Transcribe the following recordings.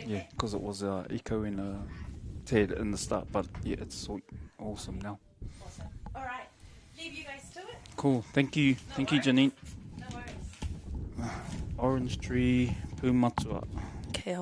Yeah, because it was uh, echo and a tad in the start, but yeah, it's awesome now. Awesome. All right, leave you guys to it. Cool. Thank you. No Thank worries. you, Janine. No worries. Orange tree, Pūmatua. Okay.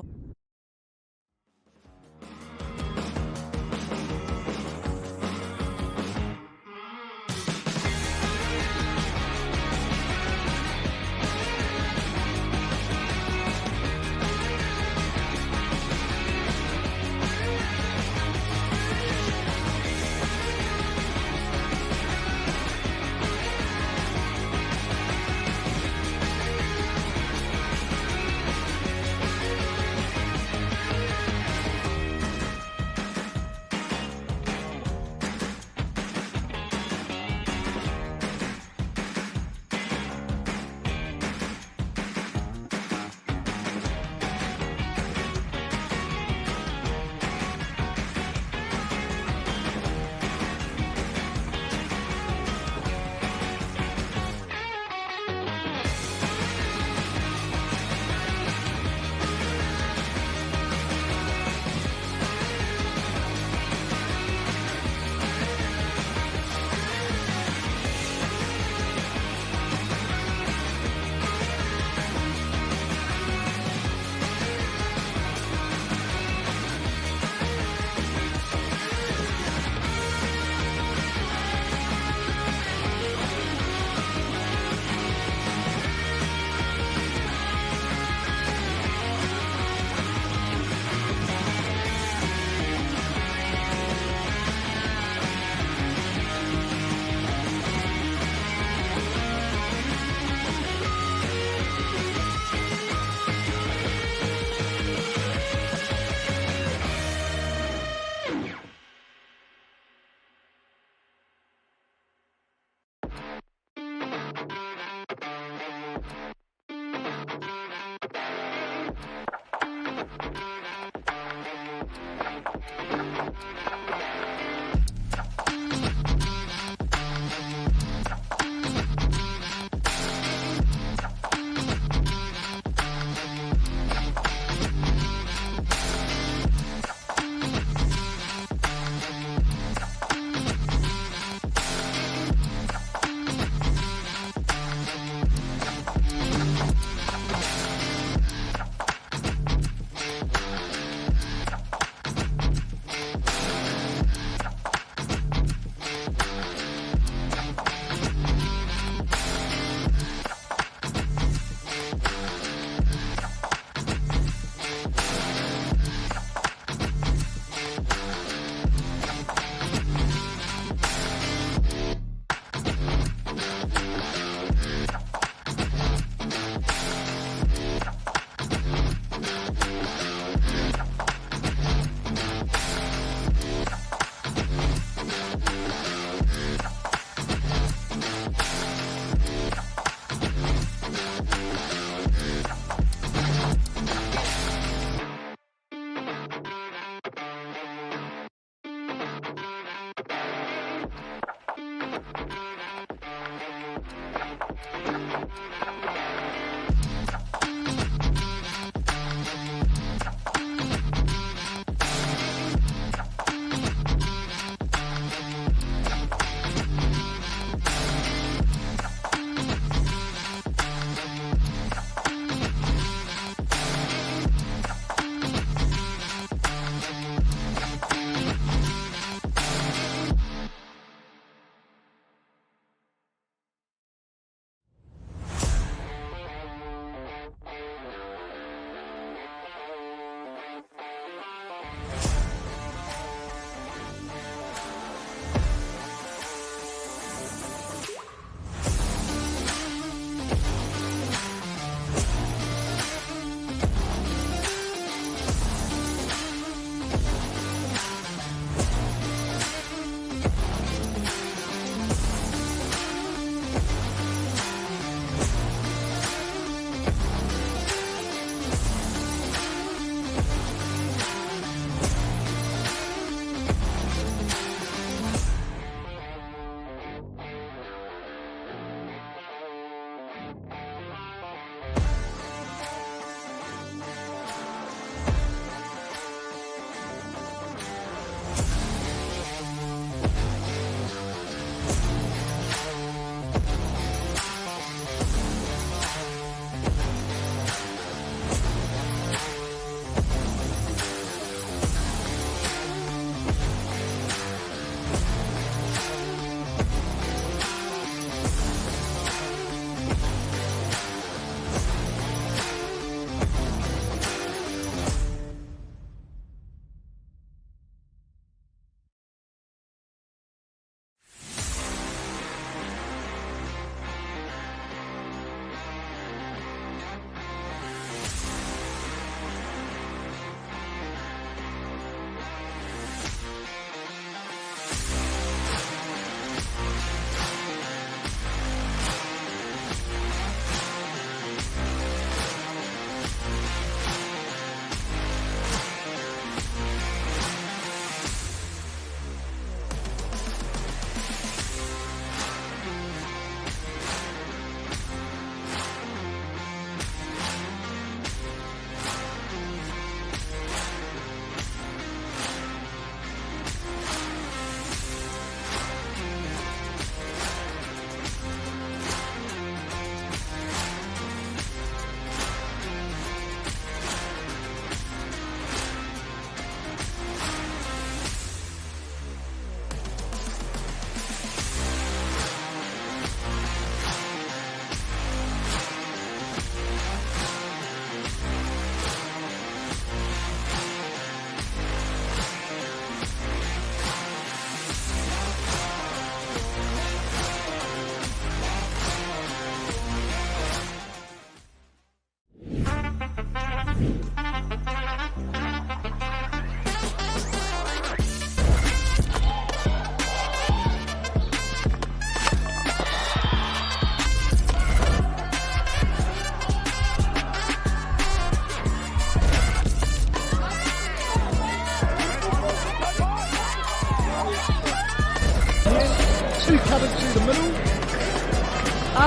Two coming through the middle.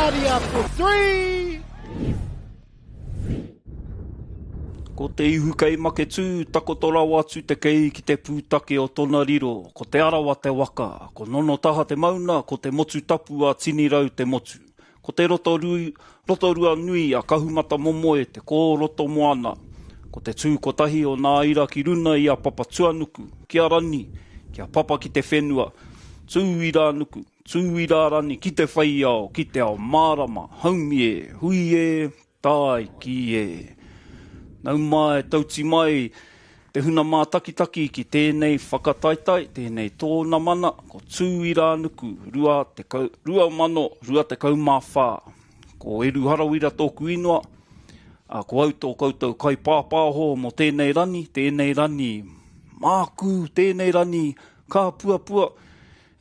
Aria for three. Ko te ihu kei Maketū, takoto rawa atu te kei ki te pūtake o tona riro, ko Te Arawa te waka, ko Nonotaha te mauna, ko Te Motu Tapu a Tinirau te motu, ko Te Rotorua nui a Kahumatamomoe te kōroto moana, ko te tū kotahi o nā ira ki runa i a Papatuanuku, ki a Rani, ki a Papa ki te whenua, tū irānuku, tū irārani ki te whai ao, ki te ao mārama, haumi e, hui e, Tāiki e. Nau mai, tauti mai te huna mātakitaki ki tēnei whakataetae, tēnei tōnamana, ko Tūirānuku 2024. Ko Eru Harawira tōku ingoa, ā, ko au tō koutou kaipāpāho mō tēnei rani, tēnei rani mākū, tēnei rani kāpuapua,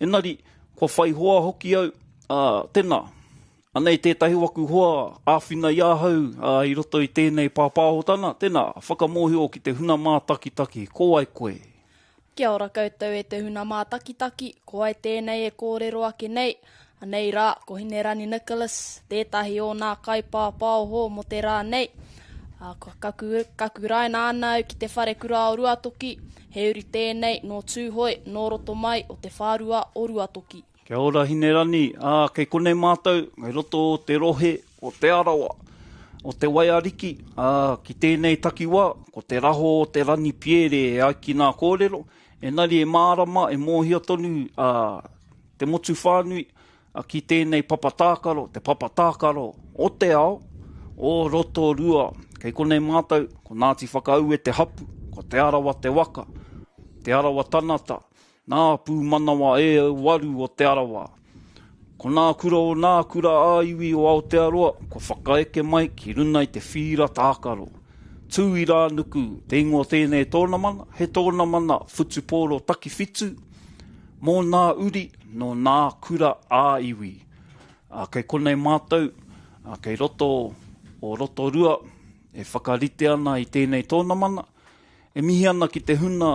engari, kua whai hoa hoki au, ā, tēnā, Anei tētahi o aku hoa āwhina i ahau i roto i tēnei pāpāhotanga, tēnā, whakamōhio ki te huna mātakitaki, ko wai koe? Kia ora koutou e te huna mātakitaki, ko wai tēnei e kōrero ake nei? Anei rā, ko Hinerani Nicholas, tētahi o nā kaipāpāoho mō te rā nei. Ā, kua kaku, kakuraina ana au ki te wharekura o Ruatoki, he uri tēnei nō Tūhoe, nō roto mai o te whārua o Ruatoki. Kia ora Hinerani, ā, kei konei mātou, kei roto o te rohe o Te Arawa, o Te Waiariki, ā, ki tēnei takiwā, ko te raho o te Rani Piere e ai ki nā kōrero, engari e mārama, e mōhio tonu, ā, te motu whānui, ā, ki tēnei papa tākaro, te papa tākaro o te ao, o Rotorua. Kei konei mātou, ko Ngāti Whakaue te hapu, ko Te Arawa te waka, Te Arawa tanata, Nā pūmanawa e waru o Te Arawa. Ko nā kura o nā kura ā-iwi o Aotearoa kua whakaeke mai ki runa i te whīra tākaro. Tū Irānuku te ingoa o tēnei tōnamana, he tōnamana whutupōro takiwhitu mō nā uri nō nā kura ā-iwi. Ā, kei konei mātou, ā, kei roto o Rotorua e whakarite ana i tēnei tōnamana, E mihi ana ki te huna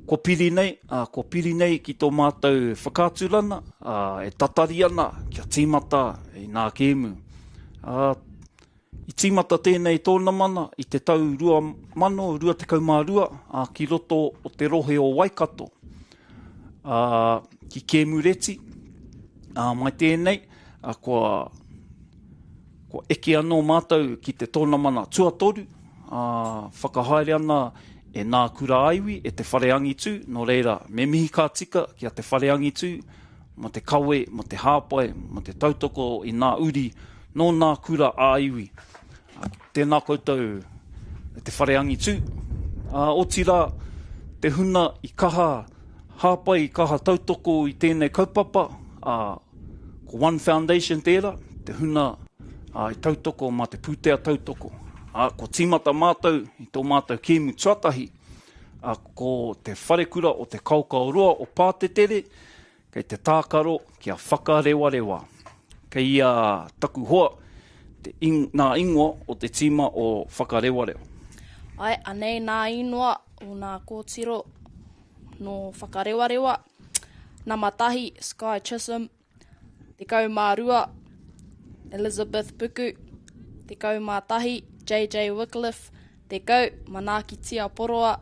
kua piri nei, kua piri nei ki tō mātou whakaaturana, e tatari ana kia tīmata i nā kēmu. I tīmata tēnei tōnamana i te tau 2022 ki roto o te rohe o Waikato, ki Kēmureti, mai tēnei, kua Kua eke anō mātou ki te tōnamana tuatoru, ā, whakahaere ana e Nā Kura Āiwi, e Te Whare Angitū, nō reira, me mihi ka tika ki a Te Whare Angitū mō te kawe, mō te hāpai, mō te tautoko i nā uri nō Nā Kura Āiwi. Tēnā koutou e Te Whare Angitū. Ā, otirā, te huna i kaha hāpai, i kaha tautoko i tēnei kaupapa, ā, Ko One Foundation tērā, te huna i tautoko mā te pūtea tautoko. Ā, kua tīmata mātou i tō mātou kēmu tuatahi, ā, ko te wharekura o Te Kaokaoroa o Pātetere, kei te tākaro kia whakarewarewa. Kei a taku hoa te ing, nā ingoa o te tīma o Whakarewarewa. Āe, anei nā inoa o nā kōtiro nō Whakarewarewa. Nama tahi, Sky Chisholm, 12, Elizabeth Puku, 11, JJ Wycliffe, 10, Manaakitia Poroa,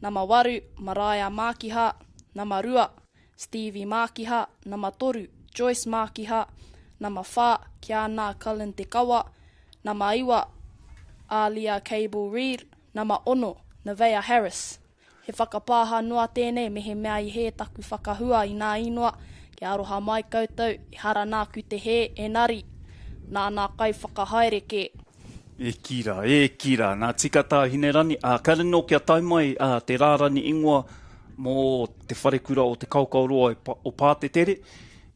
nama waru, Maraea Mākiha, nama rua, Stevie Mākiha, nama toru, Joyce Mākiha, nama whā, Kiana Cullen Te Kawa, nama iwa, Aaliyah Cable Reid, nama ono, Nevaeh Harris. He whakapāha noa tēnei mehemea i hē taku whakahua i nā īnoa, kia aroha mai koutou, ehara nāku te hē, enari, nā nā kaiwhakahaere kē. E kī rā, e kī rā, nā tika tā Hinerani, ā, kāre nō kia tae mai te rārani ingoa mō te wharekura o Te Kaokaoroa o Pātetere,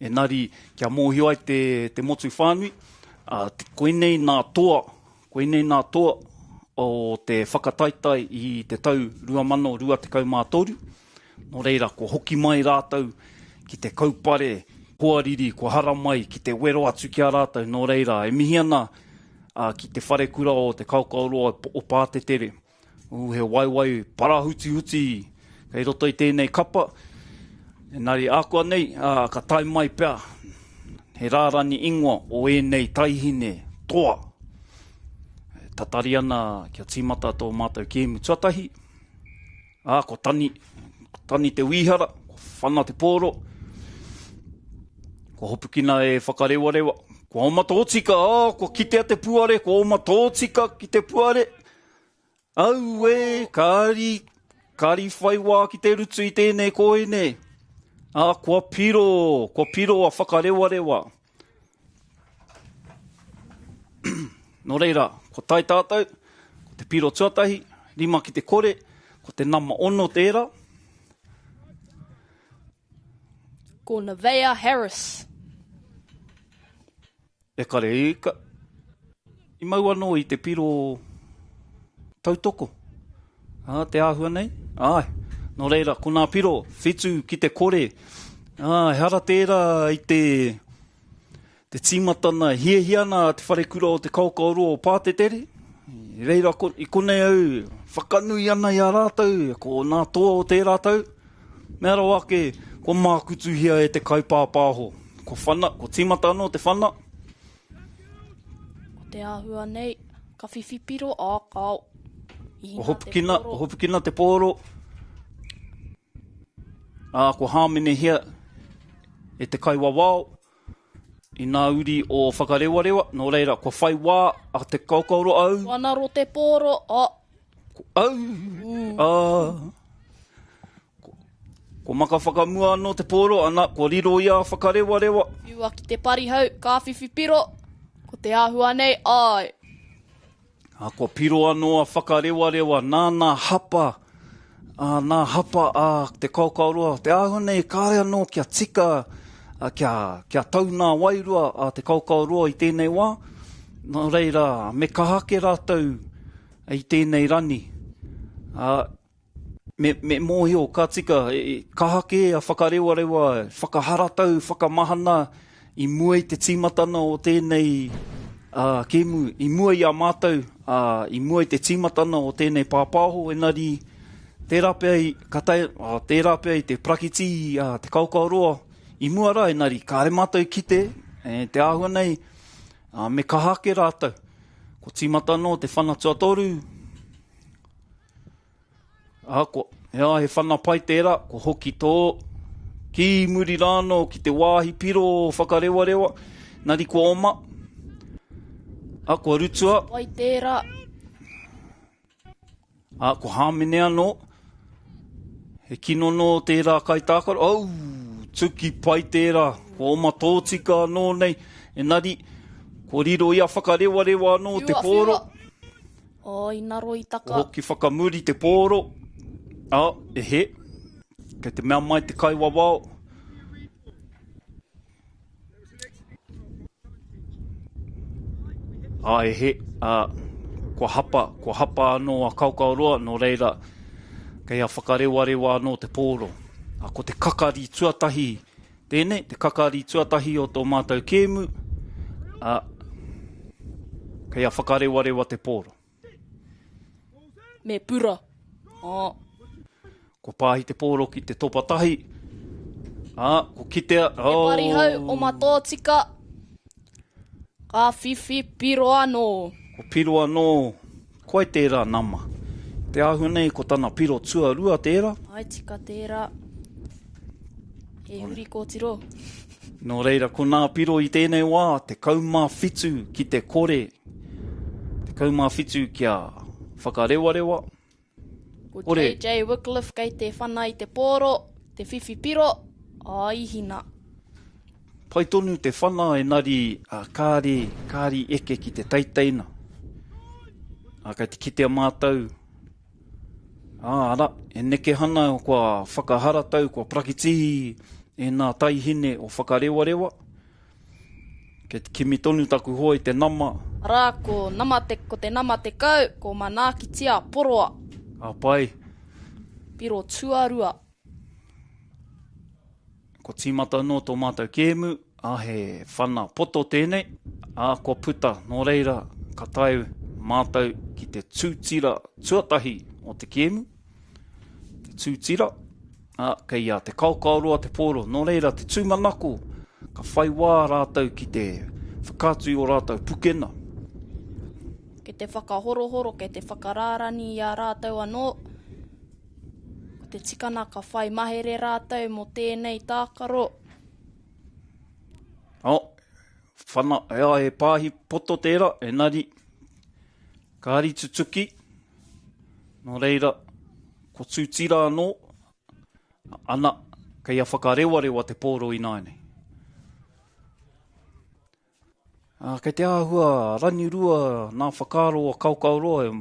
enari kia mōhio ai te, te motu whānui, ā, koinei nā toa Koinei nā toa o te whakataetae i te tau 2023, nō reira kua hoki mai rātou ki te kaupare hoariri kua haramai ki te wero atu ki a rātou, nō reira e mihi ana ki te wharekura o Te Kaokaoroa o Pātetere. Ū, he waewae parahutihuti kei roto i tēnei kapa. Engari ākuanei, ā, ka tae mai pea he rārani ingoa o ēnei taihine toa. E tatari ana kia tīmata tō mātou kēmu tuatahi. Ā, ko Tani, ko Tani te wīhara, ko Whana te pōro, kua hopukina e Whakarewarewa, kua oma tōtika, ā, kua kitea te puare, kua oma tōtika ki te puare. Auē, kāri, kāri whai wā ki te rutu i tēnei kōine. Ā, kua piro, kua piro a Whakarewarewa. Nō reira, kua tae tātou, ko te piro tuatahi, 5 ki te kore, ko te nama ono tērā. Ko Nevaeh Harris. E kare, i ka, i mau anō i te piro tautoko. Ā, te āhua nei? Āe. Nō reira, ko nā piro, whitu ki te kore. Ā, ehara tērā i te, te tīmatana, hiahia ana te wharekura o te Kaokaoroa o Pātetere. I reira, i konei au, whakanui ana i a rātou, ko nā toa o tērā tau. Mea rawa ake, kua mākutuhia e te kaipāpāho. Kua whana, kua tīmata anō te whana. Ko te āhua nei, ka whiwhi piro, ā, kāo. I hina hopukina, te pōro. Hopukina te pōro. Ā, kua hāmenehia e te kaiwawao i nā uri o Whakarewarewa. Nō reira, kua whai wā a te kaokaoro au. Kua naro te pōro, ā. Au! Ā! Ko maka whakamua anō te pōro, ana, kua riro i a Whakarewarewa. Whiua ki te parihau, ka whiwhi piro, ko te āhua nei, āe. Ā, kua piro anō a Whakarewarewa, nāna hapa, ā, nā hapa a Te Kaokaoroa. Te āhua nei, kāre anō kia tika, kia, kia tau nā wairua a Te Kaokaoroa i tēnei wā. Nō reira, me kaha ake rātou i tēnei rani. Ā, Me, me mōhio, ka tika, e, kaha kē a whakarewarewa, whakaharatau, whakamahana i mua i te tīmatana o tēnei uh, kēmu, i mua i a mātou, uh, i mua i te tīmatana o tēnei pāpāho, engari tērā pea i, ka tae, uh, tērā pea i te parakitī uh, te kaokaoroa i mua rā, engari kāre mātou i kite, e, te āhua nei, uh, me kaha ake rātou. Ko tīmata anō te whana tuatoru, Ā, ko, he ā, he whana pai tērā, ko hoki tō, ki muri rānō ki te wāhi piro o Whakarewarewa, nari kua oma, ā, kua rutua. Pai tērā. Ā, ko Hāmene anō, he kino nō tērā kaitākaro, au, tuki pai tērā, kua oma tōtika anō nei, engari, kua riro i a Whakarewarewa anō te pōro. Whiua, whiua. Oh, i naro i taka. Hoki whakamuri te pōro. Ah, e he. Kei te mea mai te kaiwawao. Ah, e he. Ah, kua hapa, kua hapa anō a Kaokaoroa, nō reira, kei a whakarewarewa anō te pōro. Ah, ko te kakari tuatahi tēnei, te kakari tuatahi o tō mātou kēmu, ā, kei a whakarewarewa te pōro. Me pura. Ā. Kua pāhi te pōro ki te topa tahi, ā, kua kitea, oh. Te parihau oma tōtika, ka whiwhi piro anō. Ko piro anō, koe tērā nama. Te āhua nei ko tana piro tuarua tērā. Ai tika tērā. E huri kōtiro. Nō reira, ko nā piro i tēnei wā, 17 ki te kore, 17 kia whakarewarewa. Ko JJ Wycliffe kei te whana i te pōro, te whiwhi piro, ai hina. Pai tonu te whana enari kāre, kāre i eke ki te teiteina. Ā, kei te kitea mātou, ā, ara, e neke hana kua whakaharatau, kua parakitihi e nā taihine o Whakarewarewa. Kei te kimi tonu taku hoa i te nama. Arā, ko nama te, ko te nama 10, ko Manaakitia Poroa. Ka pai. Piro tuarua. Kua tīmata anō tō mātou kēmu, ā, he whana poto tēnei, ā, kua puta, nō reira, ka tae mātou ki te tūtira tuatahi o te kēmu, te tūtira, Ā, kei a Te Kaokaoroa te pōro, nō reira te tūmanako ka whai wā rātou ki te whakaatu i ō rātou pukena. Kei te whakahorohoro, kei te whakarārani i a rātou anō. Ko te tikana ka whai mahere rātou mō tēnei tākaro. Oh, whana, ea, he pāhi poto tērā, engari, kāri tutuki, nō reira, ko Tūtira anō, ana, kei a whakarewarewa te pōro ināianei. Ā, kei te āhua rangirua nā whakaaro o Kaokaoroa e...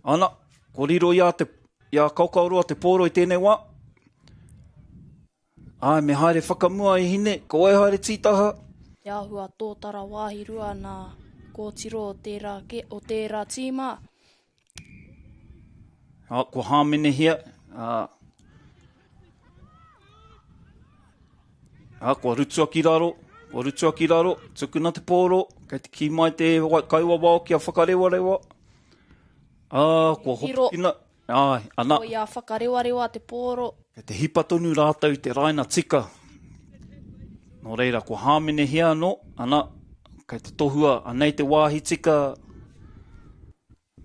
Ana, ko riro i a, te, i a Kaokaoroa te pōro i tēnei wā. Āe, me haere whakamua e hine, ko wai haere tītaha? Te āhua tōtara wāhi rua nā kōtiro o tērā, ke, o tērā tīma. Ā, kua hāmenehia, ā, ā, kua rutua ki raro, kua rutua ki raro, tukuna te pōro, kei te kī mai te kaiwawao kia whakarewarewa. Ā, kua hopukina, Āe, ana. Koia whakarewarewa te pōro. Kei te hipa tonu rātou i te raina tika. Nō reira, kua hāmenehia anō, ana, kei te tohua, anei te wāhi tika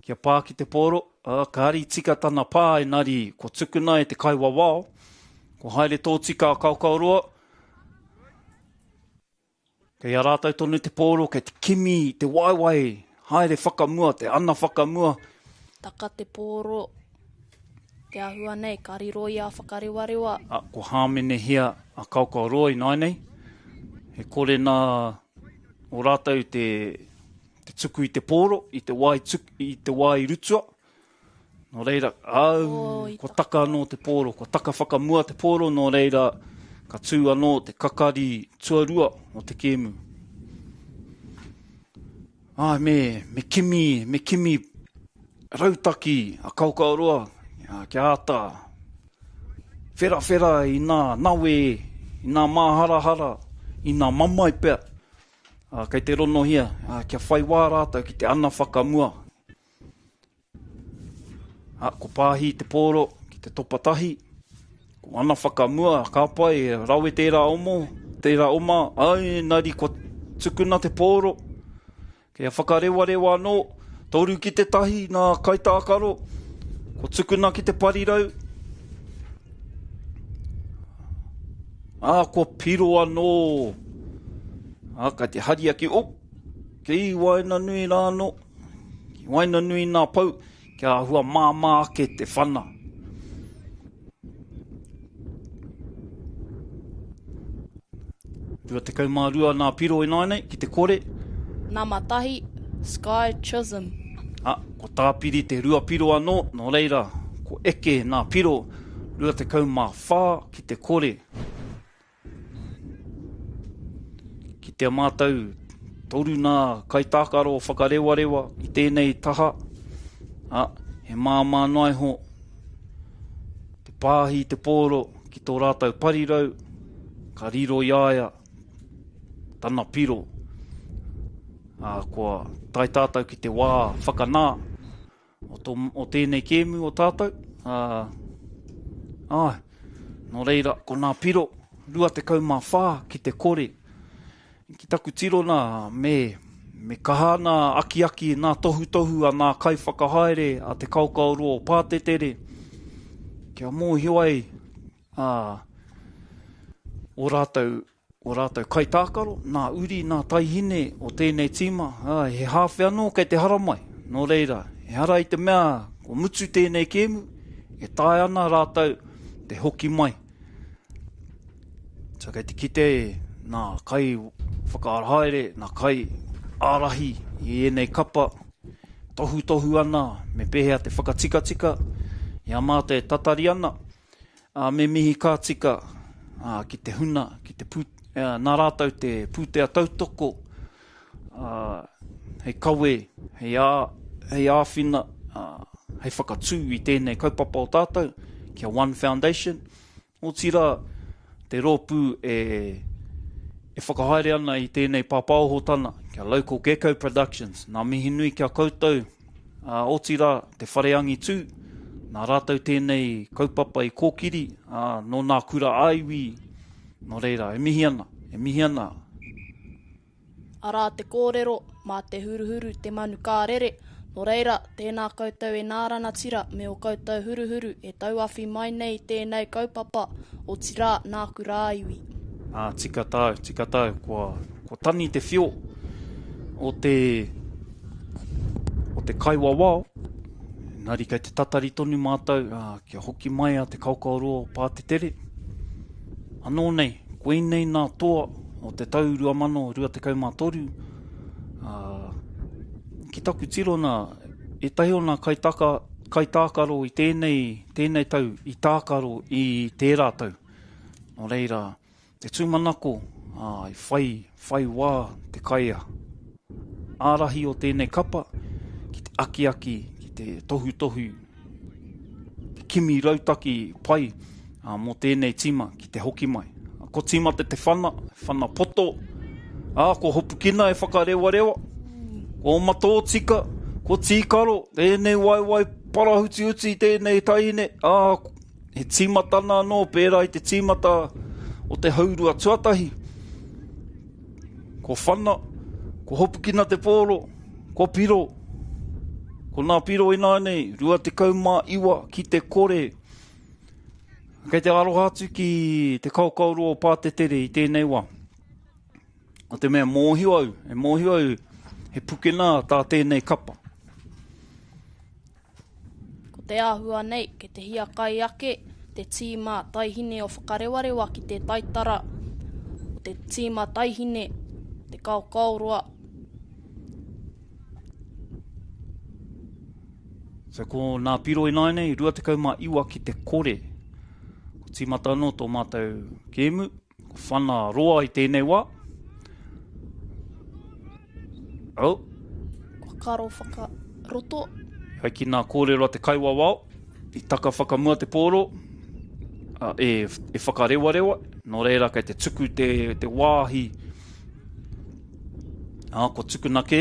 kia pā ki te pōro, ā, kāri tika tana pā, engari kua tukuna e te kaiwawao, kua haere tōtika a Kaokaoroa, Kei a rātou tonu te pōro, kei te kimi i te waewae, haere whakamua, te ana whakamua. Taka te pōro, te āhua nei, ka riro i a Whakarewarewa. A, kua hāmenehia a Kaokaoroa ināianei, he kore nā o rātou te, te tuku i te pōro, i te wā i, tuk, i te wā i rutua. Nō reira, au, kua taka anō te pōro, kua taka whakamua te pōro, nō reira, ka tū anō te kakari tuarua o te kēmu. Ai, me, me kimi, me kimi rautaki a Kaokaoroa, kia āta wherawhera i nā nawe, i nā māharahara, i nā mamae pea, kei te ronohia, kia whai wā rātou ki te ana whakamua, A, ko Pāhi te pōro ki te topa tahi. Ko ana whakamua, ka pai, rawe tērā omo, tērā oma, ai, engari kua tukuna te pōro. Kei a whakarewarewa anō, toru ki te tahi nā kaitākaro, kua tukuna ki te parirau. Ā, kua piro anō. Ā, kai te haria ki, oh, ki waenganui rā anō. Ki waenganui i nā pou, kia āhua māmā ake te whana. 22 nā piro ināianei, ki te kore. Nama tahi, Sky Chisholm. A, ko tāpiri te rua piro anō, nō reira, ko eke nā piro 24 ki te kore. Kitea mātou toru nā kaitākaro whakarewarewa i tēnei taha, ā, he māmā noa iho te pāhi i te pōro ki tō rātou parirau, ka riro i a ia tana piro. Ā, kua tae tātou ki te wā whakanā. O, tō, o tēnei kēmu o tātou. Ā, āe, nō reira, ko nā piro, 24 ki te kore. Ki taku tirona, me, me kaha nā akiaki, nā tohutohu a nā kaiwhakahaere a Te Kaokaoroa o Pātetere, kia mōhio ai ā, o rātou Ō rātou kaitākaro, nā uri, nā taihine o tēnei tīma, ā, he hāwhe anō kei te haramai. Nō reira, ehara i te mea kua mutu tēnei kēmu, e taea ana rātou te hoki mai. So kei te kite nā kai whakahaere, nā kai ārahi i ēnei kapa, tohutohu ana me pēhea te whakatikatika i a mātou e tatari ana. Ā, me mihi ka tika, ā, ki te huna, ki te pū, ā, nā rātou te pūtea tautoko, ā, hei kawe, hei ā, hei āwhina, ā, hei whakatū i tēnei kaupapa o tātou, ki a One Foundation. Otirā, te rōpū e, e whakahaere ana i tēnei pāpāohotana, ki a Local Gecko Productions. Nā mihi nui ki a koutou, ā, otirā, te whare angitū. Nā rātou tēnei kaupapa i kōkiri, ā, nō nā kura ā-iwi, nō reira, e mihi ana, e mihi ana. Arā te kōrero, mā te huruhuru te manu ka rere, nō reira, tēnā koutou e nā ranatira me ō koutou huruhuru e tauawhi mai nei i tēnei kaupapa, otirā, nā kura ā-iwi. Ā, tika tāu, tika tāu, kua, kua tani te whio o te, o te kaiwawao, engari kei te tatari tonu mātou, ā, kia hoki mai a Te Kaokaoroa o Pātetere. Anō nei, koinei nā toa o te tau 2023, ā, ki taku tirona, ētahi o nā kaitaka, kaitākaro i tēnei, tēnei tau, i tākaro i tērā tau. Nō reira, Te tūmanako, ā, i whai, whai wā te kai ārahi o tēnei kapa ki te akiaki, ki te tohutohu, te kimi rautaki pai ā, mō tēnei tīma ki te hoki mai. Ko tīmata te whana, whana poto, ā, ko hopukina e whakarewarewa, ko Matōtika, ko Tīkaro, tēnei waewae parahutihuti tēnei taine, ā, He tīmatana anō pērā i te tīmata o te haurua tuatahi. Ko whana, ko hopukina te pōro, ko piro. Ko nā piro ināianei, 29 ki te kore. Kei te aroha atu ki te kaokaoroa o Pātetere i tēnei wā. O te mea mōhio au, e mōhio au he pukena tā tēnei kapa. Ko te āhua nei, kei te hiakai ake te tīma taihine o Whakarewarewa ki te taitara o te tīma taihine Te Kaokaoroa. So ko nā piro ināianei, 29 ki te kore. Ko tīmata anō tō mātou kēmu. Ko whana roa i tēnei wā. Oh. Kua karo whakaroto. Hai ki nā kōrero a te kaiwawao, i taka whakamua te pōro, a, e, e whakarewarewa, nō reira kei te tuku te, te wāhi, ā, kua tukuna kē,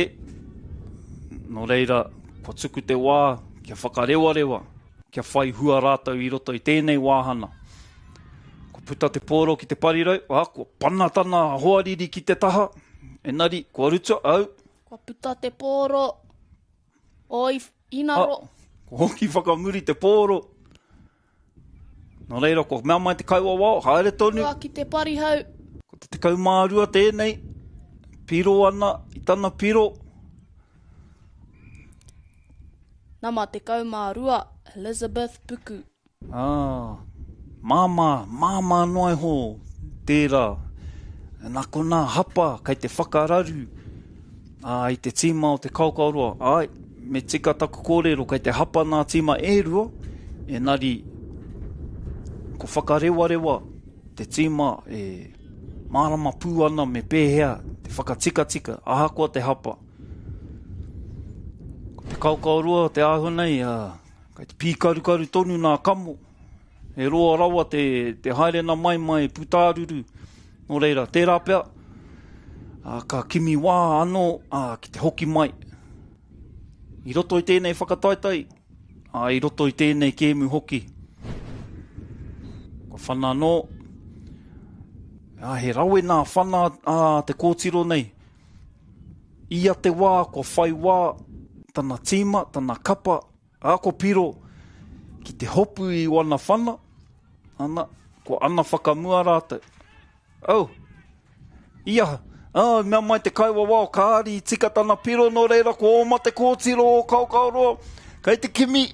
nō reira, kua tuku te wā kia whakarewarewa, kia whai hua rātou i roto i tēnei wāhana. Kua puta te pōro ki te parirau, ā, kua pana tana hoariri ki te taha, enari, kua rutua, au. Kua puta te pōro, oi, inaro. A, kua hoki whakamuri te pōro. Nō reira, kua mea mai te kaiwawao, haere tonu. Kua ki te parihau. Ko te 12 tēnei, piro ana i tana piro. Nama 12, Elizabeth Puku. Ā, māmā, māmā noa iho tērā. Nā konā hapa kei te whakararu ā, i te tīma o te Kaokaoroa. Āe, me tika taku kōrero, kei te hapa nā tīma e rua, engari ko whakarewarewa te tīma e mārama pū ana me pēhea te whakatikatika, ahakoa te hapa. Ko te kaokaoroa te āhua nei, ā, kei te pīkarukaru tonu nā kamo. He roa rawa te, te haerena mai mai Pūtāruru. Nō reira, tērā pea, ā, ka kimi wā anō ā, ki te hoki mai. I roto i tēnei whakataetae, ā, i roto i tēnei kēmu hoki. Kua whana anō. Ā, he rawe nā whana a te kōtiro nei. Ia te wā kua whai wā tana tīma, tana kapa, ā, ko Piro ki te hopu i wana whana, ana, kua ana whakamua rātou. Oh, ia, ā, mea mai te kaiwawao, kāri i tika tana piro, nō reira ko oma te kōtiro o Kaokaoroa, kei te kimi,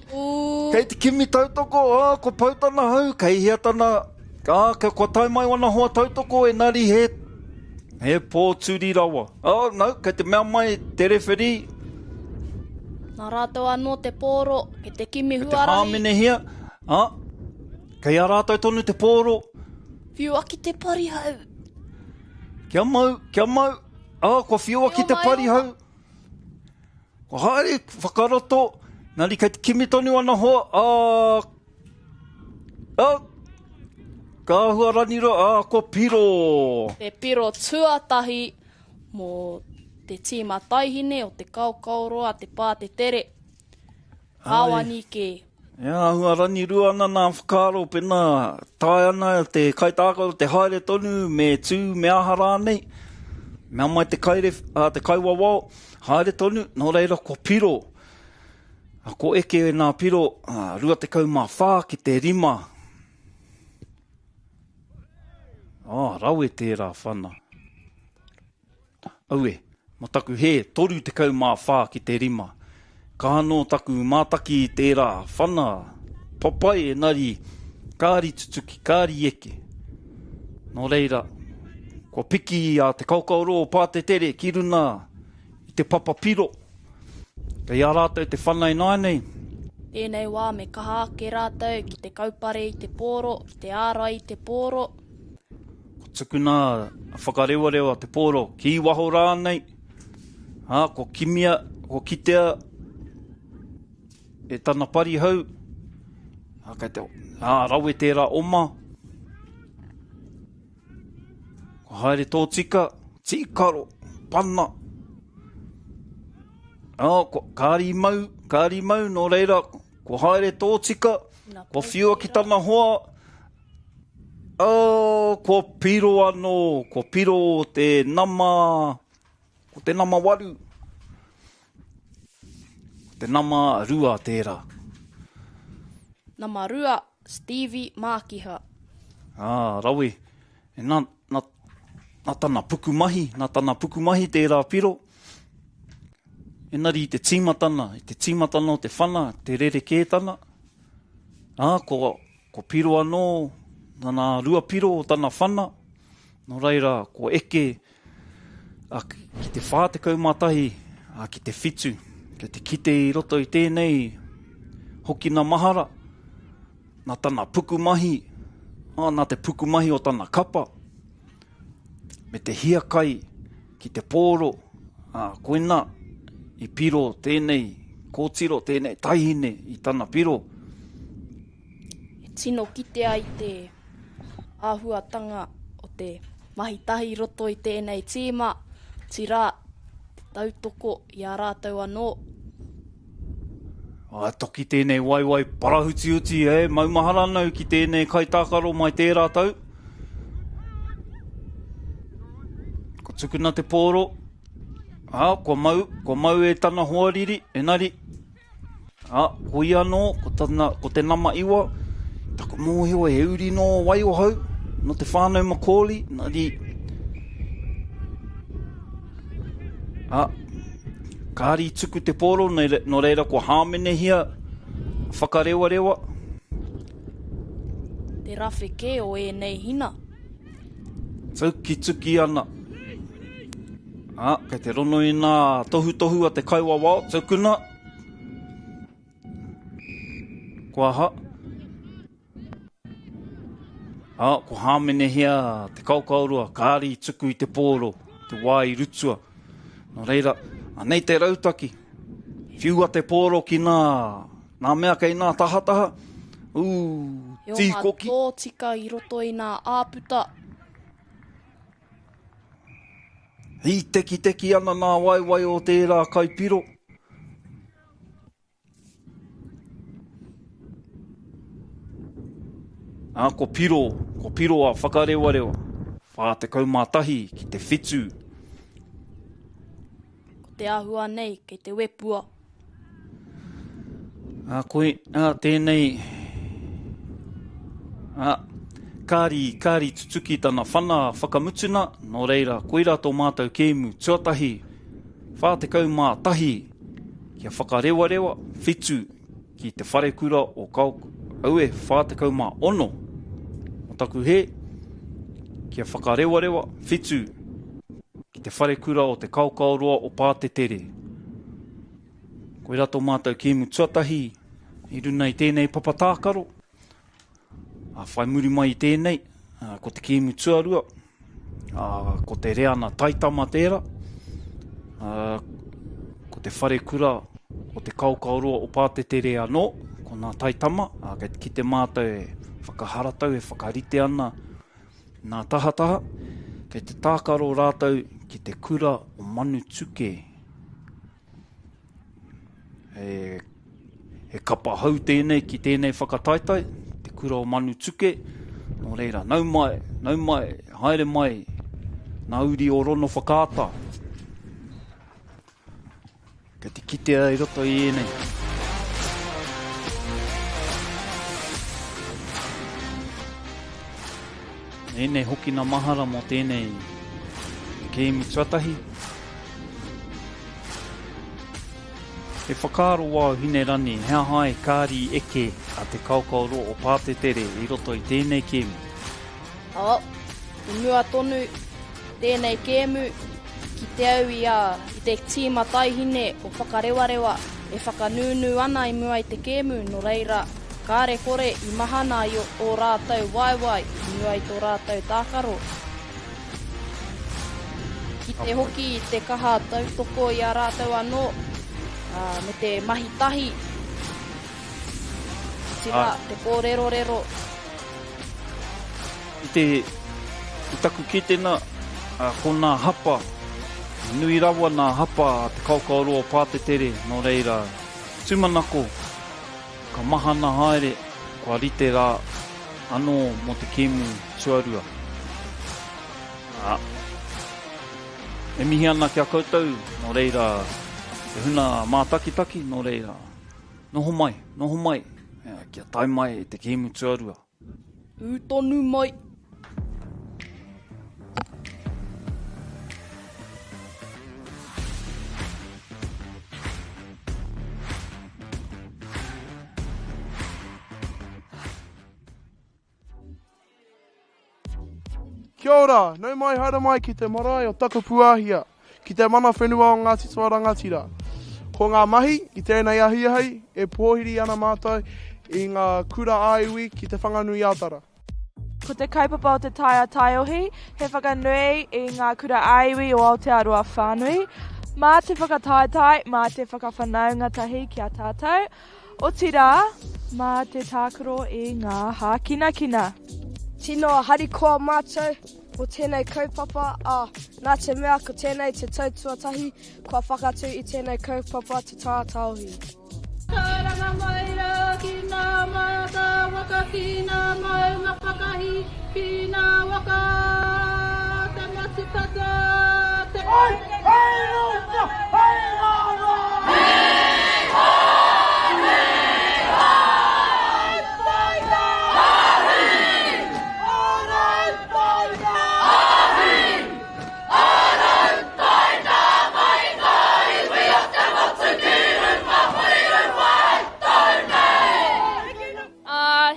kei te kimi tautoko, ā, ko pau tana hau, kei hea tana, ā, kua tae mai wana hoa tautoko, engari he He pōturi rawa. Oh, no, kei te mea mai te rewherī. Nā rātou anō te pōro, kei te kimi huarahi. Kei te hāmenehia, ā, kei a rātou tonu te pōro. Whiua ki te parihau. Kia mau, kia mau, ā, kua whiua ki te parihau. Kua haere, whakaroto, nari kei te kimi tonu ana hoa, ā, ā, ka āhua ranirua, ā, kua piro. Te piro tuatahi mō te tīma taihine o te Kaokaoroa, te Pātetere, Kāwani kē. E āhua rangirua ana nā whakaaro pēnā taea ana te kaitākaro te haere tonu me tū me aha rānei. Mea mai te kairef, a, te kaiwawao, haere tonu, nō reira ko piro. A, ko eke nā piro a, 24 ki te 5. Oh, rawe tērā whana. Aue, ma taku hē, 34 ki te rima. Ka anō taku mātaki i tērā whana papai enari kāri tutuki, kāri eke. Nō reira, kua piki a Te Kaokaoroa o Pātetere ki runa i te papa piro. Kei a rātou te whana ināianei. Tēnei wā me kaha ake rātou ki te kaupare i te pōro, ki te ārai i te pōro. Ko tukuna a whakarewarewa te pōro ki waho rānei, ā, ko kimia, ko kitea e tana parihau, ā, kei te, ā, rawe tērā oma. Ko haere tōtika, tīkaro, pana. Ā, ko, kāri mau, kāri mau, nō reira, ko haere tōtika, ko whiua ki tana hoa, Oh, kua piro anō, kua piro te nama, ko te nama waru. Ko te nama rua tērā. Nama rua, Stevie Mākiha. Ah, rawe. E nā, nā, nā tana pukumahi, nā tana pukumahi tērā piro. Engari i te tīmatana, i te tīmatana o te whana, te rerekētana, ā, ko, Ko Piro anō, nana rua piro o tana whana, nō reira ko eke a, ki te 41, a, ki te whitu. Kei te kite i roto i tēnei hokina mahara, nā tana pukumahi, ā, nā te pukumahi o tana kapa, me te hiakai ki te pōro, ā, koina i piro tēnei kōtiro, tēnei taihine i tana piro. E tino kitea i te āhuatanga o te mahi tahi i roto i tēnei tīma, otirā, te tautoko i a rātou anō. Ā, toki tēnei waewae parahutihuti, e, maumahara ana au ki tēnei kaitākaro mai tērā tau. Ko tukuna te pōro, ā, kua mau, kua mau e tana hoariri, enari, Ā, ko ia anō, ko tana, ko te nama iwa, taku mōhio he uri nō Waiohau, nō te whānau Macaulay, nari, ā, kāri i tuku te pōro, nō reira kua hāmenehia whakarewarewa. Te rawhe kē o ēnei hina. Tukituki ana. Ā, kei te rono i nā tohutohu a te kaiwawao, tukuna. Ko aha? Ā, ko hāmenehia te kaokaoroa, kāri i tuku i te pōro, te wā i rutua. Nō reira, anei te rautaki. Whiua te pōro ki nā, nā mea kei nā tahataha. Ū, tīkoki. He oma tōtika i roto i nā āputa. Hītekiteki ana nā waewae o tērā kaipiro. Ā, ko Piro, ko Piro a Whakarewarewa, 41 ki te whitu. Ko te āhua nei kei te wepua. Ā, koe, ā, tēnei, ā, kāri, kāri tutuki tana whana whakamutuna, nō reira, koirā tō mātou kēmu tuatahi, 41 kia whakarewarewa, whitu ki te wharekura o Kao, aue, 46 o taku hē, kia whakarewarewa, whitu ki te wharekura o Te Kaokaoroa o Pātetere. Koirā tō mātou kēmu tuatahi i runa i tēnei papa tākaro. Ā, whai muri mai i tēnei, ā, ko te kēmu tuarua, ā, ko te Reana Taitama tērā, ā, ko te wharekura o Te Kaokaoroa o Pātetere anō, ko nā Taitama, ā, kei te kite mātou e whakaharatau, e whakarite ana nā tahataha, kei te tākaro rātou ki te kura o Manutuke. E, He kapa hou tēnei ki tēnei whakataetae, te kura o Manutuke, nō reira, nau mai, nau mai, haere mai, nā uri o Rono Whakaata. Kei te kitea i roto i ēnei. Ēnei hoki nā mahara mō tēnei kēmu tuatahi. He whakaaro wao Hinerani he aha ai kāri eke a Te Kaokaoroa o Pātetere i roto i tēnei kēmu? Oh, i mua tonu tēnei kēmu ki te au i a i te tīma taihine o Whakarewarewa e whakanūnū ana i mua i te kēmu nō reira kāre kore i mahana i ō rātou waewae i mua i tō rātou tākaro. Ki te hoki i te kaha tautoko i a rātou anō, ā, me te mahi tahi, otirā, te kōrerorero. I te, i taku kitenga, ā, ko nā hapa, nui rawa nā hapa a Te Kaokaoroa o Pātetere, nō reira, tūmanako, ka mahana haere, kua rite rā anō mō te kēmu tuarua. Ā, e mihi ana ki a koutou, nō reira, te huna mātakitaki, nō reira, noho mai, noho mai, kia tae mai te kēmu tuarua. Ū tonu mai. Kia ora, nau mai haere mai ki te marae o Takapuāhia, ki te mana whenua o Ngāti Toa Rangatira. Ko ngā mahi i tēnei ahiahi e pōhiri ana mātou i ngā kura ā-iwi ki Te Whanganui-ā-Tara. Ko te kaupapa o te Taea Taiohi he whakanui i ngā kura ā-iwi o Aotearoa whānui, mā te whakataetae, mā te whakawhanaunga tahi ki a tātou, Otirā, mā te tākaro i ngā hākinakina. Tino harikoa mātou mō tēnei kaupapa, ā, nā te mea ko tēnei te tau tuatahi kua whakatū i tēnei kaupapa Te Taha Taohi. Karanga mai rā ki ngā mata waka ki ngā maunga whakahī ki ngā waka te motu tata te Hei runga, hei raro!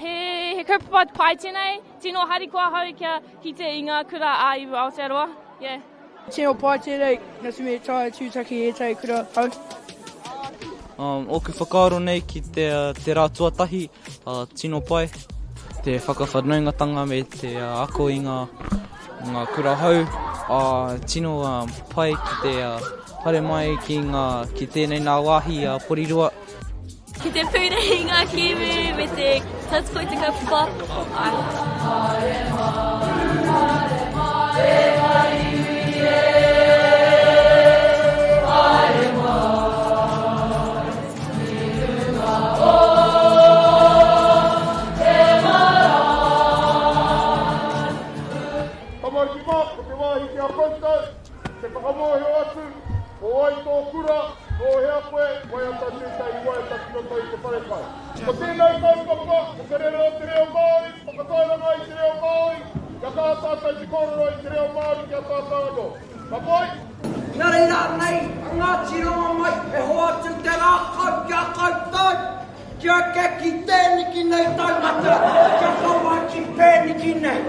He kaupapa pai tēnei, tino harikoa ahau kia kite i ngā kura ā-iwi Aotearoa. Yeah. Tino pai tēnei, nā te mea taea tūtaki ētahi kura hou. Ōku whakaaro nei ki te, te rā tuatahi, tino pai. Te whakawhanaungatanga me te ako i ngā, ngā kura hou, tino pai ki te haere mai ki ngā, ki tēnei nā wāhi a Porirua. Ki te pūrei i ngā kēmu me te tautoko i te kaupapa. Āe. Haere mai, haere mai, e ngā iwi e, haere mai, ki runga o te marae. Tamariki mā, ko te wāhi ki a koutou, te whakamōhio atu, ko wai tō kura, Nō hea koe, waiata tētahi waiata ki roto i te wharekai. Ko tēnei kaupapa, ko te rere o te reo Māori, whakatairanga i te reo Māori, kia kaha tātou te kōrero i te reo Māori ki a tātou anō. Ka pai? Nā reira anei a Ngāti Rongomai e hoatu te rākau ki a koutou, kia eke ki tēneki nei taumata, kia kaua ki pēneki nei.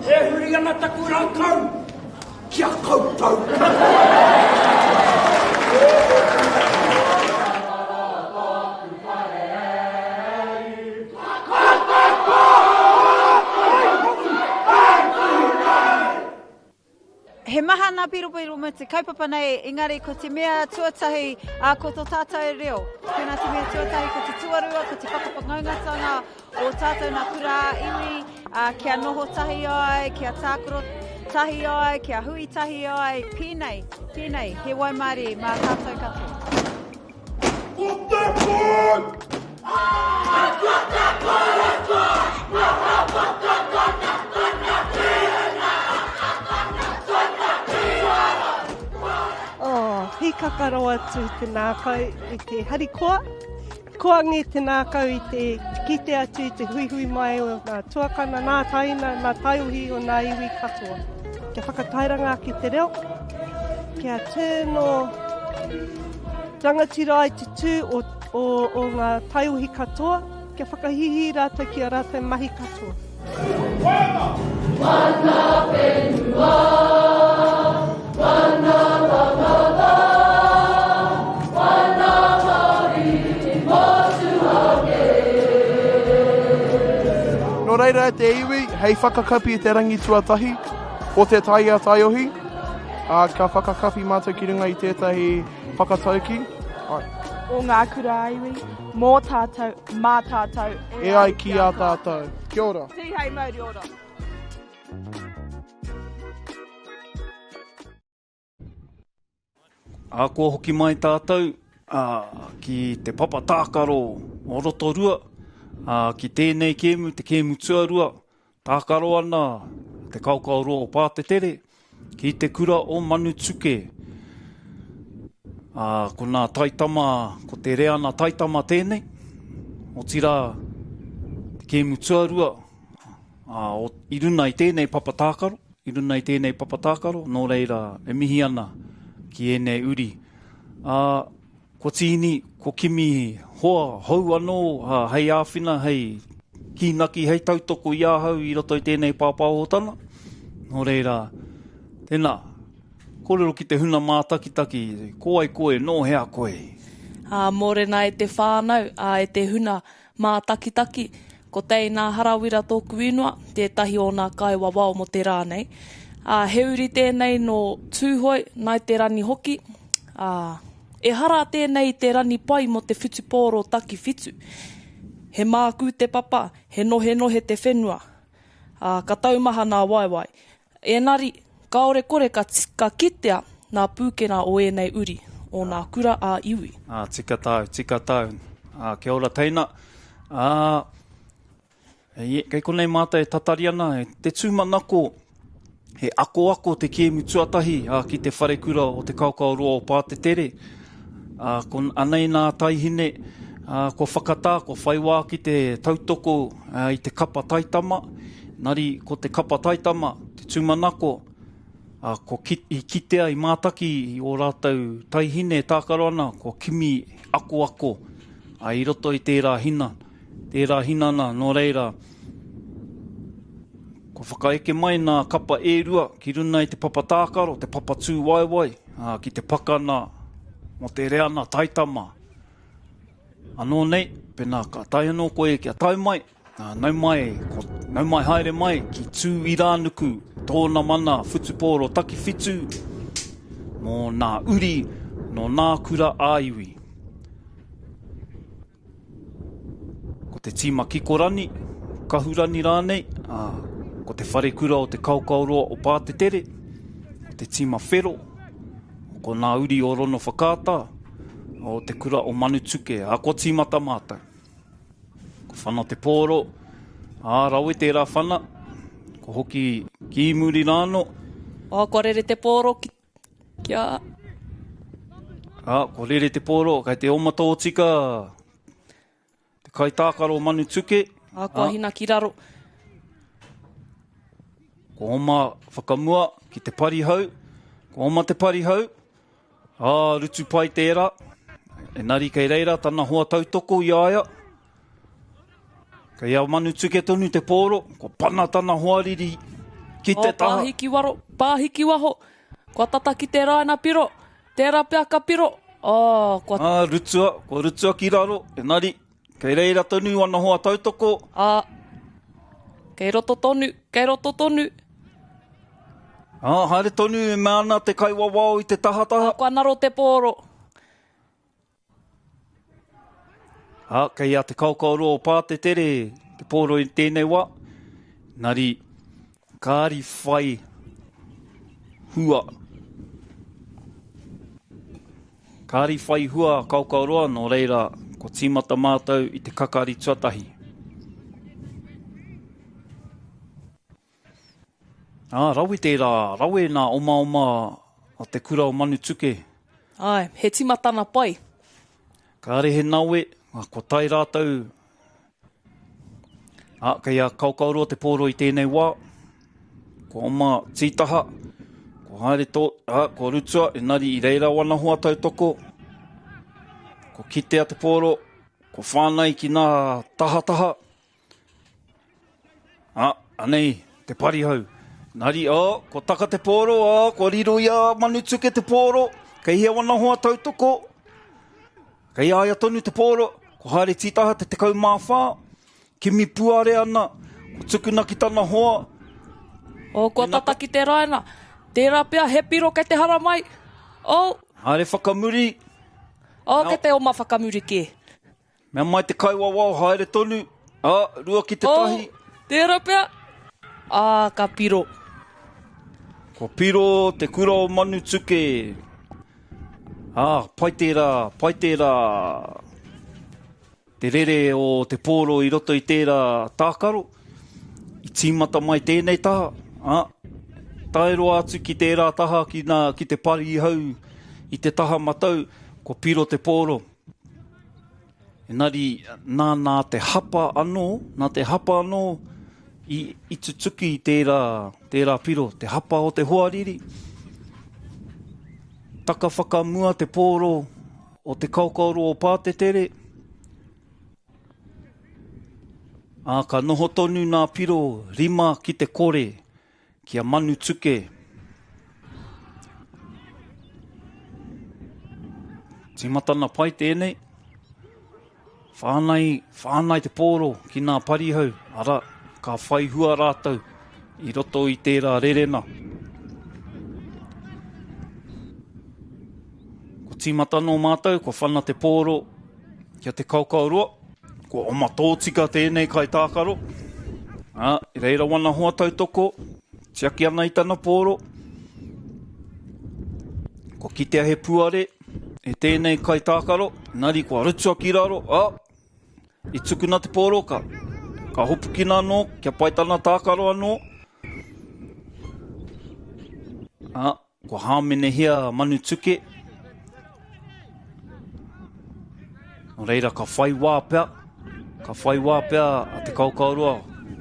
E huri ana taku rākau ki a koutou katoa. He maha ngā piropiro me te kaupapa nei, engari ko te mea tuatahi, ā, ko tō tātou reo. Tēnā te mea tuatahi, ko te tuarua, ko te whakawhanaungatanga o tātou nā kura ā-iwi, ā, kia noho tahi ai, kia tākaro. tahi ai, kia hui tahi ai, pēnei, tēnei, he waimarie mā tātou katoa. Ko te pū! Oh, hīkaka rawa atu te nākau i te harikoa. Koangi te nākau i te kite atu i te huihui mai o ngā tuakana, nā taina, nā taiohi o nā iwi katoa. Kia whakatairanga ake te reo, kia tino rangatira ai te tū o, o, o ngā taiohi katoa, kia whakahīhī rātou ki a rātou mahi katoa. Mana whenua, mana tangata, mana Māori motuhake. Nō reira e te iwi, hei whakakapi i te rangi tuatahi o te tai a taiohi, ā, ka whakakapi mātou ki runga i tētahi whakatauki. Āe. O ngā kura ā-iwi, mō tātou, mā tātou, e ai ki a tātou. Kia ora. Tīhei mauri ora. Ā, kua hoki mai tātou, ā, ki te papa tākaro o Rotorua, ā, ki tēnei kēmu, te kēmu tuarua, tākaro ana te kaokaoroa o Pātetere ki te kura o Manutuke. Ā, ko nā taitama, ko te reana taitama tēnei, otirā, te kēmu tuarua, ā, o, i runa i tēnei papa tākaro, i runa i tēnei papa tākaro, nō reira, e mihi ana ki ēnei uri. Ā, Ko Tīni, ko Kimi hoa hou anō hei āwhina, hei kīnaki, hei tautoko i ahau i roto i tēnei pāpāhotanga. Nō reira, tēnā, kōrero ki te huna mātakitaki, ko wai koe, nō hea koe? Ā, mōrena e te whānau, ā, e te huna mātakitaki, ko Teina Harawira tōku ingoa, tētahi o nā kaiwawao mō te rā nei. Ā, he uri tēnei nō Tūhoe, Nāi Te Rani hoki, ā, Ehara tēnei i te rani pai mō te whutupōro takiwhitu. He mākū te papa, he nohenohe te whenua, ā, ka taumaha nā waewae. Ēnari, kāore kore ka, ka kitea nā pūkenga o ēnei uri, o nā kura ā iwi. Ā, tika tāu, tika tāu. Ā, kia ora teina. Ā, Kei konei mātou e tatari ana, te tūmanako he akoako te kēmu tuatahi ki te wharekura o Te Kaokaoroa o Pātetere. Ko anei nā taihine kua whakatā, kua whai wā ki te tautoko i te kapa taitama. Nari ko te kapa taitama, te tūmanako, kua i kitea, i mātaki i ō rātou taihine e tākaro ana, kua kimi akoako i roto i tērā hina. Tērā hinana, nō reira, kua whakaeke mai nā kapa e rua ki runa i te papa tākaro, te papa tūwaewae, ā, ki te pakana mō te reana taitama. Anō nei, pēnā ka tae anō koe kia tae mai, ā, nau mai, ko, nau mai haere mai ki Tū Irānuku, tōna mana whutupōro takiwhitu mō nā uri nō nā kura ā-iwi. Ko te tīma Kikorani, Kahurani rānei, ā, ko te wharekura o te Kaokaoroa o Pātetere, ko te tīma Whero, ko nā uri o Rono Whakaata, o te kura o Manutuke, ā, kua tīmata mātou. Ko whana te pōro, ā, rawe tērā whana, ko hoki ki muri rāno. Ā, kua rere te pōro ki Kia. Ā, kua rere te pōro, kei te oma tōtika te kaitākaro Manutuke. Ā, kua hina ki raro. Kua oma whakamua ki te parihau. Kua oma te parihau. Ā, rutu pai tērā. Engari kei reira tana hoa tautoko i a ia. Kei a Manutuke tonu te pōro, kua pana tana hoariri ki te taha. Oh, pāhiki waro, pāhiki waho, kua tata ki te rāina piro, tērā pea ka piro, oh, kua... Ā, rutua, kua rutua ki raro, engari, kei reira tonu ana hoa tautoko. Ā, kei roto tonu, kei roto tonu. Ā, haere tonu e mea ana te kaiwawao i te tahataha. Ā, kua naro te pōro. Ā, kei a Te Kaokaoroa o Pātetere te pōro i tēnei wā. Nari, kāri whai hua. Kāri whai hua a Kaokaoroa, nō reira, kua tīmata mātou i te kakari tuatahi. Ā, rawe tērā, rawe nā omaoma a te kura o Manutuke. Āe, he tīmatana pai. Kāre he nawe, ā, kua tae rātou, ā, kei a Kaokaoroa te pōro i tēnei wā. Kua oma tītaha, kua haere tō, ā, kua rutua, engari i reira wana hoa tautoko. Kua kitea te pōro, kua whānai ki nā tahataha. Ah, anei, te parihau. Nari, oh, kua taka te pōro, oh, kua riro i a Manutuke te pōro. Kei hea wana hoa tautoko. Kei a ia tonu te pōro. Ko haere tītaha te 14. Kimi puare ana. Ko tukuna ki tana hoa. Oh, kua tata ki te raina. Tērā pea he piro kei te haramai. Oh. Haere whakamuri. Oh, kei te oma whakamuri kē. Mea mai te kaiwawao haere tonu, ā, rua ki te tahi. Oh, tērā pea. Ā, ka piro. Kua piro te kura o Manutuke. Ā, pai tērā, pai tērā te rere o te pōro i roto i tērā tākaro. I tīmata mai tēnei taha, ā, tae roa atu ki tērā taha ki, nā, ki te parihau i te taha matau, kua piro te pōro. Engari, nā, nā te hapa anō, nā te hapa anō i, i tutuki i tērā, tērā piro, te hapa o te hoariri. Taka whakamua te pōro o te kaokaoro o Pātetere, ā, ka noho tonu nā piro rima ki te kore. Ki a Manutuke. Tīmatana pai tēnei. Whānai, whānai te pōro ki nā parihau, ara, ka whai hua rātou i roto i tērā rerena. Ko tīmata nō mātou, kua whana te pōro Kia te kaokaoroa, kua oma tōtika tēnei kaitākaro. Ā, i reira wana hoa tautoko, tiaki ana i tana pōro. Kua kitea he puare e tēnei kaitākaro, engari kua rutua ki raro, ā, i tukuna te pōro, ka, ka hopukina anō, kia pai tana tākaro anō. Ā, Kua hāmenehia a Manutuke. Nō reira ka whai wā pea, ka whai wā pea a Te Kaokaoroa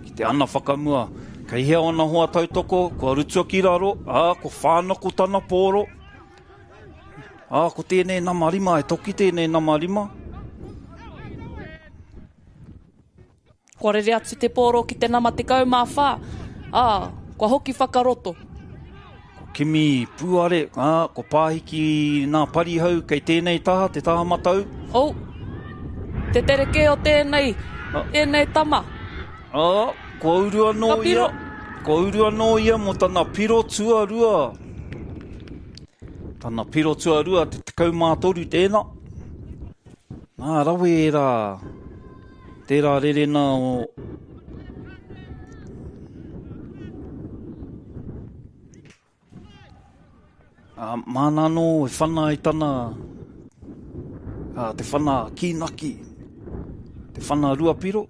ki te ana whakamua. Kei hea ona hoa tautoko, kua rutua ki raro, ā, kua whānako tana pōro. Ā, ko tēnei nama rima, e toki tēnei nama rima. Kua rere atu te pōro ki te nama 14, ā, kua hoki whakaroto. Ko Kimi Puare, ā, ko Pāhiki nā Parihau kei tēnei taha, te taha matau. Oh, te tere kē o tēnei, tēnei tama. Ā, kua uru anō ia, kua uru anō ia mō tana piro tuarua. Tana piro tuarua, te 13 tēnā. Nā, rawe ērā. Tērā rerena o Ā, māna anō e whana i tana, ā, te whana kīnaki, te whana ruapiro.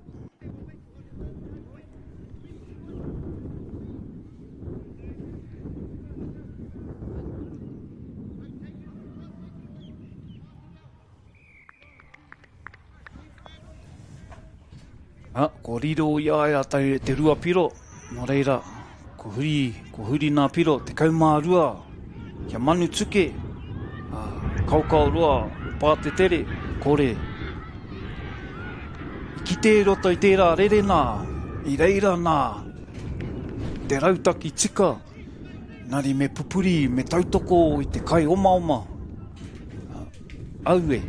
Ah, ko riro i a ia te, te rua piro, nō reira, ko huri, ko huri nā piro, 12, kia manutuke, ah, kaokao roa, pātetere, kore. I kite i roto i tērā rere nā, i reira nā, te rautaki tika, Engari me pupuri, me tautoko i te kai omaoma. Aue.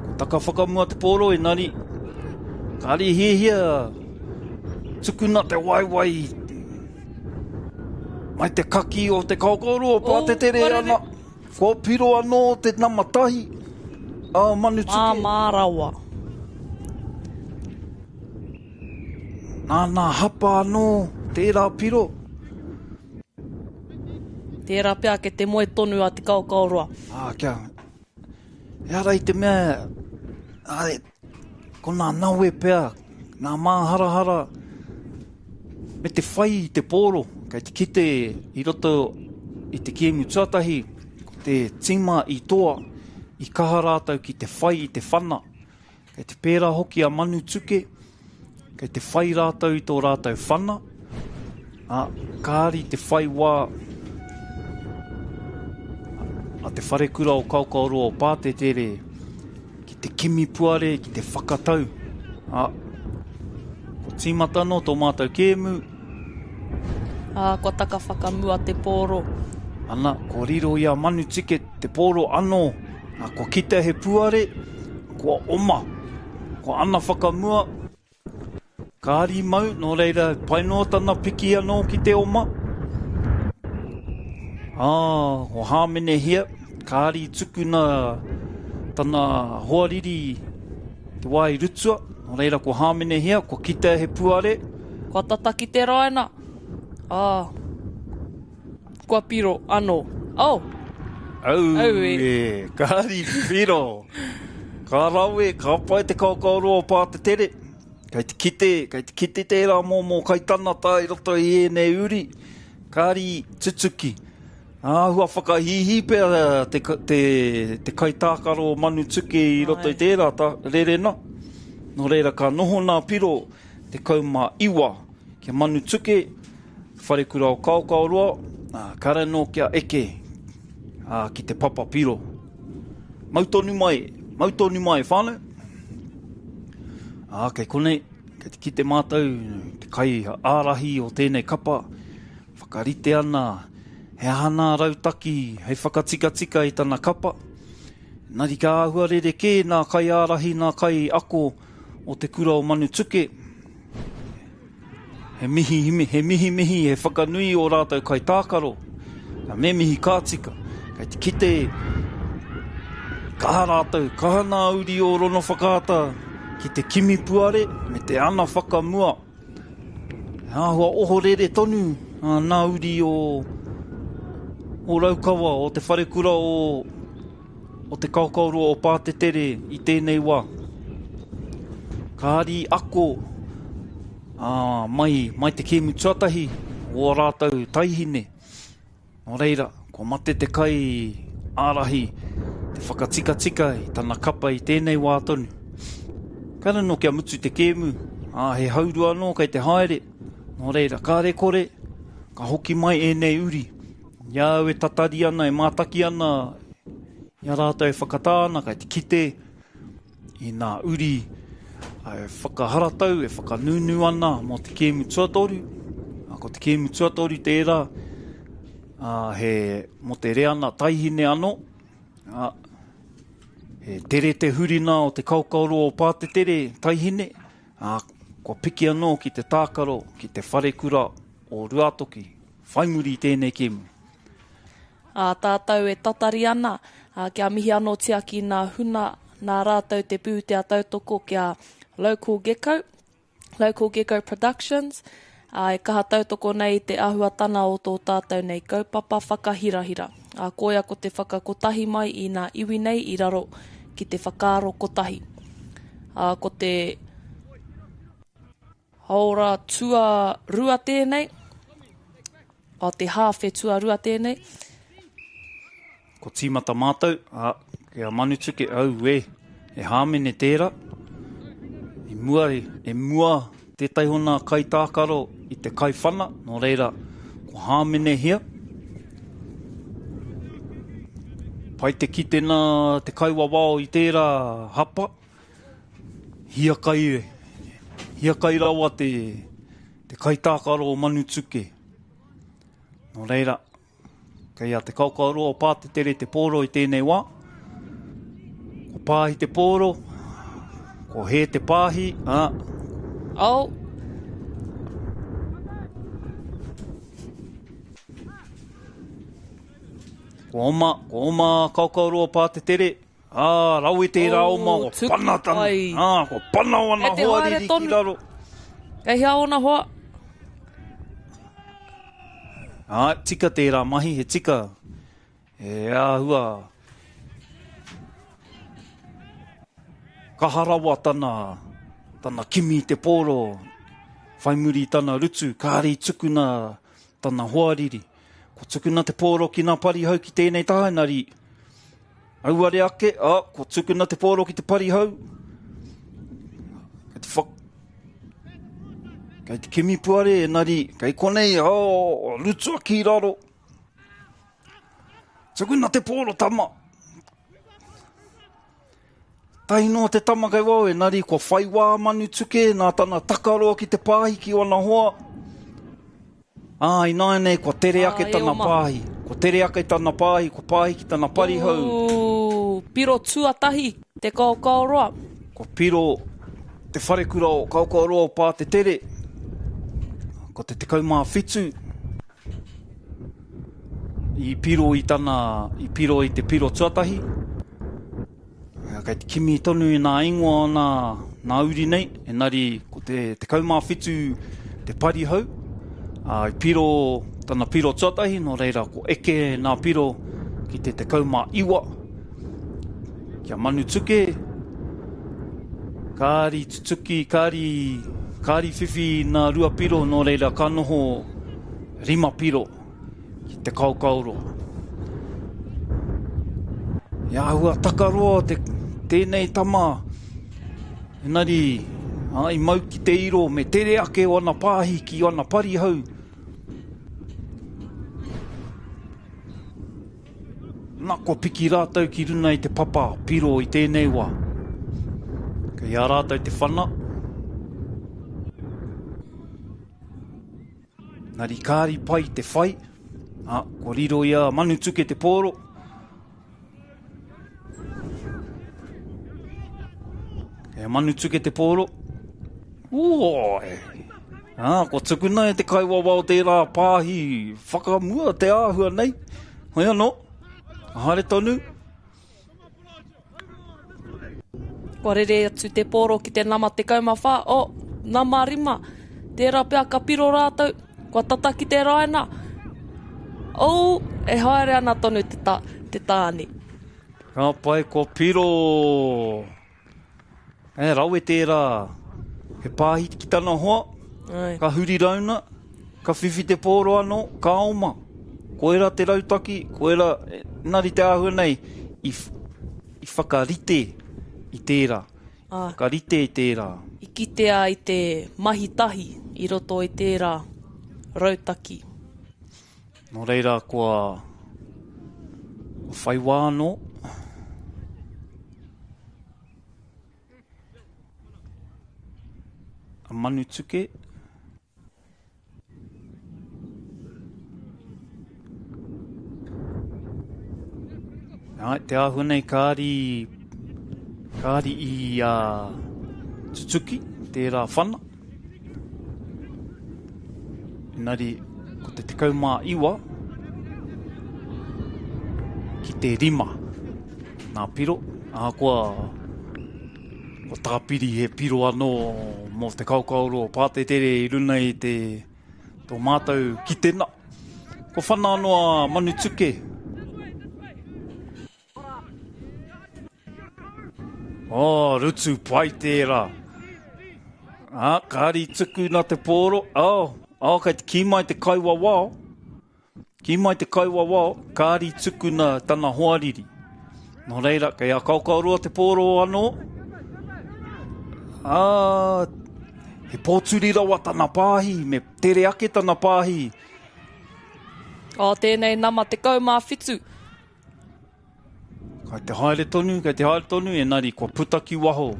Ko taka whakamua te pōro, engari, kāre i hiahia tukuna te waewae mai te kaki o te kaokaoroa, pātetere ana. Kua piro anō te nama tahi a Manutuke. Māmā rawa. Nāna hapa anō tērā piro. Tērā pea kei te moe tonu a Te Kaokaoroa. Ā, kia, ehara i te mea, ā, ko nā nawe pea, nā māharahara, me te whai i te pōro, kei te kite i roto i te kēmu tuatahi, ko te tīma i toa, i kaha rātou ki te whai i te whana. Kei te pērā hoki a Manutuke, kei te whai rātou i tō rātou whana, ā, kāri te whai wā a te wharekura o Kaokaoroa o Pātetere ki te kimi puare, ki te whakatau. Ā, ko tīmata anō tō mātou kēmu. Ā, kua taka whakamua te pōro. Ana, kua riro i a Manutike te pōro anō. Ā, kua kitea he puare, kua oma, kua ana whakamua, kāri mau, nō reira, pai noa tana piki anō ki te oma. Ā, kua hāmenehia, kāri tukuna tana hoariri te wā i rutua, nō reira, kua hāmenehia, kua kitea he puare. Kua tata ki te raina, ā. Kua piro ano. Oh! Aue, ka hari piro. Ka rawe, ka pai te kaokaoroa o Pātetere. Kei te kite, kei te kite tērā momo kaitanata i roto i ēnei uri. Ka hari tutuki. Āhua whakahīhī pea te, te, te kaitākaro o Manutuke i roto i tērā ta, rerena. Nō reira, ka noho nā piro 19 kia Manutuke, Wharekura o Kaokaoroa, ā, kāre anō kia eke, ā, ki te papa piro. Mau tonu mai, mau tonu mai, whānau. Ā, kei konei, kei te kite mātou te kai ārahi o tēnei kapa, whakarite ana he aha nā rautaki hei whakatikatika i tana kapa. Engari ka āhua rerekē nā kaiārahi, nā kaiako o te kura o Manutuke, He mihi, he mihimihi, he whakanui ō rātou kaitākaro. Me mihi ka tika. Kei te kite kaha rātou, kaha nā uri o Rongowhakaata ki te kimi puare me te ana whakamua. He āhua ohorere tonu nā uri o, o Raukawa, o te wharekura o, o Te Kaokaoroa o Pātetere i tēnei wā. Kāri ako ā, mai, mai te kēmu tuatahi o ā rātou taihine. Nō reira, kua mate te kai ārahi te whakatikatika i tana kapa i tēnei wā tonu. Kāre anō kia mutu te kēmu, ā, he haurua anō kei te haere. Nō reira, kāre kore, ka hoki mai ēnei uri. I a au e tatari ana, e mātaki ana, i a rātou e whakatā ana, kei te kite i nā uri e whakaharatau, e whakanūnū ana mō te kēmu tuatoru. Ko te kēmu tuatoru tērā, he mō te reana taihine anō. He tere te hurina o te kaokaoroa o Pātetere taihine, kua piki anō ki te tākaro, ki te wharekura o Ruātoki. Whai muri i tēnei kēmu. Ā tātou e tatari ana, ā, kia mihi anōtia ki nā huna nā rātou te pūtea tautoko ki a Local Gecko, Local Gecko Productions, ā, e kaha tautoko nei i te ahuatana o tō tātou nei kaupapa whakahirahira. Ā, koia ko te whakakotahi mai i nā iwi nei i raro ki te whakaaro kotahi. Ā, ko te. Haora tuarua tēnei. O te hāwhe tuarua tēnei. Ko tīmata mātou, ā, ki a Manutuke, auē, e hāmene tērā. I mua, e mua tētahi o nā kaitākaro i te kaiwhana, nō reira, ko hāmenehia. Pai te kite nā te kaiwawao i tērā hapa. Hiakai, hiakai rawa te, te kaitākaro o Manutuke. Nō reira, kei a Te Kaokaoroa o Pātetere te pōro i tēnei wā. Ko Pāhi te pōro, ko Hē te pāhi, ā. Oh. Ko oma, ko oma Kaokaoroa Pātetere, Ā, rawe tērā oma, Oh, kua pana tana, tuku ā, kua pana wana Kei te haere hoariri ki tonu. raro. Kei hea ōna hoa? Āe, tika tērā mahi, he tika. He āhua kaha rawa tana, tana kimi i te pōro, whai muri i tana rutu, kāre i tukuna tana hoariri. Kua tukuna te pōro ki nā parihau ki tēnei taha, engari auare ake, ā, kua tukuna te pōro ki te parihau. Kei te whak... Kei te kimi puare, engari kei konei, oh, rutua ki raro. Tukuna te pōro tama. Tahi noa te tama kei wao, engari kua whai wā Manutuke nā tana takaroa ki te pāhi ki ōna hoa. Ā, ināianei kua tere ake tana pāhi. Kua tere ake tana pāhi, kua pāhi ki tana parihau. Ū, piro tuatahi te kaokaoroa. Kua piro te wharekura o Kaokaoroa o Pātetere. Ko te 17. I piro i tana, i piro i te piro tuatahi. Kei te kimi tonu i nā ingoa o nā, nā uri nei, engari ko te 17 te parihau, ā, i piro tana piro tuatahi, nō reira ko eke nā piro ki te 19, kia manutuke, kāri tutuki, kāri, kāri whiwhi nā rua piro, nō reira ka noho rima piro ki te kaokaoroa. He āhua takaroa te, tēnei tama, engari ā, i mau ki te iro me tere ake o ana pāhi ki ana parihau. Na, kua piki rātou ki runa i te papa piro i tēnei wā. Kei a rātou te whana. Engari kāri pai te whai, ā, kua riro i a Manutuke te pōro. Kei a Manutuke te pōro. Oi! Ā, kua tukuna e te kaiwawao tērā pāhi whakamua te āhua nei. Hoi anō, haere tonu. Kua rere atu te pōro ki te nama 14, oh, nama 5. Tērā pea ka piro rātou, kua tata ki te raina. Oh, e haere ana tonu te, ta, te tāne. Ka pai, kua piro. E rawe tērā. He pāhi ki tana hoa, Ai. ka huri rauna, ka whiwhi te pōro anō, ka oma. Koira te rautaki, koira, engari te āhua nei, i, i whakarite i tērā. Ai. Whakarite i tērā. I kitea i te mahi tahi i roto i tērā rautaki. Nō reira, kua whai wā anō. A Manutuke. Ai, te āhua nei kāri, kāri i a tutuki tērā whana. Engari, ko te 19 ki te 5 nā piro, ahakoa kua tāpiri he piro anō mō te kaokaoro o Pātetere i runa i te tō mātou kitena. Kua whana anō a Manutuke. Oh, rutu pai tērā. Ah, kāri tuku nā te pōro. Oh, oh, kei te kī mai te kaiwawao. Kī mai te kaiwawao, kāri tuku nā tana hoariri. Nō reira, kei a Kaokaoroa te pōro anō. Ah, he pōturi rawa tana pāhi, me tere ake tana pāhi. Oh, tēnei nama 17. Kai te haere tonu, kai te haere tonu, engari kua puta ki waho.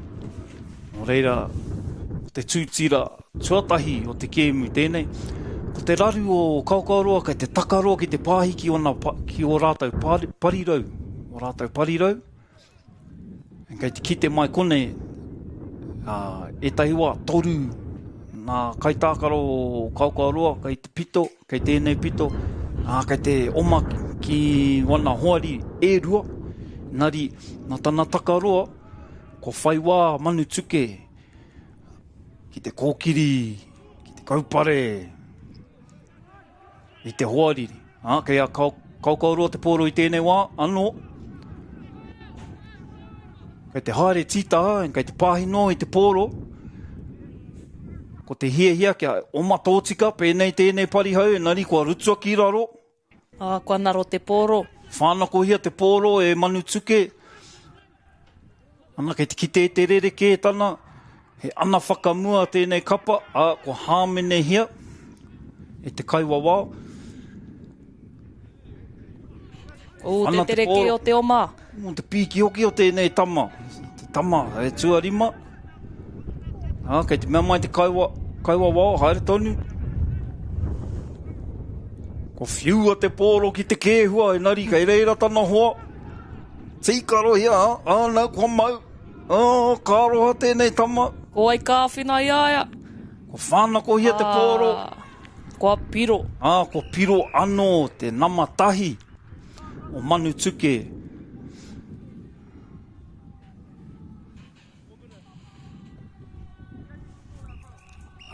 Nō reira, ko te tūtira tuatahi o te kēmu tēnei. Ko te raru o Kaokaoroa kei te takaroa ki te pāhi ki ōna, ki ō rātou parirau, ō rātou parirau. Kei te kite mai konei, ā, ētahi wā, toru ngā kaitākaro o Kaokaoroa kei te pito, kei tēnei pito, ā, kei te oma ki wana hoari e rua, engari, nā tana takaroa, kua whai wā Manutuke ki te kōkiri, ki te kaupare. i te hoariri. Ā, kei a Kaokaoroa te pōro i tēnei wā, anō. Kei te haere tītaha, kei te pāhi noa i te pōro. Ko te hiahia kia oma tōtika, pēnei tēnei parihau, engari kua rutua ki raro. Ā, kua ngaro te pōro. Whānakohia te pōro e Manutuke. Ana, kei te kite i te rerekētana, he ana whakamua tēnei kapa, ā, kua hāmenehia e te kaiwawao. Ū, te Ana te tere kē o te oma. Ū, te pīki hoki o tēnei tama. Te tama e tuarima. Ā, kei te mea mai te kaiwa, kaiwawao, haere tonu. Ko whiua te pōro ki te kēhua, engari kei reira tana hoa. Tīkarohia, ā, nau, kua mau. Ā, ka aroha tēnei tama. Ko wai ka āwhina i a ia? Kua whānakohia te pōro. Kua piro. Ā, kua piro anō te nama tahi o Manutuke.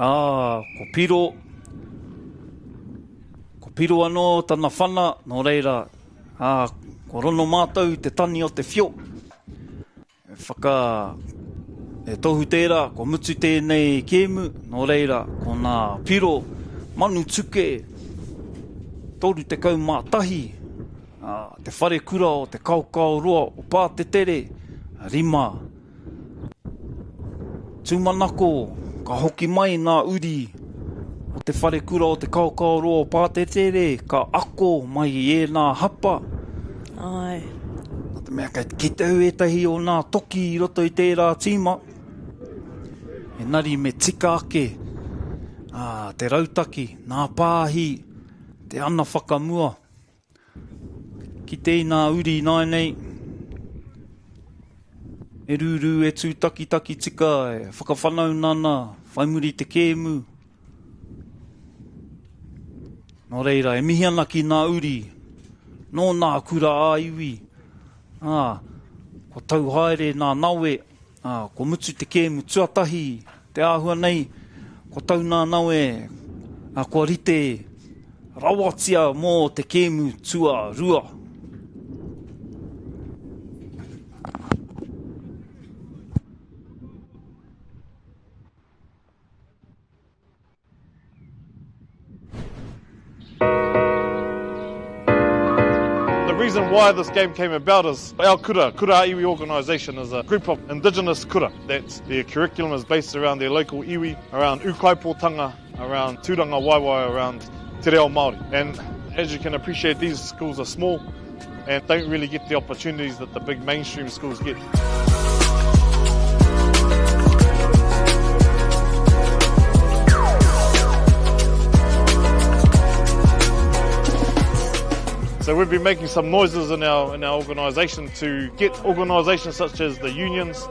Ā, ko Piro, ko Piro anō tana whana, nō reira, ā, kua rono mātou i te tani o te whio. E whaka, e tohu tērā, kua mutu tēnei kēmu, nō reira, ko nā Piro, Manutuke, 31, ā, te wharekura o te Kaokaoroa o Pātetere, 5. Tūmanako, ka hoki mai ngā uri o te wharekura o te Kaokaoroa o Pātetere, ka ako mai i ēnā hapa. Āe. Nā te mea kei te kite au ētahi o nā toki i roto i tērā tīma. Engari me tika ake ā, te rautaki, nā pāhi, te ana whakamua. Ki te inā uri ināianei, e rūrū, e tūtakitaki tika, e whakawhanauna ana, whai muri i te kēmu. Nō reira, e mihi ana ki nā uri, nō nā kura ā-iwi, ā, kua tau haere nā nawe, Ā, kua mutu te kēmu tuatahi, te āhua nei, kua tau nā nawe, ā, kua rite rawatia mō te kēmu tuarua. The reason why this game came about is our kura, Kura Iwi organisation, is a group of indigenous kura that their curriculum is based around their local iwi, around ūkaipōtanga, around tūranga waewae, around te reo Māori. And as you can appreciate, these schools are small and don't really get the opportunities that the big mainstream schools get. So we've been making some noises in our in our organisation to get organisations such as the unions,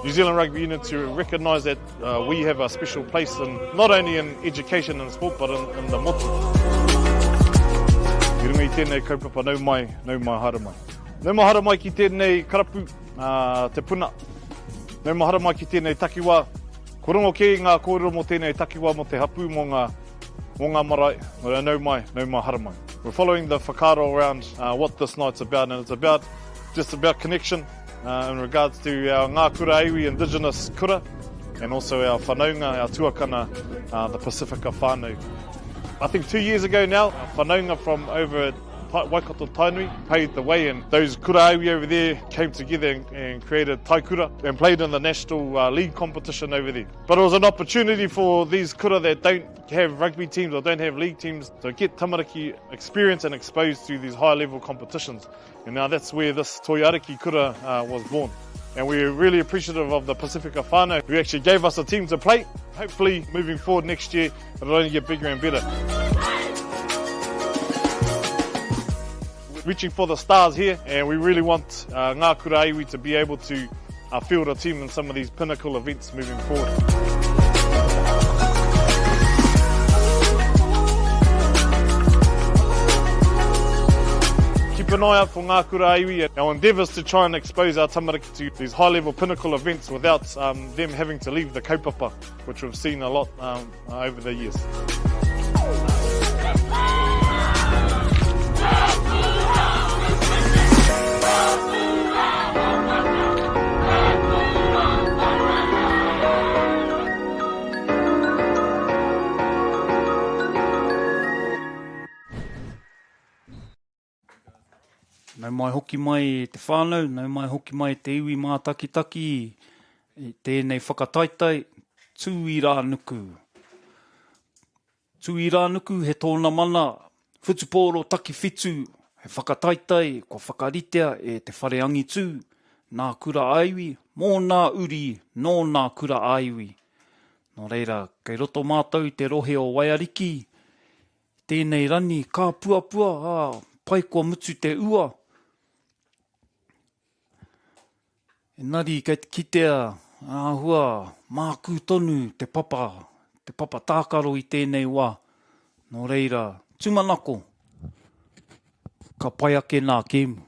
New Zealand Rugby Union to recognise that uh, we have a special place in not only in education and sport but in, in the motu. I runga i tēnei kaupapa nau mai, nau mai haere mai. Nau mai haere mai ki tēnei karapu, uh, te puna. Nau mai haere mai ki tēnei takiwā. Ko rongo kē ngā kōrero mō tēnei takiwā mō te hapū mō ngā, mō ngā marae. Nō reira, nau mai, nau mai haere mai. We're following the whakaaro around uh, what this night's about and it's about just about connection uh, in regards to our Ngā Kura Iwi indigenous kura and also our whanaunga, our tuakana, uh, the Pasifika whānau. I think two years ago now, our whanaunga from over at Waikato Tainui paved the way and those kura iwi over there came together and, and created Taikura and played in the national uh, league competition over there. But it was an opportunity for these kura that don't have rugby teams or don't have league teams to get tamariki experience and exposed to these high level competitions. And now that's where this Toi Ariki Kura uh, was born. And we're really appreciative of the Pasifika whānau who actually gave us a team to play. Hopefully, moving forward next year, it'll only get bigger and better. Reaching for the stars here, and we really want uh, Ngā Kura Iwi to be able to uh, field a team in some of these pinnacle events moving forward. Keep an eye out for Ngā Kura Iwi and our endeavours to try and expose our tamariki to these high-level pinnacle events without um, them having to leave the kaupapa, which we've seen a lot um, over the years. Nau mai hoki mai te whānau, nau mai hoki mai te iwi mātakitaki i tēnei whakataetae Tūirānuku. Tūirānuku he tōna mana whutupōro takiwhitu, he whakataetae kua whakaritea e Te Whare Angitū, nā Kura ā-Iwi, mō nā uri nō nā Kura ā-Iwi. Nō reira, kei roto mātou i te rohe o Waiariki, Tēnei rani kāpuapua, ā, pai kua mutu te ua. Engari kei te kitea āhua mākū tonu te papa, te papa tākaro i tēnei wā. Nō reira, tūmanako, ka pai ake nā kēmu.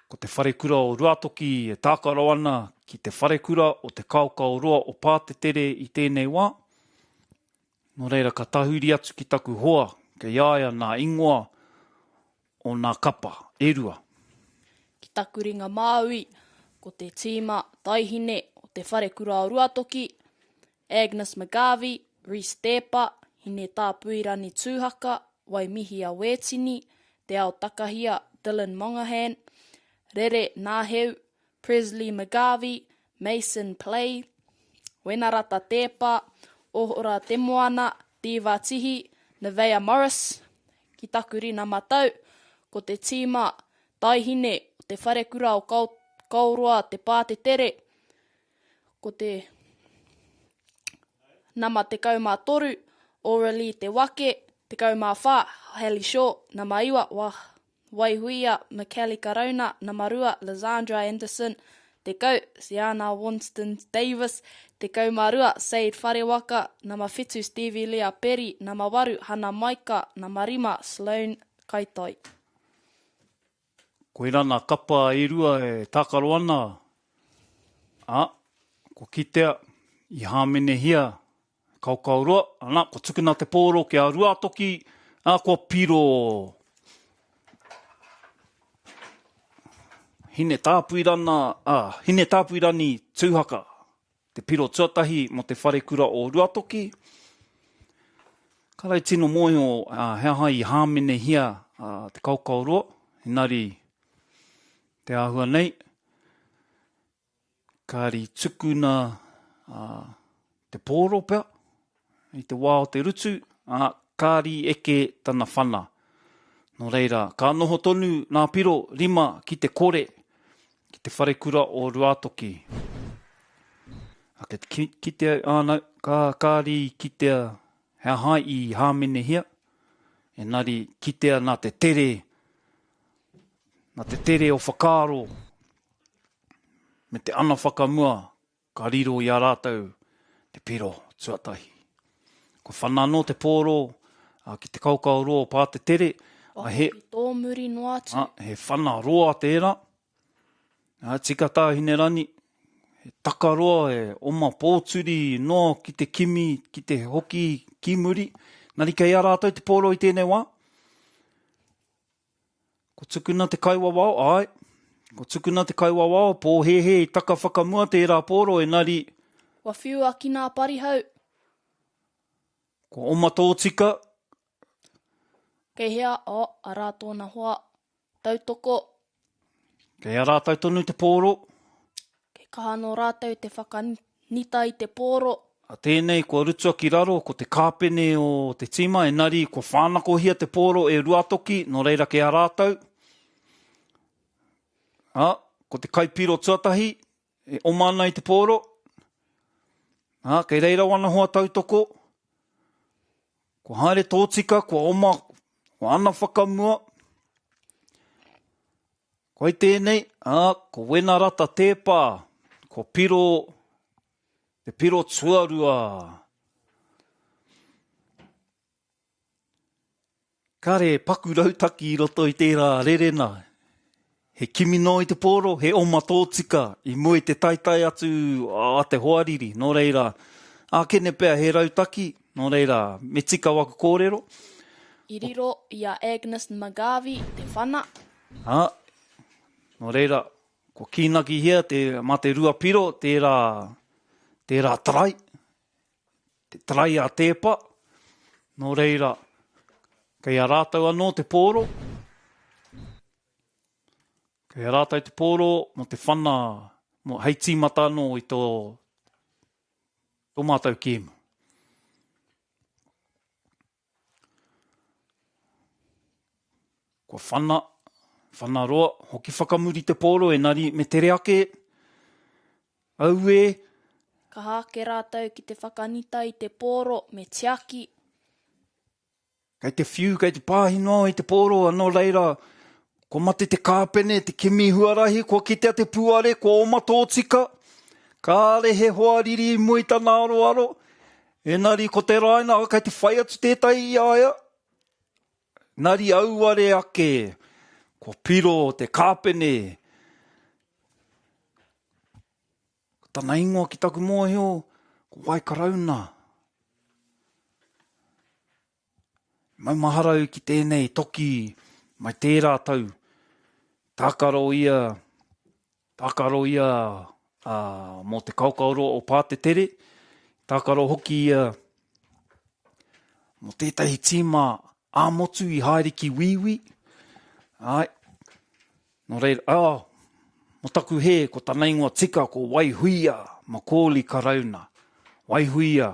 Ko te wharekura o Ruatoki e tākaro ana ki te wharekura o Te Kaokaoroa o Pātetere i tēnei wā. Nō reira ka tahuri atu ki taku hoa, kei a ia nā ingoa o nā kapa e rua. Ki taku ringa māui, ko te tīma taihine o Te Wharekura o Ruatoki, Agnes McGarvey, Rhys Teepa, Hinetāpuirani Tūhaka, Waimihia Wētini, Te Ao Takahia, Dylan Mongahan, Rere Nāheu, Presley McGarvey, Mason Play, Wenarata Tēpa, Ohora Temoana, Diva Tihi, Nevaeh Morris, ki taku rina matau, ko te tīma Taihine o te Wharekura o Kaoroa Te Pātetere, ko te nama 13, Aurelie Te Wake, 14, Hallie Shaw, nama 9, Wah Waihuia, Michaeli Karauna, Nama 2, Lizandra Anderson, 10, Siana Winston Davis, 12, Sade Wharewaka, Nama 7, Stevie Lea Peri, Nama 8, Hana Maika, Nama 5, Sloane Kaitai. Koirā nā kapa e rua e tākaro ana, ā, kua kitea i hāmenehia Kaokaoroa, ana, kua tukuna te pōro ki a Ruātoki, ā, kua piro. Hinetāpuirana, ā, Hinetāpuirani Tūhaka, te piro tuatahi mō te wharekura o Ruatoki. Kāre tino mōhio he aha i hāmenehia te Kaokaoroa, engari te āhua nei, Kāri tukuna te pōro pea i te wā o te rutu, ā, kāri eke tana whana. Nō reira, ka noho tonu nā piro rima ki te kore, ki te wharekura o Ruātoki. Ake, kitea, āna, ka, kāri kitea he aha i hāmenehia, engari kitea nā te tere, nā te tere o whakaaro me te ana whakamua ka riro i a rātou te piro tuatahi. Kua whana anō te pōro ki te kaokao roa o Pātetere, a he, Ki tō muri noa atu. A, he whana roa tērā. A, tika tā Hinerani, he takaroa, he oma pōturi noa ki te kimi, ki te hoki ki muri. Nari kei a rātou te pōro i tēnei wā? Ko tukuna te kaiwawao, āe. Ko tukuna te kaiwawao, pōhēhē i taka whakamua tērā pōro, engari. Kua whiua ki nā parihau. Kua oma tōtika. Kei hea, oh, arā tōna hoa tautoko. Kei a rātou tonu te pōro. Kei kaha nō rātou te whakanita i te pōro. A tēnei kua rutua ki raro ko te kāpene o te tīma, engari kua whānakohia te pōro e Ruatoki, nō reira kei a rātou. A, ko te kaipiro tuatahi e oma ana i te pōro. A, kei reira wana hoa tautoko. Kua haere tōtika, kua oma, kua ana whakamua. Koi tēnei, ā, ko Wenarata Tēpā, ko Piro, te piro tuarua. Kare paku rautaki i roto i tērā rerena. He kimi noa i te pōro, he oma tōtika i mua i te taetae atu a te hoariri. Nō reira, ākene pea he rautaki, nō reira, me tika waku kōrero. I riro i a Agnes McGarvey te whana. Ā, nō reira, kua kīnakihia te, mā te ruapiro tērā, tērā tarai, te tarai a Tēpa, nō reira, kei a rātou anō te pōro. Kei a rātou te pōro mō te whana, mō, hei tīmata anō i tō, tō mātou kēmu. Kua whana, whana roa, hoki whakamuri te pōro enari me tere ake. Auē! Kaha ake rātou ki te whakanita i te pōro me tiaki. Kei te whiu, kei te pāhi noa i te pōro, nō reira, kua mate te kāpene, te kimi huarahi, kua kitea te puare, kua oma tōtika. Kāre he hoariri i mua i tana aroaro, engari ko te raina, kei te whai atu tētahi i a ia. Engari auare ake, kua piro te kāpene. Ko tana ingoa ki taku mōhio, ko Waikarauna. Maumahara au ki tēnei toki mai tērā tau. Tākaro ia, tākaro ia ā, mō te kaokaoroa o Pātetere. Tākaro hoki ia mō tētahi tīma ā-motu i haere ki Wīwī. Āe. Nō reira, ā, mō taku hē, ko tana ingoa tika ko Waihuia Macaulay Karauna. Waihuia,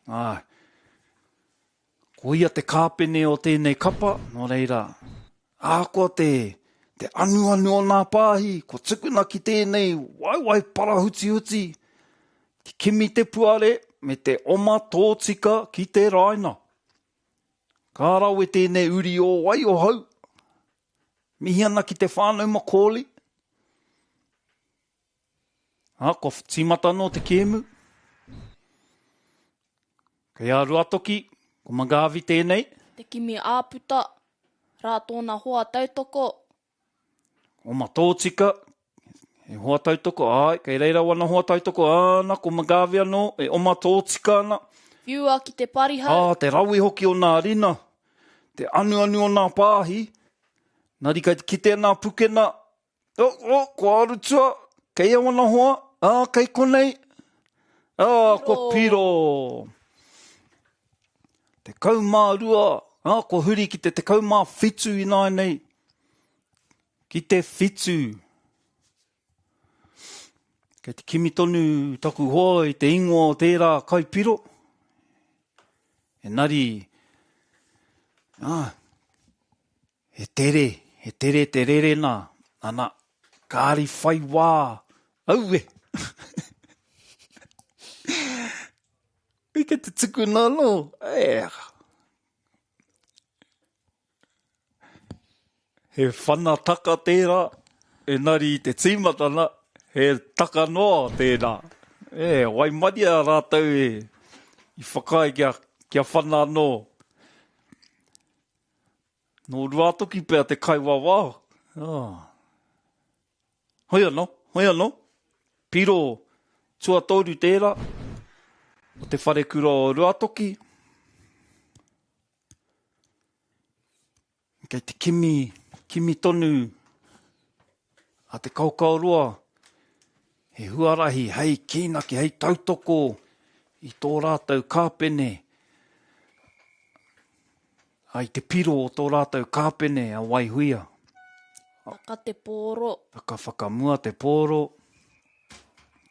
āe. Ko ia te kāpene o tēnei kapa, nō reira, ahakoa te, te anuanu o nā pāhi, kua tukuna ki tēnei waewae parahutihuti, ki kimi te puare me te oma tōtika ki te raina. Ka rawe tēnei uri o Waiohau. Mihi ana ki te whānau Macaulay. Ā, kua tīmata anō te kēmu. Kei a Ruatoki, ko McGarvey tēnei. Te kimi āputa, rā tōna hoa tautoko. Oma tōtika, he hoa tautoko, āe, kei reira wana hoa tautoko, āna, ko McGarvey anō, e oma tōtika ana. Whiua ki te parihau. Ā, te rawe hoki o nā rina, te anuanu o nā pāhi, nari kei te kitea nā pukena, oh, oh, kua arutua, kei a wana hoa, ā, kei konei, ā, kua piro. 12, ā, kua huri ki te 17 ināianei, ki te whitu. Kei te kimi tonu taku hoa i te ingoa o tērā kaipiro. Engari, ā, he tere, he tere te rere nā, ana, kāri whai wā, aue! Kei te tukuna anō, e, He whana taka tērā, engari i te tīmatanga, he taka noa tērā. E, waimaria rātou e, i whakaae kia, kia whana anō. Nō Ruātoki pea te kaiwawao. Oh. Hoi anō, hoi anō. Piro tuatoru tērā, o te wharekura o Ruātoki. Kei te kimi, kimi tonu a Te Kaokaoroa he huarahi hei kīnaki, hei tautoko i tō rātou kāpene, ai te piro o tō rātou kāpene a Waihuia. Taka te pōro. Taka whakamua te pōro.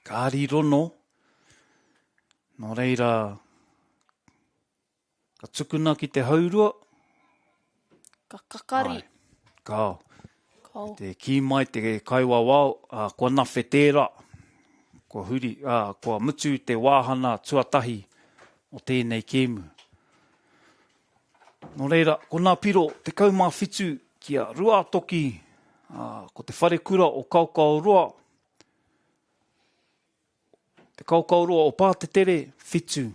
Kāri rono. Nō reira, Ka tukuna ki te haurua. Ka kakari. Ai, kao. Kao. Te kī mai te kaiwawao, ā, kua nawhe tērā, kua huri, ā, kua mutu te wāhana tuatahi o tēnei kēmu. Nō reira, ko nā piro 17 ki a Ruātoki, ā, ko te wharekura o Kaokaoroa, Te Kaokaoroa o Pātetere, whitu.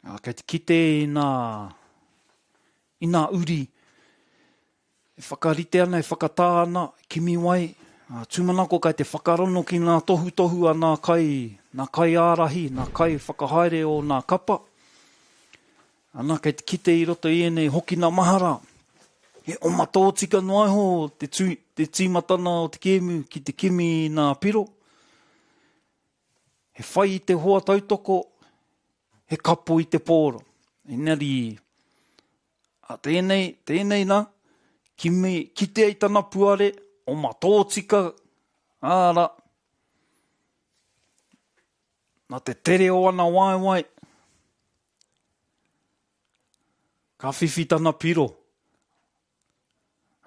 Ā, kei te kite i nā, i nā uri e whakarite ana, e whakatā ana, kimi wai, ā, tūmanako kei te whakarono ki ngā tohutohu a nā kai, nā kaiārahi, nā kaiwhakahaere o nā kapa. Ana, kei te kite i roto i ēnei hokina mahara, he oma tōtika noa iho te, tū, te tīmatana o te kēmu ki te kimi i nā piro. He whai i te hoa tautoko, he kapo i te pōro. Engari, A tēnei, tēnei nā, kimi, kitea i tana puare, oma tōtika, āra, nā te tere o ana waewae, ka whiwhi tana piro.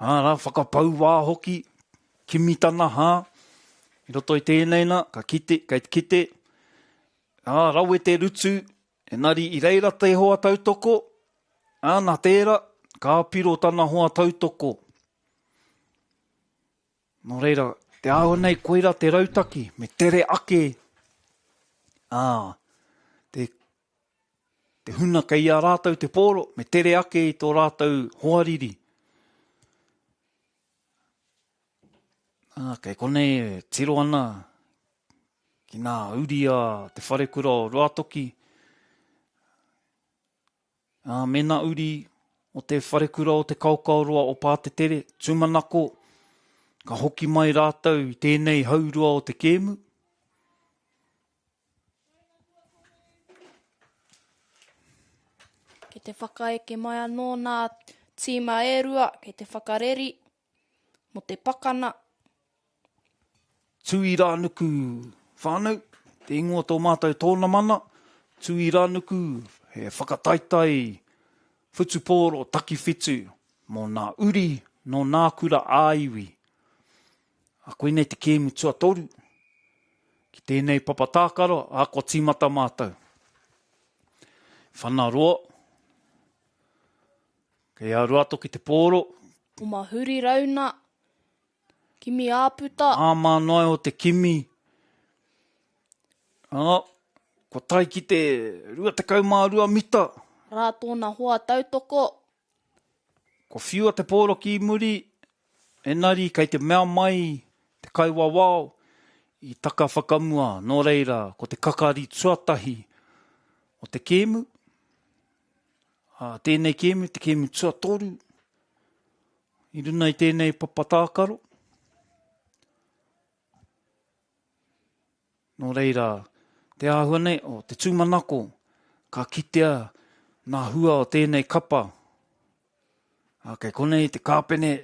Āra, whakapau wā hoki, kimi tana hā, i roto i tēnei nā, ka kite, kei te kite, ā, rawe te rutu, Engari i reira te hoa tautoko, ā, nā tērā, ka piro tana hoa tautoko. Nō reira, te āhua nei koira te rautaki, me tere ake, ā, te, te huna kei a rātou te pōro, me tere ake i tō rātou hoariri. Ā, kei konei e tiro ana ki ngā uri a Te Wharekura o Ruatoki, ā, me ngā uri o Te Wharekura o Te Kaokaoroa o Pātetere, tūmanako, ka hoki mai rātou i tēnei haurua o te kēmu. Kei te whakaeke mai anō nā tīma e rua, kei te whakareri mō te pakana. Tūirānuku whānau, te ingoa tō mātou tōnamana, Tūirānuku, he whakataetae whutupōro takiwhitu mō nā uri nō nā kura ā-iwi. A koinei te kēmu tuatoru ki tēnei papa tākaro, a kua tīmata mātou. Whanaroa, Kei a Ruatoki te pōro. Oma huri rauna, kimi āputa. Māmā noa o te kimi. Ā, kua tae ki te 22 mita. Rā tōna hoa tautoko. Kua whiua te pōro ki muri, enari kei te mea mai te kaiwawao i taka whakamua, nō reira ko te kakari tuatahi o te kēmu. Ā, tēnei kēmu, te kēmu tuatoru i runa i tēnei papa tākaro. Nō reira, te āhua nei o te tūmanako, ka kitea nā hua o tēnei kapa. Ā, kei konei te kāpene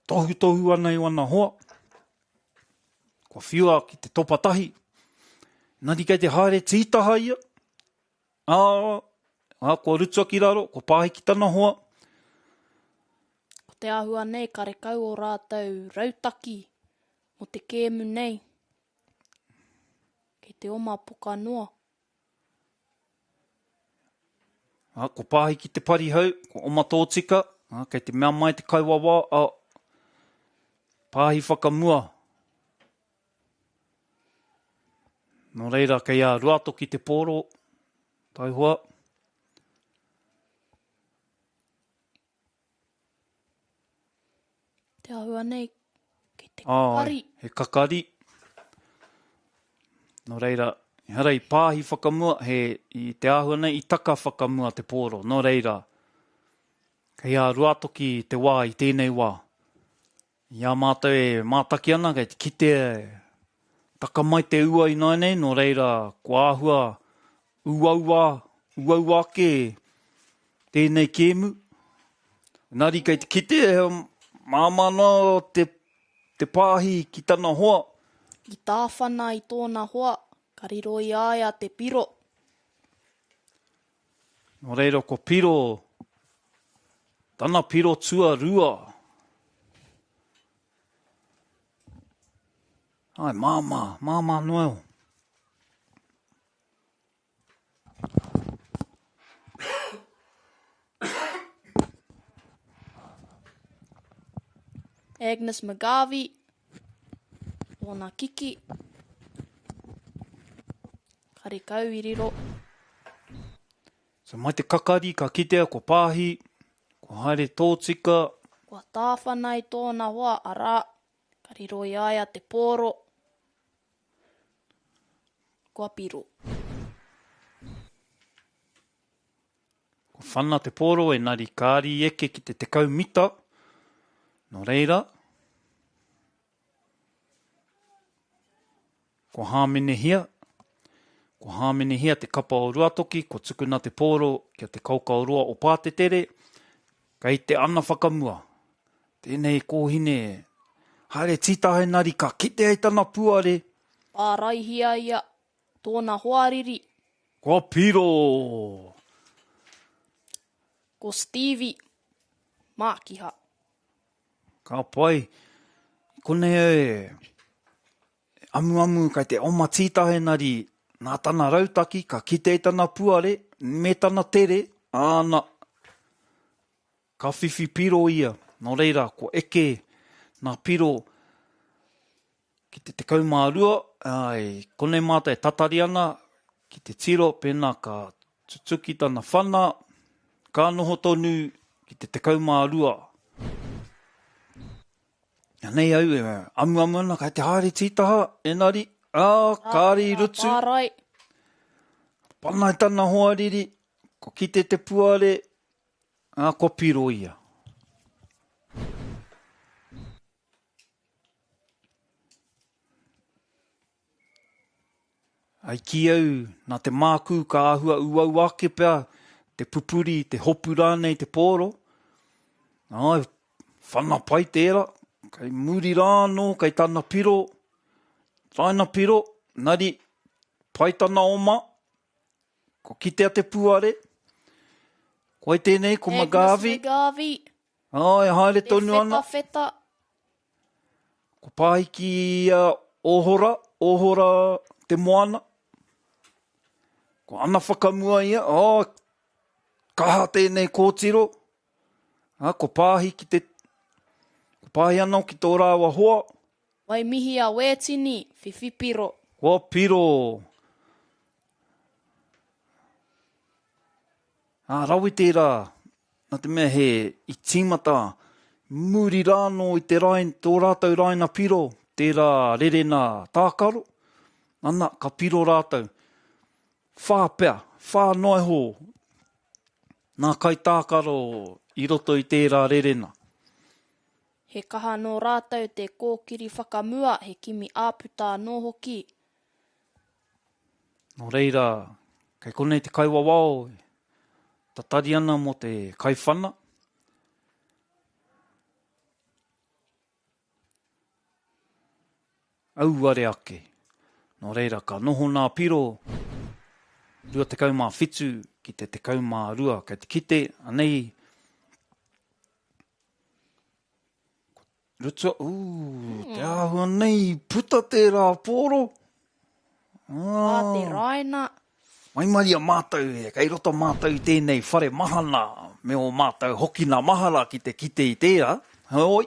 tohutohu ana i wana hoa. Kua whiua ki te topa tahi. Nani kei te haere tītaha ia. Ā, ā, kua rutua ki raro, kua pāhi ki tana hoa. Ko te āhua nei karekau o rātou rautaki mō te kēmu nei. Kei te oma poka noa. Ā, kua pāhi ki te parihau, kua oma tōtika, ā, kei te mea mai te kaiwawao, ā, pāhi whakamua. Nō reira, kei a Ruatoki te pōro, taihoa. Te āhua nei, kei te kakari. He kakari. Nō reira, ehara i pāhi whakamua, he, i te āhua nei, i taka whakamua te pōro. Nō reira, kei a Ruatoki te wā i tēnei wā. I a mātou e mātaki ana, kei te kitea e taka mai te ua ināianei, nō reira kua āhua uaua, uaua ake tēnei kēmu. Engari kei te kitea he māmā noa te, te pāhi ki tana hoa. I tāwhana i tōna hoa, ka riro i a ia te piro. Nō reira ko Piro, tana piro tuarua. Ai, māmā, māmā noa iho. Agnes McGarvey, tōna kiki. Karekau i riro. So mai te kakari ka kitea ko Pāhi, ko haere tōtika. Kua tāwhana i tōna hoa, arā, ka riro i a ia te pōro, kua piro. Kua whana te pōro engari kāri i eke ki te 10 mita, nō reira, Kua hāmenehia, kua hāmenehia te kapa o Ruatoki, kua tukuna te pōro kia te kaokaoroa o Pātetere. Kei te ana whakamua. Tēnei kōhine, haere tītaha engari ka kite ai tana puare. Āraihia ia, tōna hoariri. Kua piro! Ko Stevie, Mākiha. Ka pai. I konei au e amuamu kei te oma tītaha engari nā tana rautaki ka kite i tana puare me tana tere, āna, ka whiwhi piro ia. Nō reira, kua eke nā piro ki te 12, ā, i konei mātou e tatari ana ki te tiro pēnā ka tutuki tana whana, ka noho tonu ki te 12. Anei au e amuamu ana, kai te haere tītaha, enari, ā, kāre i rutu. Pārai. Pana i tana hoariri, ko kite te puare, ā, kua piro ia. I kī au, nā te mākū ka āhua uaua ake pea te pupuri, te hopu rānei te pōro. Āe, whana pai tērā, kei muri rā anō, kei tana piro, taina piro, nari, pai tana oma, ko kitea te puare, koe tēnei, ko McGarvey. Agnes McGarvey. Āe, haere tonu ana. Te whetawheta. Ko Pāiki ia Ōhora, Ōhora te moana. Ko ana whakamua ia, oh, kaha tēnei kōtiro. Ha, ko Pāhi ki te, ko Pāhi anō ki tō rāua hoa. Waimihi a Wētini, whiwhi piro. Kua piro. Ā, rawe tērā, nā te mea he i tīmata muri rā anō i te rain, tō rātou raina piro, tērā rerena tākaro, ana, ka piro rātou. Whā pea, whā noa iho nā kaitākaro i roto i tērā rerena. He kaha nō rātou te kōkiri whakamua, he kimi āputa anō hoki. Nō reira, kei konei te kaiwawao e tatari ana mō te kaiwhana. Auare ake. Nō reira, ka noho nā piro 27 ki te 12. Kei te kite, anei, Rutua, ū, te āhua nei, puta tērā pōro. Ah. Ā te raina. Waimaria mātou, e, kei roto mātou i tēnei whare mahana me ō mātou hokina mahara ki te kite i tērā. Heoi,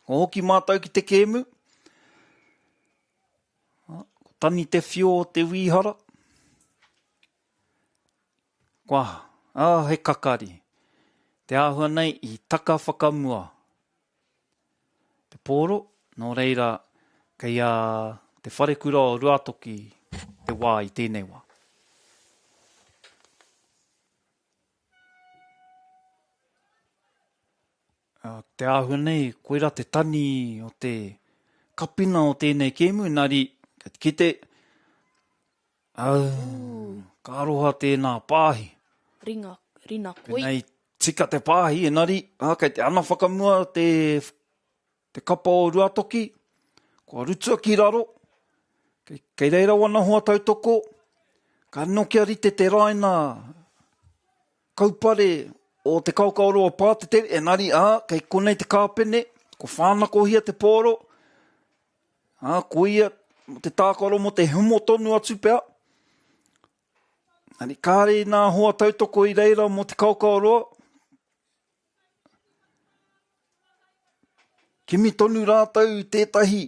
ko hoki mātou ki te kēmu. Ah, ko Tani te whio o te wīhara. Kua, ah, he kakari. Te āhua nei i taka whakamua. Te pōro, nō reira, kei a Te Wharekura o Ruatoki te wā i tēnei wā. Te āhua nei, koirā te tani o te kapina o tēnei kēmu, engari, kei te kite, au, ka aroha tēnā pāhi. Ringa, rina koi. Pēnei tika te pāhi, engari, ā, kei te ana whakamua te, te kapa o Ruatoki, kua rutua ki raro, kei, kei reira wana hoa tautoko, ka rino kia rite te raina kaupare o Te Kaokaoroa Pātetere, engari, ā, kei konei te kāpene, ko whānakohia te pōro, ā, ko ia te tākaro mō te humo tonu atu pea. Engari, kāre i nā hoa tautoko i reira mō Te Kaokaoroa. Kimi tonu rātou tētahi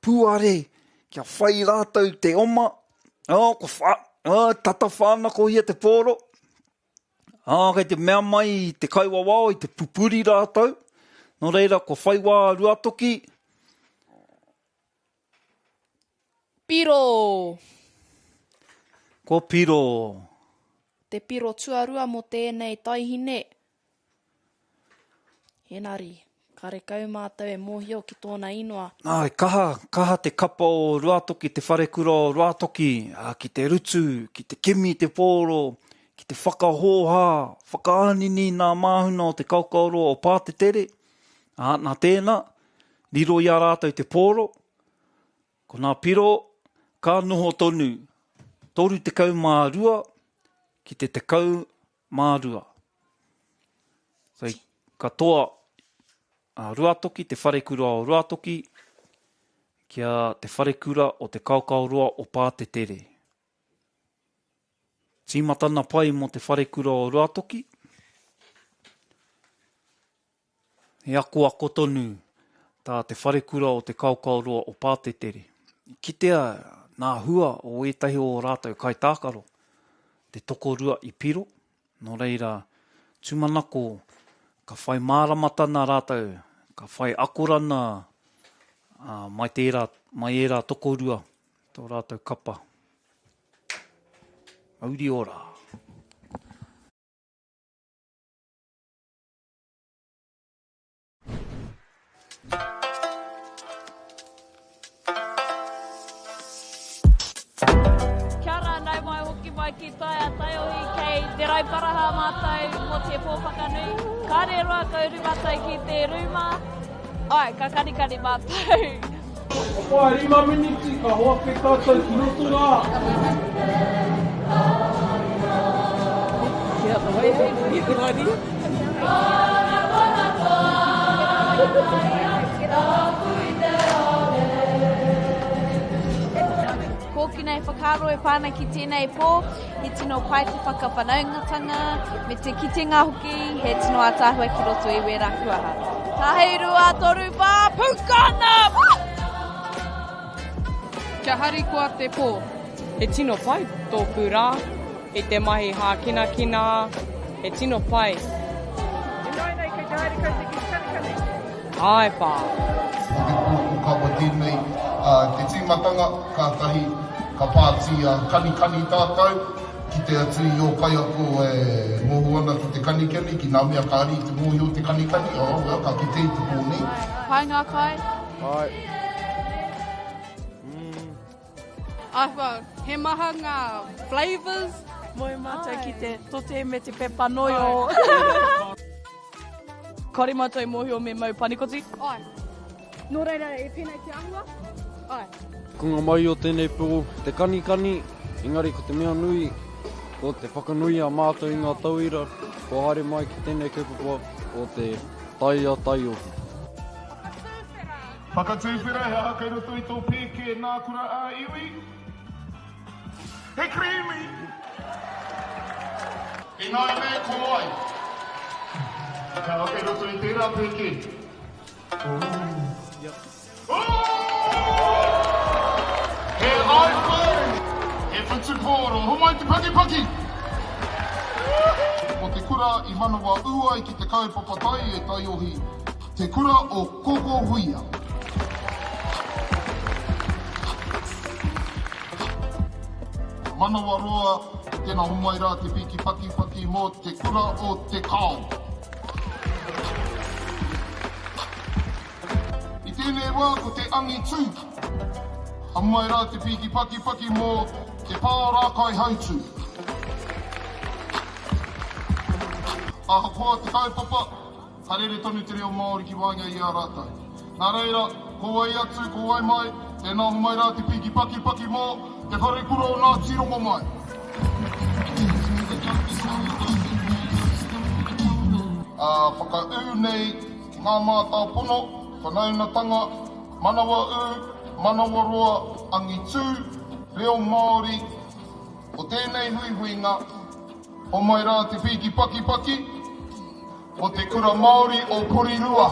pūare kia whai rātou te oma. Oh, ko wha, oh, tata whānakohia te pōro. Ā, kei te mea mai te kaiwawao i te pupuri rātou. Nō reira, kua whai wā Ruatoki. Piro! Ko Piro. Te piro tuarua mō tēnei taihine. Enari, karekau mātou e mōhio ki tōna inoa. Nā, i kaha, kaha te kapa o Ruatoki, te wharekura o Ruatoki, ā, ki te rutu, ki te kimi i te pōro, ki te whakahōhā, whakaanini nā māhuna o Te Kaokaoroa o Pātetere, ā, nā tēnā, riro i a rātou te pōro, ko nā piro ka noho tonu 32 ki te 12. So, ka toa a Ruatoki, te wharekura o Ruatoki, ki a te wharekura o Te Kaokaoroa o Pātetere. Tīmatana pai mō te wharekura o Ruatoki. He akoako tonu tā te wharekura o Te Kaokaoroa o Pātetere. I kitea nā hua o ētahi o ō rātou kaitākaro, te tokorua i piro, nō reira, tūmanako ka whai māramatana rātou, ka whai akorana mai tērā, mai ērā tokorua, tō rātou kapa. Mauri ora! Kia ora, nau mai hoki mai ki Tai a Taiohi kei Te Rauparaha mātou mō te pō whakanui. Kāre roa ka uru mātou ki te rūma, āe, ka kanikani mātou. Ka pae rima miniti ka hoake tātou ki roto rā. Kōkina nei whakaaro e pā ana ki tēnei pō, he tino pai te whakawhanaungatanga, me te kitenga hoki, he tino ātaahua ki roto i wērā kuaha. Tahi, rua, toru, whā, pukana! Kia harikoa te pō. He tino pai tōku rā i te mahi hākinakina, he tino pai. Ināianei kei te haere koutou ki te kanikani? Āe pā. Ko te pō kawa tēnei te tīmatanga, kātahi ka pāti kanikani tātou, kite atu i ō kaiako e ngoho ana ki te kanikani, ki ngā mea kāre i te mōhio te kanikani, oh well, ka kite i te pō nei. Pai ngā kai? Āe. Āhua, he maha ngā flavours. Moe mātou ki te tote me te pepa noio. Kāore mātou i mōhio me mau panikoti. Āe. Nō reira, e pēnei te āhua? Āe. Ko ngā mai o tēnei pō, te kanikani, engari ko te mea nui, ko te whakanui a mātou i ngā tauira kua haere mai ki tēnei kaupapa o te Tai a Taiohi. Whakatuwhera, he aha kei roto i tō pēke nā kura ā-iwi? He kirīmi! Ināianei, ko wai? He aha kei roto i tērā pēke? He iPhone! He whutupōro! Homai te pakipaki! Ko te kura i manawa ū ai ki te kaupapa tai e taiohi, te kura o Koko Huia. Manawa roa, tena homai rā te piki pakipaki mō te kura o Te Kao. I tēnei wā ko te angitū. Homai rā te piki pakipaki mō te pā o Rākaihautū. Ahakoa te kaupapa, Ka rere tonu te reo Māori ki waenga i a rātou. Nā reira, ko wai atu, ko wai mai, tēnā homai rā te pīki pakipaki mō Te Wharekura o Ngāti Rongomai. Ā, whakaū nei ki ngā mātāpono, whanaungatanga, manawa ū, manawa roa, angitū, reo Māori, o tēnei huihuinga, homai rā te pīki pakipaki, O te Kura Māori o Porirua.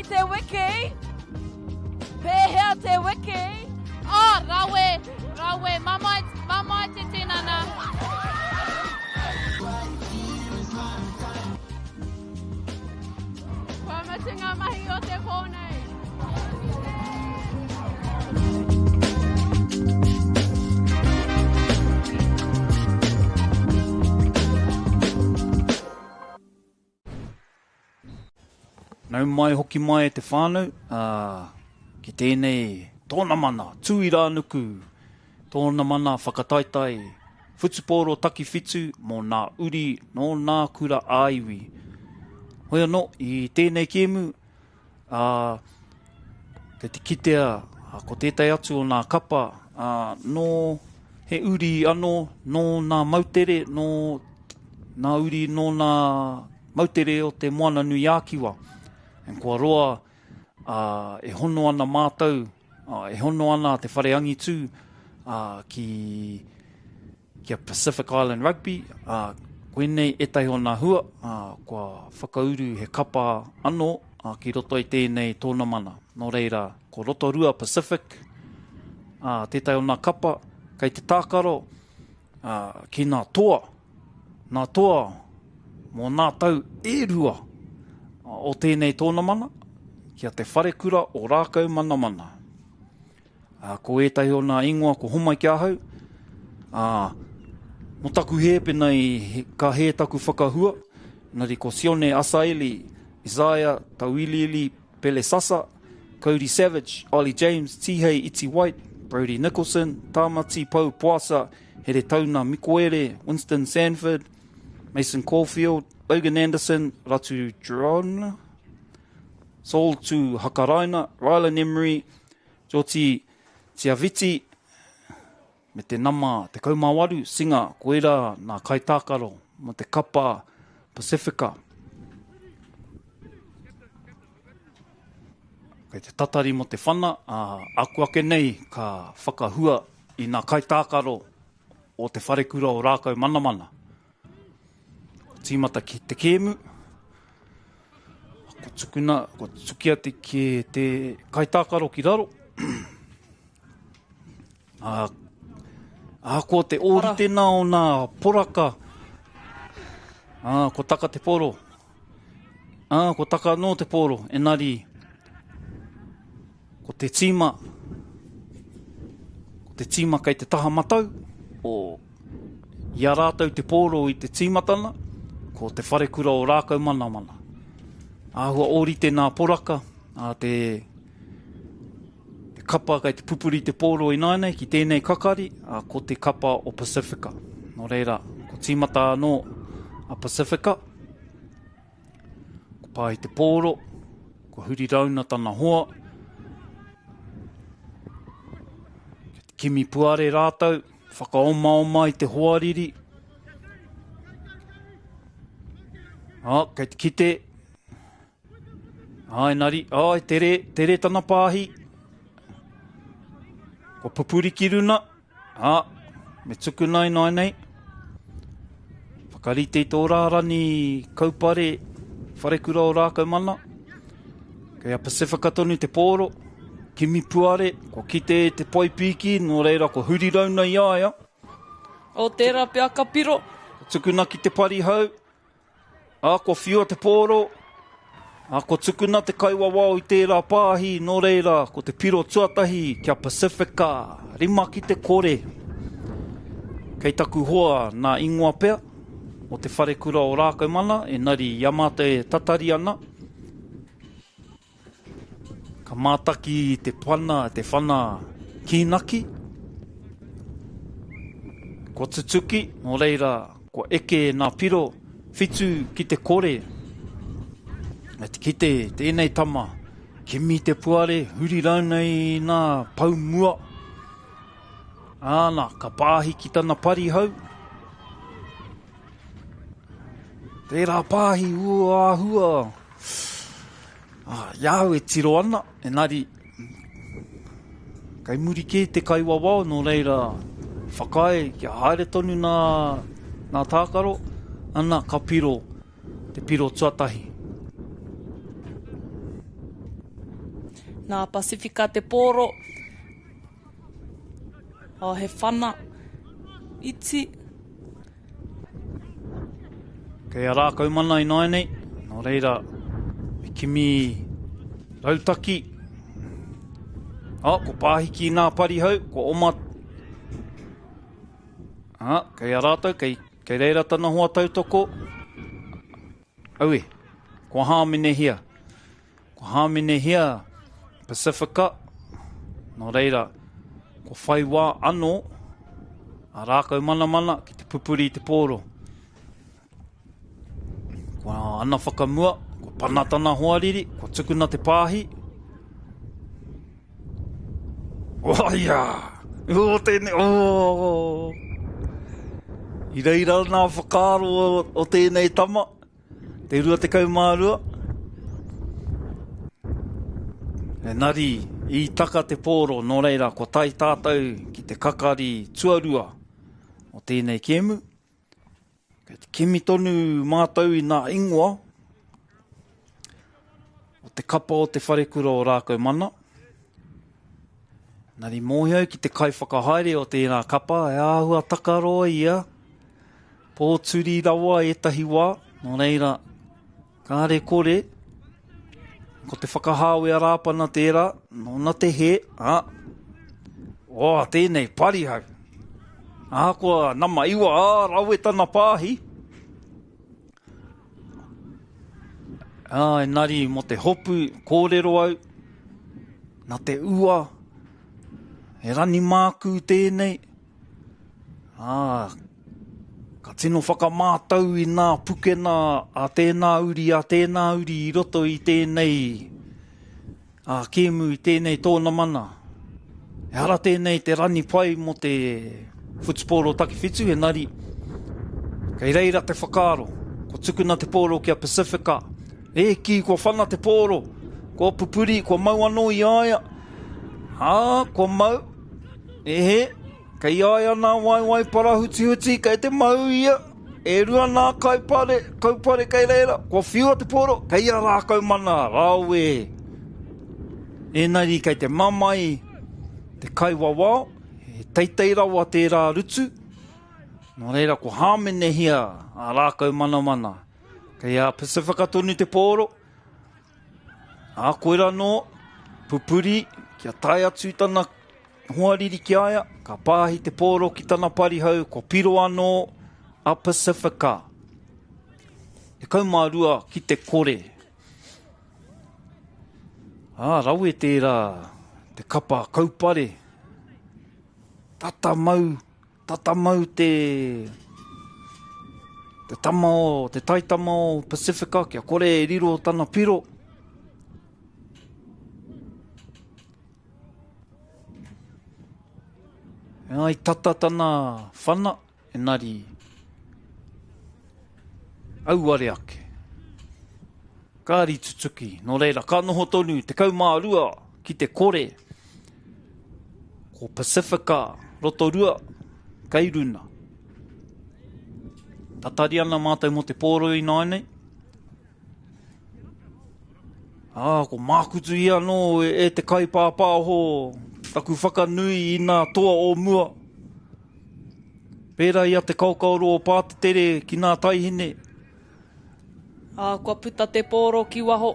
hoki te wiki? Pēhea te wiki? Oh, rawe, rawe, mamae, mamae te tinana. Kua mutu ngā mahi o te pō nei. Nau mai hoki mai e te whānau, ā, ki tēnei tōna mana, Tūirānuku, tōna mana whakataetae whutupōro takiwhitu mō nā uri nō nā kura ā-iwi. Hoi anō, i tēnei kēmu, ā, kei te kitea ko tētahi atu o nā kapa, ā, nō he uri anō nō nā moutere, nō nā uri nō nā moutere o te Moana-nui-ā-Kiwa. And kua roa ā, e hono ana mātou, ā, e hono ana te whare angitū ā, ki, ki a Pacific Island Rugby, ā, koinei ētahi o nā hua, ā, kua whakauru he kapa anō ā, ki roto i tēnei tōnamana. Nō reira, ko Rotorua Pacific, ā, tētahi o nā kapa kei te tākaro, ā, ki nā toa, nā toa mō nā tau e rua o tēnei tōnamana, ki a Te Wharekura o Rākaumanamana. Ā, ko ētahi o nā ingoa ko homai ki ahau, ā, mō taku hē pēnā i ka hē taku whakahua, engari ko Sione Asaeli, Isaiah Tauiliili Pelesasa, Cody Savage, Ollie James, Tihei Iti White, Brodie Nicholson, Tāmati Pou Poasa, Heretauna Mikoere, Winston Sanford, Mason Caulfield, Logan Anderson, Ratu Drona, Saul Tu Hakaraina, Rylan Emery, Joti Tiaviti, me te nama 18, Singa, koirā nā kaitākaro mō te kapa Pasifika. Kei te tatari mō te whana, ā, aku ake nei ka whakahua i nā kaitākaro o te wharekura o Rākau Manamana. Tīmata ki te kēmu. Ko tukuna, ko tukia te, ki, te kaitākaro ki raro. Ā, ahakoa te ōrite nā o nā poraka, ā, ko taka te poro. Ā, ko taka anō te poro, enari, ko te tīma, ko te tīma kei te taha matau, o, i a rātou te pōro i te tīmatana, ko te wharekura o Rākaumanamana. Āhua ōrite nā poraka, ā, te, Te kapa kei te pupuri te pōro ināianei ki tēnei kakari, ā, ko te kapa o Pasifika. Nō reira, ko tīmata anō a Pasifika. Ko pā i te pōro, ko huri rauna tana hoa. Kei te kimi puare rātou, whakaomaoma i te hoariri. Ā, kei te kite, Ā, engari, āe, tere, tere tana pāhi. Kua pupuri ki runa, ā, me tukuna ināianei. Whakarite i tō rārani kaupare wharekura o Rākaumana. Kei a Pasifika tonu te pōro, kimi puare, kua kite e te poipīki, nō reira kua huri rauna i a ia. O tērā pea ka piro. Tukuna ki te parihau, Ā, kua whiua te pōro, ā, kua tukuna te kaiwawao i tērā pāhi, nō reira, ko te piro tuatahi kia Pasifika, 5-0. Kei taku hoa nā ingoa pea, o te wharekura o Rākaumana, engari i a mātou e tatari ana, Ka mātaki i te pana, te whana kīnaki. Kua tutuki, nō reira, kua eke nā piro, 7-0. Me te kite tēnei tama, kimi te puare, huri rauna i nā pau mua. Āna, ka pāhi ki tana parihau. Tērā pāhi ua āhua. Ah, i a au e tiro ana, engari, kei muri kē te kaiwawao, nō reira, whakaae kia haere tonu nā, nā tākaro, ana ka piro, te piro tuatahi. Nā Pasifika te pōro. Oh, he whana iti. Kei a Rākaumana ināianei, nō reira, me kimi rautaki. Oh, ko Pāhiki nā Parihau, ko Oma. Ah, kei a rātou, kei, kei reira tana hoa tautoko. Aue, kua hāmenehia. Kua hāmenehia Pasifika, nō reira, kua whai wā anō a Rākau Manamana ki te pupuri i te pōro. Kua ana whakamua, kua pana tana hoariri, kua tukuna te pāhi. Oh, ia! Oh, tēnei, oh! I reira nā whakaaro o, o tēnei tama. Te 22. Engari, i taka te pōro, nō reira, kua tae tātou ki te kakari tuarua o tēnei kēmu. Kei te kimi tonu mātou i nā ingoa o te kapa o te wharekura o Rākaumana. Engari mōhio au ki te kaiwhakahaere o tērā kapa, he āhua takaroa ia, Pōturi rawa ētahi wā, nō reira, kāre kore, ko te whakahāwea Rāpana tērā, nōna te hē, ā, oh, tēnei, parihau. Ahakoa nama iwa, ā, rawe tana pāhi. Ā, engari mō te hopu, kōrero au, nā te ua, he rani mākū tēnei, Ā, ka tino whakamātau i nā pukena a tēnā uri, a tēnā uri i roto i tēnei ā, kēmu, i tēnei tōnamana. Ehara tēnei te rani pai mō te whutupōro takiwhitu, engari kei reira te whakaaro, kua tukuna te pōro ki a Pasifika. E kī, kua whana te pōro, kua pupuri, kua mau anō i a ia. Ā, kua mau, e he, Kei a ia nā waewae parahutihuti, kei te mau ia, e rua nā kaipare, kaupare kei reira, kua whiua te poro, kei a Rākaumana, rawe. Ēnari kei te mamae te kaiwawao, he teitei rawa tērā rutu, nō reira kua hāmenehia a Rākaumanamana. Kei a Pasifika tonu te pōro, ā, koira nō, pupuri, kia tae atu tana Hoariri ki a ia, ka pāhi te pōro ki tana parihau, kua piro anō a Pasifika. 12 ki te kore. Ā, rawe tērā te kapa kaupare. Tata mau, tata mau te, te tama o, te taitama o Pasifika kia kore e riro tana piro. I tata tana whana, engari auare ake. Kāri tutuki, nō reira, ka noho tonu 12 ki te kore. Ko Pasifika Rotorua kei runa. Tatari ana mātou mō te pōro ināianei. Ā, ko Mākutu ia anō e te kaipāpāho taku whakanui i nā toa o mua. Pērā i a Te Kaokaoroa o Pātetere ki nā taihine. Ā, kua puta te pōro ki waho.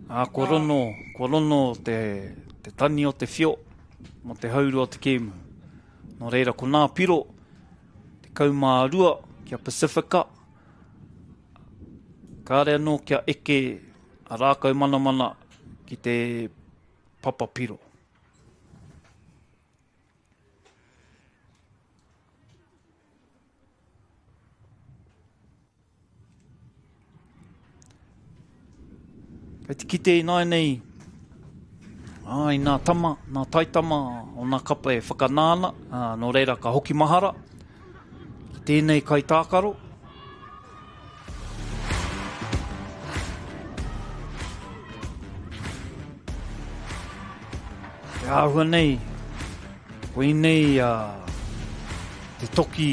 Ā, kua rono, kua rono te, te tani o te whio mō te haurua o te kēmu. Nō reira, ko nā piro, 12 ki a Pasifika, Kāre anō kia eke a Rākaumanamana ki te papa piro. Kei te kite ināianei, ā, i nā tama, nā taitama o nā kapa e whakanā ana, ā, nō reira ka hoki mahara ki tēnei kaitākaro. Te āhua nei, koinei a te toki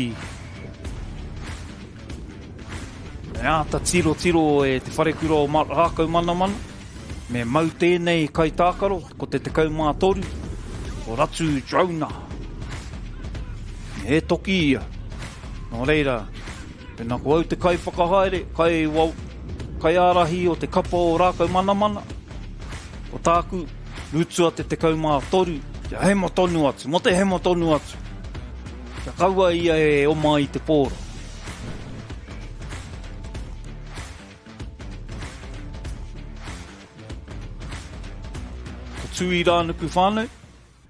e āta tirotiro e te wharekura o Rākau Manamana. Me mau tēnei kaitākaro, ko te 13, ko Ratu Drona. He toki ia. Nō reira, pēnā ko au te kaiwhakahaere, kai, kaiārahi o te kapa o Rākau Manamana, ko tāku, rutua te 13, kia hemo tonu atu, mō te hemo tonu atu. Kia kaua ia e oma i te pōro. Ko Tūirānuku whānau,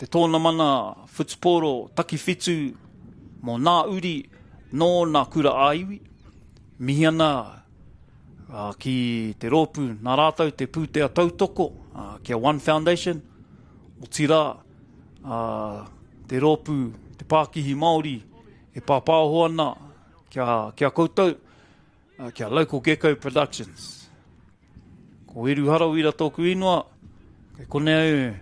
te tōnamana whutupōro takiwhitu mō nā uri nō nā kura ā-iwi. Mihi ana ki te rōpū nā rātou te pūtea tautoko ki a One Foundation, otirā te rōpū Te Pākihi Māori e pāpāho ana ki a koutou. Ki a Local Gecko Productions. Ko Eru Harawira tōku ingoa, kei konei au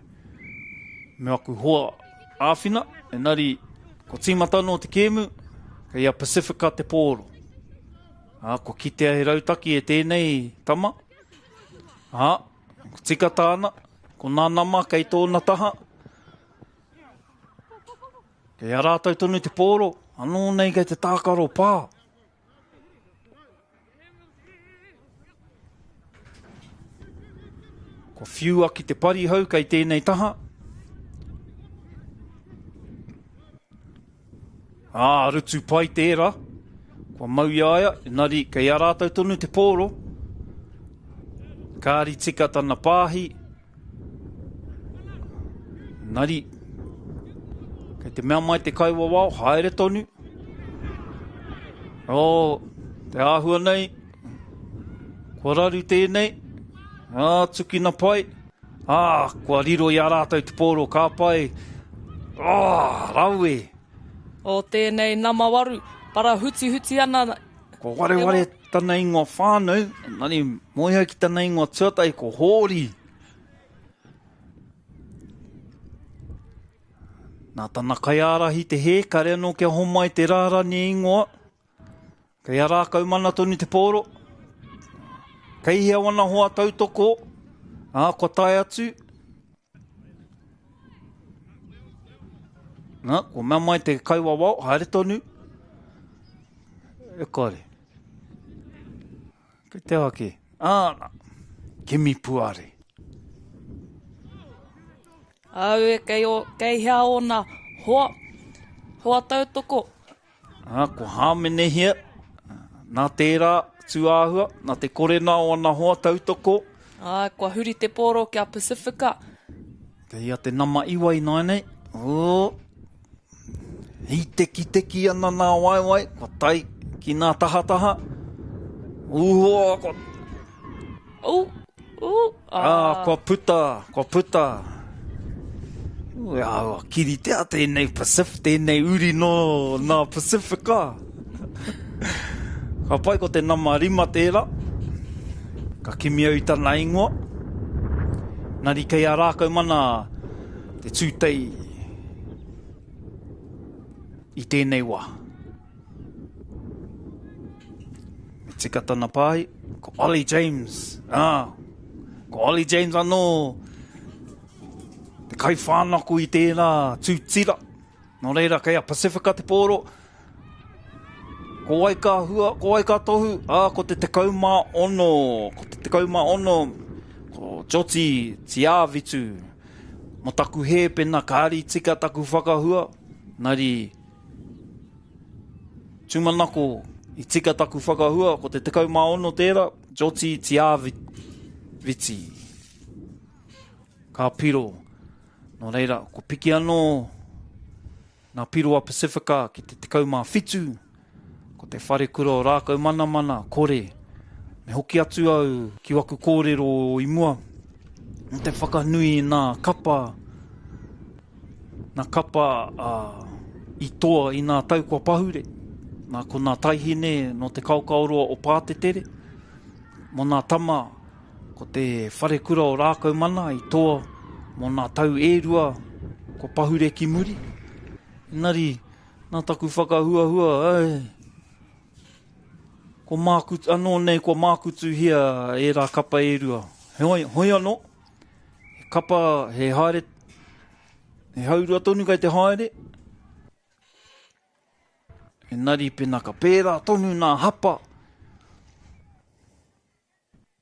me aku hoa āwhina, engari kua tīmata anō te kēmu, kei a Pacifica te pōro. Ā, kua kitea he rautaki e tēnei tama, ā, ko tika tāna, ko nā nama kei tōna taha, kei a rātou tonu te pōro, anō nei kei te tākaro pā. Kua whiua ki te parihau kei tēnei taha. Ā, rutu pai tērā. Kua mau i a ia, engari kei a rātou tonu te pōro. Kāri tika tana pāhi. Engari, kei te mea mai te kaiwawao, haere tonu. Oh, te āhua nei, kua raru tēnei, ā, tukina pai, ā, kua riro i a rātou te pōro ka pai, ā, rawe. O tēnei nama waru, parahutihuti ana. Kua wareware tana ingoa whānau, engari moe au ki tana ingoa tuatahi ko Hōri. Nā tana kaiārahi te hē, kare anō kia homai te rārani ingoa. Kei a Rākaumana tonu te pōro. Kei hea wana hoa tautoko, ā, kua tae atu. Nā, kua mea mai te kaiwawao, haere tonu. E kore. Kei te ake. Ā, kimi puare. Aue, kei, o, kei hea ōna hoa, hoa tautoko. Ā, kua hāmenehia, nā tērā tūāhua, nā te kore nā o ana hoa tautoko. Ā, kua huri te pōro ki a Pasifika. Kei a te nama iwa ināianei. Ō, hītekiteki ana nā waewae, kua tae ki nā tahataha. Ū, kua... Ū, ū, ā. Ā, kua puta, kua puta. Ū, ā, kiritea tēnei Pacif, tēnei uri nō nā Pasifika. Ka pai ko te nama rima tērā. Ka kimi au i tana ingoa. Nari kei a Rākaumana te tūtei i tēnei wā. Me tika tana pāhi, ko Ollie James. Ah, ko Ollie James anō te kaiwhānako i tērā tūtira. Nō reira, kei a Pasifika te pōro. Ko wai ka hua, ko wai ka tohu? Ā, ko te 16, ko te 16, ko Joti Tiavitu. Mo taku hē pena kāri tika taku whakahua, nari tūmanako i tika taku whakahua, ko te 16 tērā, Joti Tiaviti. Ka piro. Nō reira, ko piki anō nā Piroa Pasifika ki te 17, ko te wharekura o Rākaumanamana, kore. Me hoki atu au ki waku kōrero i mua, mō te whakanui i nā kapa, nā kapa i toa i nā tau kua pahure. Nā, ko nā taihine nō te kaokaoroa o Pātetere, mō nā tama Ko te wharekura o Rākaumana i toa mō nā tau e rua kua pahure ki muri. Engari, nā taku whakahuahua, ai, ko māku, anō nei kua mākutuhia ērā kapa e rua. Heoi, hoi anō, he kapa, he haere, he haurua tonu kei te haere. Engari pena ka pērā tonu nā hapa,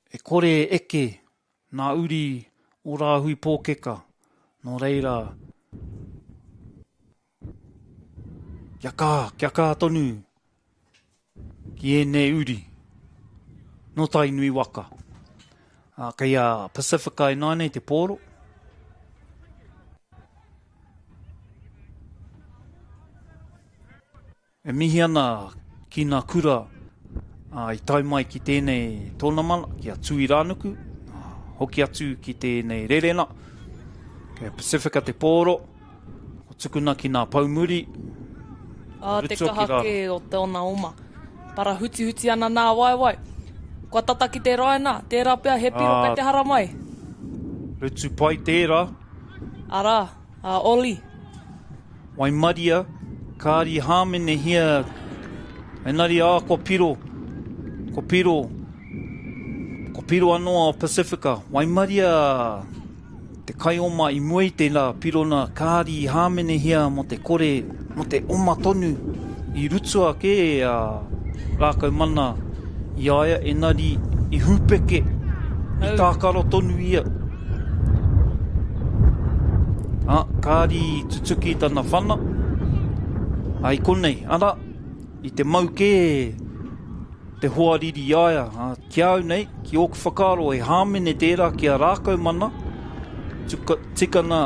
e kore e eke nā uri o Rāhui Pōkeka, nō reira, kia kā, kia kā tonu ki ēnei uri nō Tainui waka. Ā, kei a Pacifica ināianei te pōro. E mihi ana ki ngā kura i tae mai ki tēnei tōnamana, ki a Tūirānuku, hoki atu ki tēnei rerena, kei a Pacifica te pōro, ko tukuna ki ngā poumuri, Ā, te kaha kē o tōna oma. Parahutihuti ana nā waewae. Kua tata ki te raina, tērā pea he piro kei te haramai. Rutu pai tērā. Arā, a Ollie. Waimaria, kāri hāmenehia, engari ā, kua piro, kua piro, kua piro anō a Pacifica. Waimaria te kaioma i mua i tērā pirona, kāri hāmenehia mō te kore, mō te oma tonu i rutua kē a Rākau Mana i a ia, engari i hūpeke, i tākaro tonu ia. Ā, kāri i tutuki tana whana, ā, i konei, arā, i te mau kē te hoariri i a ia, ā, ki a au nei, ki ōku whakaaro, he hāmene tērā ki a Rākaumana, tuka, tikana,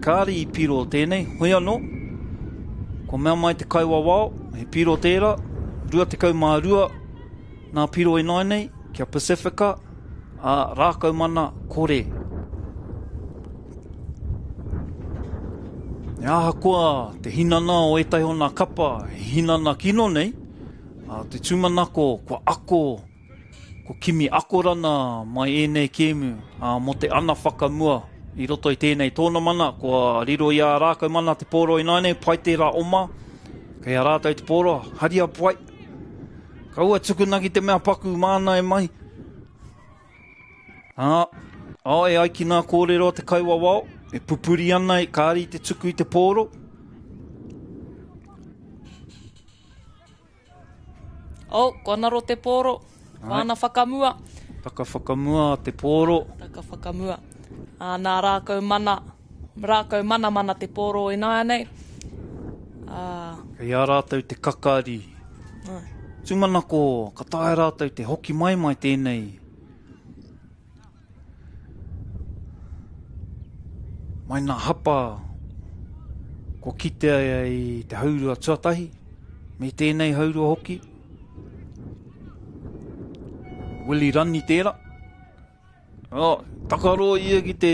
kāri i piro tēnei, hoi anō, kua mea mai te kaiwawao, he piro tērā, 22 nā piro ināianei, kia Pacifica, ā, Rākaumana, kore. E ahakoa te hinana o ētahi o nā kapa, he hinana kino nei, ā, te tūmanako kua ako, kua kimi akorana mai ēnei kēmu, ā, mō te ana whakamua i roto i tēnei tōnamana, kua riro i a Rākaumana te pōro ināianei, pai tērā oma, kei a rātou te pōro, haria pai, kaua tukuna ki te mea paku māna e mahi. Ā, ā, e ai ki ngā kōrero a te kaiwawao, e pupuri ana i kāri te tuku i te pōro. Oh, kua naro te pōro. Kua ana whakamua. Taka whakamua te pōro. Taka whakamua. Ā, nā rākau mana, rākau manamana te pōro ināianei. Ā. Kei a rātou te kakari. Ai. Tūmanako, ka taea rātou te hoki mai mai tēnei. Mai nā hapa kua kitea i te haurua tuatahi, me tēnei haurua hoki. Willie Rani tērā. Oh, takaro ia ki te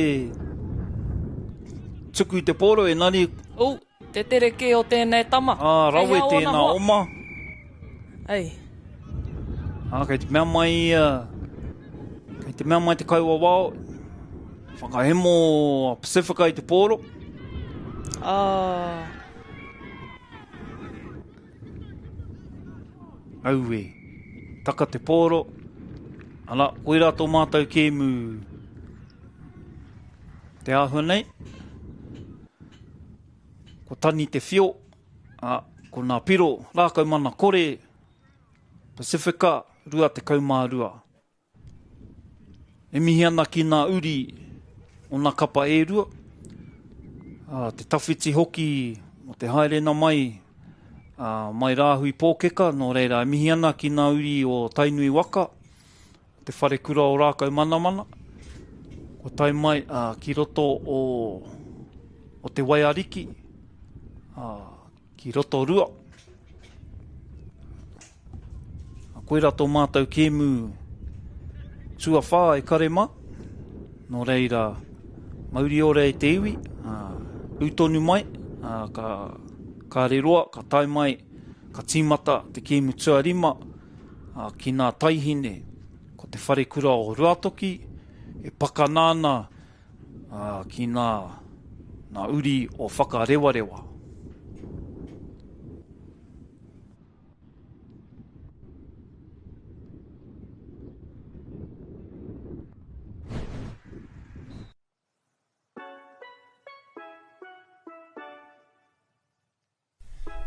tuku i te pōro, engari... Oh, te tere kē o tēnei tama. Ā, rawe tēnā oma. Ei. Ā, kei te mea mai ia, kei te mea mai te kaiwawao, whakahemo a Pacifica i te pōro. Ā. Aue. Taka te pōro. Ana, koirā tō mātou kēmu te āhua nei. Ko Tani te whio, a, ko nā piro, rākau mana kore, Pacifica 22. E mihi ana ki nā uri o nā kapa e rua, a, te tawhiti hoki o te haerena mai, a, mai Rāhui Pōkeka, nō reira e mihi ana ki nā uri o Tainui Waka, te wharekura o Rākau Manamana, kua tae mai a, ki roto o, o Te Waiariki, a, ki Rotorua. Koira tō mātou kēmu tuawhā e kare mā. Nō reira, mauri ora e te iwi, ū tonu mai, ka, kāre roa, ka tae mai, ka tīmata te kēmu tuarima ki nā taihine. Ko te wharekura o Ruatoki e pakana ana ki nā, nā uri o Whakarewarewa.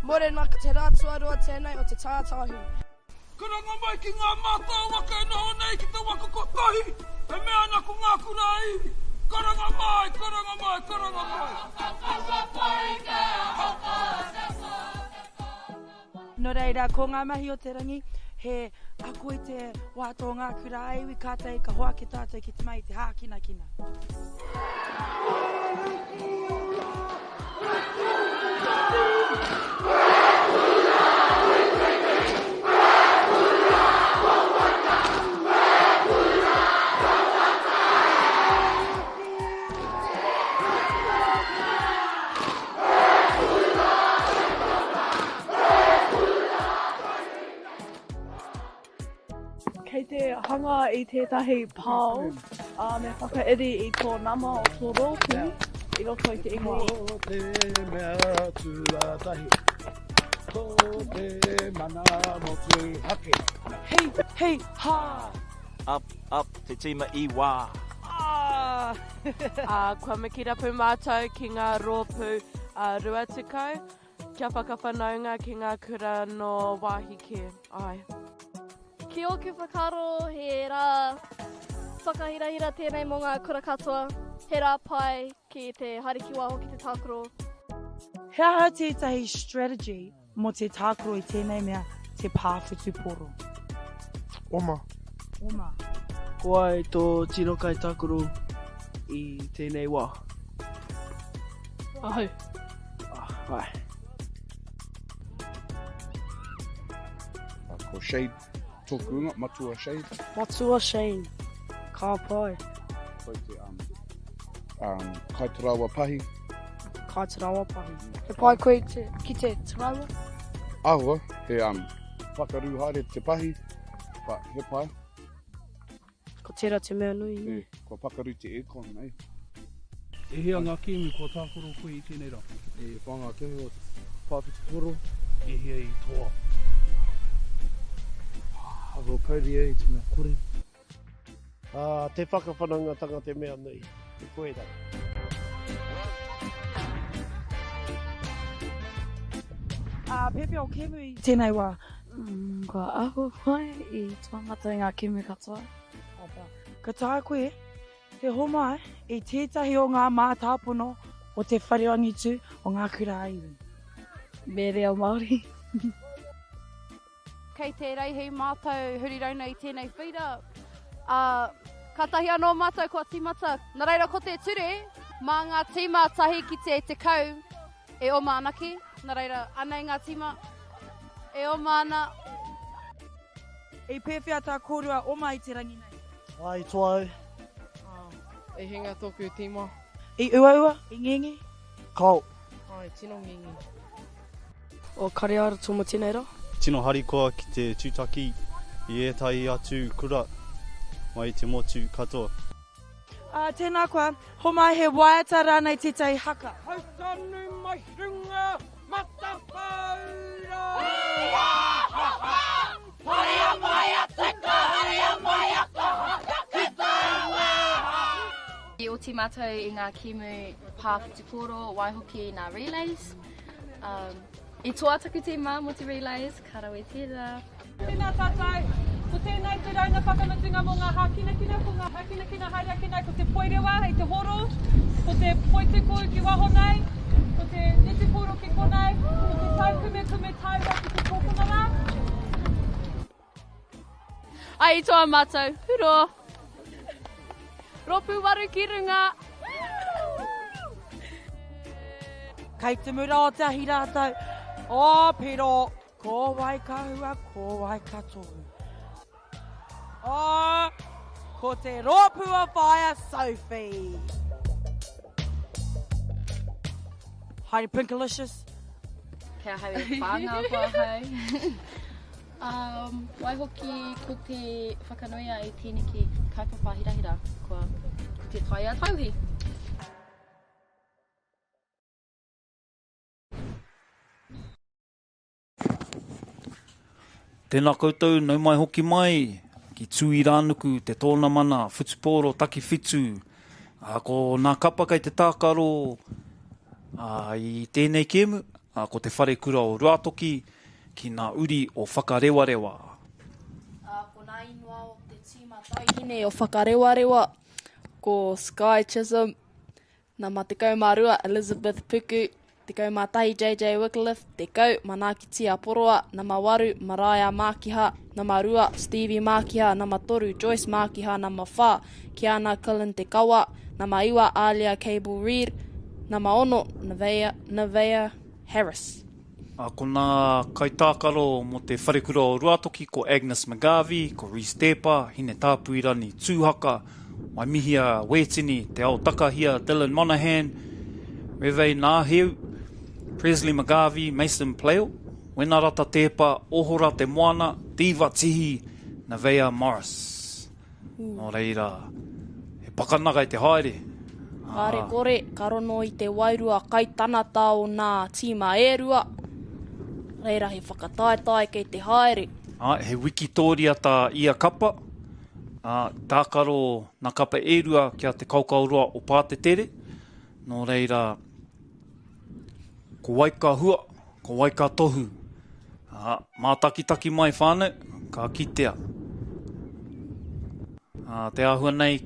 Morena, ko te rā tuarua tēnei o te tātāhi. Karanga mai ki ngā mātao waka e noho nei ki te waka kotahi, e mea ana ko ngā kura a iwi. Karanga mai, karanga mai, karanga mai. Nō reira, ko ngā mahi o te rangi, he ako i te wā tō ngā kura a iwi, kātahi ka hoake tātou ki te mahi i te hākinakina. Kei te hanga i tētahi pao, ā, me whakairi i tō nama o tō rōpū i roto i te ingoa. Ko te mea tuatahi, ko te mana motuhake. Hei, hei, hā! Up, up, te tīma i wā. Ah! Ā, kua mikirapu mātou ki ngā rōpū 20 kia whakawhanaunga ki ngā kura nō wāhi kē. Āe. Ki ōku whakaaro he rā whakahirahira tēnei mō ngā kura katoa, he rā pai ki te haere ki waho ki te tākaro. He aha tētahi strategy mō te tākaro i tēnei mea te pā whutupōro? Oma. Oma. Ko wai tō tino kaitākaro i tēnei wā? Ahau. Ah, āe. Ko Shade tōku ingoa, Matua Shade. Matua Shane, ka pai. Ko te um, um, kaitarawa pahi. Kaitarawa pahi. He pai koe te, ki te taraiwa? Ahua, he um, whakaru haere te pahi, but he pai. Ko tera te mea nui. E, kua pakaru te aircon, eh? E hia ngā kēmu kua tākaro koe i tēnei rā? E whā ngā kēmu o te pāwhitupōro. E hia i toa? Awa pouri e, i te mea kore. Ā, te whakawhanaungatanga te mea nui. Koirā. Ā, pēwhea o kēmu i tēnei wā? Mm, kua āhua pai i toa mātou i ngā kēmu katoa. Ka taea koe te homai i tētahi o ngā mātāpono o te whare angitu o ngā kura ā-iwi. Me reo Māori. Kei te reihi mātou huri rauna i tēnei whira, ā, kātahi anō mātou kua tīmata. Nā reira ko te ture, mā ngā tīma tahi ki te 10 e oma anake, nā reira anei ngā tīma e oma ana. I pēwhea tā kōrua oma i te rangi nei? Ā, i toa au. I hinga tōku tīma. I uaua? I ngenge? Kao. Āe, tino ngenge. O Kareara mo tenei ra. Tino harikoa ki te tūtaki i ētahi atu kura mai i te motu katoa. Ā, tēnā koa, homai he waiata rānei tētahi haka. Hautanu mai runga matawhaura. Haria mai a teka, haria mai a kaha, ki tāua! I oti mātou i ngā kēmu pā whutupōro, waihoki nā relays. Um, I toa taku tīma mō te relays, ka rawe tērā. Tēnā tātou, ko tēnei te rauna whakamutunga mō ngā hākinakina, ko ngā hākinakina haere ake nei ko te poirewa i te horo, ko te poitūkohu ki waho nei, ko te netipōro ki konei, ko te taukumekume taura ki te kōkona rā. Ai i toa mātou, huro! Rōpū waru ki runga! Kei te mura o te ahi rātou, o Pero, ko wai ka hua, ko wai ka tohu. O, ko te rōpū o Whaea Sophie. Haere Pinkalicious. Kei ahau e whānga ko ahau. Um, waihoki ko te whakanuia i tēneki kaupapa hirahira, kua, ko te taia tauhi. Tēnā koutou, nau mai hoki mai ki Tūirānuku, te tōnamana whutupōro takiwhitu. Ā, ko nā kapa kei te tākaro ā, i tēnei kēmu. Ā, ko Te Wharekura o Ruatoki ki nā uri o Whakarewarewa. Ā, ko nā ingoa o te tīma taihine o Whakarewarewa, ko Sky Chisholm, nama 12, Elizabeth Puku, 11 JJ Wycliffe, 10, Manaakitia Poroa, nama 8, Maraea Mākiha, nama 2, Stevie Mākiha, nama 3, Joyce Mākiha, nama 4, Kiana Cullen Te Kawa, nama 9, Alia Cable Reid, nama 6, Nevaeh, Nevaeh Harris. Ā, ko nā kaitākaro mō te Wharekura o Ruatoki ko Agnes McGarvey, ko Reece Teepa, Hinetāpuirani Tūhaka, Waimihia Wētini, Te Ao Takahia, Dylan Monaghan, Revey Nāheu, Presley McGarvey, Mason Playle, Wenarata Teepa, Ohora Te Moana, Diva Tihi, Nevaeh Morris. Nō reira, he pakana kei te haere. Kāre kore, ka rono i te wairua kaitanata o nā tīma e rua. Reira he whakataetae kei te haere. Ā, he wikitōria tā ia kapa, ā, tākaro nā kapa e rua ki a Te Kaokaoroa o Pātetere. Nō reira, ko wai ka hua, Ko wai ka tohu? Ā, mātakitaki mai whānau, ka kitea. Ā, te āhua nei,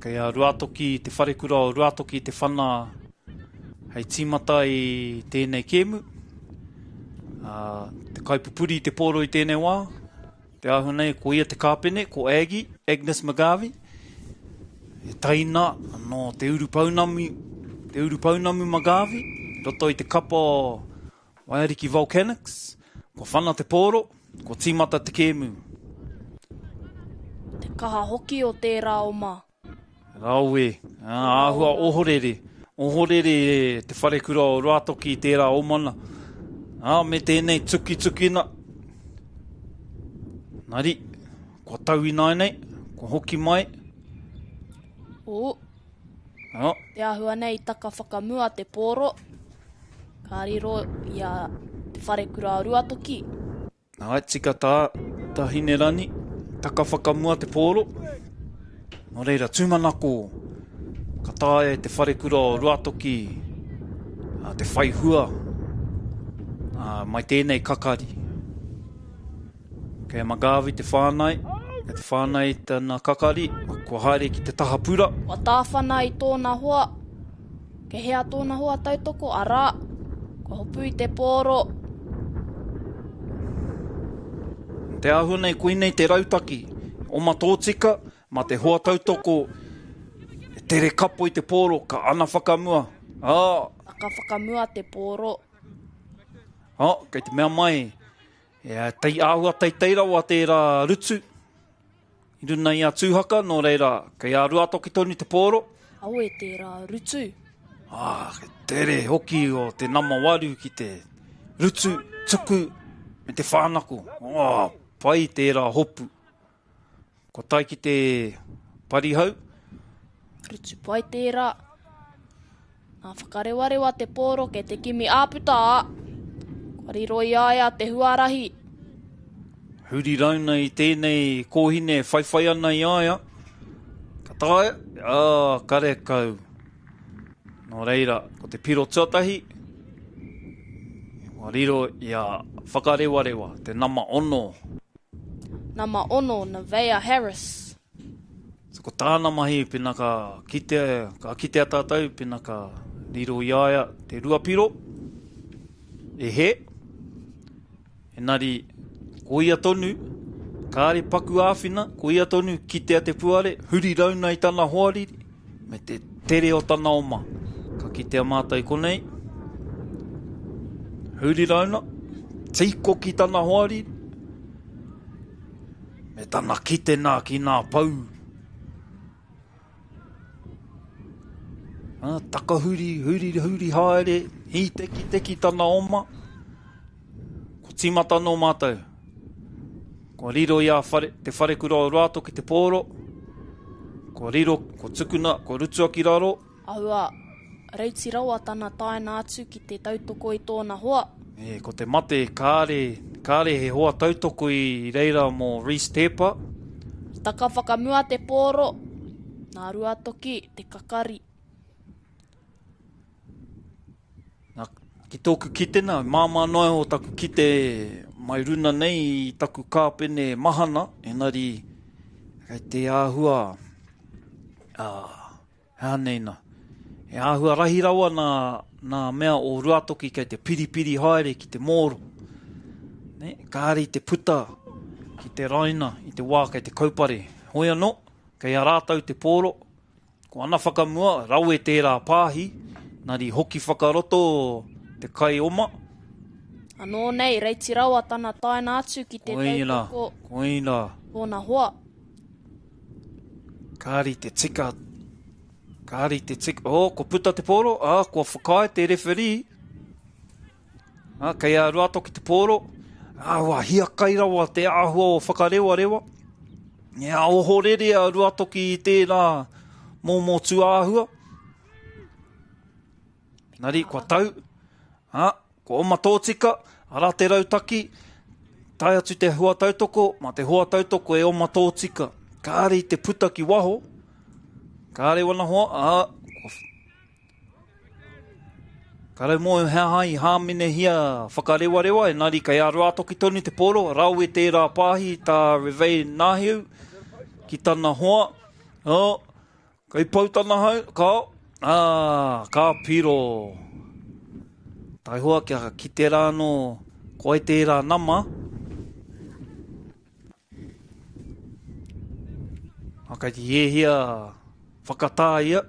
kei a Ruatoki, te wharekura o Ruatoki te whana hei tīmata i tēnei kēmu. Ā, te kaipupuri i te pōro i tēnei wā, Te āhua nei, ko ia te kāpene, ko Aggie, Agnes McGarvey, he taina nō Te Urupounamu, Te Urupounamu McGarvey, i roto i te kapa o Waiariki Volcanics, kua whana te pōro, kua tīmata te kēmu. Te kaha hoki o tērā oma. Rawe, āhua ohorere, ohorere te wharekura o Ruatoki i tērā omana. Ā, me tēnei tukitukina. Nari, kua tau ināianei, kua hoki mai. O, oh. Te āhua nei taka whakamua te pōro, ka riro i a te wharekura o Ruatoki. Āe, tika tā, tā Hinerani, taka whakamua te pōro. Nō reira, tūmanako, ka taea e te wharekura o Ruatoki te whai hua mai tēnei kakari. Kei a McGarvey te whānai, kei te whānai tana kakari, kua haere ki te taha pura. Kua tāwhana i tōna hoa, Kei hea tōna hoa tautoko, arā, kua hopu i te pōro. Te āhua nei, koinei te rautaki, oma tōtika, mā te hoa tautoko e tere kapo i te pōro, ka ana whakamua, ā. Ka whakamua te pōro. Ā, kei te mea mai, e tei āhua teitei rawa tērā rutu. I runa i a Tūhaka, nō reira, kei a Ruatoki tonu te pōro. Awe tērā rutu. Ā, he tere hoki o te nama waru ki te rutu, tuku, me te whānako. Ā, pai tērā hopu. Kua tae ki te parihau. Rutu pai tērā. Nā whakarewarewa te pōro kei te kimi āputa, ā, kua riro i a ia te huarahi. Huri rauna i tēnei kōhine e whaiwhai ana i a ia. Ka taea, ā, karekau. Nō reira, ko te piro tuatahi, kua riro i a Whakarewarewa, te nama ono. Nama ono, Nevaeh Harris. So ko tāna mahi pena ka kitea, ka kitea tātou pena ka riro i a ia te ruapiro, e hē. Engari, ko ia tonu, kāre paku āwhina, ko ia tonu kitea te puare, huri rauna i tana hoariri, me te tere o tana oma. Ka kitea mātou i konei, huri rauna, tīkoki tana hoariri, Me tana kite nā ki nā pou. Ha, takahuri, huri, huri haere, hītekiteki tana oma. Ko tīmata nō mātou. Kua riro i a whare, te wharekura o Ruato ki te pōro. Kua riro, kua tukuna, kua rutua ki raro. Aua, reiti rawa tana taena atu ki te tautoko i tōna hoa. E, ko te mate, kāre, kāre he hoa tautoko i reira mō Reece Teepa. Taka whakamua te pōro, nā Ruatoki te kakari. Nā, Ki tōku kitena, māmā noa iho taku kite mai runa nei i taku kāpene mahana, engari kei te āhua, ā, he aha nei nā, he āhua rahi rawa nā, nā mea o Ruatoki kei te piripiri haere ki te mōro. Nē, kāre i te puta ki te raina i te wā kei te kaupare. Hoi anō, kei a rātou te pōro, Ko ana whakamua, rawe tērā pāhi, nari hoki whakaroto te kai oma. Anō nei, reiti rawa tana taena atu ki te tautoko koina. Tōna hoa. Kāri te tika, kāri te tika, oh, kua puta te pōro, ā, kua whakaae te referee. Ā, kei a Ruatoki te pōro, ā, ua hiakai rawa te āhua o Whakarewarewa. Ea ohorere a Ruatoki i tērā mōmō tūāhua. Nari, kua tau, ā, kua oma tōtika, arā te rautaki, tae atu te hoa tautoko, mā te hoa tautoko e oma tōtika. Kāre i te puta ki waho, kāre wana hoa, ā, kua Ka rau mō he aha i hāmenehia whakarewarewa, engari kei a Ruātoki tonu te pōro, rawe tērā pāhi tā Revey Nāheu ki tana hoa, oh, kei pau tana hau, kao, ā, ka piro. Taihoa kia kite rā anō ko ai tērā nama. A kei te hiahia whakatā ia,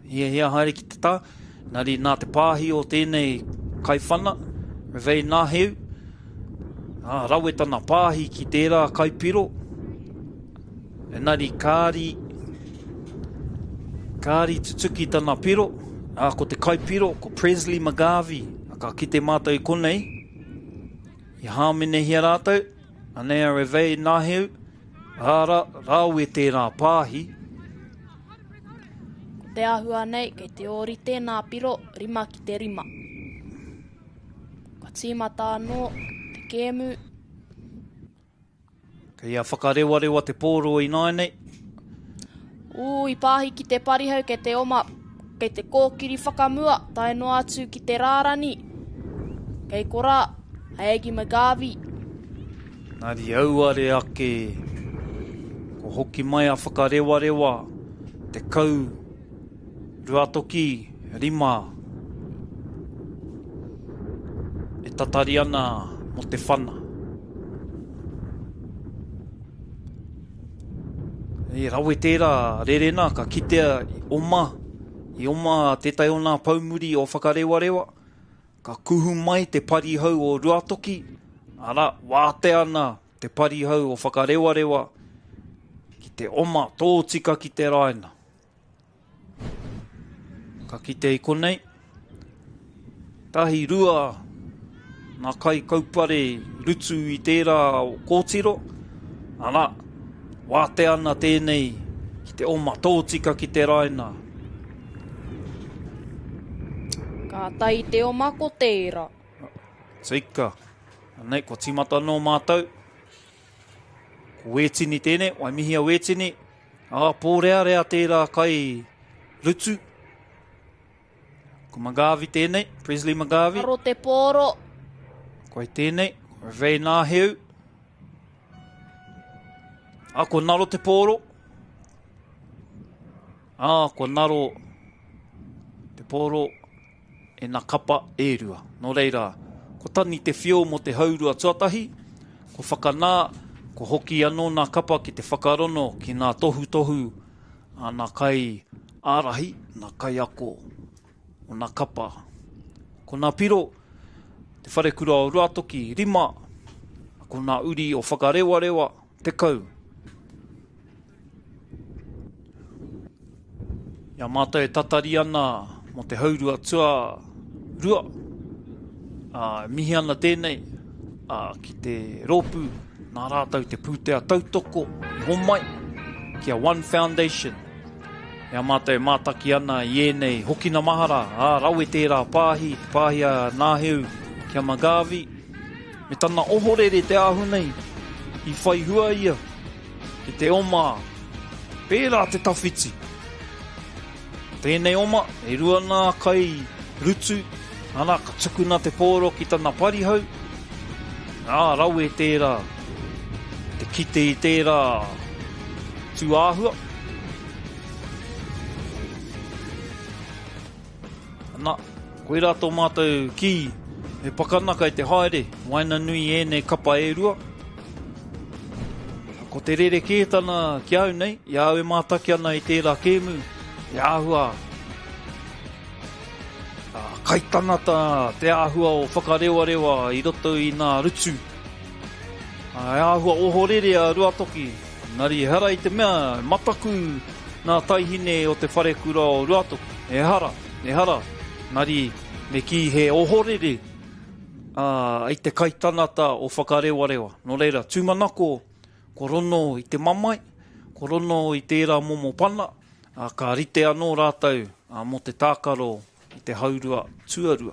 hiahia haere ki te tā, engari nā te pāhi o tēnei kaiwhana, Revey Nāheu, ā, rawe tana pāhi ki tērā kaipiro, engari kāri, kāri tutuki tana piro, ā, ko te kaipiro, ko Presley McGarvey, ka kite mātou i konei, i hāmenehia rātou, Anei a Revey Naheu, ara, rawe tērā pāhi. Ko te āhua nei, kei te ōrite nā piro, 5 ki te 5. Kua tīmata anō te kēmu. Kei a whakarewarewa te pōro ināianei. Ū, i pāhi ki te parihau kei te oma, kei te kōkiri whakamua, tae noa atu ki te rārani. Kei korā, a Aggie McGarvey. Nari auare ake, ko hoki mai a whakarewarewa, 10, Ruatoki, rima, e tatari ana mo te whana. I rawe tērā rerena ka kitea i oma, i oma tētahi o nā poumuri o Whakarewarewa, ka kuhu mai te parihau o Ruatoki, arā, wātea ana te parihau o Whakarewarewa ki te oma tōtika ki te raina. Ka kite i konei, 1, 2 ngā kai kaupare rutu i tērā o kōtiro, arā, wātea ana tēnei ki te oma tōtika ki te raina. Kātahi te oma ko tērā. Tika. Anei, kua tīmata anō mātou. Ko Wētini tēnei, Waimihia Wētini. Ā, pōrearea tērā kai rutu. Ko McGarvey tēnei, Presley McGarvey. Aro te pōro. Koe tēnei, Revey Nāheu. Ā, ko Naro te pōro. Ā, ko Naro te pōro e na kapa e rua. Nō reira, ko Tani te whio mō te haurua tuatahi, ko Whakanā, ko hoki anō nā kapa ki te whakarono ki nā tohutohu a nā kai ārahi, nā kaiako o nā kapa. Ko nā piro, te wharekura o Ruatoki, rima, ko nā uri o Whakarewarewa, 10. I a mātou e tatari ana mō te haurua tuarua, ā, e mihi ana tēnei ā, ki te rōpū nā rātou te pūtea tautoko i homai ki a One Foundation. I a mātou e mātaki ana i ēnei hokina mahara, ā, rawe tērā pāhi, te pāhi a Nāheu ki a McGarvey, me tana ohorere te āhu nei, i whai hua ia Ki te oma, pērā te tawhiti. Tēnei oma, e rua nā kai rutu, Ana, ka tukuna te pōro ki tana parihau. Ā, rawe tērā. Te kite i tērā tūāhua. Ana, koirā tō mātou kī, he pakana kai te haere, waenganui i ēnei kapa e rua. Ko te rerekētana ki au nei, i a au e mātaki ana i tērā kēmu, te āhua kaitanata te āhua o Whakarewarewa i roto i nā rutu. He āhua ohorere a Ruatoki, engari ehara i te mea mataku nā taihine o te wharekura o Ruatoki. Ehara, ehara, engari me kī he ohorere i te kaitanata o Whakarewarewa. Nō reira, tūmanako, ko rono i te mamae, ko rono i tērā momo pana, Ā, ka rite anō rātou mō te tākaro i te haurua tuarua.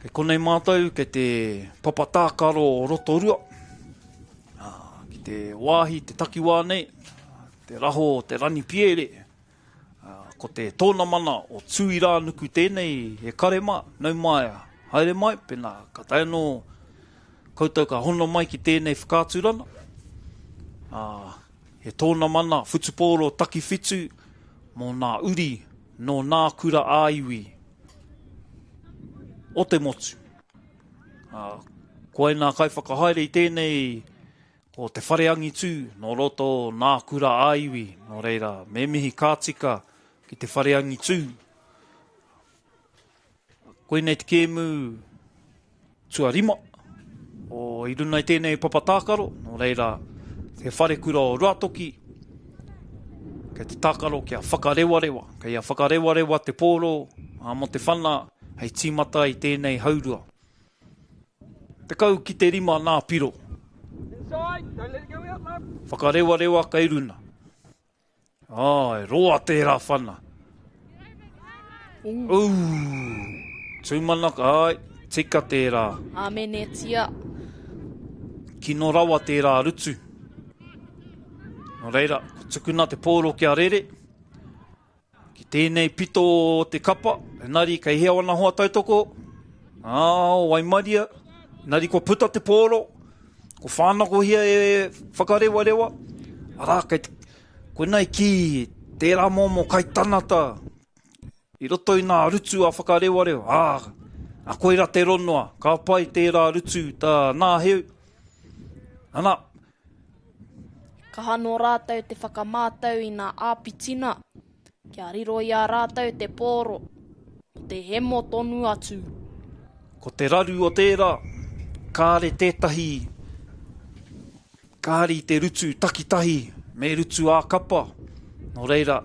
Kei konei mātou kei te papa tākaro o Rotorua, ā, ki te wāhi, te takiwā nei, te raho o te Ranipiere, ā, ko te tōnamana o Tūirānuku tēnei e kare mā, nau mai, haere mai, pēnā ka tae anō koutou ka hono mai ki tēnei whakaaturana, ā, He tōna mana whutupōro takiwhitu mō nā uri nō nā kura ā-iwi o te motu. Ā, koai nā kaiwhakahaere i tēnei ko Te Whare Angitū nō roto nā kura ā-iwi, nō reira me mihi ka tika ki Te Whare Angitū. Koinei te kēmu tuarima o i runa i tēnei papa tākaro, nō reira he wharekura o Ruatoki, kei te tākaro kia whakarewarewa, kei a whakarewarewa te pōro ā, mō te whana hei tīmata i tēnei haurua. 10 ki te 5 nā piro. Whakarewarewa kei runa. Āe, roa tērā whana. Ū, tūmanako, āe, tika tērā. Āmenetia. Kino rawa tērā rutu. Nō reira, ko tukuna te pōro kia rere. Ki tēnei pito o te kapa, engari kei hea wana hoa tautoko? Ā, waimaria, engari kua puta te pōro, ko whānakohia e whakarewarewa, arā, kei te, koinei ki tērā momo kaitanata i roto i nā rutu a whakarewarewa, ā, a koira te ronoa, ka pai tērā rutu tā Nāheu, ana, Kaha nō rātou te whakamātau i nā āpitina, kia riro i a rātou te pōro, mo te hemo tonu atu. Ko te raru o tērā, kāre tētahi, kāre i te rutu takitahi me rutu ā-kapa. Nō reira,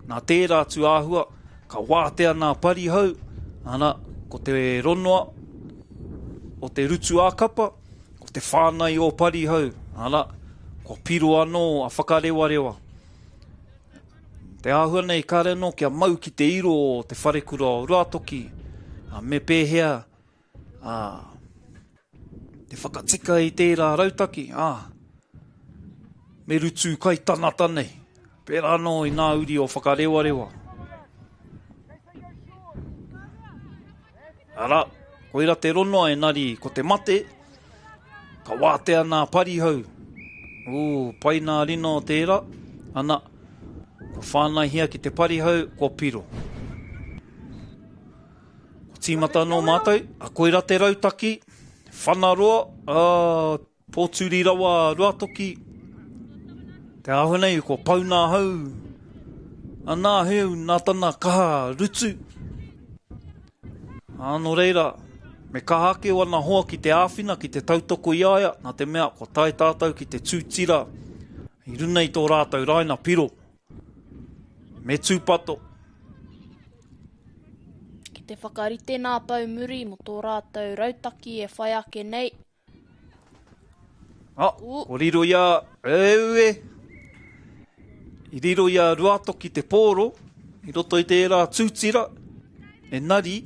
nā tērā tūāhua, ka wātea nā parihau, ana, ko te ronoa o te rutu ā-kapa, Ko te whānai o Parihau, arā, kua piro anō a Whakarewarewa. Te āhua nei, kāre anō kia mau ki te iro o te wharekura o Ruatoki, me pēhea a, te whakatika i tērā rautaki, ā, me rutu kai tanata nei, pērā anō i nā uri o Whakarewarewa. Arā, koira te ronoa enari ko te mate, ka wātea nā parihau. Ū, pai nā rino o tērā, ana, kua whānaihia ki te parihau, kua piro. Kua tīmata anō mātou, a koira te rautaki, whanaroa, ā, Pōturi rawa a Ruatoki, te āhua nei kua pau nā hau a Nāheu nā tana kaha rutu. Ā, nō reira, me kaha ake wana hoa ki te āwhina, ki te tautoko i a ia, nā te mea kua tae tātou ki te tūtira i runa i tō rātou raina piro. Me tūpato. Ki te whakarite nā pou muri mō tō rātou rautaki e whai ake nei, Ah, ko riro i a, eue, i riro i a Ruatoki te pōro, i roto i tērā tūtira, enari,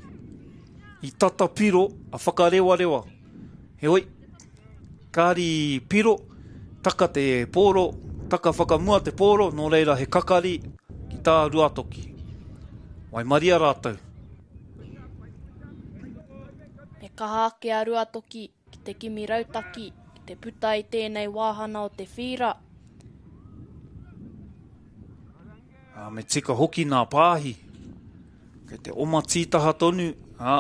i tata piro a Whakarewarewa. Heoi, kāri piro, taka te pōro, taka whakamua te pōro, nō reira he kakari ki tā Ruatoki. Waimaria rātou. Kaha ake a Ruatoki ki te kimi rautaki ki te puta i tēnei wāhana o te whīra. Ā, me tika hoki nā pāhi. Kei te oma tītaha tonu, ā,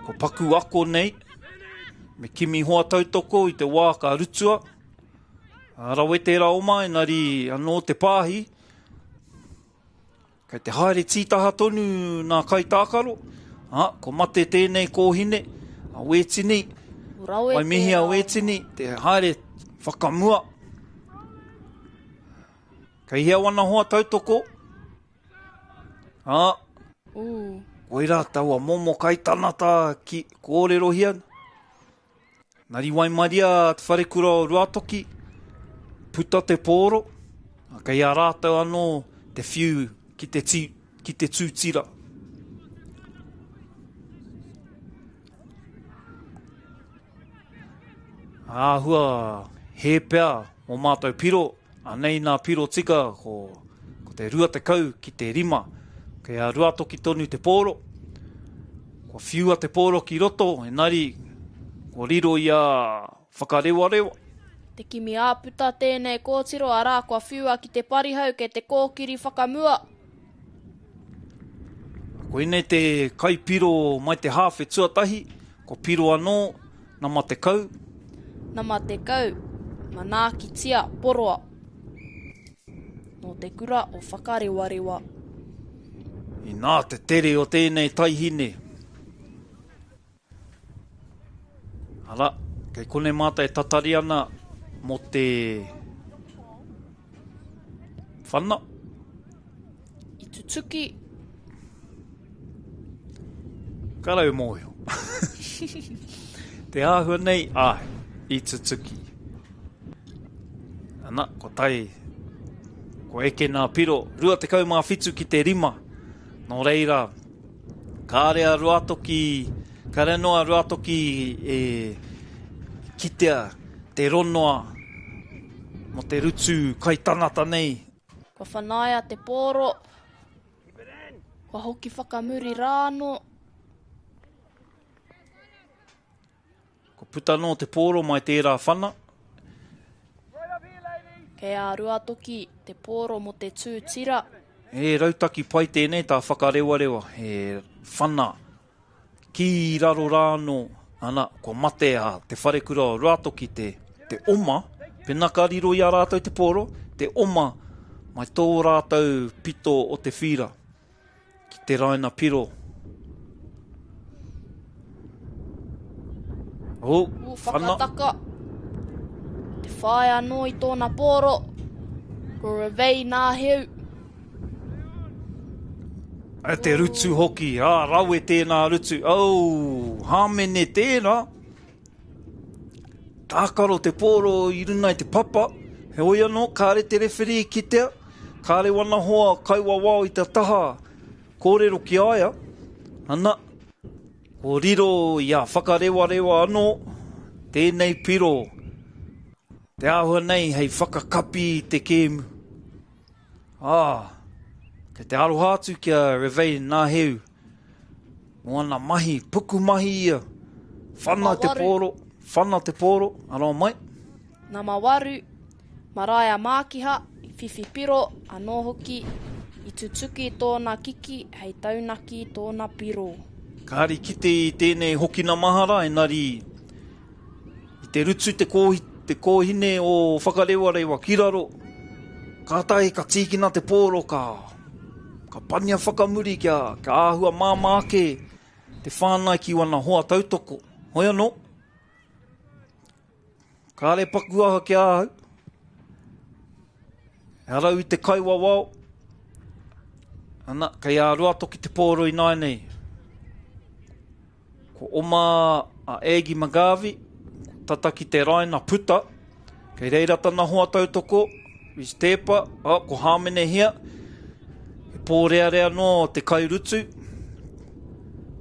ko paku ako nei, me kimi hoa tautoko i te wā ka rutua. Ā, rawe tērā oma, engari anō te pāhi. Kei te haere tītaha tonu nā kaitākaro, ā, ko mate tēnei kōhine, a Wētini, Rawe Waimihi a tērā. Wētini, te haere whakamua. Kei hea wana hoa tautoko? Ā, Ū. koirā taua momo kaitanata ki kōrerohia. Nari waimaria te wharekura o Ruatoki, puta te pōro, kei a rātou anō te whiu ki te, tī, ki te tūtira. Āhua hē pea mō mātou piro, anei nā piro tika ko, ko te 20 ki te 5. Kei a Ruatoki tonu te pōro. Kua whiua te pōro ki roto, engari kua riro i a Whakarewarewa. Te kimi āputa tēnei kōtiro, arā, kua whiua ki te parihau kei te kōkiri whakamua. Koinei te kaipiro mai te hāwhe tuatahi, kua piro anō, nama 10. Nama 10, manaakitia, poroa. Nō te kura o Whakarewarewa. Inā te tere o tēnei taihine. Ara, kei konei mātou e tatari ana mō te whana. I tutuki. Ka rau mōhio. Te āhua nei, āe, i tutuki. Ana, ko tai, ko eke nā piro, 27 ki te 5. Nō reira, kāre a Ruatoki, kāre anō a Ruatoki e kitea te ronoa mō te rutu kaitanata nei. Kua whanaia te pōro, kua hoki whakamuri rā anō. Kua puta anō te pōro mai tērā whana. Kei a Ruatoki te pōro mō te tū tira. He rautaki pai tēnei tā Whakarewarewa, he whana ki raro rā anō, ana, kua mate a Te Wharekura o Ruatoki te, te oma, pena ka riro i a rātou te pōro, te oma mai tō rātou pito o te whīra. Ki te raina piro. Oh, Ū whakataka. Te whai anō i tōna pōro. Ko Revei Nāheu. E te rutu hoki, ā, rawe tēnā rutu. Oh, hāmene tērā. Tākaro te pōro i runa i te papa, heoi anō, kāre te rewheri i kitea, kāre wana hoa kaiwawao i te taha kōrero ki a ia, ana, ko riro i a Whakarewarewa anō tēnei piro, te āhua nei hei whakakapi i te kēmu. Ā, kei te aroha atu ki a Reveille Naheu mō ana mahi, pukumahi ia. Whana te pōro, whana te pōro, aroha mai. Nama waru, Maraea Mākiha, i whiwhi piro anō hoki, i tutuki tōna kiki hei taunaki tōna piro. Kāre kite i tēnei hokina mahara, engari I te rutu te, kōhi, te kōhine o Whakarewarewa ki raro, kātahi ka tīkina te pōro ka, ka pania whakamuri kia, kia āhua māmā ake te whānai ki wana hoa tautoko. Hoi anō, kāre paku aha ki a ahau. Ehara i te kaiwawao. Ana, kei a Ruatoki te pōro ināianei. Ko oma a Aggie McGarvey, tata ki te raina puta, kei reira tana hoa tautoko, Rhys Teepa, oh, ko Hāmenehia, he pōrearea noa te kairutu.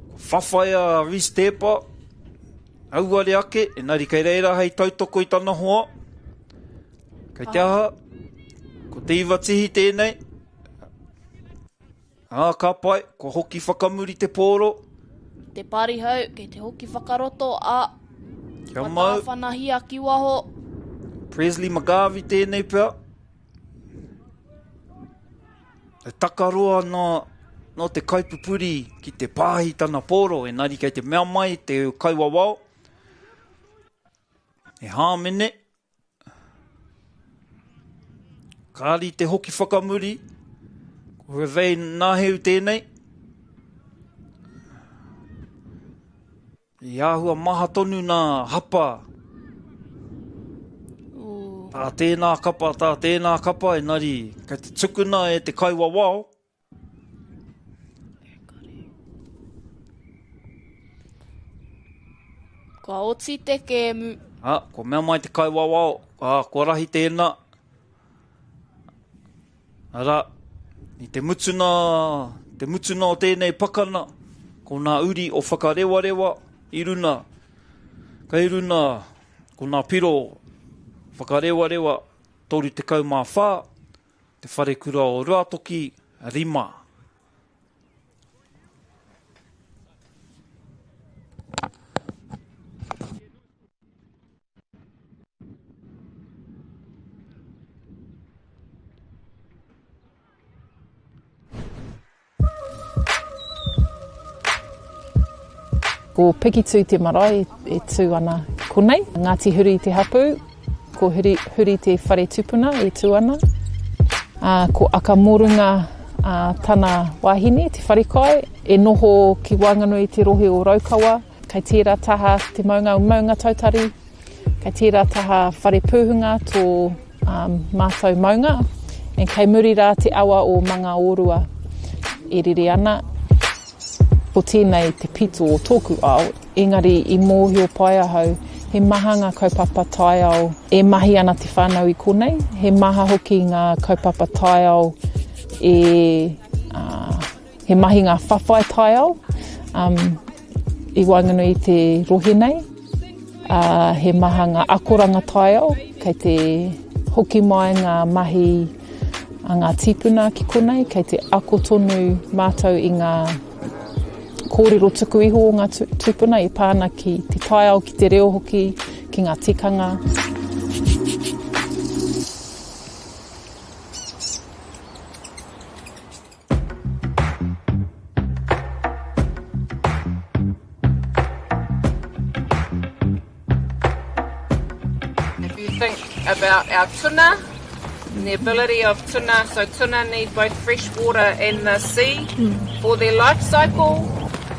Ko whawhai a Rhys Teepa, auare ake, engari kei reira hei tautoko i tana hoa. Kei te aha, ko te iwa tihi tēnei, Ā, ka pai, kua hoki whakamuri te pōro. Te parihau, kei te hoki whakaroto, a. Kia mau. Tāwhanahia ki waho. Presley McGarvey tēnei pea. E takaroa nō, nō te kaipupuri ki te pāhi tana pōro, engari kei te mea mai te kaiwawao. E hāmene. Kāri te hoki whakamuri. Ko Hervé Naheu tēnei. I āhua maha tonu nā hapa. Tā tēnā kapa, tā tēnā kapa, engari kei te tukuna e te kaiwawao. Kua oti te kēmu. Ah, kua mea mai te kaiwawao, ah, kua rahi tēnā. Arā, i te mutuna, te mutuna o tēnei pakana, ko nā uri o Whakarewarewa i runa, kei runa, ko nā piro Whakarewarewa 34, te wharekura o Ruatoki, 5. Ko Pikitū te marae e tū ana konei. Ngāti Huri te hapū, ko Huri, Huri te whare tupuna e tū ana. Ā, ko Akamorunga ā, tana wahine, te wharekai, e noho ki waenganui i te rohe o Raukawa. Kei tērā taha te maunga o Maungatautari, kei tērā taha Wharepūhunga tō um, mātou maunga, and kei muri rā te awa o Mangaorua e rere ana. Ko tēnei te pito o tōku ao, engari i mōhio pai ahau he maha ngā kaupapa taiao e mahi ana te whānau i konei, he maha hoki ngā kaupapa taiao e uh, He mahi ngā whawhai taiao um, i waenganui i te rohe nei. Uh, he maha ngā akoranga taiao, kei te hoki mai ngā mahi a ngā tīpuna ki konei, kei te ako tonu mātou i ngā kōrero tuku iho o ngā tūpuna e pā ana ki te taiao, ki te reo hoki, ki ngā tikanga. If you think about our tuna and the ability of tuna, so tuna need both fresh water and the sea for their life cycle.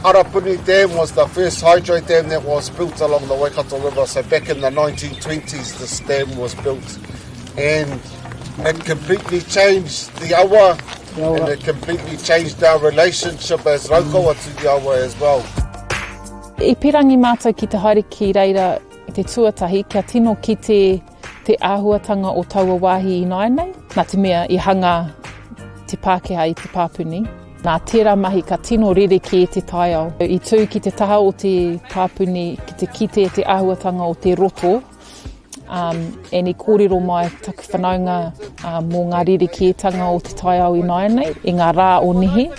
Arapuni Dam was the first hydro dam that was built along the Waikato River. So back in the 1920s, this dam was built. And it completely changed the awa and it completely changed our relationship as Raukawa to the awa as well. I pirangi mātou ki te haere ki reira i te tuatahi kia tino kite te āhuatanga o taua wāhi ināianei, nā te mea i hanga te Pākehā i te pāpuni. Nā tērā mahi ka tino rerekē te taiao. I tū ki te taha o te pāpuni ki te kite te āhuatanga o te roto, Um, and i kōrero mai taku whanaunga uh, mō ngā rerekētanga o te taiao ināianei, i ngā rā o nehe.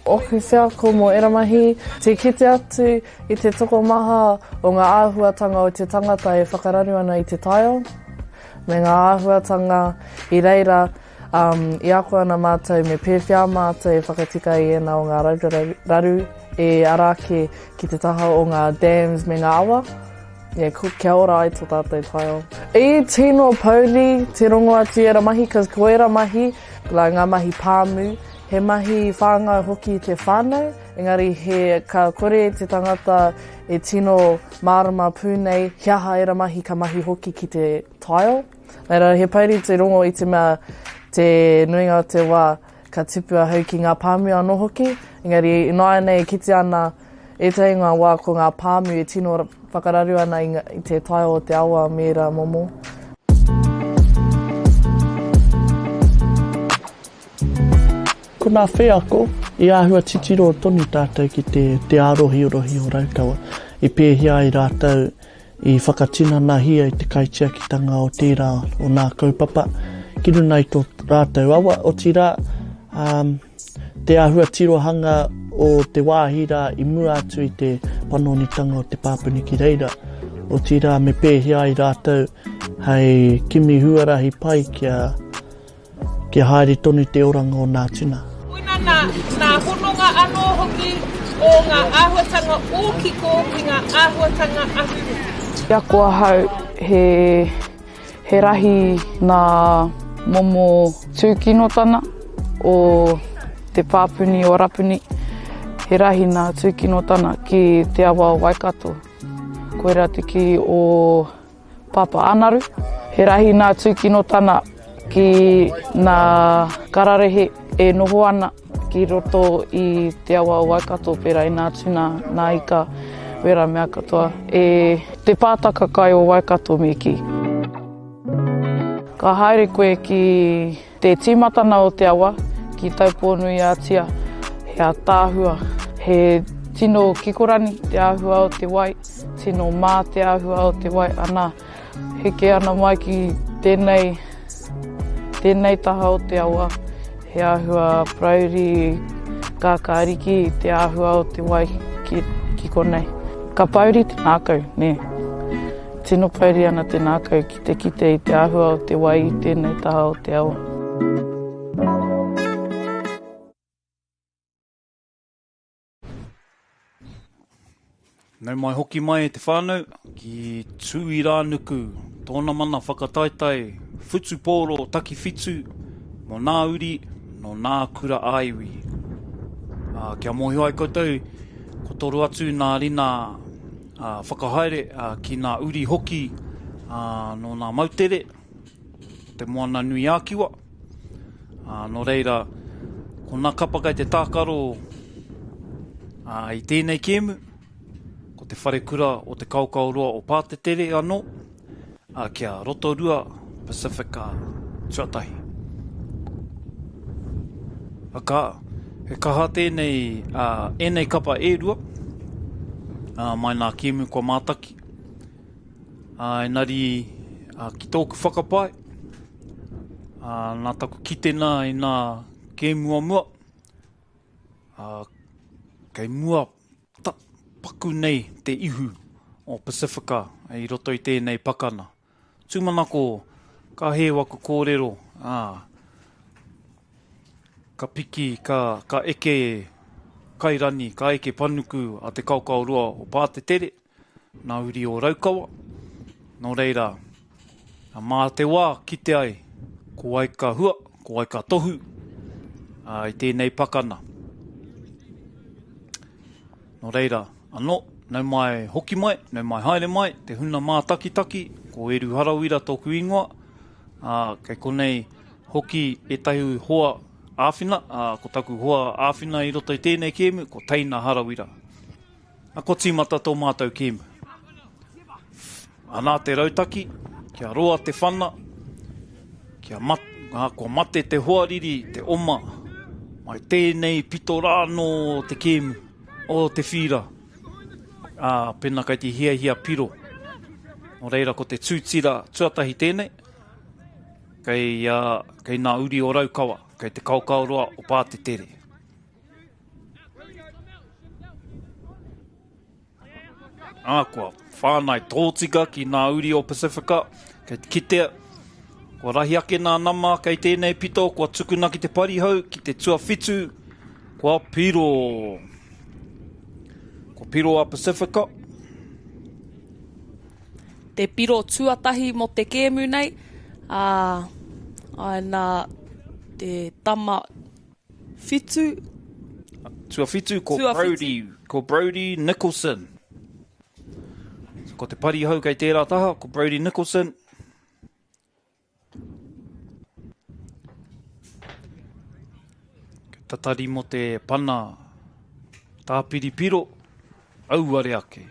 Oku wheako mō era mahi, te kite atu i te tokomaha o ngā āhuatanga o te tangata e whakararu ana i te taiao, me ngā āhuatanga i reira um, i ako ana mātou me pēwhea mātou e whakatika i ēnā o ngā raru e ara ake ki te taha o ngā dams me ngā awa. Yeah, kia ora ai tō tātou taiao. I tino pouri te rongo atu i era mahi, cause ko era mahi, like ngā mahi pāmu, he mahi whāngai hoki i te whānau, engari he, ka kore te tangata e tino mārama pū nei he aha era mahi ka mahi hoki ki te taiao. Nā reira, he pouri te rongo i te mea te nuinga o te wā ka tipu ahau ki ngā pāmu anō hoki, engari ināianei e kite ana Ētahi ngā wā ko ngā pāmu e tino whakararu ana i te tae o te awa me ērā momo. Ko nā wheako, i āhua titiro tonu tātou ki te, te ārohirohi o Raukawa, i pēhea ai rātou i whakatinanahia i te kaitiakitanga o tērā o nā kaupapa ki runa i tō rātou awa, otirā, um, te āhua tirohanga o te wāhi rā i mua atu i te panonitanga o te pāpuni ki reira, otirā me pēhea ai rātou hei kimi huarahi pai kia, kia haere tonu te oranga o nā tuna. Koina nā, nā hononga anō hoki o ngā āhuatanga ōkiko ki ngā āhuatanga ahurea. I ako ahau he He rahi ngā momo tūkinotana o te pāpuni o Rapuni. He rahi ngā tūkinotana ki te awa o Waikato. Koirā te kī o Pāpā Anaru. He rahi ngā tūkinotana ki ngā kararehe e noho ana. Ki roto i te awa o Waikato pērā i nā tuna, nā ika, wērā mea katoa. E te pātaka kai o Waikato me kī. Ka haere koe ki te tīmatana o te awa, ki Taupō-nui-a-Tia, he ātaahua, he tino kikorani te āhua o te wai, tino mā te āhua o te wai, ana, Heke ana mai ki tēnei, tēnei taha o te awa, he āhua parauri kākāriki te āhua o te wai ki, ki konei. Ka pouri te ngākau, nē. Tino pouri ana te ngākau ki te kite i te āhua o te wai i tēnei taha o te awa. Nau mai hoki mai e te whānau ki Tūirānuku, tōna mana whakataetae whutupōro takiwhitu mō nā uri nō nā kura ā-iwi. Ā, kia mōhio ai koutou, ko toro atu nā rina ā, whakahaere ā, ki nā uri hoki ā, nō nā moutere, Te Moana nui ā-Kiwa. Ā, nō reira, ko nā kapa kei te tākaro ā, i tēnei kēmu, ko te wharekura o Te Kaokaoroa o Pātetere anō, ā, ki a Rotorua Pasifika tuatahi. Akā, he kaha tēnei, ā, ēnei kapa e rua, ā, mai nā kēmu kua mātaki. Ā, engari, ā, ki tōku whakapae, ā, nā taku kite nā i nā kēmu o mua, ā, kei mua ta, paku nei te ihu o Pasifika i roto i tēnei pakana. Tūmanako, ka hē waku kōrero, ā, ka piki, ka, ka eke kairani, ka eke panuku a Te Kaokaoroa o Pātetere, Nā uri o Raukawa, nō reira, mā te wā kite ai ko wai ka hua, ko wai ka tohu i tēnei pakana. Nō reira, anō, nau mai hoki mai, nau mai haere mai, te huna mātakitaki, ko Eru Harawira tōku ingoa, ā, kei konei hoki ētahi hoa āwhina, ā, ko taku hoa āwhina i roto i tēnei kēmu, ko Teina Harawira. A kua tīmata tō mātou kēmu. Anā te rautaki, kia roa te whana, kia mat, ā, kua mate te hoariri, te oma, mai tēnei pito rā anō o te kēmu, o te whīra, ā, pēnā kei te hiahia piro. Nō reira ko te tūtira tuatahi tēnei, kei, ā, kei nā uri o Raukawa, kei te kaokaoroa o Pātetere. Ā, kua whāngai tōtika ki nā uri o Pasifika, kei te kitea, kua rahi ake nā nama kei tēnei pito, kua tukuna ki te parihau, ki te tuawhitu, kua piro. Kua piro a Pasifika. Te piro tuatahi mō te kēmu nei, ā, āe nā te tama Whitu. Tuawhitu ko Tuawhitu. Brodie, ko Brodie Nicholson. So, ko te parihau kei tērā taha, ko Brodie Nicholson. Tatari mo te pana tāpiri piro, auare ake.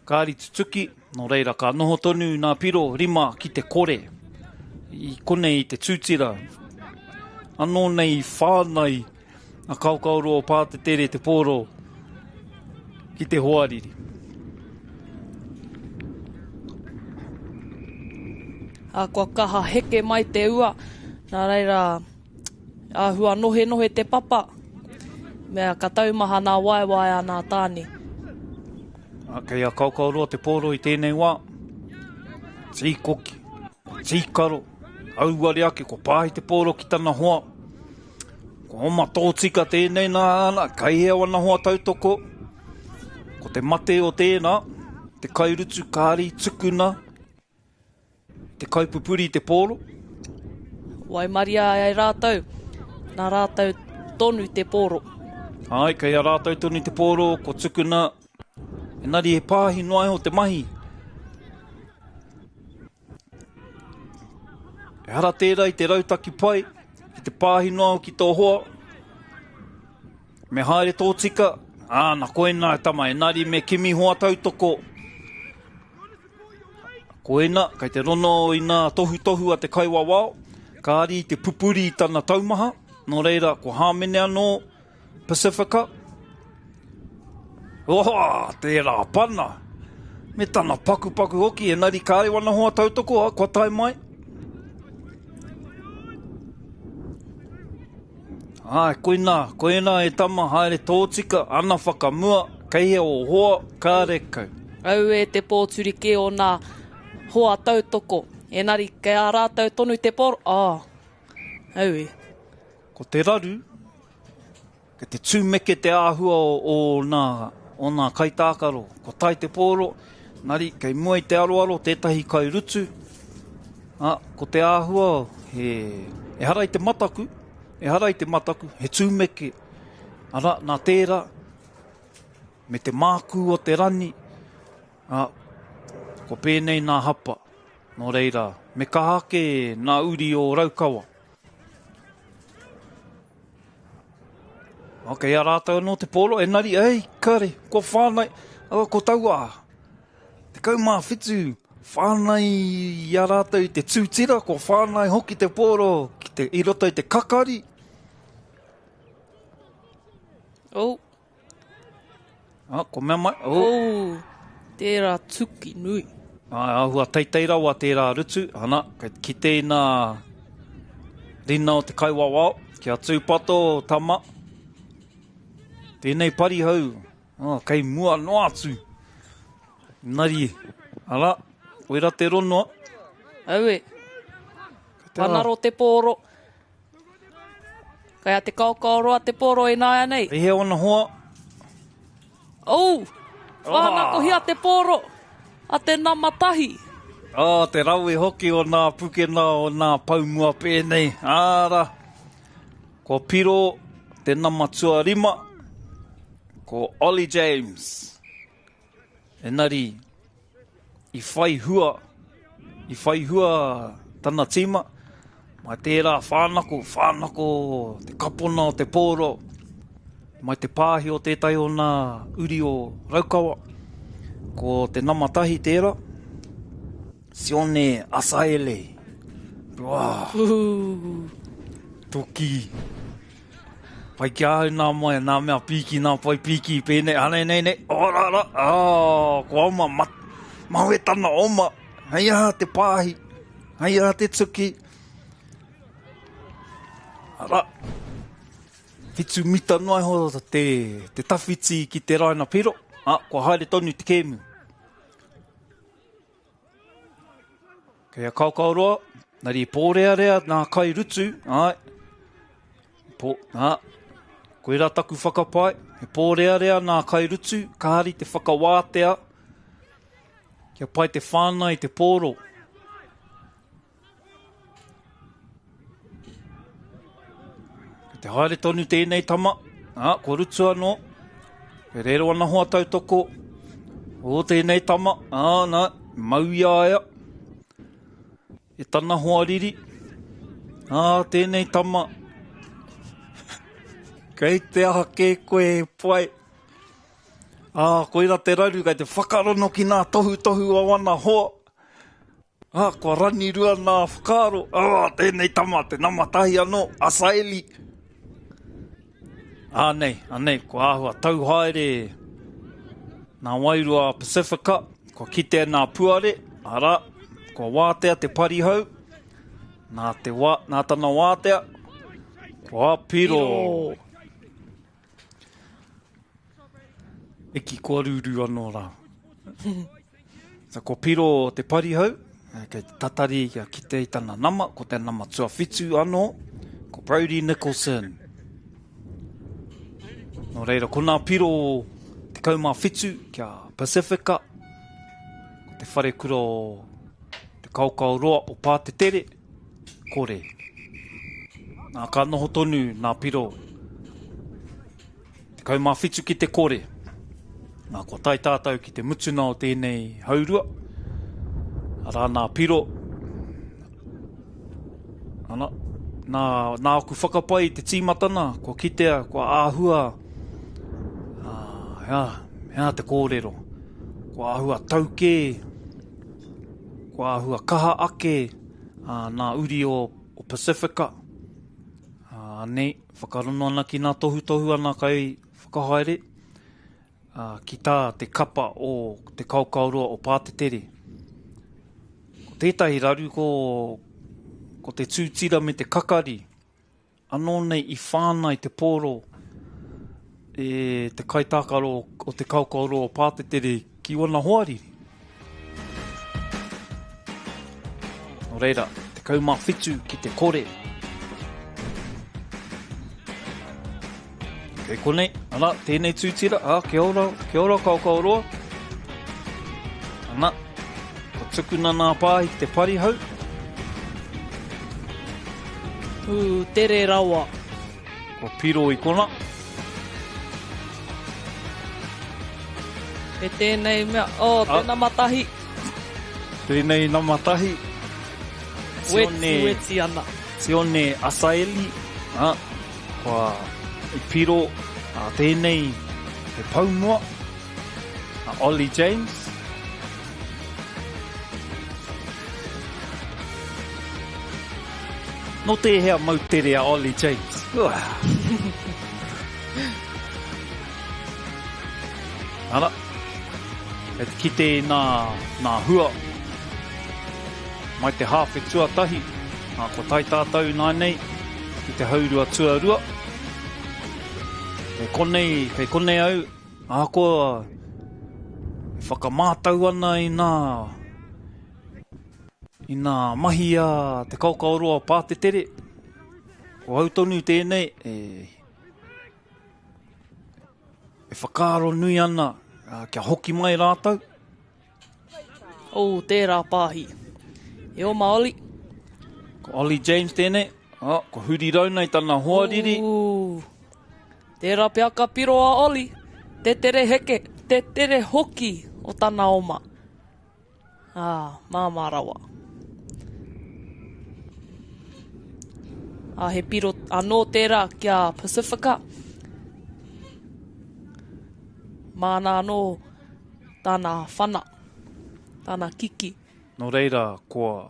Kāri tutuki, nō reira ka noho tonu nā piro rima ki te kore. I konei i te tūtira, anō nei i whānai a Kaokaoroa o Pātetere te pōro ki te hoariri. Ā, kua kaha heke mai te ua, nā reira, āhua nohenohe te papa. Mea ka taumaha nā waewae a nā tāne. A, kei a Kaokaoroa te pōro i tēnei wā. Tīkoki, tīkaro, auare ake, kua pāhi te pōro ki tana hoa. Ko oma tōtika tēnei nā ana, kei hea wana hoa tautoko. Ko te mate o tēnā, te kairutu kāri tukuna, te kaipupuri i te pōro. Waimaria ai rātou, nā rātou tonu te pōro. Āe, kei a rātou tonu te pōro, ko tukuna, engari he pāhi noa iho te mahi. Ehara tērā i te rautaki pai, ki te pāhi noa ki tō hoa, me haere tōtika, ā, na koinā e tama, engari me kimi hoa tautoko. Koina, kei te rono i nā tohutohu a te kaiwawao, kāri i te pupuri i tana taumaha, nō reira, ko hāmene anō Pasifika. Oha, tērā pana! Me tana pakupaku hoki, engari kāre wana hoa tautoko, a, kua tae mai. Āe, koinā, koinā e tama, haere tōtika, ana whakamua, kei hea ō hoa, kāre kau. Auē te pōturi kē o nā hoa tautoko, engari kei a rātou tonu te poro, oh, auē. Ko te raru, kei te tūmeke te āhua o nā, o nā kaitākaro, kua tae te pōro, engari kei mua i te aroaro tētahi kairutu, ā, ko te āhua he, ehara i te mataku, ehara i te mataku, he tūmeke, arā, nā tērā, me te mākū o te rani, ā, kua pēnei nā hapa, nō reira, me kaha ake nā uri o Raukawa. Ok, a rātou anō te pōro, engari, ei, kare, kua whānai, oh, ko taua, 17, whānai i a rātou i te tūtira, kua whānai hoki te pōro ki te, i roto i te kakari. Oh. Ah, ko mea mai, oh. Oh, tērā tuki nui. Ai, āhua teitei rawa tērā rutu, ana, kei te kite i nā rina o te kaiwawao, kia tūpato tama. Tēnei parihau, oh, kei mua noa atu. Nari, ara, koira te ronoa. Aue, panaro te pōro. Kei a Te Kaokaoroa te pōro ināianei. I hea ona hoa? Oh! Whānakohia te pōro a te nama tahi. Oh, te rawe hoki o nā pukena o nā poumua pēnei. Āra, kua piro te nama tuarima, ko Ollie James. Engari, i whai hua, i whai hua tana tīma, mai tērā whānako, whānako te kapona o te pōro, mai te pāhi o tētahi o nā uri o Raukawa, ko te nama tahi tērā, Sione Asaele. Wā! Toki. Pai ki ahau nā mai, nā mea pīki, nā pai pīki, pēnei, anei, nei, nei, oh, rā, rā, oh, kua oma, ma, mahue tana oma, hei aha te pāhi, hei aha te tuki. Ara, whitu mita noa iho te, te tawhiti ki te raina piro, ah, kua haere tonu te kēmu. Kei a Kaokaoroa, nari pōrearea nā kai rutu, āe. Po, nā, koirā taku whakapae, he pōrearea nā kai rutu, kāri te whakawātea, kia pai te whānai te pōro. Kei te haere tonu tēnei tama. Ā, kua rutu anō. E rero ana hoa tautoko. O tēnei tama. Ā, nā, mau i a ia. E tana hoa riri. Ā, tēnei tama. Kei te aha kē koe e pai. Ā, koira te raru kei te whakarono ki nā tohutohu o ana hoa. Ā, kua rangirua nā whakaaro, ā, tēnei tama, te nama tahi anō, a Saeli. Ānei, anei, kua āhua tau haere nā wairua a Pasifika, kua kitea nā puare, arā, kua wātea te parihau, nā, te wā, nā tana wātea, kua piro. Piro. E ki kua rūrū anō rā. So, ko Piro te parihau, kei te tatari kia kite i tana nama, ko te nama tuawhitu anō, ko Brodie Nicholson. Nō reira, ko nā Piro 17 kia Pacifica, ko te wharekura o te Kaokaoroa o Pātetere, kore. Nā, ka noho tonu nā Piro 17 ki te kore. Nā, kua tae tātou ki te mutuna o tēnei haurua. Arā nā Piro. Ana, nā, nā aku whakapae i te tīmatana, kua kitea, kua āhua, ā, hea, hea te kōrero. Kua āhua taukē, kua āhua kaha ake ā, nā uri o, o Pacifica. Ā, anei, Whakarono ana ki nā tohutohu a nā kai whakahaere, ā, ki tā te kapa o Te Kaokaoroa o Pātetere. Ko tētahi raru ko, ko te tūtira me te kakari, anō nei i whānai te pōro e te kaitākaro o Te Kaokaoroa o Pātetere ki wana hoariri. Nō reira, 17 ki te kore. Kei konei, ana, tēnei tūtira, ā, kia ora, kia ora Kaokaoroa. Ana, ka tukuna nā pāhi ki te parihau. Ū, tere rawa. Kua piro i kona. Me tēnei mea, oh, te ah. nama tahi. Tēnei nama tahi. Weti, weti ana. Tione Asaeli, ah, kua i piro a tēnei he paumua, a Ollie James. Nō tēhea moutere a Ollie James? Ara, kei te kite i nā, nā hua mai te hāwhe tuatahi, nā, kua tae tātou ināianei ki te haurua tuarua. Kei konei, kei konei au, ahakoa e whakamātau ana i nā, Inā mahi a Te Kaokaoroa Pātetere, ko au tonu tēnei e, e whakaaro nui ana kia hoki mai rātou. Oh, tērā pāhi. E oma Ollie. Ko Ollie James tēnei. Oh, ko Huri Rauna i tana hoariri. Ooh. Tērā pea ka piro a Ollie. Te tere heke, te tere hoki o tana oma. Ā, māmā rawa. Ā, he piro anō tērā ki a Pacifica. Māna anō tāna whana, tāna kiki. Nō reira, kua,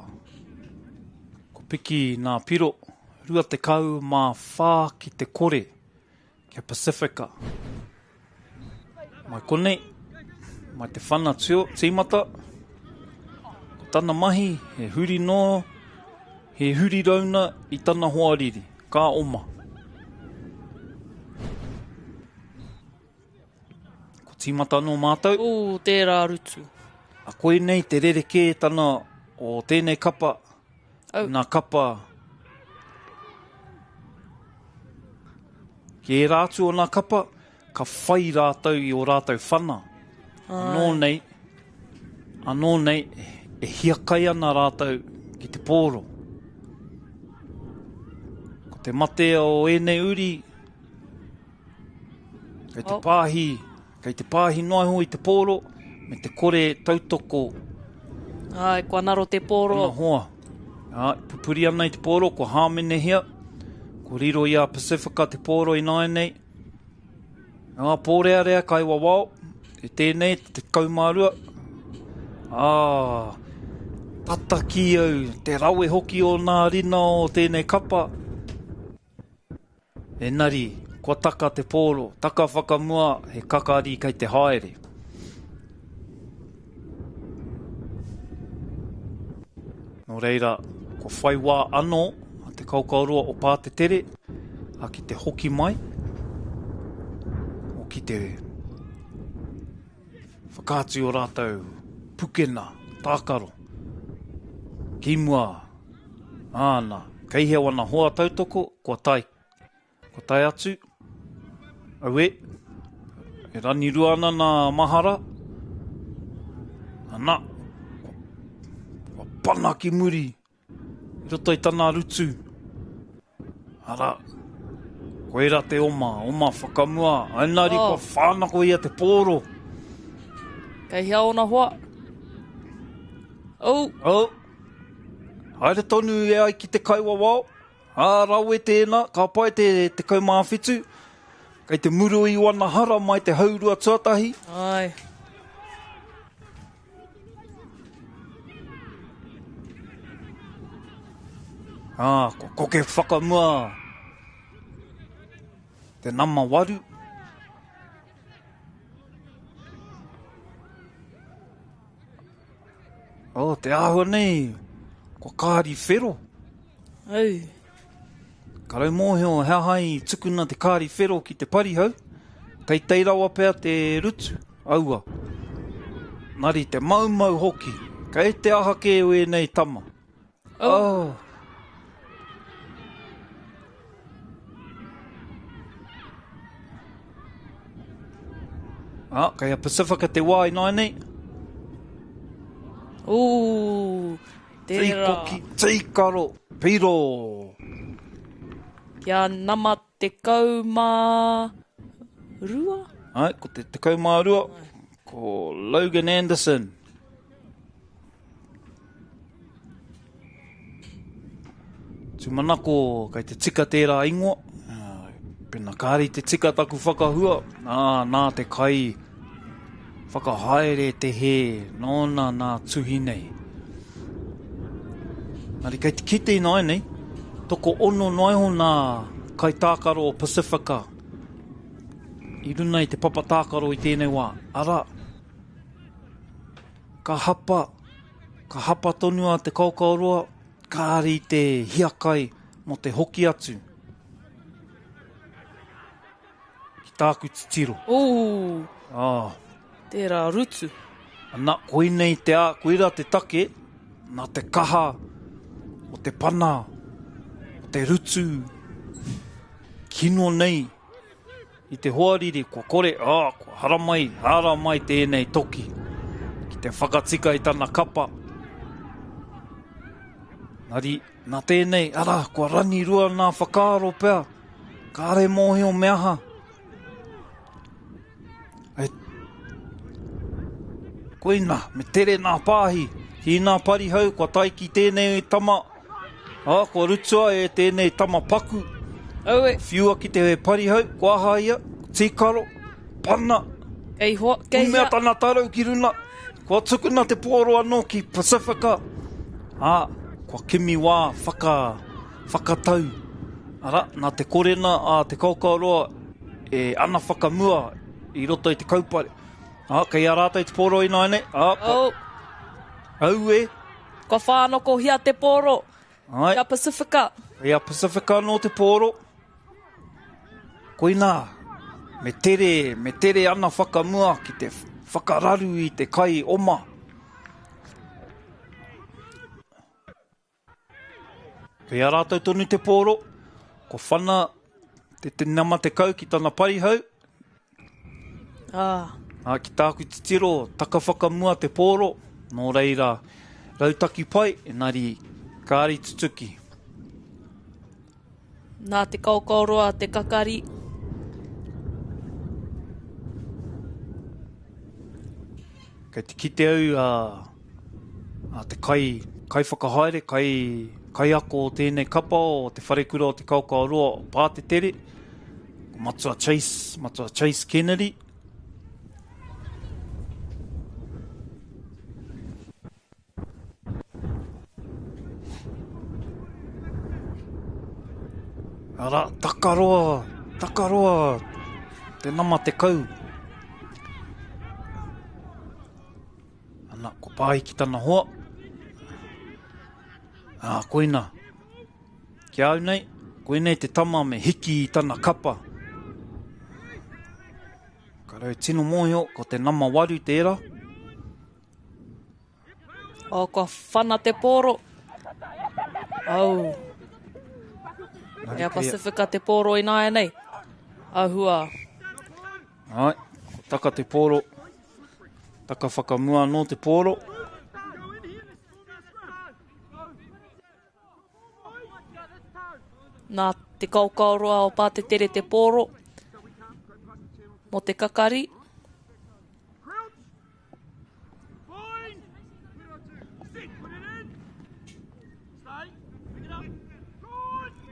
kua piki nā piro, 24 ki te kore. Kia Pacifica. Mai konei, mai te whana tio, tīmata. Ko tana mahi, he huri noa, he huri rauna i tana hoariri, ka oma. Ko tīmata anō mātou. Ū, tērā rutu. A koinei te rerekētana o tēnei kapa Oh. Nā kapa ki ērā atu o nā kapa, ka whai rātou i ō rātou whana. Anō nei, anō nei, e hiakai ana rātou ki te pōro. Ko te mate o ēnei uri, kei te oh. pāhi Kei te pāhi noa iho i te pōro, me te kore tautoko. Āe, kua ngaro te pōro. Tana hoa. Āe, pupuri ana i te pōro, kua hāmenehia. Kua riro i a Pacifica te pōro ināianei. Ā, pōrearea kai wawao, e tēnei, te 12. Ā, tata ki au, te rawe hoki o nā rina o tēnei kapa. Engari, kua taka te pōro, taka whakamua, he kakari kei te haere. Nō reira, kua whai wā anō a Te Kaokaoroa o Pātetere a ki te hoki mai, o ki te. Whakaatu i o rātou pukena, tākaro. Ki mua, āna, kei hea wana hoa tautoko, kua tae, kua tae atu. Auē, e ranirua ana nā mahara. Ana, kua, kua pana ki muri. I roto i tana rutu, ara, koira te oma, oma whakamua, engari oh. kua whānako ia te pōro. Kei hea ōna hoa? Oh. Oh. Haere tonu e ai ki te kaiwawao. Ā, rawe tēnā, ka pai te 17. Kei te muru i wana hara mai te haurua tuatahi. Ai. Ā, kua koke whakamua te nama waru. Oh, te āhua nei, kua kāri whero. Au. Ka rau mōhio he aha i tukuna te kāri whero ki te parihau. Teitei rawa pea te rutu, aua. Nari te maumau hoki. Kei te aha kē wēnei tama. Oh. oh. Ah, kei a Pacifica te wā ināianei. Ooh, tērā. Tīkoki, tīkaro, piro. Kia nama 12? Ai, ko te 12, ko Logan Anderson. Tūmanako kei te tika tērā ingoa. Pena kāre i te tika taku whakahua, nā, nā te kai whakahaere te hē, nōna nā tuhi nei. Nari kei te kite ināianei, tokoono noa iho nā kaitākaro o Pasifika i runa i te papa tākaro i tēnei wā. Arā, Ka hapa, ka hapa tonu a Te Kaokaoroa, kāre i te hiakai mō te hoki atu. Ki tāku titiro. Ooh! Ah. Tērā rutu. Ana, koinei te a, koira te take, nā te kaha o te pana, o te rutu, kino nei, I te hoariri kua kore, ā, kua haramai, hara mai tēnei toki ki te whakatika i tana kapa. Engari, nā tēnei, arā, kua rangirua nā whakaaro pea, kāre mōhio me aha. E, koina, me tere nā pāhi, ki nā parihau, kua tae ki tēnei tama, ā, kua rutua e tēnei tama paku. Aue. Whiua ki te parihau, kua aha ia, tīkaro, pana, Kei hoa, kei kumea hea. tana tarau ki runa, kua tukuna te pōro anō ki Pasifika, ā, kua kimi wā whaka, whakatau. Arā, nā te korena a Te Kaokaoroa e ana whakamua i roto i te kaupare. Ā, kei a rātou te pōro ināianei, ā, kua, Oh. aue. Kua whānokohia te pōro. Ai. Kia Pasifika. Kei a Pasifika anō te pōro. Koinā, me tere, me tere ana whakamua ki te whakararu i te kai oma. Kei a rātou tonu te pōro, kua whana te, te nama 10 ki tana parihau. Ah. Ā, ki tāku titiro, taka whakamua te pōro, nō reira, rautaki pai, engari, kāre i tutuki. Nā te kaokaoroa te kakari. Kei te kite au a, a te kai, kaiwhakahaere, kai, kaiako o tēnei kapa o Te Wharekura o Te Kaokaoroa o Pātetere, ko Matua Chase, Matua Chase Kennedy. Ara, takaroa, takaroa te nama 10. Ana, ko Pāhi ki tana hoa. Ā, koina. Ki a au nei, koinei te tama me hiki i tana kapa. Ka. Ka rau tino mōhio, ko te nama waru tērā. Oh, kua whana te pōro. Au. Ea Pasifika te pōro ināianei. Ahua. Ai, ko taka te pōro. Taka whakamua anō te pōro. Nā te kaokaoroa o Pātetere te pōro mō te kakari.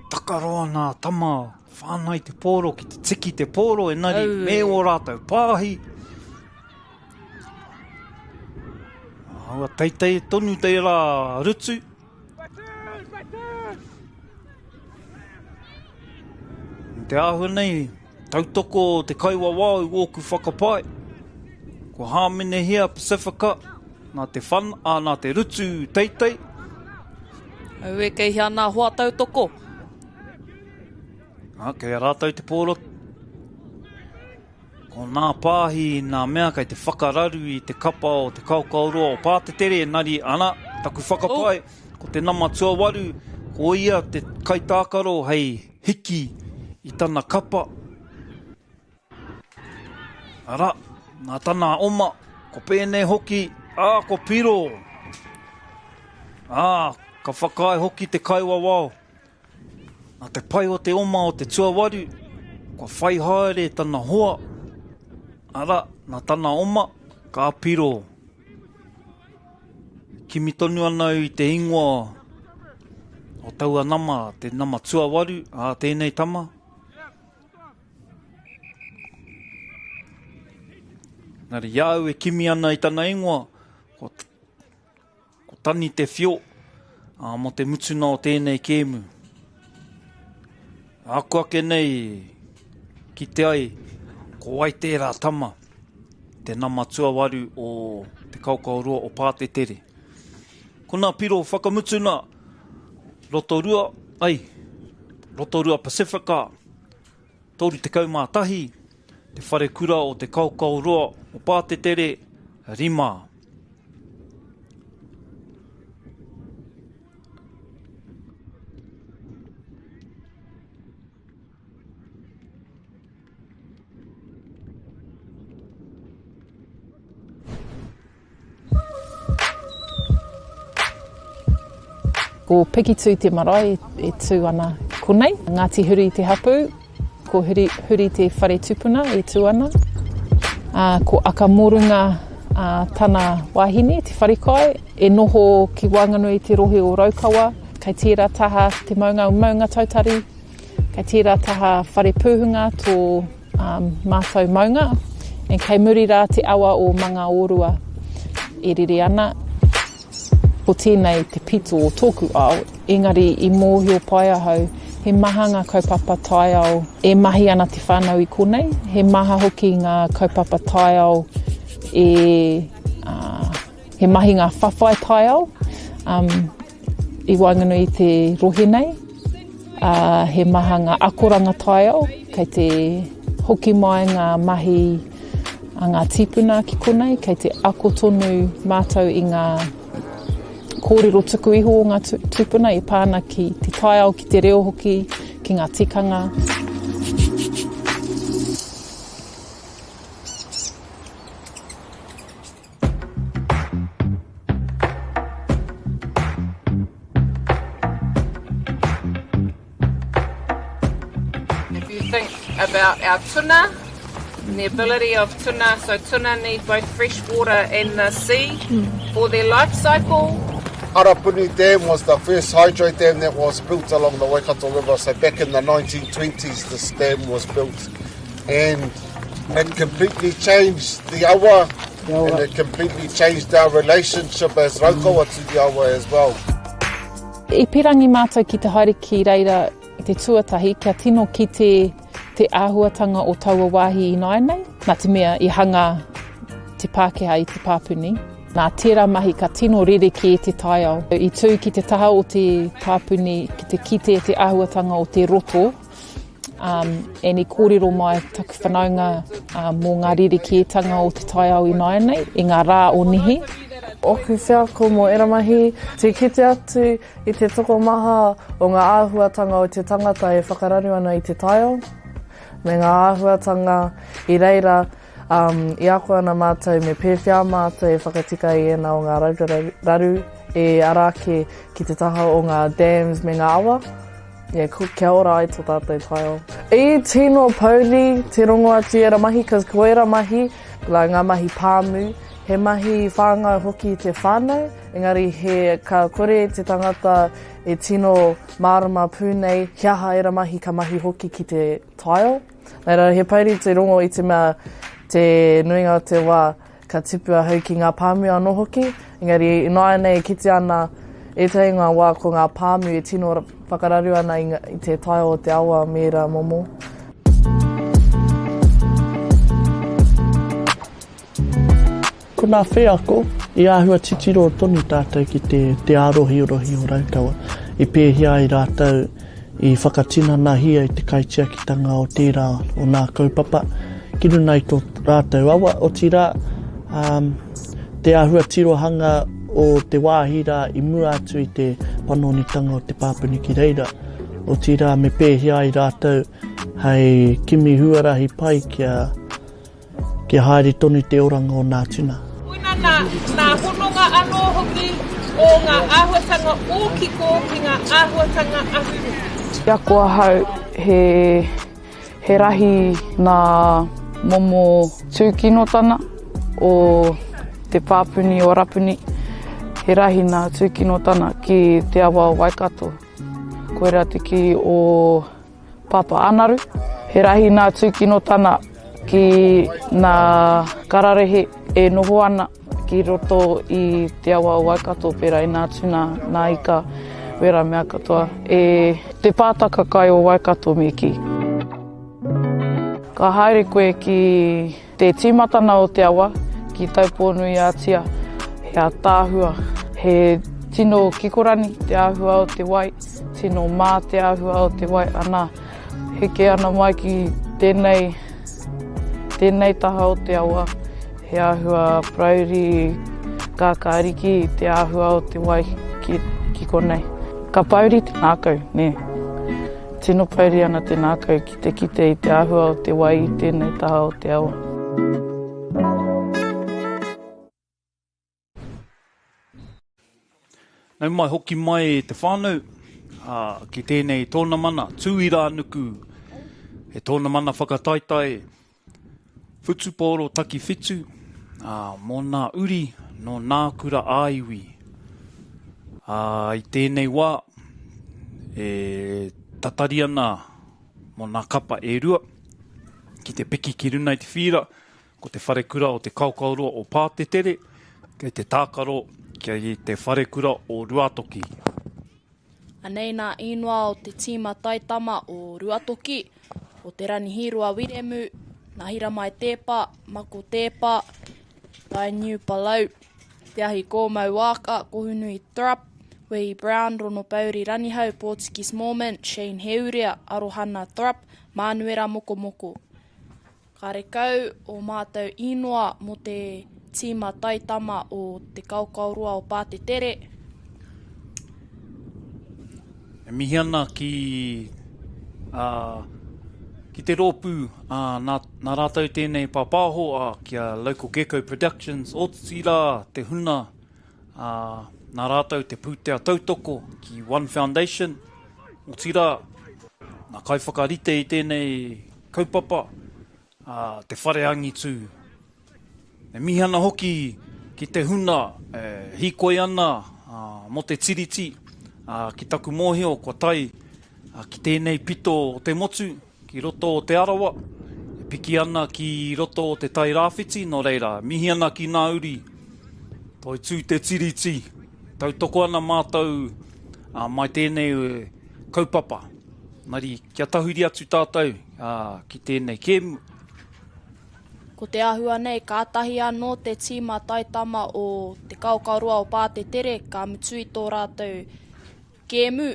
Takaroa nā tama whānai te pōro ki te tiki te pōro engari me ō rātou pāhi. Aua teitei tonu tērā rutu. Te āhua nei, tautoko te kaiwawao i wōku whakapae. Kua hāmenehia Pasifika nā te whan, ā, nā te rutu teitei. Aue, kei hea nā hoa tautoko? Ā, kei a rātou te pōro. Ko nā pāhi nā mea kei te whakararu i te kapa o te kaokaoroa o Pātetere, engari, ana, taku whakapae, oh. ko te nama tuawaru, ko ia te kaitākaro hei hiki i tana kapa. Ara, nā tana oma, ko pēnei hoki, ā, ko Piro. Ā, ka whakaae hoki te kaiwawao. Nā te pai o te oma o te tuawaru, kua whai haere tana hoa, arā, nā tana oma, ka piro. Kimi tonu ana au i te ingoa o taua nama, te nama tuawaru, ā tēnei tama. Engari, i a au e kimi ana i tana ingoa, kua Ko Tani Te Whio, ā, mō te mutuna o tēnei kēmu. Āku ake nei kite ai ko wai tērā tama, te nama tuawaru o Te Kaokaoroa o Pātetere. Ko nā piro whakamutuna, Rotorua, ai, Rotorua Pasifika, 31, Te Wharekura o Te Kaokaoroa o Pātetere, 5. Ko Pikitū te marae e tū ana konei. Ngāti Huri te hapū, ko Huri, Huri te whare tupuna e tū ana. Ā, ko Akamorunga ā, tana wahine, te wharekai, e noho ki waenganui i te rohe o Raukawa, kei tērā taha te maunga o Maungatautari, kei tērā taha Wharepūhunga tō um, mātou maunga, and kei muri rā te awa o Mangaorua e rere ana. Ko tēnei te pito o tōku ao, engari i mōhio pai ahau he maha ngā kaupapa taiao e mahi ana te whānau i konei, he maha hoki ngā kaupapa taiao e, uh, he mahi ngā whawhai taiao um, i waenganui i te rohe nei. Ā, he maha ngā akoranga taiao, kei te hoki mai ngā mahi a ngā tīpuna ki konei, kei te ako tonu mātou i ngā kōrero tuku iho o ngā tūpuna e pā ana ki te taiao, ki te reo hoki, ki ngā tikanga. If you think about our tuna and the ability of tuna, so tuna need both fresh water and the sea for their life cycle. Arapuni Dam was the first hydro dam that was built along the Waikato River. So back in the 1920s, this dam was built. And it completely changed the awa and it completely changed our relationship as Raukawa to the awa as well. I pirangi mātou ki te haere ki reira i te tuatahi kia tino kite te āhuatanga o taua wāhi ināianei, nā te mea i hanga te Pākehā i te pāpuni. Nā tērā mahi ka tino rerekē te taiao. I tū ki te taha o te pāpuni ki te kite te āhuatanga o te roto. Um, and i kōrero mai taku whanaunga um, mō ngā rerekētanga o te taiao ināianei, i ngā rā o nehe. Ōku wheako mō ērā mahi, te kite atu i te tokomaha o ngā āhuatanga o te tangata e whakararu ana i te taiao, me ngā āhuatanga i reira um, i ako ana mātou me pēwhea mātou e whakatika i ēnā o ngā raru e ara ake ki te taha o ngā dams me ngā awa. Yeah, kia ora ai tō tātou taiao. I tino pouri te rongo atu i ērā mahi, cause ko ērā mahi, like ngā mahi pāmu, he mahi whāngai hoki i te whānau, engari he, ka kore te tangata e tino mārama pū nei he aha ērā mahi ka mahi hoki ki te taiao. Nā reira, he pouri te rongo i te mea te nuinga o te wā ka tipu ahau ki ngā pāmu anō hoki, engari ināianei e kite ana ētahi o ngā wā ko ngā pāmu e tino whakararu ana i, i te tae o te awa me ērā momo. Ko nā wheako, i āhua titiro tonu tātou ki te, te ārohirohi o Raukawa, i pēhea ai rātou i whakatinanahia i te kaitiakitanga o tērā o nā kaupapa ki runa i tō rātou awa, otirā, um, te āhua tirohanga o te wāhi rā i mua atu i te panonitanga o te pāpuni ki reira, otirā me pēhea ai rātou hei kimi huarahi pai kia Kia haere tonu te oranga o nā tuna. Koina nā, nā hononga anō hoki o ngā āhuatanga ōkiko ki ngā āhuatanga ahurea. I ako ahau he, he rahi nā momo tūkinotana o te pāpuni o Rapuni, he rahi nā tūkinotana ki te awa o Waikato. Koira te kī o Papa Anaru. He rahi nā tūkinotana ki nā kararehe e noho ana ki roto i te awa o Waikato pērā i nā tuna, nā ika, wērā mea katoa. E te pātaka kai o Waikato me kī. Ka haere koe ki Te tīmatana o te awa ki Taupō-nui-a-Tia, he ātaahua, he tino kikorani te āhua o te wai, tino mā te āhua o te wai, ana, heke ana mai ki tēnei, tēnei taha o te awa, he āhua parauri kākāriki te āhua o te wai ki, ki konei. Ka pouri te ngākau, nē. Tino pouri ana te ngākau ki te kite i te āhua o te wai i tēnei taha o te awa. Nau mai hoki mai te whānau ki tēnei tōnamana Tū-i-rā-nuku, he tōnamana whakataetae whutupōro takiwhitu mō nā uri nō nā kura ā-iwi. I tēnei wā e tatari ana mō nā kapa e rua ki te piki ki runa i te whīra, ko te wharekura o te Kaokaoroa o Pātetere, kei te tākaro ki te wharekura o Ruatoki. Anei nā īnoa o te tīma taitama o Ruatoki, o Te Ranihīroa Wiremu, Nahiramai Tēpa, Mako Tēpa, Tainiu Palau, Te Ahi Kōmau Waaka, Kohunui Thrupp, Wehi Brown, Ronopouri Ranihau, Pōtiki Smallman, Shane Heurea, Arohana Thrupp, Mānuera Mokomoko. Karekau ō mātou īnoa mō te tīma taitama o Te Kaokaoroa o Pātetere. E mihi ana ki, ā, ki te rōpū, ā, nā, nā rātou tēnei pāpāho, ā, ki a Local Gecko Productions, otirā te huna, ā, nā rātou te pūtea tautoko ki One Foundation, otirā, nā kaiwhakarite i tēnei Kaupapa, ā, te whare angitū. E mihi ana hoki ki te huna e hīkoi ana mō te Tiriti, ā, ki taku mōhio kua tae ki tēnei pito o te motu, ki roto o Te Arawa, e piki ana ki roto o Te Tai Rāwhiti, nō reira, mihi ana ki ngā uri, toitū te Tiriti, tautoko ana mātou mai tēnei kaupapa. Engari, kia tahuri atu tātou ki tēnei kēmu. Ko te āhua nei, kātahi anō te tīma taitama o Te Kaokaoroa o Pātetere ka mutu i tō rātou kēmu.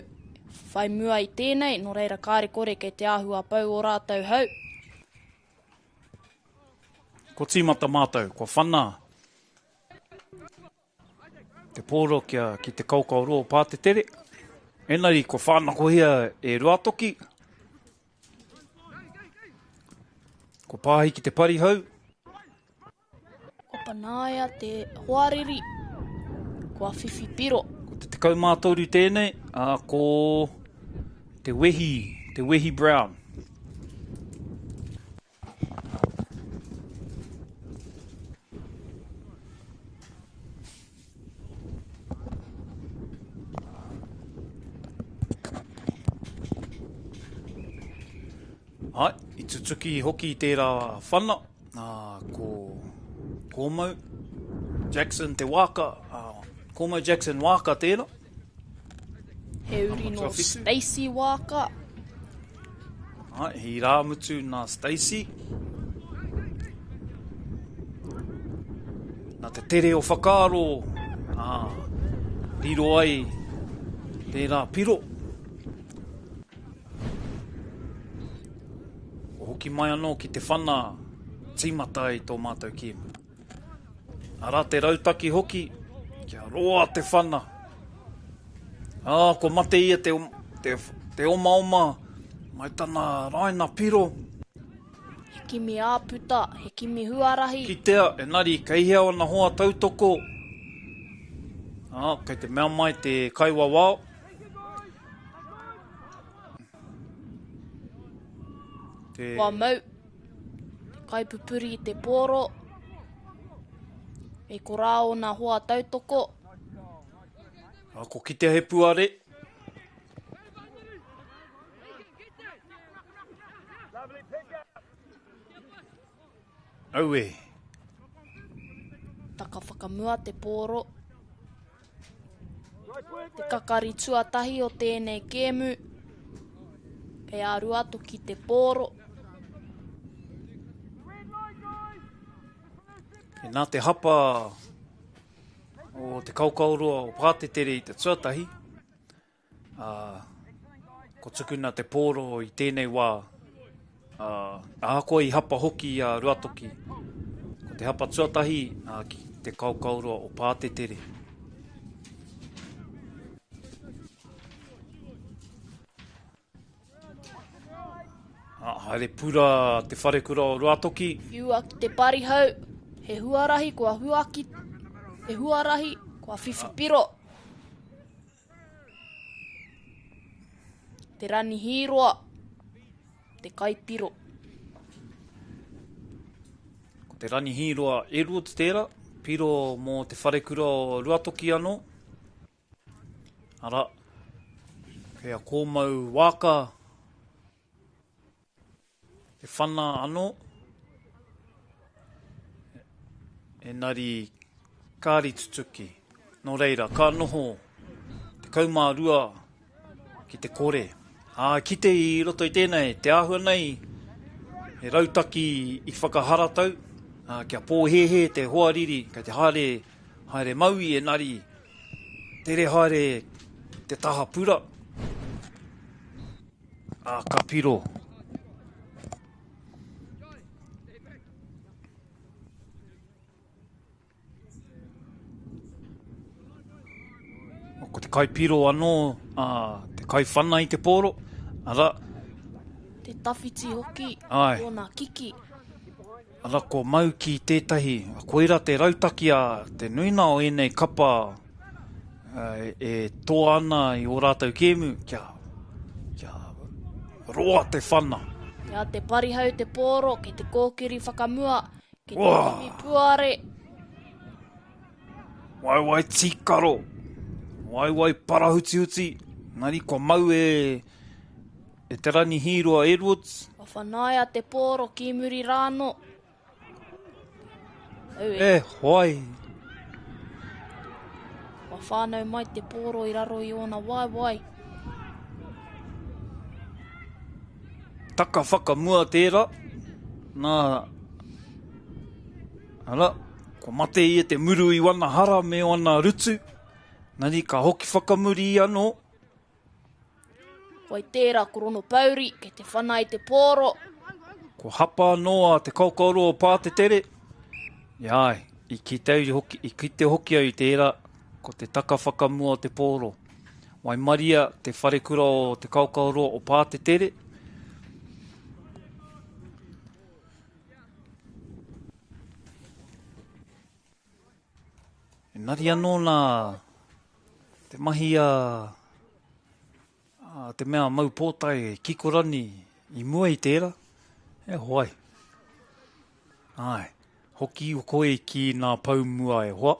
Whai mua i tēnei, nō reira kāre kore kei te āhua pau ō rātou hau. Ko tīmata mātou, kua whana te pōro kia ki te kaokaoroa o Pātetere. Engari kua whānakohia e Ruatoki. Ko Pāhi ki te parihau. Ko Panaia te hoariri. Kua whiwhi piro. Ko te 13 tēnei, ā, ko Te Wehi, Te Wehi Brown. Ai, i tutuki hoki tērā whana, ā, ko Kōmau Jackson Te Waaka, ā, Kōmau Jackson Waaka tērā. He uri nō Stacey Waaka. Ai, he irāmutu nā Stacey. Nā te tere o whakaaro, ā, riro ai tērā piro. Kua hoki mai anō ki te whana tīmata i tō mātou kēmu. Arā te rautaki hoki, kia roa te whana. Ā, kua mate ia te, te, te omaoma mai tana raina piro. He kimi āputa, he kimi huarahi. Kitea, engari kei hea ōna hoa tautoko? Ā, kei te mea mai te kaiwawao. Te... Kua mau te kaipupuri i te pōro. E korā ōna hoa tautoko. Ā, ko kitea he puare. Aue. Taka whakamua te pōro. Te kakari tuatahi o tēnei kēmu. Kei a Ruatoki te pōro. Nā te hapa o te kaokaoroa o Pātetere i te tuatahi, Ā, ko tukuna te pōro i tēnei wā, ā, ahakoa i hapa hoki a Ruatoki, ko te hapa tuatahi ā, ki te kaokaoroa o Pātetere. Ā, haere pura te wharekura o Ruatoki. Whiua ki te parihau, he huarahi kua huaki, he huarahi kua whiwhi piro. Te Rani Hīroa, te kaipiro. Ko te Rani Hīroa Edwards tērā, piro mō te wharekura o Ruatoki anō. Arā, kei a Kōmau Waaka Te whana anō, engari kāri tutuki. Nō reira, ka noho 12 ki te kore. Ā, kite i roto i tēnei, te āhua nei, he rautaki i whakaharatau, ā, kia pōhēhē te hoariri, kei te haere, haere maui, engari tere haere te taha pura. Ā, ka piro. Ko te kaipiro anō, ā, te kaiwhana i te pōro, arā. Te tawhiti hoki, tōna kiki. Arā, kua mau ki tētahi, koirā te rautaki a te nuinga o ēnei kapa e toa ana i ō rātou kēmu kia, kia roa te whana. Kia te parihau te pōro, ki te kōkiri whakamua, ki te kimi puare. Waewae tīkaro, waewae parahutihuti, engari kua mau e E Te Rani Hīroa Edwards. Kua whanaia te pōro ki muri rānō. Aue. E hoai. Kua whānau mai te pōro i raro i ōna waewae. Taka whakamua tērā. Nā, ara, kua mate ia te muru i wana hara me wana rutu. Nani ka hoki whakamuri anō. Wai tērā ko Rono Pouri kei te whana i te pōro. Ko hapa anō a Te Kaokaoroa o Pātetere. Āe, i kite au hoki, i kite hoki au i tērā, ko te taka whakamua o te pōro. Waimaria te wharekura o Te Kaokaoroa o Pātetere. Engari anō nā te mahi a, a te mea mau pōtae kikorani i mua i tērā, e hoai. Āe, hoki koe ki nā pou mua e hoa.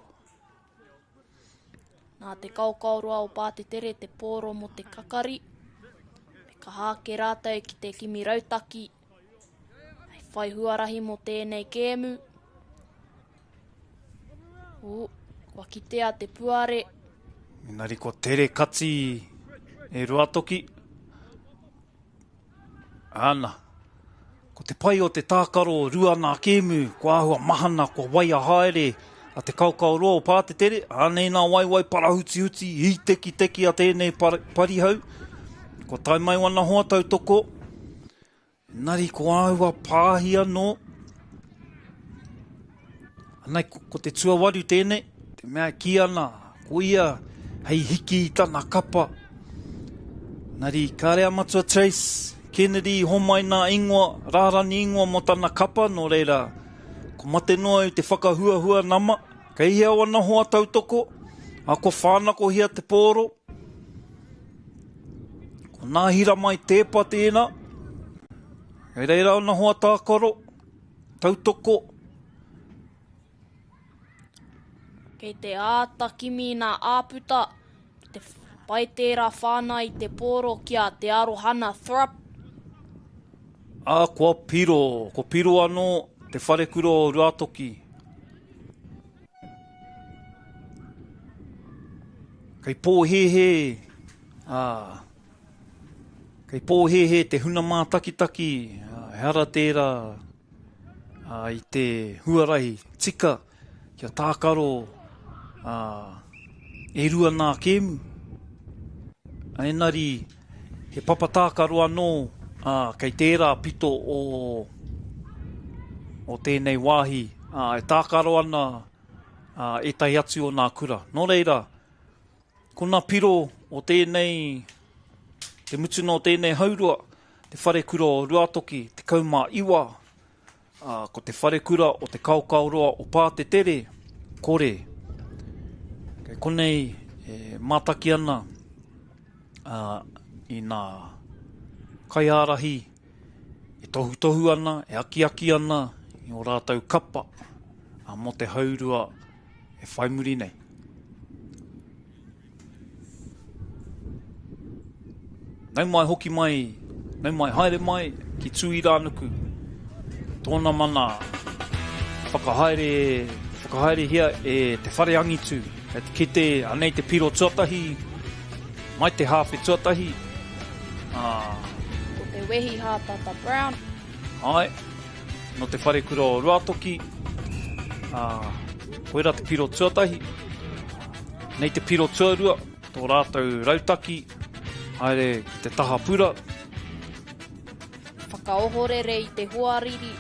Nā te kaokaoroa o Pātetere te pōro mō te kakari. Me kaha ake rātou ki te kimi rautaki hei whai huarahi mō tēnei kēmu. Ū, kua kitea te puare. Engari kua tere kati e Ruatoki. Ana. Ko te pai o te tākaro Ruana kēmu, kua āhua mahana, kua waia haere a te kaokaoroa o Pātetere. Anei nā waiwai parahutihuti, hītekiteki a tēnei parihau. Kua tae mai wana hoa tautoko. Engari ko āua pāhi anō. Anei, ko, ko te tuawaru tēnei, te mea e kī ana, ko ia hei hiki i tana kapa. Engari, kāre a Matua Chase Kennedy i homai nā ingoa, rārani ingoa mō tana kapa, nō reira, ko mate noa i te whakahuahua nama, kei hea wana hoa tautoko, a kua whānakohia te pōro. Ko Nāhira Mai Tēpa tēnā. Kei reira ōna hoa tākaro, tautoko. Kei te āta kimi nā āputa ki te pai tērā whānau i te pōro ki a Te Arohana Thrupp. Ā, kua piro, kua piro anō te wharekura o Ruatoki. Kei pōhēhē, ā, kei pōhēhē te huna mātakitaki, ā, ehara tērā, ā, i te huarahi tika kia tākaro, ā, e rua nā kēmu. Engari, he papa tākaro anō, ā, kei tērā pito o, o tēnei wāhi, ā, e tākaro ana ā, ētahi atu o nā kura. Nō reira, ko nā piro o tēnei, te mutuna o tēnei haurua, te wharekura o Ruatoki, 19, ā, ko te wharekura o Te Kaokaoroa o Pātetere, kore. Kei konei e mātaki ana ā, i nā kaiārahi e tohutohu ana, e akiaki ana i ō rātou kapa mō te haurua e whai muri nei. Nau mai hoki mai, nau mai haere mai ki Tūirānuku. Tōna mana whakahaere, whakahaerehia e te whare angitu. Kei te kite, anei te piro tuatahi, mai te hāwhe tuatahi, ā. Ko te wehi hātata Brown. Āe, nō te wharekura o Ruatoki, ā, koira te piro tuatahi. Nei te piro tuarua, tō rātou rautaki, haere ki te taha pura. Whakaohorere i te hoariri.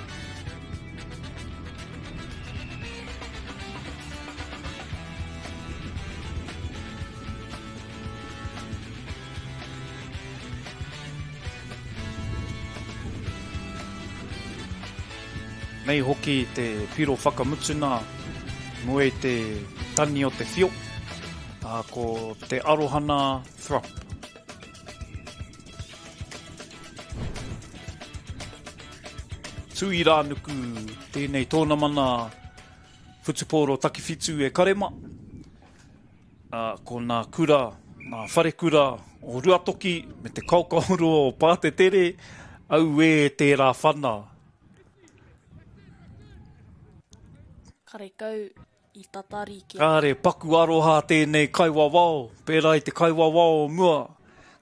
Nei hoki te piro whakamutuna mua i te tani o te whio, ā, ko Te Arohana Thrupp. Tūirānuku tēnei tōnamana whutupōro takiwhitu e Karema. Ko nā kura, nā wharekura o Ruatoki me te kaokaoroa o Pātetere, auē tērā whana. Karekau I tatari ki a. Kāre paku aroha tēnei kaiwawao, pērā i te kaiwawao o mua.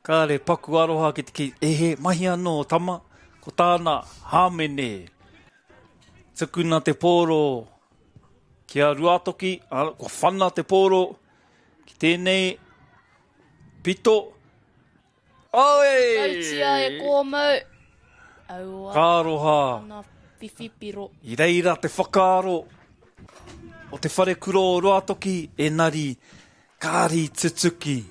Kāre paku aroha ki te kī, e he, mahi anō, tama. Ko tāna, hāmene. Tukuna te pōro ki a Ruātoki, a, kua whana te pōro ki tēnei pito. Oi! Tautia e kōmau. Aua. Ka aroha. Ana whiwhi piro. I reira te whakaaro o te wharekura o Ruatoki, enari kāri tutuki.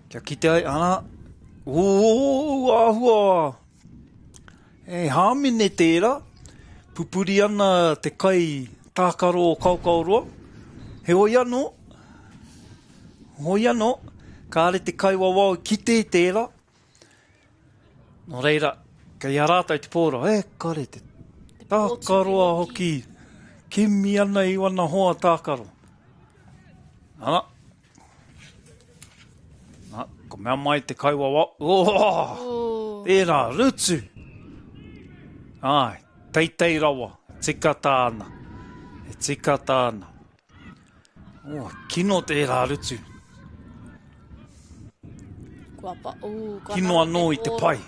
Kia kite ai, ana, ū, āhua, e hāmene tērā, pupuri ana te kai tākaro o Kaokaoroa, heoi anō, hoi anō, kāre te kaiwawao i kite i tērā, Nō reira, kei a rātou te pōro, e kore te tākaroa hoki, kimi ana i wana hoa tākaro. Ana, na, ko mea mai te kaiwawa, oh, oh. tērā, rutu. Ai, teitei rawa, tika tāna, e tika tāna. Oh, kino tērā rutu. Kua pa, ū, kua Kino anō i te pai.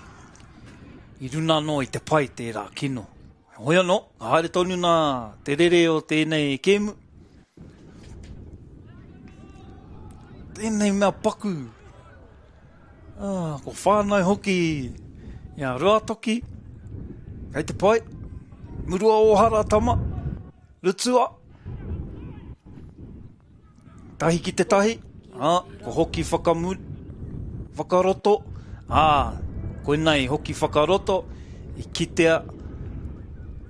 I runa anō i te pai tērā kino. Hoi anō, ka haere tonu nā te rere o tēnei kēmu. Tēnei mea paku. Ah, ko whānau hoki i a Ruatoki. Kei te pai. Murua ōhara tama. Rutua. Tahi ki te tahi, ā, ko hoki whakamuri, whakaroto, ā, koinei hoki whakaroto, i kitea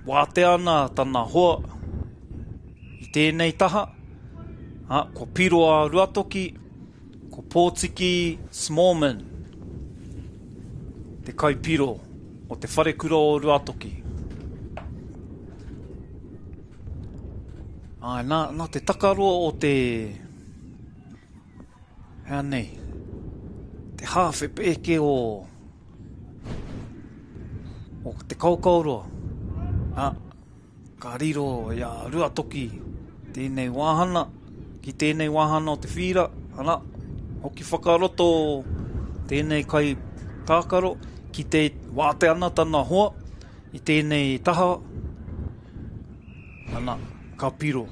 wātea ana tana hoa i tēnei taha, ā, ko Piro a Ruatoki, ko Pōtiki Smallman te kaipiro o te wharekura o Ruatoki. Āe, nā, nā te takaroa o te, hea nei, te hāwhe pēke o, o te kaokaoroa, nā, ka riro i a Ruatoki tēnei wāhana, ki tēnei wāhana o te whīra, ana, hoki whakaroto tēnei kai tākaro, ki te wātea ana tana hoa i tēnei taha, Ana, ka piro.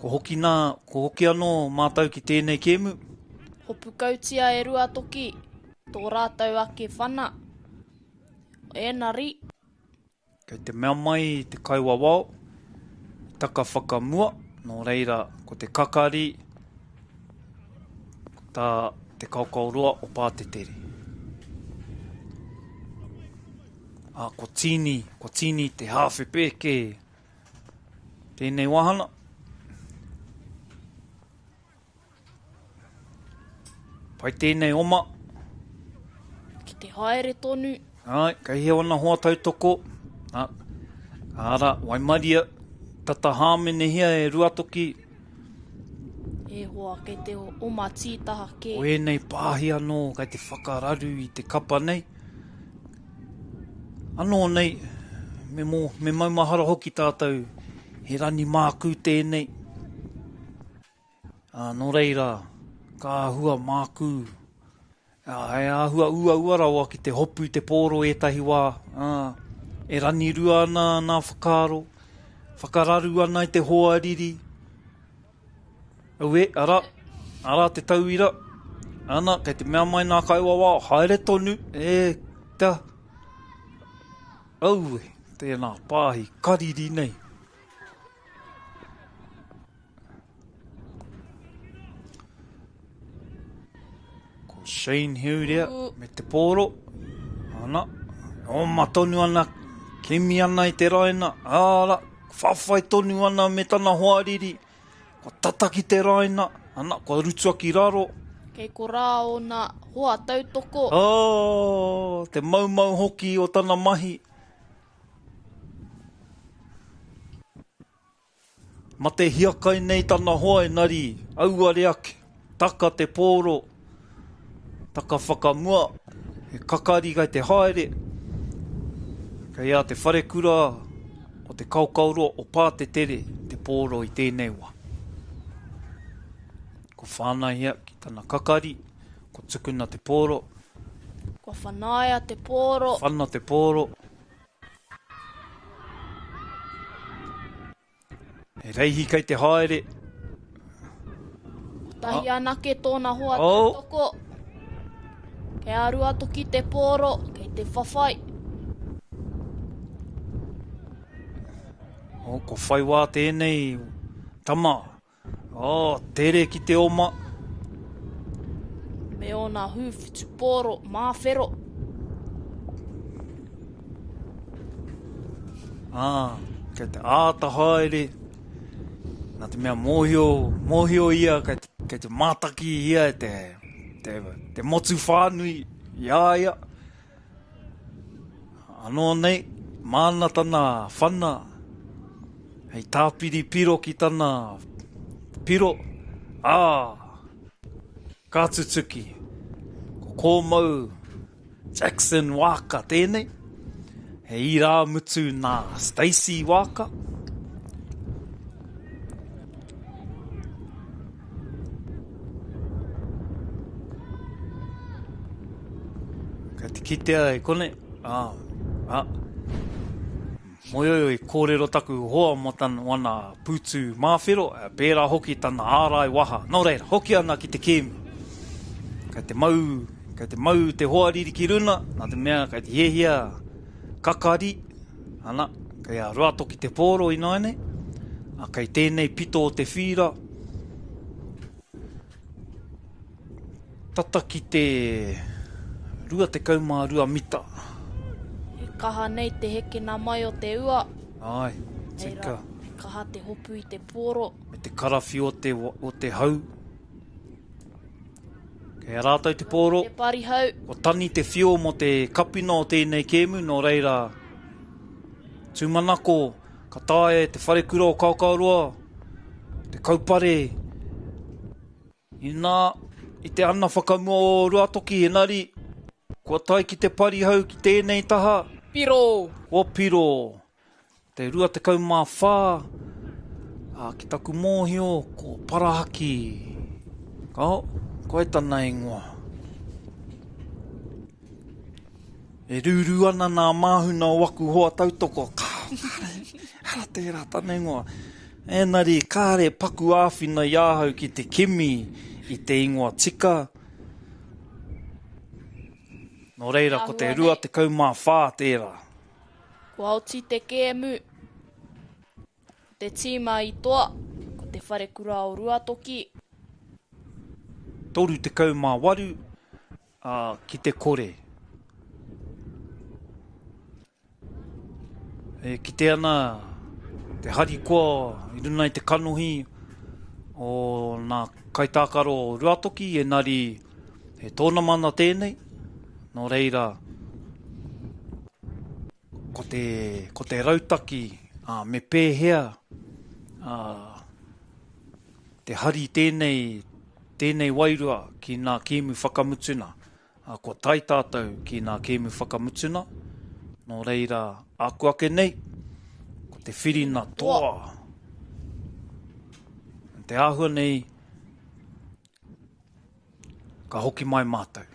Ko hoki nā, ko hoki anō mātou ki tēnei kēmu. Hopukautia e Ruatoki tō rātou ake whana. Ēnari. Kei te mea mai te kaiwawao, i taka whakamua, nō reira ko te kakari, ko tā te kaokaoroa o Pātetere. Ā, ko Tīni, ko Tīni te hāwhe pēke tēnei wāhana. Pai tēnei oma. Ki te haere tonu. Ai, kei hea ona hoa tautoko. Ā, ara, waimaria, tata hāmenehia e Ruatoki. E hoa, kei te oma tītaha kē. Ko ēnei pāhi anō kei te whakararu i te kapa nei. Anō nei, me, mō, me maumahara hoki tātou, he rani mākū tēnei. Ā, nō reira, ka āhua mākū. Ā, he āhua uaua rawa ki te hopu te pōro ētahi wā, ā, e ranirua ana nā whakaaro, whakararu ana i te hoariri. Auē, arā, arā te tauira, ana, kei te mea mai nā kaiwawao, haere tonu, e, ta, aue, tēnā pāhi kariri nei. Ko Shane Heurea me te pōro. Ana, oma tonu ana, kimi ana i te raina. Ara, whawhai tonu ana me tana hoariri. Kua tata ki te raina, ana, kua rutua ki raro. Kei korā ōna hoa tautoko. Oh, te maumau hoki o tana mahi. Mate hiakai nei tana hoa engari auare ake, taka te pōro, taka whakamua, he kakari kai te haere, kei a te wharekura o te kaokaoroa o Pātetere te pōro i tēnei wā. Ko whānaihia ki tana kakari, ko tukuna te pōro. Kua whanaia te pōro. Whana te pōro. He reihi kei te haere. Ko Kotahi anake tōna hoa tautoko. Kei a Ruatoki te pōro, kei te whawhai. Oh, ko whai wā tēnei tama. Oh, tere ki te oma. Me ōna hū whutupōro māwhero. Ā, kei te āta haere, nā te mea mōhio, mōhio ia kei te, kei te mātaki ia e te, te, te motu whānui i a ia. Anō nei, māna tana whana hei tāpiri piro ki tana piro, ā, ka tutuki. Ko Kōmau Jackson Waaka tēnei, he irāmutu nā Stacey Waaka. Kei te kitea e konei, ā, ā, Moioio i kōrero taku hoa mō tana wana pūtu māwhero, pērā hoki tana ārai waha. Nō reira, hoki ana ki te kēmu. Kei te mau, kei te mau te hoariri ki runa, nā te mea kei te hiahia kakari, ana, kei a Ruatoki te pōro ināianei, a kei tēnei pito o te whīra, Tata ki te 22 mita. E kaha nei te hekena mai o te ua. Ae, tika. Reira, e kaha te hopu i te pōro. Me te karawhi o te, o te hau. Kei a rātou te pōro. Te parihau. Ko Tani te whio mō te kapina o tēnei kēmu, nō reira, tūmanako, ka taea e te wharekura o Kaokaoroa te kaupare Inā, i te ana whakamua o Ruatoki, engari, kua tae ki te parihau ki tēnei taha. Piro! Kua piro! Te 24, ā, ki taku mōhio, ko Parahaki. Kao, koe tana ingoa. E rūrū ana nā māhuna o aku hoa tautoko, kao, kāre, hara tērā tana ingoa. Engari, kāre paku āwhina i ahau ki te kimi i te ingoa tika. Nō reira, ko te 24 tērā. Kua oti te kēmu. Ko te tīma i toa, ko te wharekura o Ruatoki. 38, Ā, ki te kore. E kite ana te harikoa i runga i te kanohi o nā kaitākaro o Ruatoki, engari he tōnamana tēnei, nō reira, ko te, ko te rautaki, ā, me pēhea, ā, te hari tēnei, tēnei wairua ki nā kēmu whakamutuna. Ā, kua tae tātou ki nā kēmu whakamutuna, nō reira, āku ake nei, ko te whirina toa. Te āhua nei, ka hoki mai mātou.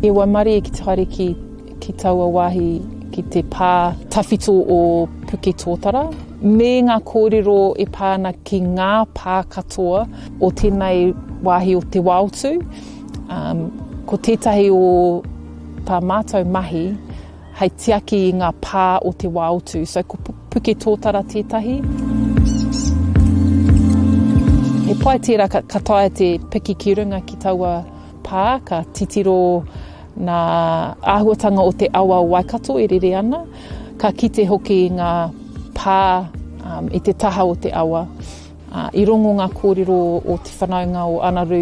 I waimarie ki te haere ki, ki taua wāhi ki te pā tawhito o Puketōtara. Me ngā kōrero e pā ana ki ngā pā katoa o tēnei wāhi o Te Waotu. Um, ko tētahi o tā mātou mahi hei tiaki i ngā pā o Te Waotu. So ko Puketōtara tētahi. He pai tērā ka, ka taea te piki ki runga ki taua pā, ka titiro Nā āhuatanga o te awa o Waikato e rere ana, ka kite hoki i ngā pā i te taha o te awa. I rongo ngā kōrero o te whanaunga o Anaru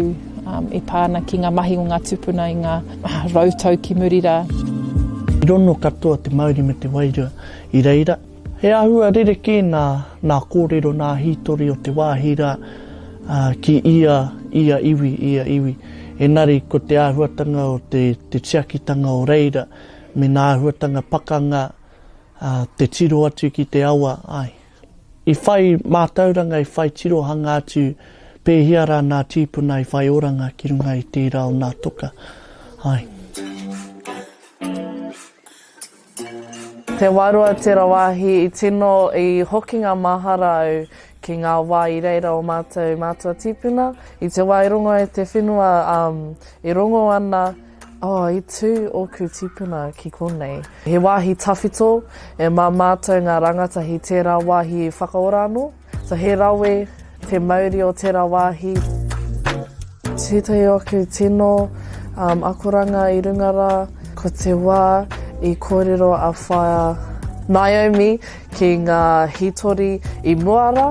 e pā ana ki ngā mahi o ngā tūpuna i ngā rautau ki muri rā. I rono katoa te mauri me te wairua i reira. He āhua rerekē nā, nā kōrero, nā hītori o te wāhi rā, ā, ki ia, ia iwi, ia iwi. Engari ko te āhuatanga o te, te tiakitanga o reira, me nā āhuatanga pakanga, Te tiro atu ki te awa, āe. I whai mātauranga, i whai tirohanga atu pēhea rā nā tīpuna i whai oranga ki runga i tērā o nā toka, āe. Te Wairoa tera wāhi i tino i hoki ngā mahara au ki ngā wā i reira o mātou mātua tīpuna. I te wā i rongo ai te whenua, um, e rongo ana, oh, i tū ōku tīpuna ki konei. He wāhi tawhito, e mā mātou ngā rangatahi tērā wāhi i whakaora anō. So he rawe te mauri o tera wāhi. Tētahi o aku tino um, akoranga i runga rā, ko te wā i kōrero a Whaea Naomi ki ngā hītori i mua rā.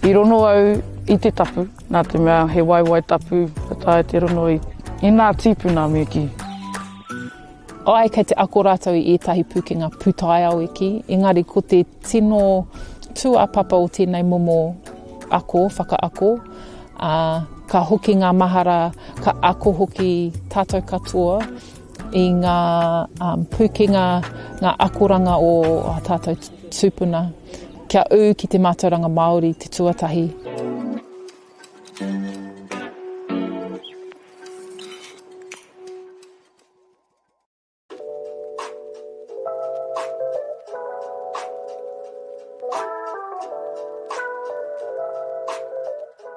I rono au i te tapu, nā te mea he waewae tapu ka taea te rono i, i nā tīpuna me kī. Āe, kei te ako rātou i ētahi pūkenga pūtaiao e kī, engari ko te tino tūāpapa o tēnei momo ako, whakaako, ā, ka hoki ngā mahara, ka ako hoki tātou katoa i ngā pūkenga, ngā akoranga o ā tātou tūpuna, kia ū ki te mātauranga Māori te tuatahi.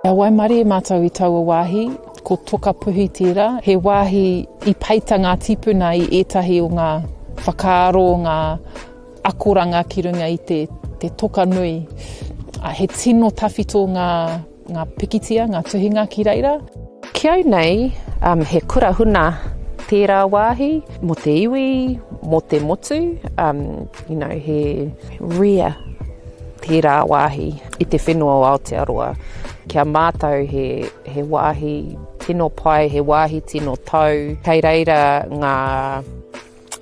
I waimarie mātou i taua wāhi, ko Tokapuhi tērā, he wāhi i peita ngā tīpuna i ētahi o ngā whakaaro, ngā akoranga ki runga i te, te toka nui. He tino tawhito ngā ngā pikitia, ngā tuhinga ki reira. Ki au nei, um, he kura huna tērā wāhi mō te iwi, mō te motu, um, you know, he rare tērā wāhi i te whenua o Aotearoa. Kia mātau he, he wāhi tino pai, he wāhi tino tau, kei reira ngā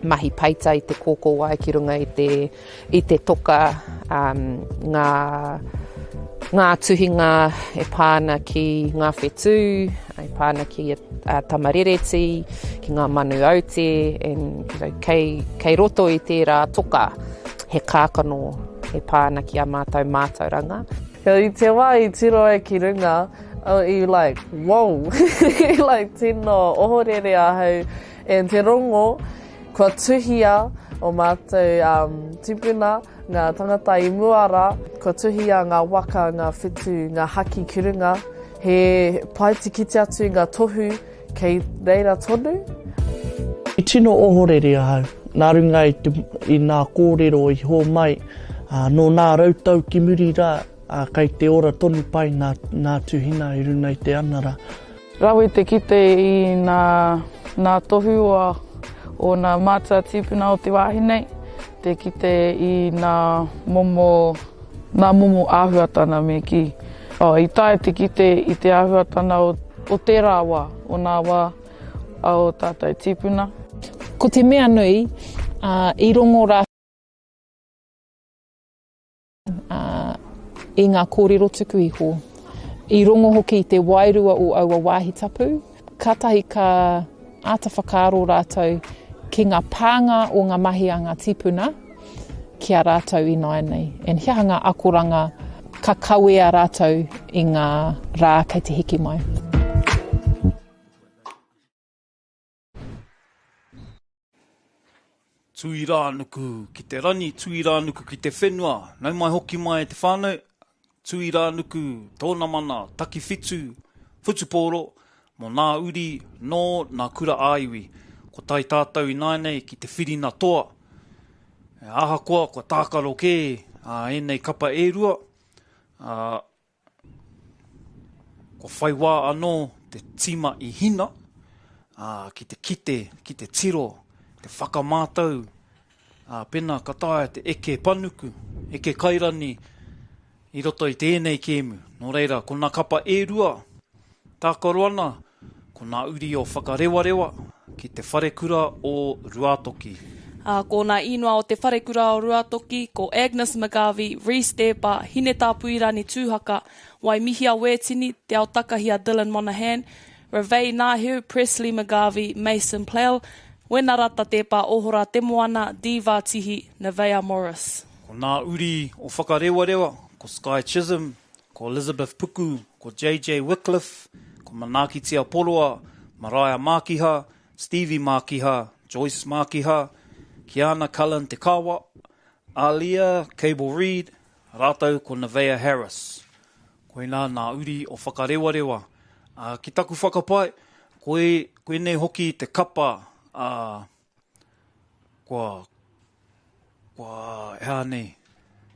mahi peita i te kōkōwai ki runga i te, i te toka, um, ngā, ngā tuhinga e pā ana ki ngā whetū, e pā ana ki a Tamarereti, ki ngā manu aute, and, you know, kei, kei roto i tērā toka he kākano e pā ana ki a mātou mātauranga. I te wā i tiro ai ki runga, i like, whoa, like tino ohorere ahau And te rongo, kua tuhia o mātou um, tipuna, ngā tangata i mua rā, kua tuhia ngā waka, ngā whetū, ngā haki ki runga, he pai te kite atu i ngā tohu kei reira tonu. I tino ohorere ahau, nā runga i, te, i nā kōrero i hōmai, ā, nō nā rautau ki muri rā, ā, kei te ora tonu pai nā, nā tuhina i runa i te ana rā. Rawe te kite i nā, nā tohu o, o nā mātua tīpuna o te wāhi nei, te kite i nā momo, nā momo āhuatana me kī. Oh, i taea te kite i te āhuatana o, o tērā wā, o nā wā a ō tātou tīpuna. Ko te mea nui, ā, i rongo rā. ā, i ngā kōrero tuku iho. I rongo hoki i te wairua o aua wāhi tapu, kātahi ka āta whakaaro rātou ki ngā pānga o ngā mahi a ngā tīpuna ki a rātou ināianei. And he aha ngā akoranga ka kawea rātou i ngā rā kei te heke mai. Tūirānuku ki te rangi, Tūirānuku ki te whenua, nau mai hoki mai e te whānau, Tūirānuku, tōna mana, takiwhitu, whutupōro, mō nā uri nō nā kura ā-iwi. Ko tae tātou ināianei ki te whirina toa. Ahakoa kua tākaro kē ā ēnei kapa e rua, ā, Kua whai wā anō te tīma i hina, ā, ki te kite, ki te tiro, te whakamātau, ā, pēnā ka taea te eke panuku, eke kairani i roto i tēnei kēmu. Nō reira, ko nā kapa e rua, tākaro ana, Ko nā uri o Whakarewarewa ki te wharekura o Ruatoki. Ā, ko nā īnoa o te wharekura o Ruatoki, ko Agnes McGarvey, Rhys Deba, Hinetāpuirani Tūhaka, Waimihia Wētini, Te Aotakahia Dylan Monahan, Ravei Nāheu, Presley McGarvey, Mason Plell, Wenarata Tepa Ohora Temoana Diva Tihi Nevaeh Morris. Ko nā uri o Whakarewarewa, ko Sky Chisholm, ko Elizabeth Puku, ko JJ Wickliffe, ko Manaakitia Poroa, Mariah Mākiha, Stevie Mākiha, Joyce Mākiha, Kiana Cullen Te Kawa, Aaliyah Cable Reid, rātou ko Nevaeh Harris. Koinā nā uri o Whakarewarewa. Ā, ki taku whakapae, koe, koinei hoki te kapa, ā, kua, kua, e aha nei,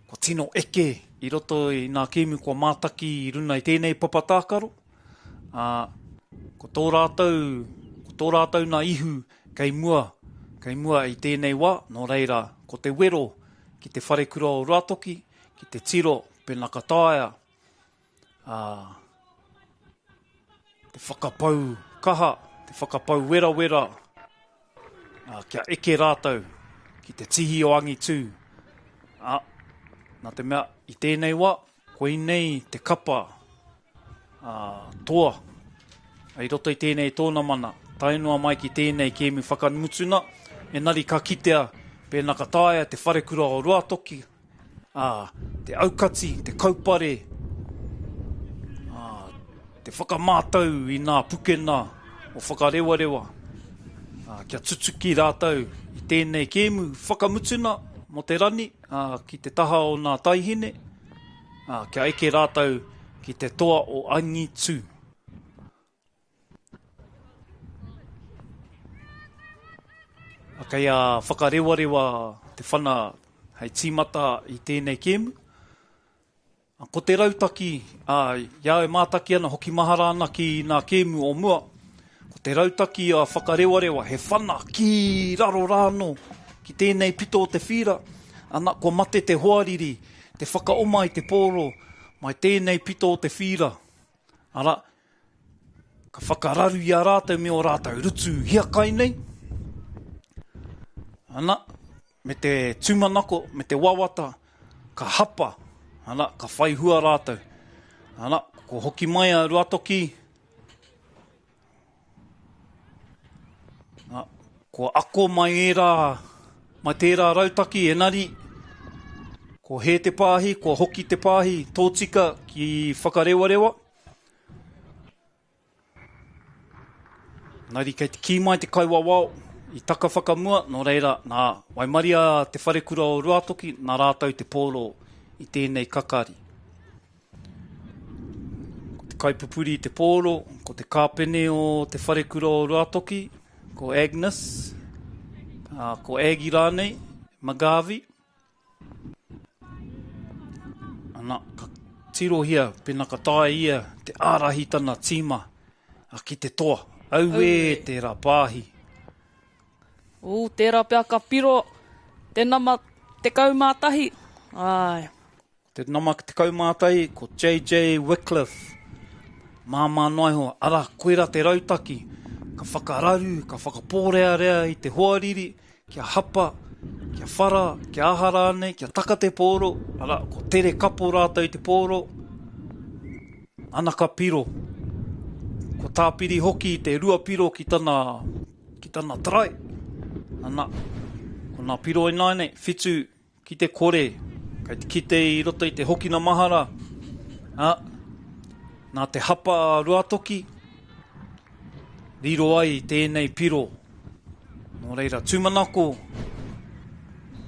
kua tino eke i roto i nā kēmu kua mātaki i runa i tēnei papa tākaro. Ā, ko tō rātou, ko tō rātou nā ihu kei mua, kei mua i tēnei wā, nō reira, ko te wero ki te wharekura o Ruatoki, ki te tiro pena ka taea, ā, te whakapau kaha, te whakapau werawera, ā, kia eke rātou ki te tihi o angitū. Ā, nā te mea, i tēnei wā, koinei te kapa, ā, toa i roto i tēnei tōnamana, tae noa mai ki tēnei kēmu whakamutuna, engari ka kitea pēnā ka taea te wharekura o Ruatoki, ā, te aukati, te kaupare, ā, te whakamātau i nā pukena o Whakarewarewa, ā, kia tutuki rātou i tēnei kēmu whakamutuna mō te rani, ā, ki te taha o nā taihine, ā, kia eke rātou ki te toa o Angitu. Kei a Whakarewarewa te whana hei tīmata i tēnei kēmu. Ko te rautaki, ā, i a au e mātaki ana, hoki mahara ana ki nā kēmu o mua, ko te rautaki a Whakarewarewa, he whana ki raro rānō, ki tēnei pito o te whīra, ana, kua mate te hoariri, te whakaoma i te pōro, mai tēnei pito o te whīra. Arā, ka whakararu i a rātou me ō rātou rutu hiakai nei. Ana, me te tūmanako, me te wawata, ka hapa, ana, ka whai hua rātou. Ana, ko hoki mai a Ruatoki, Na, kua ako mai ērā, mai tērā rautaki, enari, ko hē te pāhi, kua hoki te pāhi tōtika ki Whakarewarewa. Engari kei te kī mai te kaiwawao i taka whakamua, nō reira, nā, waimaria te wharekura o Ruatoki, nā rātou te pōro i tēnei kakari. Ko te kaipupuri i te pōro, ko te kāpene o te wharekura o Ruatoki, ko Agnes, ā, ko Aggie rānei, McGarvey. Ana, ka tirohia pena ka taea ia te ārahi tana tīma ki te toa. Auē, tērā pāhi. Ū, tērā pea ka piro te nama 11. Āe. Te nama 11, ko JJ Wickliffe. Māmā noa iho, arā, koirā te rautaki. Ka whakararu, ka whakapōrearea i te hoariri, kia hapa, kia whara, kia aha rānei, kia taka te pōro, arā, ko tere kapo rātou i te pōro, ana ka piro. Ko tāpiri hoki i te ruapiro ki tana, ki tana tarai. Ana, ko nā piro ināianei, whitu, Ki te kore, kei te kite i roto i te hokina mahara, ā, nā te hapa a Ruatoki, riro ai tēnei piro. Nō reira, tūmanako,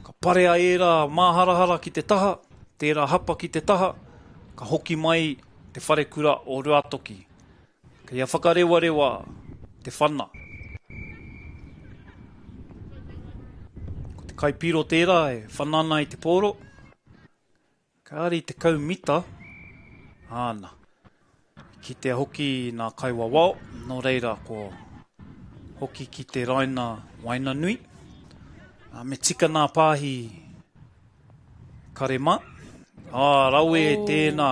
ka parea ērā māharahara ki te taha, tērā hapa ki te taha, ka hoki mai te wharekura o Ruatoki. Kei a Whakarewarewa te whana. Ko te kaipiro tērā e whana ana i te pōro. Kāre i 10 mita. Āna. Kitea hoki nā kaiwawao, nō reira ko hoki ki te raina waina nui. Me tika nā pāhi Kare ma. Ah, rawe oh. tēnā.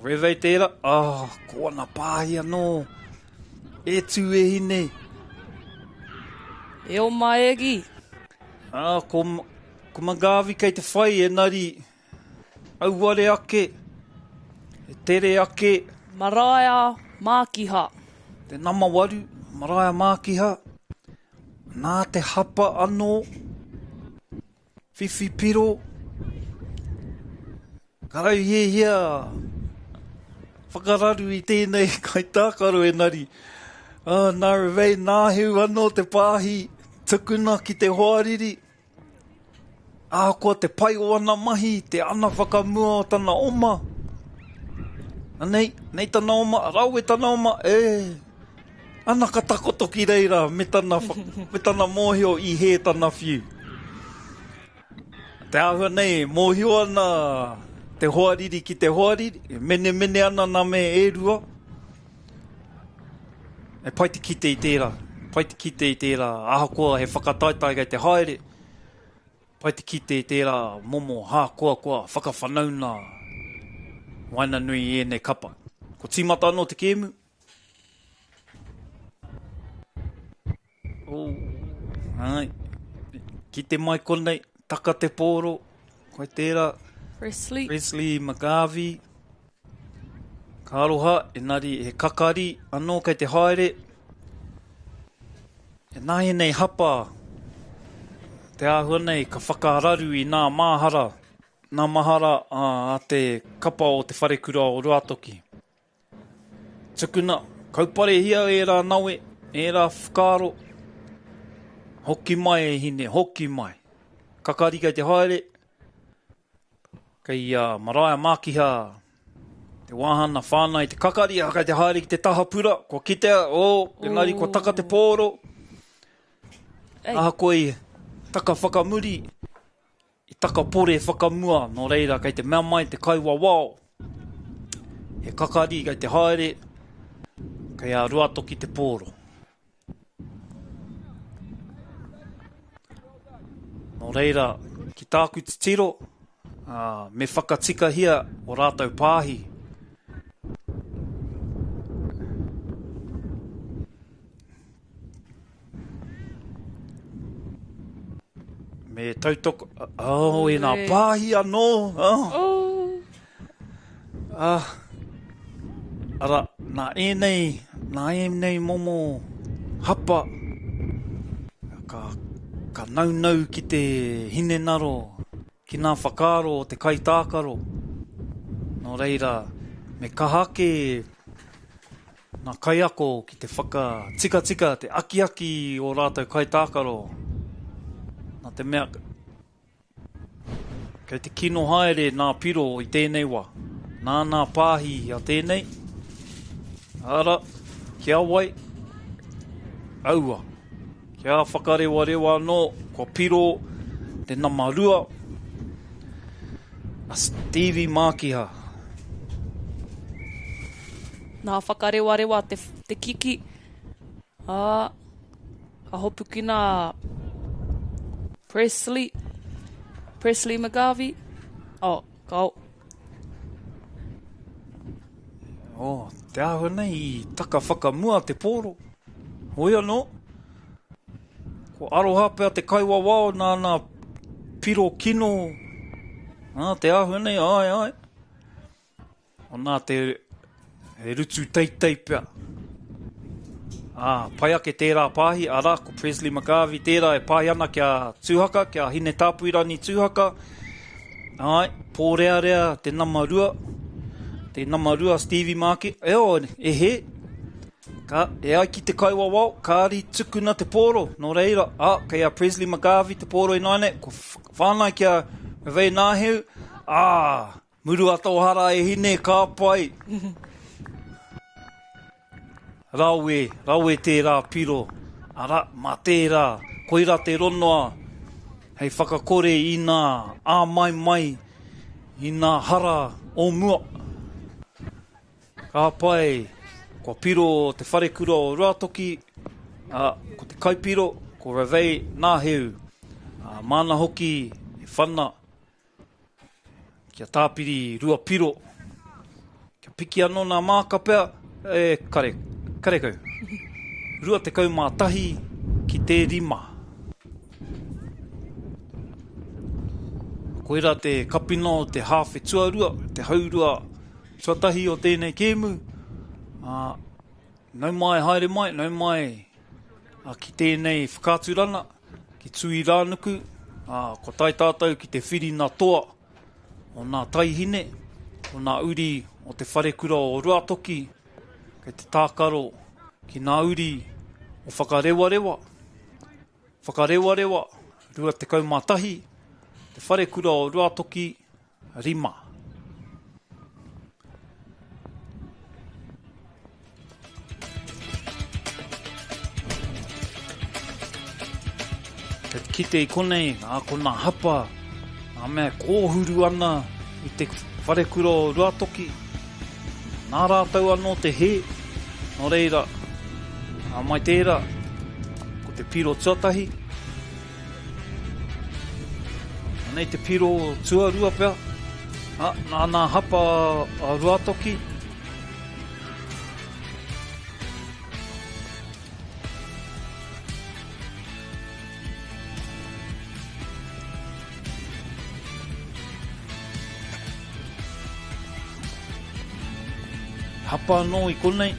Reve tērā. Ah, ko ana pāhi anō. E tū e hine. E o maegi. Ah, ko, ko Magavi kei te whai enari auare ake, e tere ake. Maraea Mākiha. Te nama waru, Maraea Mākiha. Nā te hapa anō, whiwhi piro, karauhiahia whakararu i tēnei kaitākaro engari, ā, nā Revane Nāheu anō te pāhi tukuna ki te hoariri. Ahakoa te pai o ana mahi, te ana whakamua o tana oma, anei, nei tana oma, rawe tana oma, e, ana ka takoto ki reira me tana, me tana mōhio i hē tana whiu. Te āhua nei, mōhio ana te hoariri ki te hoariri, e menemene ana nā me e rua. E pai te kite i tērā, pai te kite i tērā, ahakoa he whakataetae kei te haere, pai te kite i tērā momo hākoakoa whakawhanauna waenganui i ēnei kapa. Ko tīmata anō te kēmu. Oh, ai. Kite mai konei, taka te pōro, koe tērā. Presley. Presley McGarvey. Ka aroha, engari he kakari anō kei te haere. E nā ēnei hapa, te āhua nei ka whakararu i nā māhara, nā mahara a te kapa o te wharekura o Ruatoki. Tukuna, kauparehia ērā nawe, ērā whakaaro. Hoki mai e hine, hoki mai. Kakari kei te haere, kei a Maraea Mākiha te wāhana whānai te kakari, a kei te haere ki te taha pura, kua kitea, oh, engari kua taka te pōro. Ahakoa i taka whakamuri, I takapore whakamua, nō reira kei te mea mai te kaiwawao, he kakari kei te haere, kei a Ruatoki te pōro. Nō reira, ki tāku titiro, me whakatikahia o rātou pāhi. Me tautoko, oh, e nā pāhi anō. Oh. Oh. Ah. Ara, nā ēnei, nā ēnei momo hapa, ka, ka naunau ki te hinenaro, ki nā whakaaro o te kaitākaro. Nō reira, me kaha ake Ngā kaiako ki te whakatikatika, te akiaki i ō rātou kaitākaro, nā te mea kei te kino haere nā piro i tēnei wā. Nā nā pāhi a tēnei, ara, ki a wai, aua. Kia whakarewarewa anō, kua piro te nama rua a Stevie Mākiha. Nā whakarewarewa te, te kiki, ā, ka hopukina a Presley, Presley McGarvey. Oh, ka o. Oh, te āhua nei i taka whakamua te pōro. Hoi anō, ko aroha pea te kaiwawao nā nā piro kino, ā, te āhua nei, ai, ai. O nā te he rutu teitei pea. Ā, pai ake tērā pāhi, arā, ko Presley McGarvey tērā e pāhi ana ki a Tūhaka, ki a Hinetāpuirani Tūhaka. Āe, pōrearea te nama rua, te nama rua Stevie Maake, e o, e he, ka, e ai ki te kaiwawao, kāri tukuna te pōro, nō reira, ā, kei a Presley McGarvey te pōro ināianei, ko whāngai ki a Vei Nāheu, ā, Murua tō hara e hine, ka pai. Rawe, rawe tērā piro. Ara, mā tērā, koira te ronoa hei whakakore i nā āmaimai, i nā hara o mua. Ka pai, kua piro te wharekura o Ruatoki, ā, ko te kaipiro, ko Ravei Nāheu. Ā, māna hoki e whana Kia tāpiri rua piro, kia piki anō nā māka pea, e, kare, karekau. 21 ki te rima. Koirā te kapina o te hāwhe tuarua, te haurua tuatahi o tēnei kēmu. Ā, nau mai, haere mai, nau mai. ki tēnei whakaaturanga, ki Tui Rānuku, ā, kua tae tātou ki te whirina toa o nā taihine, o nā uri o te wharekura o Ruatoki, kei te tākaro ki nā uri o Whakarewarewa, Whakarewarewa 21, te wharekura o Ruatoki 5. Kei te kite i konei, ā, ko nā hapa, ngā mea kōhuru ana i te wharekura o Ruatoki. Nā rātou anō te hē, nō reira, ā, mai tērā, ko te piro tuatahi. Anei te piro tuarua pea, ā, nā nā hapa a Ruatoki. Hapa anō i konei.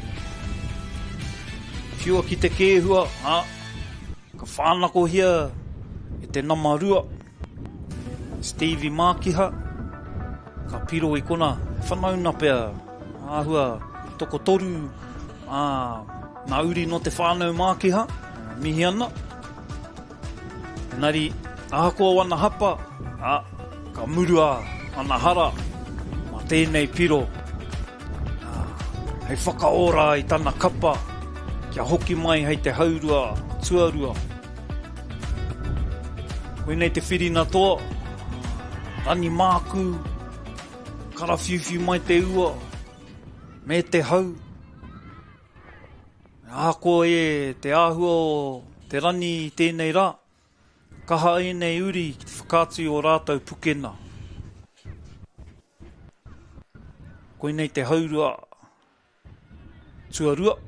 Whiua ki te kēhua, ā, ka whānakohia e te nama rua, Stevie Mākiha, ka piro i kona whanauna pea, āhua tokotoru, ā, nā uri nō te whānau Mākiha, mihi ana. Engari, ahakoa wana hapa, ā, ka murua ana hara mā tēnei piro, ā, hei whakaora i tana kapa kia hoki mai hei te haurua tuarua. Koinei te whirina toa, rani mākū, karawhiuwhiu mai te ua, me te hau. Ahakoa e te āhua o te rani i tēnei rā, kaha ēnei uri ki te whakaatu i ō rātou pukena. Koinei te haurua tuarua.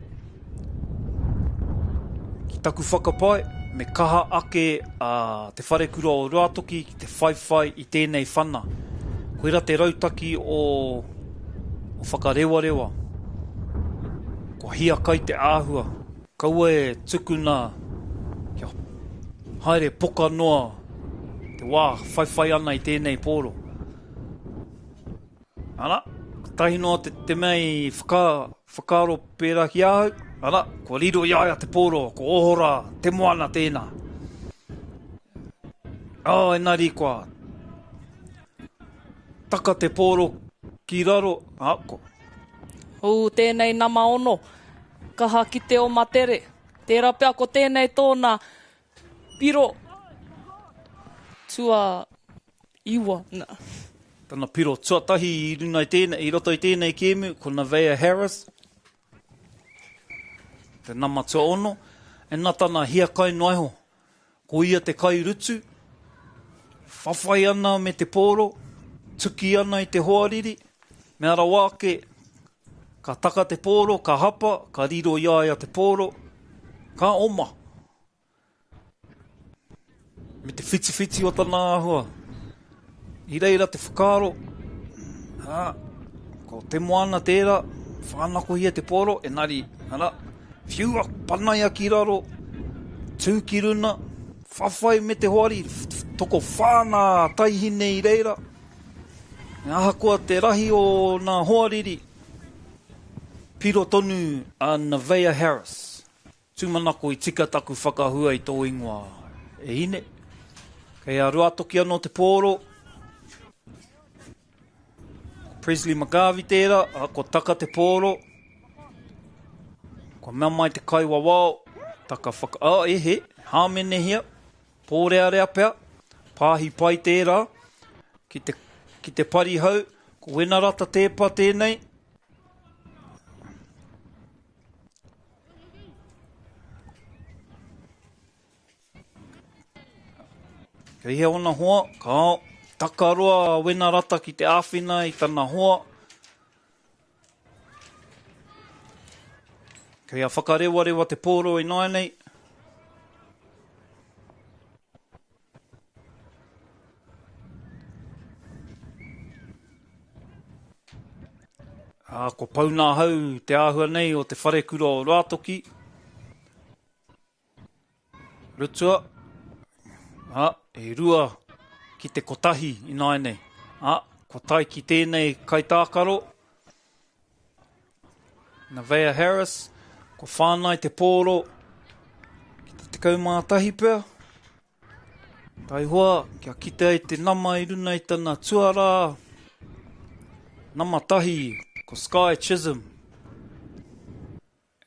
Ki taku whakapae, me kaha ake a Te Wharekura o Ruatoki ki te whaiwhai i tēnei whana. Koira te rautaki o o Whakarewarewa. Kua hiakai te āhua. Kaua e tukuna kia haere poka noa te wā whaiwhai ana i tēnei pōro. Ana, kotahi noa te, te mea i whaka, whakaaro pērā ki ahau, ana, kua riro i a ia te pōro, ko Ohora te moana tēnā. Oh, engari kua taka te pōro ki raro, a, ko. Ū, tēnei nama ono, kaha ki te oma tere. Tērā pea ko tēnei tōna piro tua iwa. Na. Tana piro tuatahi i runa i tēnei, i roto i tēnei kēmu, ko Nevaeh Harris, te nama tuaono, e na tana hiakai noa iho. Ko ia te kairutu, whawhai ana me te pōro, tuki ana i te hoariri, mea rawa ake, ka taka te pōro, ka hapa, ka riro i a ia te pōro, ka oma. Me te whitiwhiti o tana āhua. I reira te whakaaro, ā, ko te moana tērā, whānakohia te pōro, engari, arā, whiua, panaia ki raro, tū ki runa, whawhai me te hoari, tokowhā nā taihine i reira, ahakoa te rahi o nā hoariri, piro tonu a Nevaeh Harris. Tūmanako i tika taku whakahua i tō ingoa, e hine. Kei a Ruatoki anō te pōro. Ko Presley McGarvey tērā, a, kua taka te pōro. Kua mea mai te kaiwawao, taka whaka... Oh, e he, hāmenehia, pōrearea pea, pāhi pai tērā, ki te, ki te parihau, ko Wenarata Tēpa tēnei. Kei hea ona hoa? Kao, takaroa a Wenarata ki te āwhina i tana hoa. Kei a whakarewarewa te pōro i nāianei. Ā, kua pau nā hau te āhua nei o te wharekura o Rātoki. Rutua. Ā, e rua ki te kotahi ināianei. Ā, kua tae ki tēnei kaitākaro, Nevaeh Harris, kua whāngai te pōro ki te 11 pea. Taihoa, kia kite ai te nama i runa i tana tuarā. Nama tahi, ko Sky Chisholm.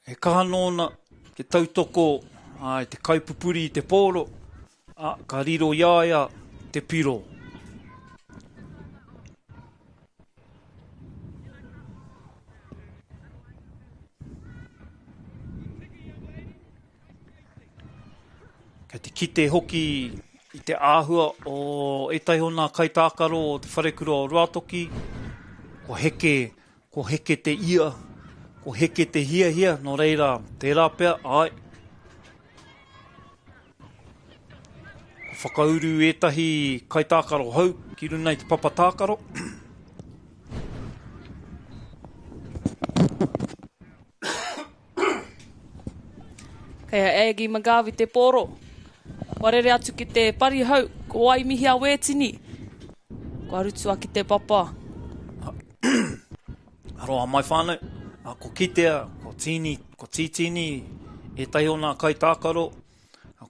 He kaha nōna te tautoko i te kaipupuri i te pōro, ā, ka riro i a ia te piro. Kei te kite hoki i te āhua o ētahi o nā kaitākaro o te wharekura o Ruatoki, kua heke, kua heke te ia, kua heke te hiahia, nō reira, tērā pea, āe, kua whakauru ētahi kaitākaro hou ki runga i te papa tākaro. Kei a Aggie McGarvey te pōro. Kua rere atu ki te parihau, ko Waimihia Wētini. Kua rutua ki te papa. Aroha mai whānau, ko kitea, ko tīni, ko tītīni ētahi o nā kaitākaro,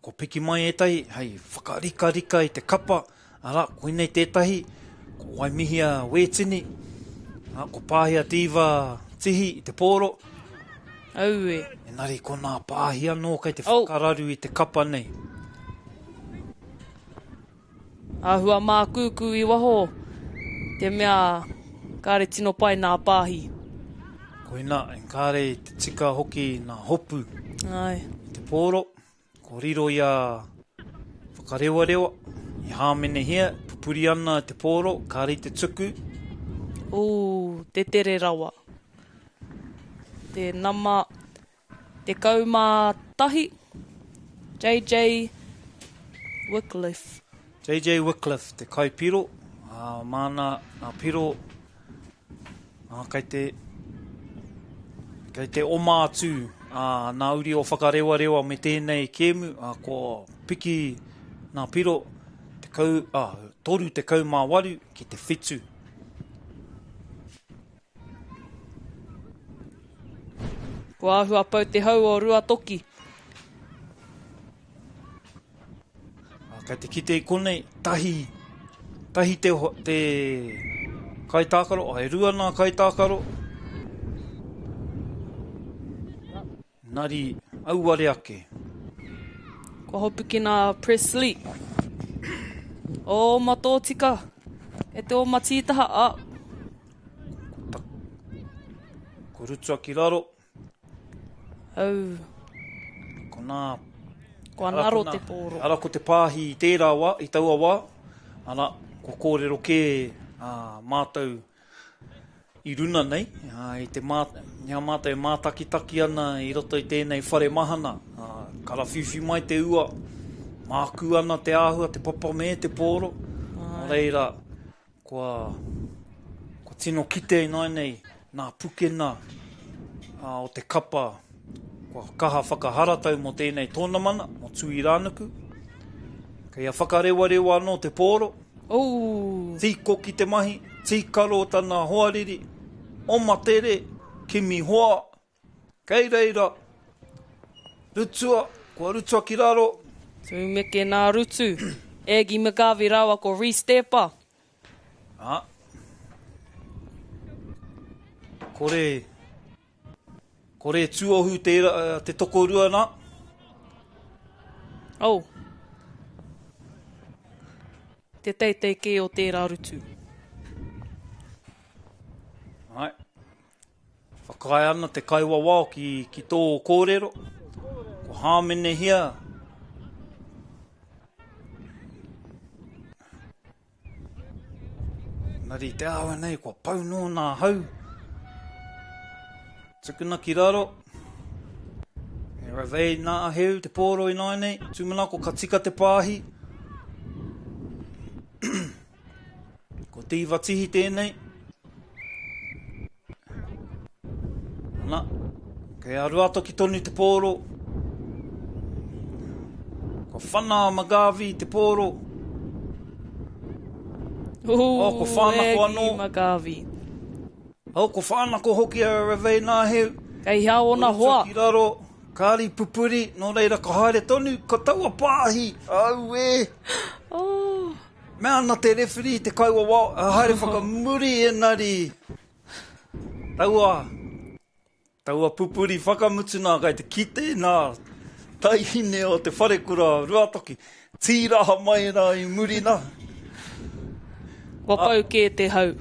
Kua piki mai ētahi hei whakarikarika i te kapa, arā, koinei tētahi, ko Waimihia Wētini, ko Pāhia Diva Tihi i te pōro. Aue. Engari ko nā pāhi anō kei te whakararu i te kapa nei. Āhua mākūkū i waho, te mea kāre tino pai nā pāhi. Koina, kāre i te tika hoki nā hopu. Āe. I te pōro, ko riro i a Whakarewarewa, i hāmenehia, pupuri ana te pōro, kāre i te tuku. Ū, te tere rawa. Te nama 11, JJ Wycliffe. JJ Wycliffe te kaipiro, ā, māna ngā piro, ā, kei te, kei te oma atu, ā, nā uri o Whakarewarewa me tēnei kēmu, ā, kua piki ngā piro, tekau, ā, 38 ki te whitu. Kua āhua pau te hau o Ruatoki. Kei te kite i konei, tahi, tahi te, te kaitākaro, e rua nā kaitākaro. Nari auare ake. Kua hopukina a Presley. Oma tōtika. E te oma tītaha. A. Ko rutua ki raro. Au. Ko nā. Kua ngaro te pōro. Ara ko te pāhi i tērā wā, i taua wā. Ara, kua kōrero kē a mātou I runa nei, i te mā, i a mātou e mātakitaki ana i roto i tēnei whare mahana, karawhiwhi mai te ua, mākū ana te āhua, te papa me te pōro, nō reira, kua, kua tino kite ināianei nā pukena o te kapa kua kaha whakaharatau mō tēnei tōnamana, mō Tūirānuku. Kei a whakarewarewa anō te pōro. Ooh. Tīkoki te mahi, tīkaro tana hoariri, oma tere, kimi hoa, kei reira, rutua, kua rutua ki raro. Tumeke nā rutu, Aggie McGarvey rāua ko Reece Teepa. Ā. Kore. Kore tuohu tērā, te tokorua nā. Oh. Te teitei kē o tērā rutu. Ai. Whakaae ana te kaiwawao ki, ki tō kōrero. Ko hāmenehia Engari te āhua nei, kua pau nō nā hau. Tukuna ki raro. E ravei nā aheu te pōro i nāinei. Tūmanako ka tika te pāhi. Ko Tīva Tihi tēnei. Ana, kei a Ruatoki tonu te pōro. Kua whana a McGarvey i te pōro. Oh, ko Whānako anō. McGarvey. Oh, ko Whānako hoki a Ravei Nāheu. Kei hea ōna hoa? Ki raro, kāri pupuri, nō reira ka haere tonu, ko taua pāhi, auē. Oh. Mea ana te rewhiri i te kaiwawao, haere whakamuri engari. Taua, Taua pupuri whakamutu nā kai te kite nā taihine o te wharekura o Ruatoki, tīraha mai rā i muri nā. Kua pau kē te hau.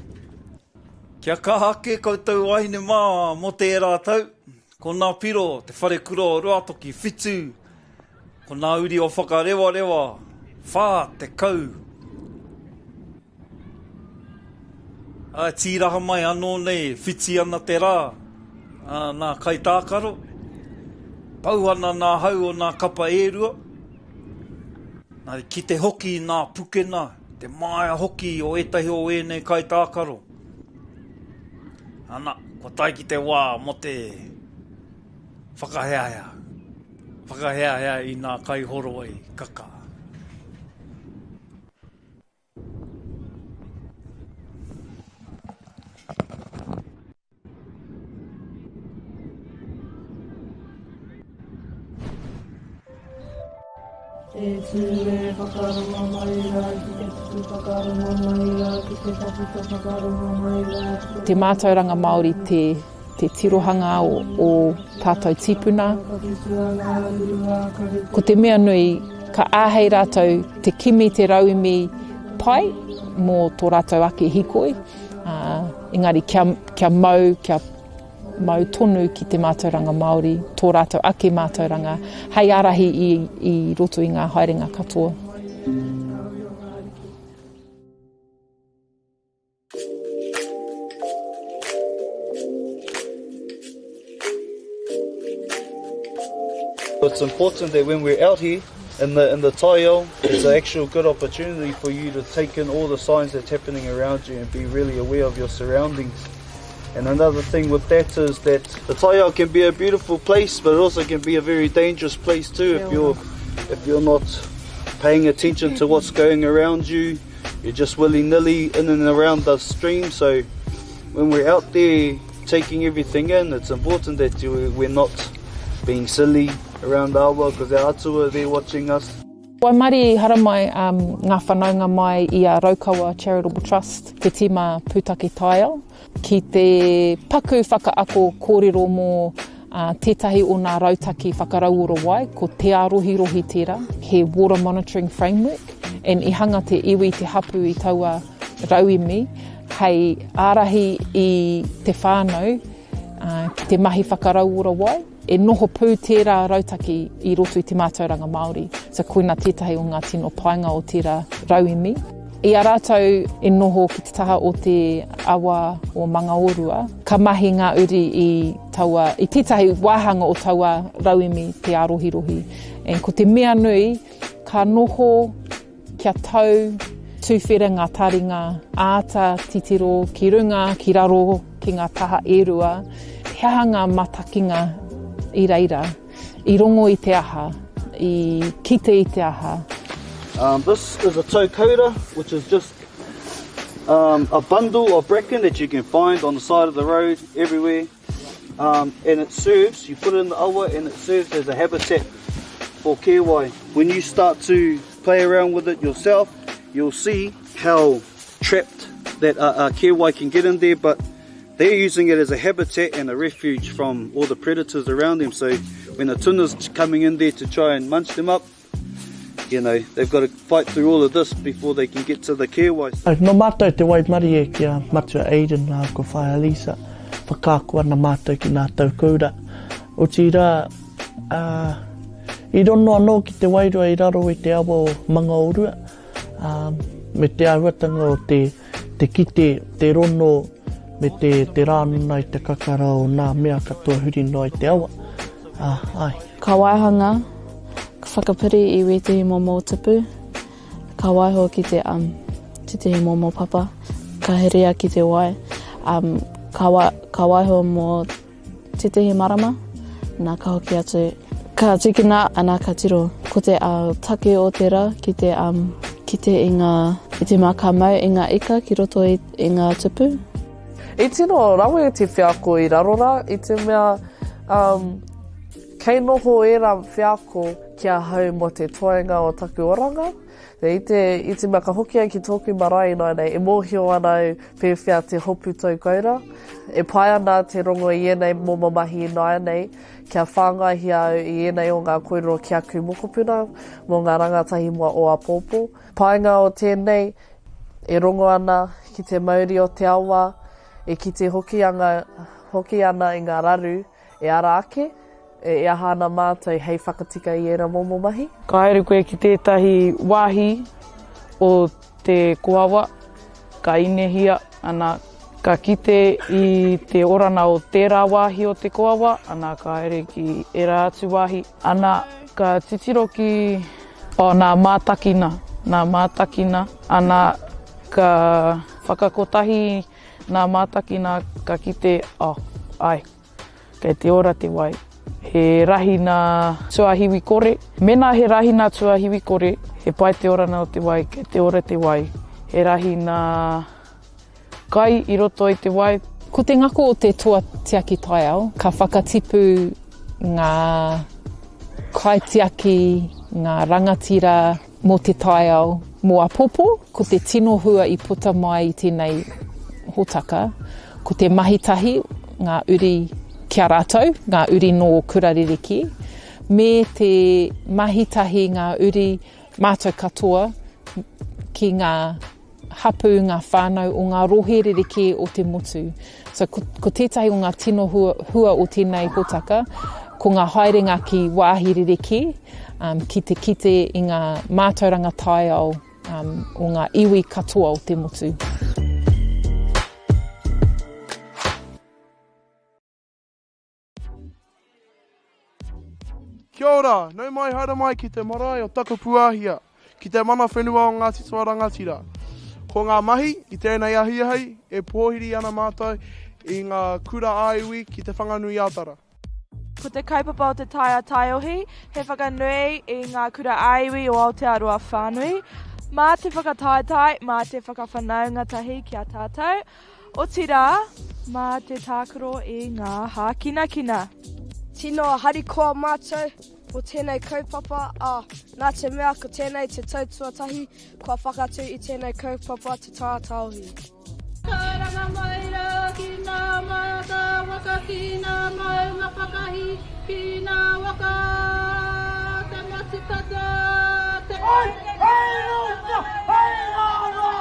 Kia kaha ake koutou wahine mā mō tērā tau, ko nā piro te wharekura o Ruatoki whitu, ko nā uri o Whakarewarewa 40. Ā, tīraha mai anō nei, whiti ana te rā, ā, nā kaitākaro, pau ana nā hau o nā kapa e rua, nā, kite hoki nā pukena, te māia hoki o ētahi o ēnei kaitākaro. Ana, kua tae ki te wā mō te whakaheahea, whakaheahea i nā kaihoroi kaka. E tū e whakarongo mai rā ki te tuku whakarongo mai rā ki te tawhito whakarongo mai rā ki te. Te mātauranga Māori te te tirohanga o o tātou tīpuna. Ko te mea nui, ka āhei rātou te kimi te rauemi pai mō tō rātou ake hīkoi, ā, engari kia, kia mau, kia mau tonu ki te mātauranga Māori, tō rātou ake mātauranga, hei ārahi i, i roto i ngā haerenga katoa. It's important that when we're out here in the in the taiao, it's an actual good opportunity for you to take in all the signs that's happening around you and be really aware of your surroundings. And another thing with that is that the taiao can be a beautiful place, but it also can be a very dangerous place too if you're if you're not paying attention to what's going around you. You're just willy-nilly in and around the stream, so when we're out there taking everything in, it's important that you, we're not being silly around the awa because our atua are there watching us. Waimarie i haramai um, ngā whanaunga mai i a Raukawa Charitable Trust, te tīma pūtake taiao, ki te paku whakaako kōrero mō tētahi o nā rautaki whakarauora wai, ko Te Ārohirohi tērā, he water monitoring framework, and i hanga te iwi, te hapū i taua rauemi hei ārahi i te whānau ki te mahi whakarauora wai. E noho pū tērā rautaki i roto i te mātauranga Māori. So koina tētahi o ngā tino painga o tērā rauemi. I a rātou e noho ki te taha o te awa o Mangaorua, ka mahi ngā uri i taua, i tētahi wāhanga o taua rauemi te ārohirohi. And ko te mea nui, ka noho kia tau tuwhera ngā taringa, āta titiro ki runga, ki raro, ki ngā taha e rua, he aha ngā matakinga i reira, i rongo i te aha, i kite i te aha. Um, this is a tokoura, which is just um, a bundle of bracken that you can find on the side of the road everywhere. Um, and it serves, you put it in the awa and it serves as a habitat for kēwai. When you start to play around with it yourself, you'll see how trapped that uh, uh, kēwai can get in there, but they're using it as a habitat and a refuge from all the predators around them. So when the tuna's coming in there to try and munch them up, you know, they've got to fight through all of this before they can get to the kēwai. Nō mātou te waimarie ki a Matua Aidan rāua ko Whaea Lisa, whakaako ana mātou ki nā tau koura. Otirā, ā, i rono anō ki te wairua i raro i te awa o Mangaorua, ā, me te āhuatanga o te, te kite, te rono, me te, te rānana i te kakara o nā mea katoa huri noa i te awa. Ā, āe. Ka waihanga, ka whakapiri i wētehi momo tupu, ka waiho ki te, um, tētehi momo papa, ka herea ki te wai, um, ka, wa, ka waiho mō tētehi marama, nā ka hoki atu, ka tīkina, ana ka tiro. Ko te take o te rā ki te kite i ngā, i te mea ka mau i ngā ika ki roto i, i ngā tupu. I tino rawe te wheako i raro rā, i te mea um, kei noho ērā wheako ki ahau mō te toenga o taku oranga. I te, i te mea ka hoki au ki tōku marae ināianei, e mōhio ana au pēwhea te hopu tau koura. E pai ana te rongo i ēnei momo mahi ināianei, kia whāngaihia au i ēnei o ngā kōrero ki aku mokopuna mō ngā rangatahi mua o āpōpō. Painga o tēnei, e rongo ana ki te mauri o te awa, e kite hoki anga, hoki ana i ngā raru E ara ake, e aha ana mātou hei whakatika i ērā momo mahi? Ka haere koe ki tētahi wāhi o te koawa, ka inehia, ana, ka kite i te orana o tērā wāhi o te koawa, ana, ka haere ki ērā atu wāhi, ana, ka titiro ki, oh, nā mātakina, nā mātakina, ana, ka whakakotahi nā mātakina, ka kite, oh, ai. Kei te ora te wai. He rahi nā tuahiwi kore. Mēnā he rahi nā tuahiwi kore, he pai te orana o te wai, kei te ora te wai. He rahi nā kai i roto i te wai. Ko te ngako o te toa tiaki taiao, ka whakatipu ngā kaitiaki, ngā rangatira mō te taiao mō apopo. Ko te tino hua i puta mai i tēnei hōtaka, ko te mahi tahi, ngā uri ki a rātou, ngā uri nō kura rerekē, me te mahi tahi ngā uri mātou katoa ki ngā hapū, ngā whānau o ngā rohe rerekē o te motu. So, ko, ko tētahi o ngā tino hua, hua o tēnei hōtaka, ko ngā haerenga ki wāhi rerekē, um, ki te kite i ngā mātauranga taiao um, o ngā iwi katoa o te motu. Kia ora, nau mai haere mai ki te marae o Takapuahia, ki te mana whenua o Ngāti Toa Rangatira. Ko ngā mahi i tēnei ahiahi e pōhiri ana mātou i ngā kura ā-iwi ki Te Whanganui-ā-Tara. Ko te kaupapa o te Taea Taiohi, he whakanui i ngā kura ā-iwi o Aotearoa whānui. Mā te whakataetae, mā te whakawhanaunga tahi ki a tātou, Otirā, mā te tākaro i ngā hākinakina. Tino harikoa mātou mō tēnei kaupapa, ā, nā te mea ko tēnei te tau tuatahi kua whakatū i tēnei kaupapa te tātāohi. Karanga mai rā ki ngā mata waka ki ngā maunga whakahī ki ngā waka te motu tata te Hei runga, hei raro!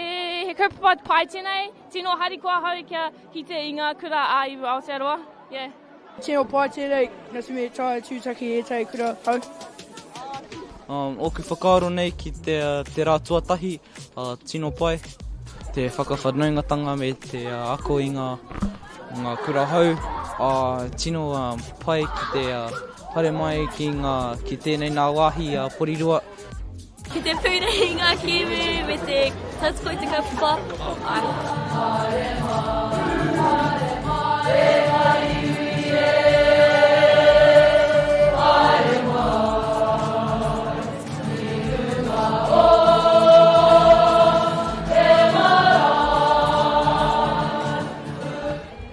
He kaupapa pai tēnei, tino harikoa ahau kia kite i ngā kura ā-iwi Aotearoa. Yeah. Tino pai tēnei, nā te mea taea tūtaki ētahi kura hou. Um, ōku whakaaro nei ki te, te rā tuatahi, uh, tino pai, te whakawhanaungatanga me te uh, ako i ngā, ngā kura hou, uh, tino uh, pai ki te uh, haere mai ki, ngā, ki tēnei nā wāhi uh, Porirua. Ki te pūrei i ngā kēmu me te tautoko i te kaupapa. Āe.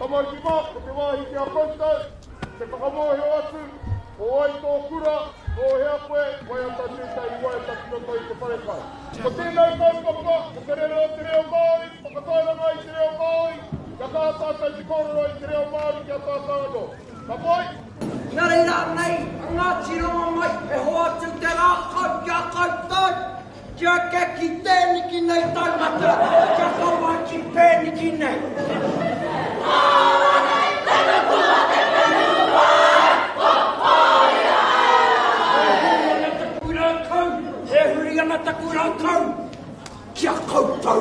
Tamariki mā, ko te wāhi ki a koutou, te whakamōhio atu, ko wai tō kura, nō hea koe, waiata tētahi waiata ki roto i te wharekai. Ko tēnei kaupapa, ko te rere o te reo Māori, whakatairanga i te reo Māori, kia kaha tātou te kōrero i te reo Māori ki a tātou anō. Ka pai? Nā reira anei a Ngāti Rongomai e hoatu te rākau ki a koutou, Kia eke ki tēniki nei taumata, kia kaua ki pēniki nei. E huri ana taku rākau ki a koutou.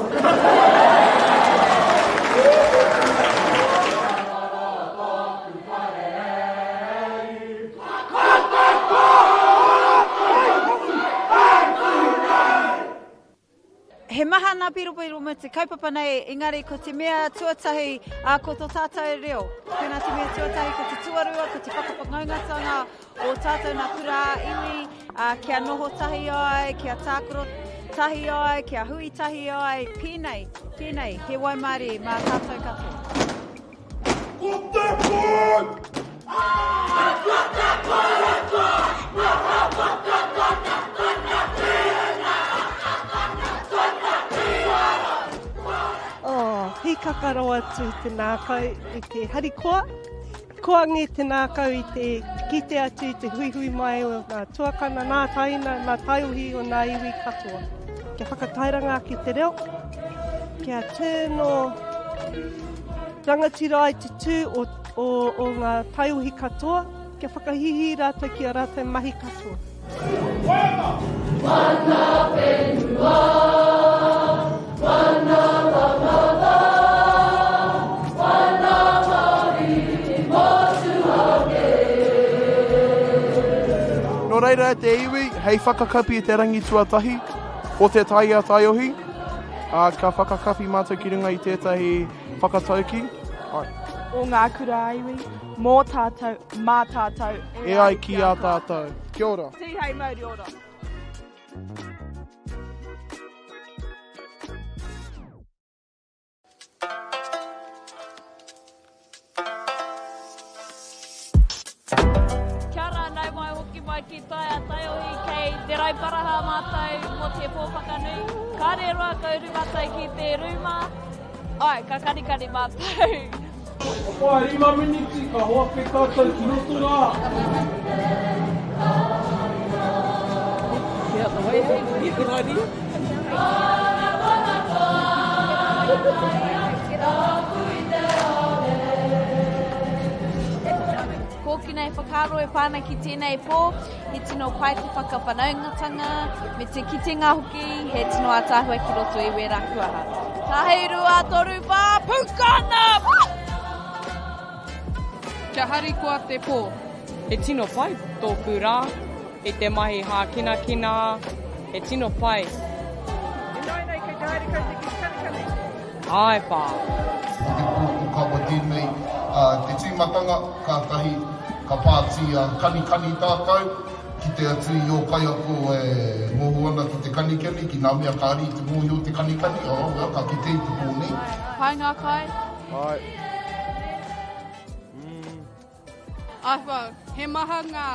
te kaupapa nei, engari ko te mea tuatahi, ā, ko tō tātou reo. Tēnā te mea tuatahi, ko te tuarua, ko te whakawhanaungatanga o tātou nā kura ā-iwi, ā, kia noho tahi ai, kia tākaro tahi ai, kia hui tahi ai, pēnei, pēnei, he waimarie mā tātou katoa. Ko te pō! Oh, hīkaka rawa atu te nākau i te harikoa. Koangi te nākau i te kite atu i te huihui mai o ngā tuakana, nā taina, nā taiohi o nā iwi katoa. Kia whakatairanga ake te reo, kia tino rangatira ai te tū o, o, o ngā taiohi katoa, kia whakahīhī rātou ki a rātou mahi katoa. Waiata! Mana whenua, mana tangata, mana Māori motuhake. Nō reira e te iwi, hei whakakapi i te rangi tuatahi o te Taia Taiohi, ā, ka whakakapi mātou ki runga i tētahi whakatauki. Āe. O ngā kura ā-iwi, mō tātou, mā tātou, e ai ki a tātou. Kia ora. Tīhei mauri ora. Kia ora, nau mai hoki mai ki Taia Taiohi kei Te Rauparaha mātou mō te pō whakanui. Kāre roa ka uru mātou ki te rūma. Ai, ka kanikani mātou. Ka pae miniti, ka hoake tātou ki roto rā. Kōkina nei whakaaro e pā ana ki tēnei pō, he tino pai te whakawhanaungatanga, me te kitenga hoki, he tino ātaahua ki roto i wērā kuaha. Tahi, rua, toru, whā, pukana! Kia harikoa te pō. He tino pai tōku rā i te mahi hākinakina, he tino pai. Ināianei kei te haere koutou ki te kanikani. Āe pā. Ko te pō tēnei te tīmatanga, kātahi ka pāti kanikani tātou, kite atu i ō kaiako e ngoho ana ki te kanikani, ki ngā mea kāre i te mōhio te kanikani, oh well, ka kite i te pō nei. Pai ngā kai? Āe. Āhua, he maha ngā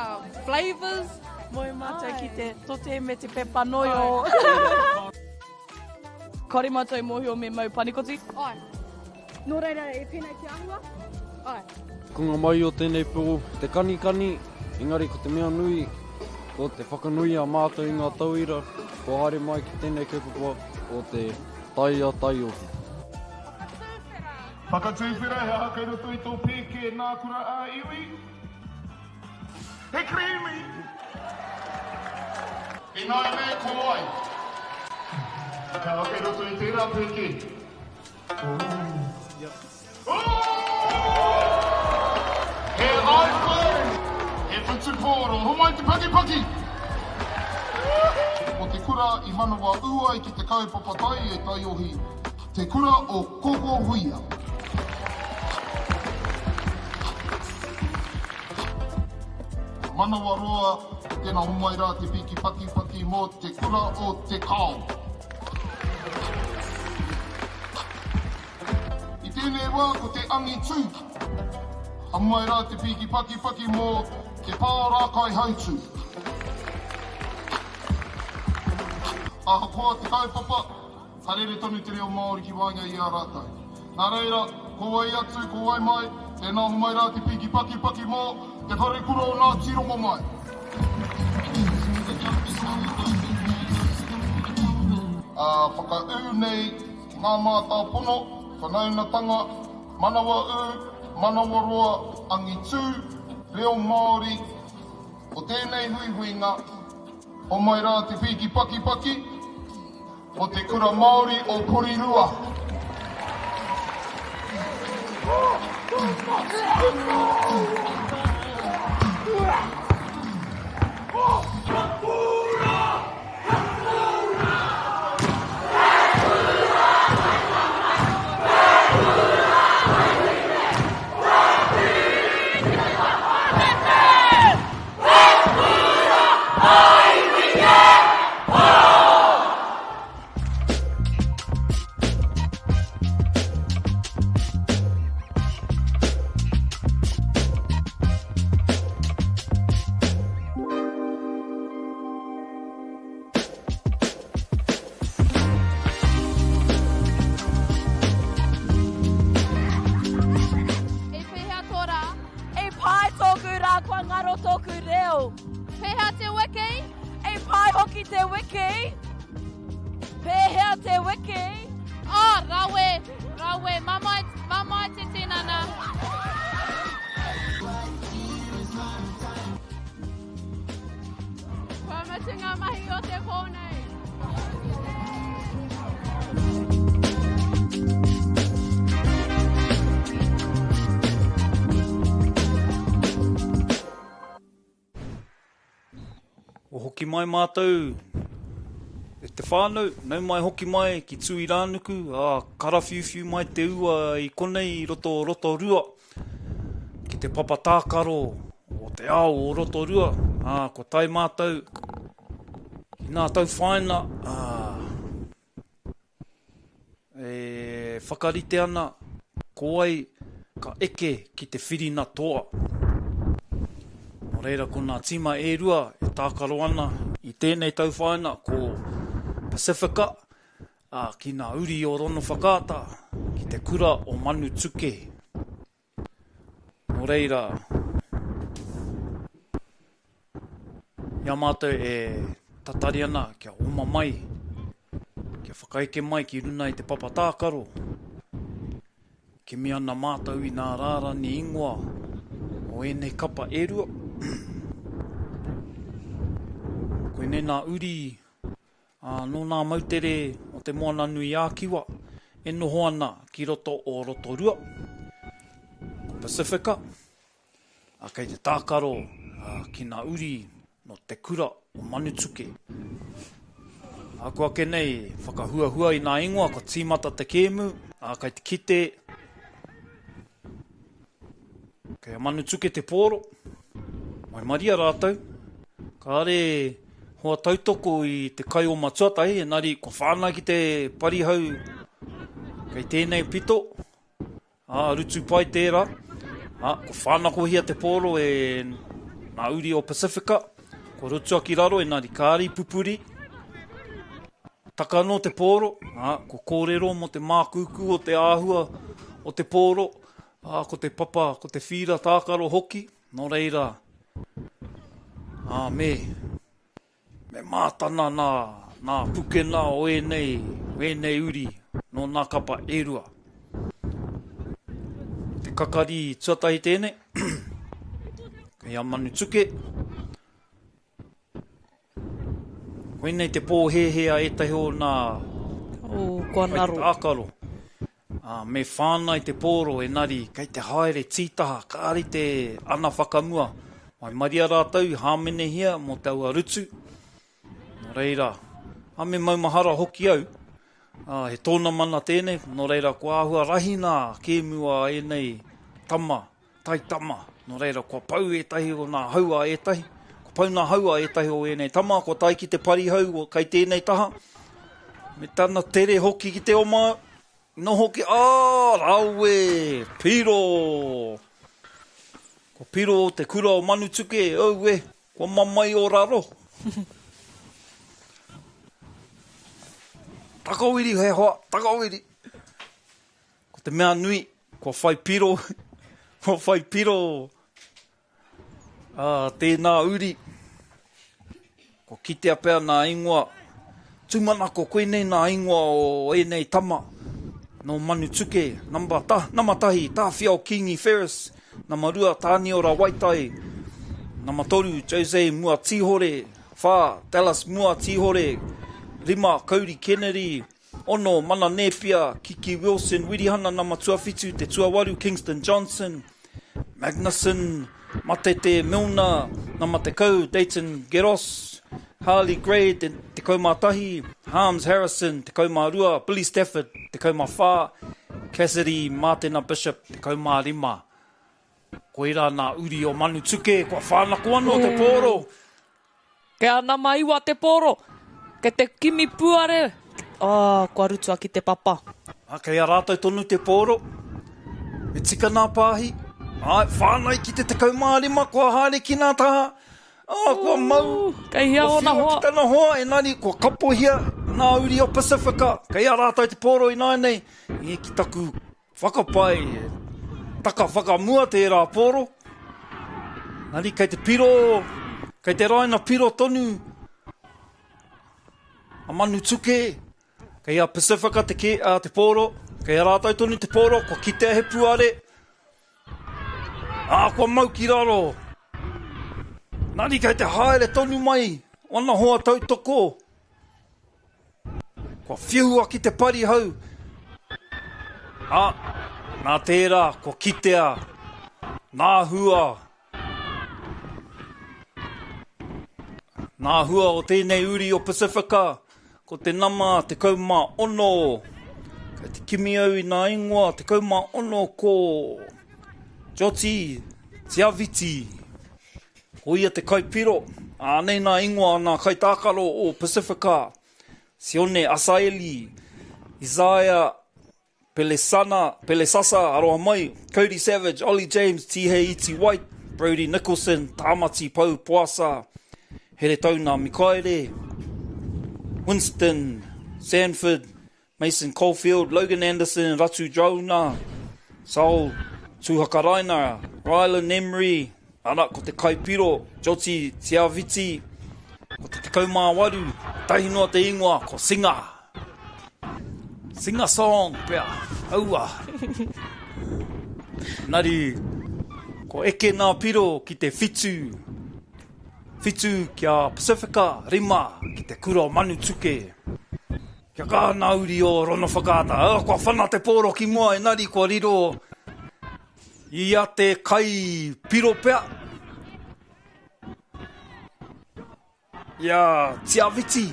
flavours. Moe mātou ki te tote me te pepa noio. Kore mātou mōhio me mau panikoti. Āe. Nō reira, e pēnei te āhua? Āe. Ko ngā mai o tēnei pō, te kanikani, engari ko te mea nui, ko te whakanui a mātou i ngā tauira kua haere mai ki tēnei kaupapa o te Taia Taiohi. Whakatuwhera! He aha kei roto i tō pēke nā kura ā-iwi? He creamy! Ināianei ko wai? He aha kei roto i tērā pēke? He iPhone! He whutupōro! Homai te pakipaki! Ko te kura i manawa ū ai ki te kaupapa tai e taiohi, te kura o Koko Huia. Manawa roa, tena homai rā te piki pakipaki mō te kura o Te Kao. I tēnei wā ko te angitū. Homai rā te piki pakipaki mō Te Pao Rākaihautū. Ahakoa te kaupapa, ka rere tonu te reo Māori ki waenga i a rātou. Nā reira, ko wai atu, ko wai mai, tēnā homai rā te piki pakipaki mō Te Wharekura o Ngāti Rongomai. Ā, whakaū nei ki ngā mātāpono, whanaungatanga, manawa ū, manawa roa, angitū, reo Māori, o tēnei huihuinga, homai rā te piki pakipaki, Ko te Kura Māori o Porirua. te wiki? Pēhea te wiki? Oh, rawe, rawe, mamae, mamae te tinana. Kua mutu ngā mahi o te pō nei. Kua hoki mai mātou e te whānau, nau mai hoki mai ki Tūirānuku, ā, karawhiuwhiu mai te ua i konei i roto o Rotorua, ki te papa tākaro o te ao o Rotorua, ā, kua tae mātou ki nā tauwhāina, ā, E whakarite ana ko wai ka eke ki te whirina toa. Nō reira ko nā tīma e rua e tākaro ana i tēnei tauwhāinga ko Pasifika, ā, ki nā uri o Ronowhakaata, ki te kura o Manutuke. Nō reira, i a mātou e tatari ana kia oma mai, kia whakaeke mai ki runa i te papa tākaro, kimi ana mātou i nā rārani ingoa o ēnei kapa e rua. Koinei nā uri Ā, nō nā moutere o Te Moananui-ā-Kiwa e noho ana ki roto o Rotorua, ko Pasifika, ā, kei te tākaro ki nā uri nō te kura o Manutuke. Āku ake nei, whakahuahua i nā ingoa, kua tīmata te kēmu, ā, kei te kite, Kei a Manutuke te pōro. Waimaria rātou. Kāre hoa tautoko i te kaioma tuatahi, engari kua whānau ki te parihau kei tēnei pito. Ā, rutu pai tērā. Ā, kua whānakohia te pōro e ngā uri o Pasifika. Kua rutua ki raro, engari kāre i pupuri. Taka anō te pōro, ā, kua kōrero mō te mākūkū o te āhua o te pōro, Ā, ko te papa, ko te whīra tākaro hoki, nō reira, ā, me, me mātana nā, nā pukena o ēnei, o ēnei uri nō nā kapa e rua. Te kakari tuatahi tēnei, kei a Manutuke, Koinei te pōhēhē a ētahi o nā oh, kua ngaro. Tākaro. Ā, me whāngai te pōro engari kei te haere tītaha kāre te ana whakamua. Waimaria rātou i hāmenehia mō taua rutu. Nō reira, ā, me maumahara hoki au, ā, he tōnamana tēnei, nō reira kua āhua rahi nā kēmu a ēnei tama taitama, nō reira kua pau ētahi o nā hau a ētahi, kua pau nā hau a ētahi o ēnei tama, kua tae ki te parihau kei tēnei taha, me tana tere hoki ki te oma, noho ki, ā, rawe, piro! Kua piro te kura o Manutuke, aue, kua mamae o raro. Takawiri he hoa, takawiri! Ko te mea nui, kua whai piro, kua whai piro ā, tēnā uri. Kua kitea pea nā ingoa, tūmanako koinei nā ingoa o ēnei tama nō Manutuke, number ta, nama tahi, Tāwhiao Kingi Ferris, nama rua, Tāniora Waitai, nama toru, Jose Muatīhore, whā, Dallas Muatīhore, rima, Kauri Kennedy, Ono, Mana Nēpia, Kiki Wilson, Wirihana Nama Tuawhitu, Te Tuawaru, Kingston Johnson, Magnuson, Matete Milner, Nama 10, Dayton Geros, Harley Gray, te 11, Harms Harrison, 12, Billy Stafford, 14, Cassidy Mātena Bishop, 15. Koirā nā uri o Manutuke, kua whānako anō te pōro. Kei a nama iwa te pōro, kei te kimi puare, ā, kua rutua ki te papa. Ā, kei a rātou tonu te pōro. Me tika nā pāhi. Āe, whāngai ki te 15, kua haere ki nā taha. Ā, kua mau. Kei hea ōna hoa? Kua whiua ki tana hoa, engari kua kapohia ngā uri o Pasifika. Kei a rātou te pōro ināianei, i ki taku Whakapae, taka whakamua tērā pōro. Engari kei te piro, kei te raina piro tonu. a Manutuke. Kei a Pacifica te, ke, a, te pōro. Kei a rātou tonu te pōro, kua kitea he puare. Ā, kua mau ki raro. Nani kei te haere tonu mai ona hoa tautoko. Kua whiua ki te parihau. Ā, nā tērā kua kitea nā hua Nā hua o tēnei uri o Pacifica, ko te nama 16. Kei te kimi au i nā ingoa 16 ko Joti Tiaviti. Ko ia te kaipiro. Ānei nā ingoa nā kaitākaro o Pacifica, Sione Asaeli, Isaiah Pelesana, Pelesasa, aroha mai, Cody Savage, Ollie James, Tihei Iti White, Brodie Nicholson, Tāmati Pou Poasa, Heretauna Mikaere, Winston Sanford, Mason Caulfield, Logan Anderson, Ratu Drauna, Saul Tuhakaraina, Rylan Emery, ara ko te kaipiro, Joti Tiaviti, ko te 18, tahi noa te ingoa, ko Singa. Sing a song pea, aua. Nari, ko eke nā piro ki te whitu, whitu ki a Pacifica, rima ki te kura o Manutuke. Kia kaha nā uri o Rongowhakaata. Oh, kua whana te pōro ki mua, engari kua riro i a te kai piro pea. I a Tiawiti.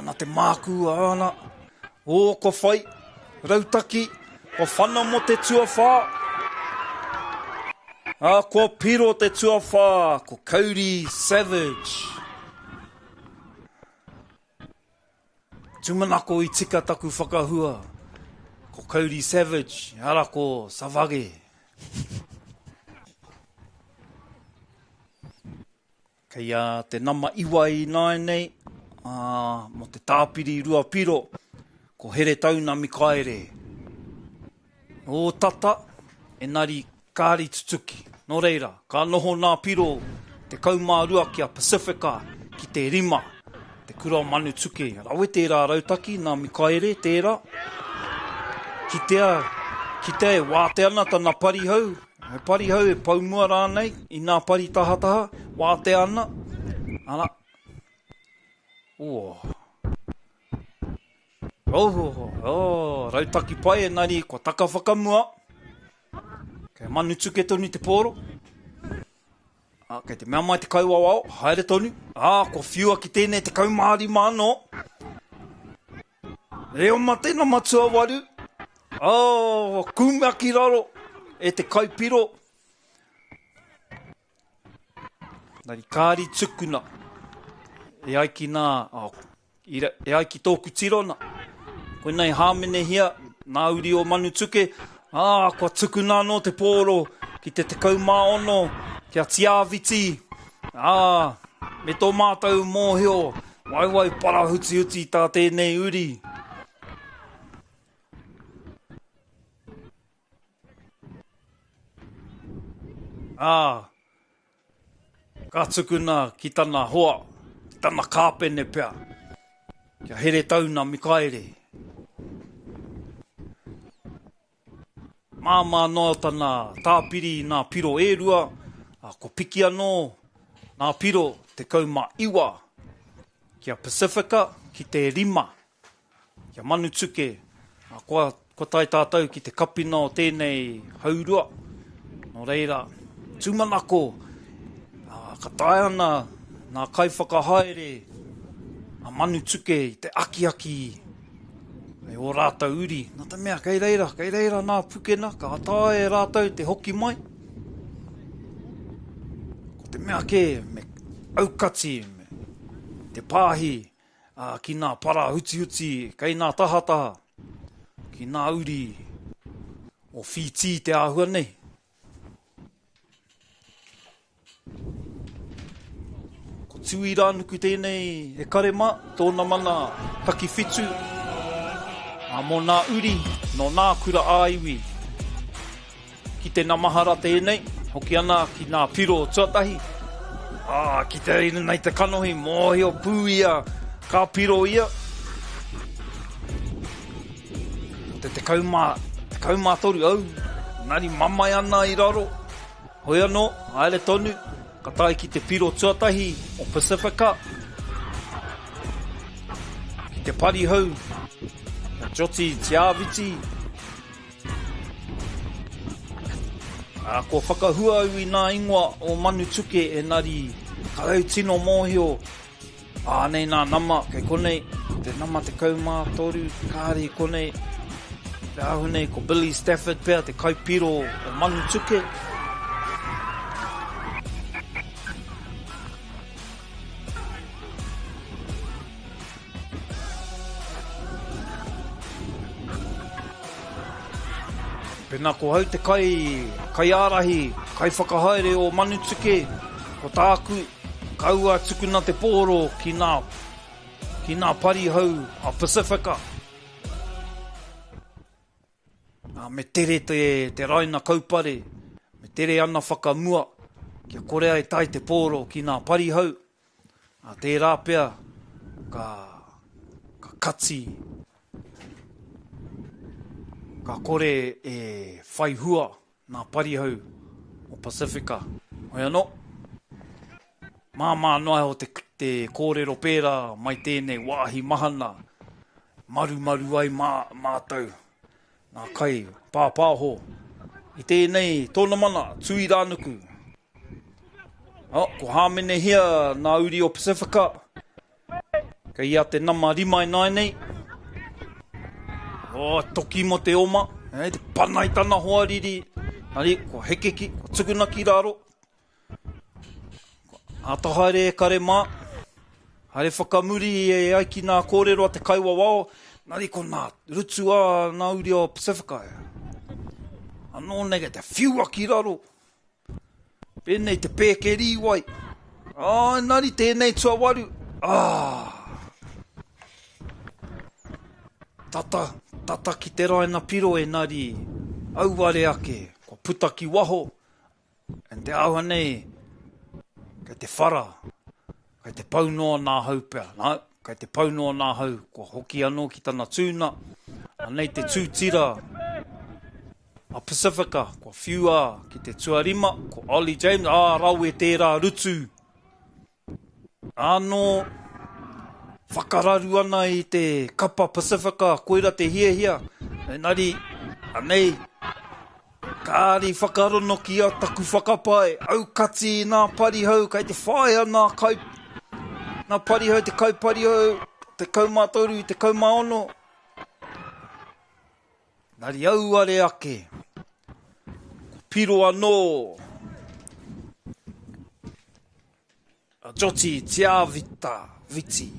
Nā te mākū āna. Ō, kua whai, rautaki, kua whana mō te tuawhā. Ā, kua piro te tuawhā, ko Cody Savage. Tūmanako i tika taku whakahua, ko Cody Savage, ara ko Savage. Kei a te nama iwa i nāianei, ā, mō te tāpiri ruapiro, ko Heretauna Mikaere. Ō tata, enari kāri tutuki. Nō reira, ka noho nā piro 12 ki a Pacifica ki te rima, te kura o Manutuke. Rawe tērā rautaki, nā Mikaere tērā. Kitea, kitea e wātea ana tana parihau, he parihau e pau mua rānei, i nā pari tahataha, wātea ana. Ana. Oh. Oh, oh, rautaki pai engari kua taka whakamua. Kei manutuke tonu te pōro. Ah, kei te mea mai te kaiwawao, haere tonu. Ah, kua whiua ki tēnei 15 anō. E oma tēnā matua waru. Oh, kūmea ki raro e te kaipiro. Nari kāri tukuna e ai ki nā, oh, e ai ki tōku tirona. Koinei hāmenehia nā uri o Manutuke, ā, kua tukuna anō te pōro ki te 16 kia Tiāwiti, ā, me tō mātou mōhio, waewae parahutihuti tā tēnei uri. Ā, ka tukuna ki tana hoa, ki tana kāpene pea, kia Heretauna Mikaere. Māmā noa tana tāpiri i nā piro e rua, ā, ko piki anō nā piro 19 ki a Pacifica ki te rima. Kia manutuke, ā, kua, kua tae tātou ki te kapina o tēnei haurua. Nō reira, tūmanako, ā, ka taea ana ngā kaiwhakahaere a Manutuke i te akiaki i ō rātou uri. Nā te mea, kei reira, kei reira nā pukena, ka taea e rātou te hoki mai. Ko te mea kē, me aukati, me te pāhi, ā, ki nā para hutihuti kei nā tahataha, ki nā uri o Whītī te āhua nei. Ko Tūirānuku tēnei e kare mā, tōna mana takiwhitu, ā, mō nā uri nō nā kura ā-iwi. Ki te namahara tēnei, hoki ana ki nā piro tuatahi. Ā, ki te nei te kanohi, mōhio pū ia, ka piro ia. Ko te 13, au, nari mamae ana i raro. Hoi anō, haere tonu, ka tae ki te piro tuatahi o Pasifika, ki te parihau, ki a Joti Tiawiti. Ā, kua whakahua au i nā ingoa o Manutuke enari ka au tino mōhio, ā, nei nā nama, kei konei, ko te nama 13, kāre i konei, te āhua nei ko Billy Stafford pea te kaipiro o Manutuke. Pēnā ko hau te kai, kaiārahi, kaiwhakahaere o Manutuke, ko tāku, kaua tukuna te pōro ki nā, ki nā parihau a Pasifika. Ā, me tere te, te raina kaupare, me tere ana whakamua, kia kore ai tae te pōro ki nā parihau, ā, tērā pea ka, ka kati, ka kore e whai hua nā parihau o Pasifika. Hoi anō, māmā noa iho te, te kōrero pērā mai tēnei wāhi mahana, marumaru ai mā, mātou, ngā kai pāpāho i tēnei tōna mana, Tūirānuku. Oh, ko hāmenehia nā uri o Pasifika. Kei ia te nama rima ināianei. Oh, toki mo te oma. E, te pana i tana hoariri. Ari, kua heke ki, kua tukuna ki raro. Āta haere e kare mā. Haere whakamuri e ai ki nā kōrero a te kaiwawao. Nari ko nā rutu a nā uri o Pasifika. Anō nei kei te whiua ki raro. Pēnei te pēke rīwai. Ā, engari tēnei tuawaru. Ā! Tata, tata ki te raina piro engari auare ake, kua puta ki waho, and te āhua nei, kei te whara, kei te pau noa nā hau pea. Nā, kei te pau noa nā hau, kua hoki anō ki tana tūna. Anei te tū tira A Pasifika, kua whiua ki te tuarima, ko Ollie James, ā, rawe tērā rutu. Ānō, whakararu ana i te kapa Pasifika, koira te hiahia, engari, anei, kāri whakarono ki a taku whakapae, aukati i nā parihau, kei te whāia nā kai, nā parihau, te kai parihau, 13, 16, Nari auare ake, ko piro anō a Joti Tiavita Viti.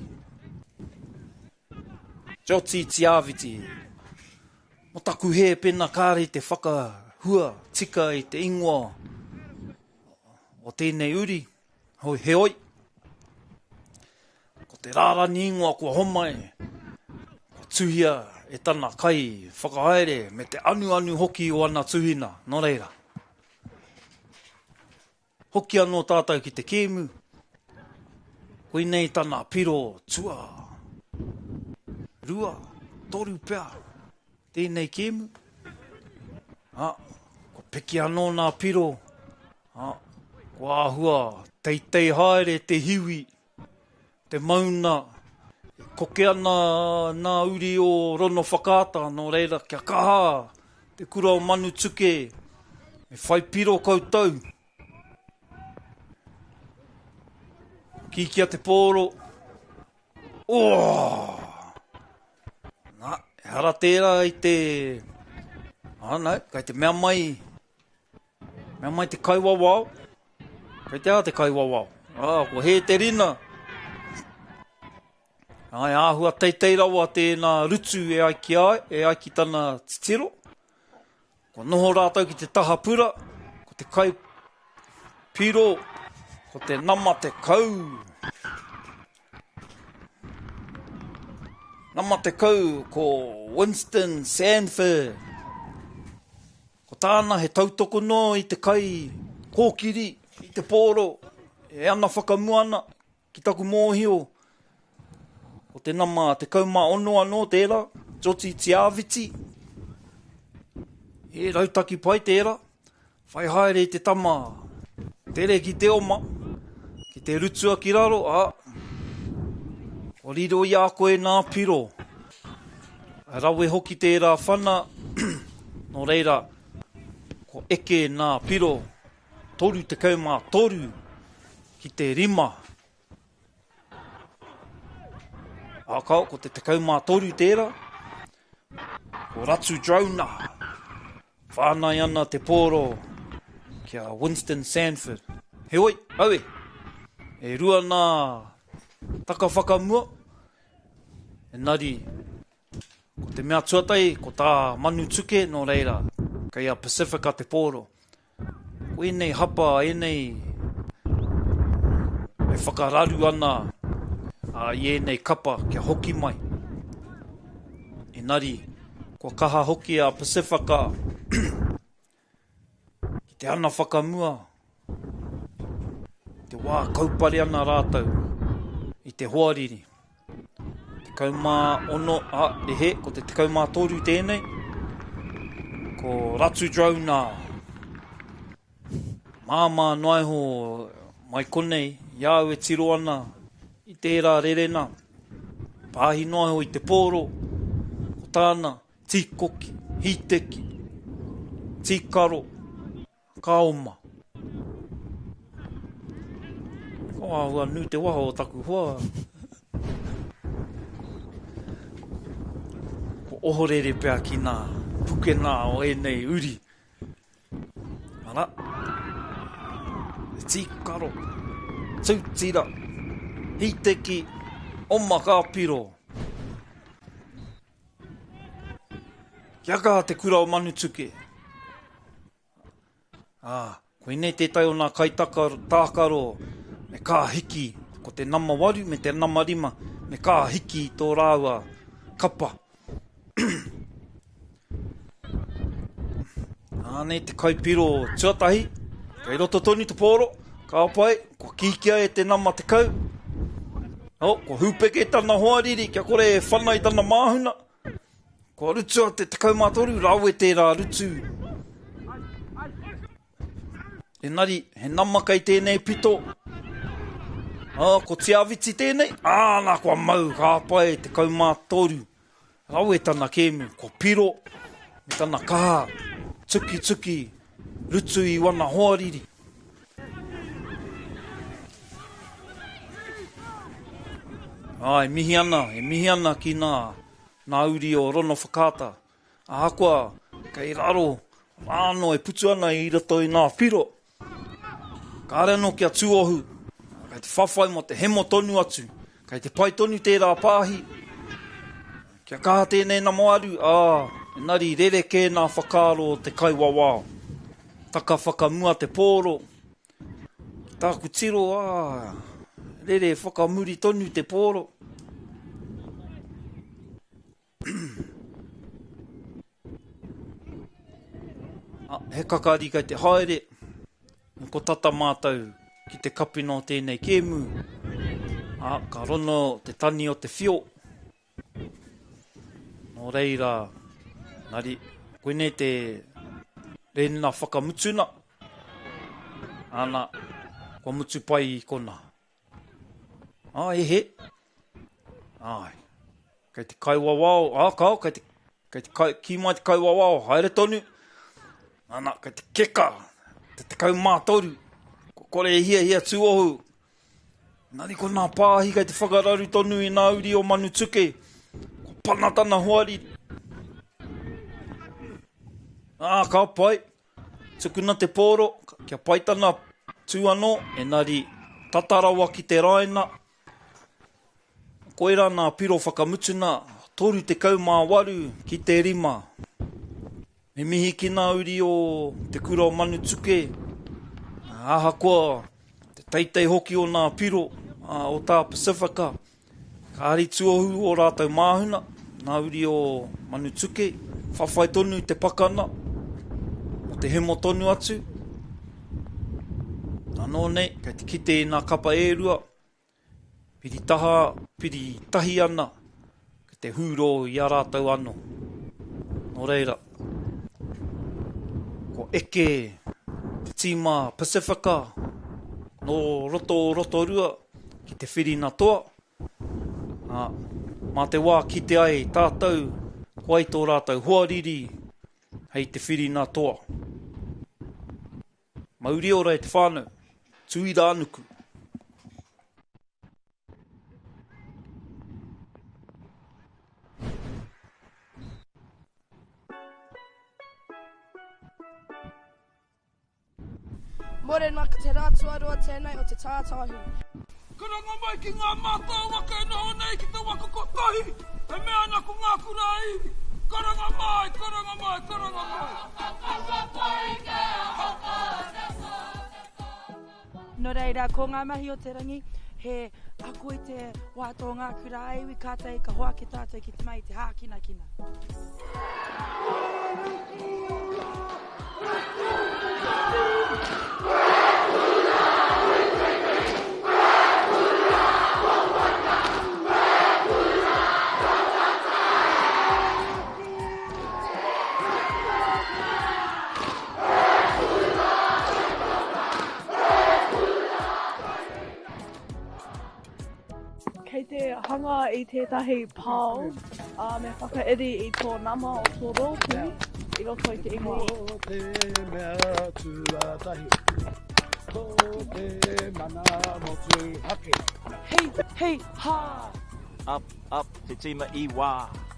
Joti Tiaviti. Mo taku hē pena kāre i te whakahua tika i te ingoa o tēnei uri. Hoi, heoi, ko te rārani ingoa kua homai, kua tuhia e tana kai whakahaere me te anuanu hoki o ana tuhina, nō reira. Hoki anō tātou ki te kēmu, koinei tana piro tua, rua, toru pea, tēnei kēmu. Ā, kua piki anō nā piro, Ā, kua āhua teitei haere te hiwi, te mauna, e koke ana nā uri o Rono Whakaata, nō reira kia kaha te kura o Manutuke, me whai piro koutou. Kīkia te pōro. Oh! Nā, ehara tērā i te... Ah, nā, kei te mea mai Mea mai te kaiwawao. Kei te aha te kaiwawao? Ah, ko Hēterina. Ai, āhua teitei rawa tēnā rutu e ai ki ai, e ai ki tana titiro. Kua noho rātou ki te taha pura, ko te kai piro, ko te nama 10. Nama 10 ko Winston Sanford. Ko tāna he tautoko noa i te kai kōkiri, i te pōro. E ana whakamua ana ki taku mōhio, ko te nama 16 anō tērā, Joti Tiāwiti. He rautaki pai tērā. Whai haere i te tama, tere ki te oma, ki te rutua ki raro, ā, kua riro i a koe nā piro. Rawe hoki tērā whana, nō reira, kua eke nā piro 33 ki te rima. Ā, kao, ko te 13 tērā, ko Ratu Drona. Whāngai ana te pōro ki a Winston Sandford. Heoi, aue, e rua nā taka whakamua, engari, ko te mea tuatahi, ko tā Manutuke, nō reira, kei a Pasifika te pōro. Ko ēnei hapa, ēnei e whakararu ana i ēnei kapa kia hoki mai. Engari, kua kaha hoki a Pasifika ki te ana whakamua, te wā kaupare ana rātou i te hoariri. 16, a, e he, ko te 13 tēnei. Ko Ratu Drona. Māmā noa iho mai konei, i a au e tiro ana i tērā rerena. Pāhi noa iho i te pōro, ko tāna, tīkoki, hīteki, tīkaro, Ka oma. Ko āhua nui te waha o taku hoa. Ko ohorere pea ki nā pukena o ēnei uri. Ara. Te tīkaro. Tūtira. Hīteki. Oma ka piro. Kia kaha te kura o Manutuke. Ā, koinei tētahi o nā kaitākaro me kā hiki, ko te nama waru me te nama rima, me kā hiki i tō rāua kapa. Ānei te kaipiro tuatahi, kei roto tonu te pōro, ka pai, kua kīkia e te nama 10. Oh, kua hūpeke tana hoariri kia kore e whana i tana māhuna. Kua rutua te 13, rawe tērā rutu. Engari, he nama kei tēnei pito. Ā, ko Tiawiti tēnei. Ā, nā, kua mau, ka pai, 13. Rawe tana kēmu, kua piro, me tana kaha, tukituki, rutu i wana hoariri. Ā, e mihi ana, e mihi ana ki nā, nā uri o Ronowhakaata. Ahakoa, kei raro rānō e putu ana i roto i nā piro, kāre anō kia tūohu, kei te whawhai mō te hemo tonu atu, kei te pai tonu tērā pāhi, kia kaha tēnei nama aru, ā, engari rerekē nā whakaaro o te kaiwawao. Taka whakamua te pōro, ki tāku tiro, ā, rere whakamuri tonu te pōro. Ah, he kakari kei te haere, ko tata mātou ki te kapina o tēnei kēmu, ah, ka rono te tani o te whio, Nō reira, engari, koinei te rēnina whakamutuna, ana, kua mutu pai i kona. Ā, e he. Āe. Kei te kaiwawao, ā, kao, kei te, kei te kai, kī mai te kaiwawao, haere tonu. Ana, kei te keka, te 13, kua kore e hiahia tūohu, Engari ko nā pāhi kei te whakararu tonu i nā uri o Manutuke. Ko pana tana hoari. Ā, ka pai. Tukuna te pōro, kia pai tana tū anō, engari tata rawa ki te raina. Koirā nā piro whakamutuna, 38 ki te rima. Me mihi ki nā uri o Te Kura o Manutuke, ahakoa te teitei hoki o nā piro o tā Pasifika, kāri tuohu o rātou māhuna, nā uri o Manutuke, whawhai tonu te pakana, mo te hemo tonu atu. Anō nei, kei te kite i ngā kapa e rua, piri taha, piri tahi ana, ki te hūrō i a rātou anō. Nō reira, kua eke te tīma Pasifika nō roto o Rotorua ki te whirina toa, ā, mā te wā kite ai tātou ko ai tō rātou hoariri hei te whirina toa. Mauri ora e te whānau, tū i rānuku. Morena, ko te rā tuarua tēnei o te tātāhi. Karanga mai ki ngā mātāwaka e noho nei ki te waka kotahi, e mea ana ko ngā kura a iwi. Karanga mai, karanga mai, karanga mai. Nō reira, ko ngā mahi o te rangi, he ako i te wā tō ngā kura a iwi, kātahi ka hoake tātou ki te mahi i te hākinakina. Kei te hanga i tētahi pao, ā, me whakairi i tō nama o tō rōpū i roto i te ingoa. Ko te mea tuatahi, ko te mana motuhake. Hī, hī, hā! Up, up, te tīma i wā.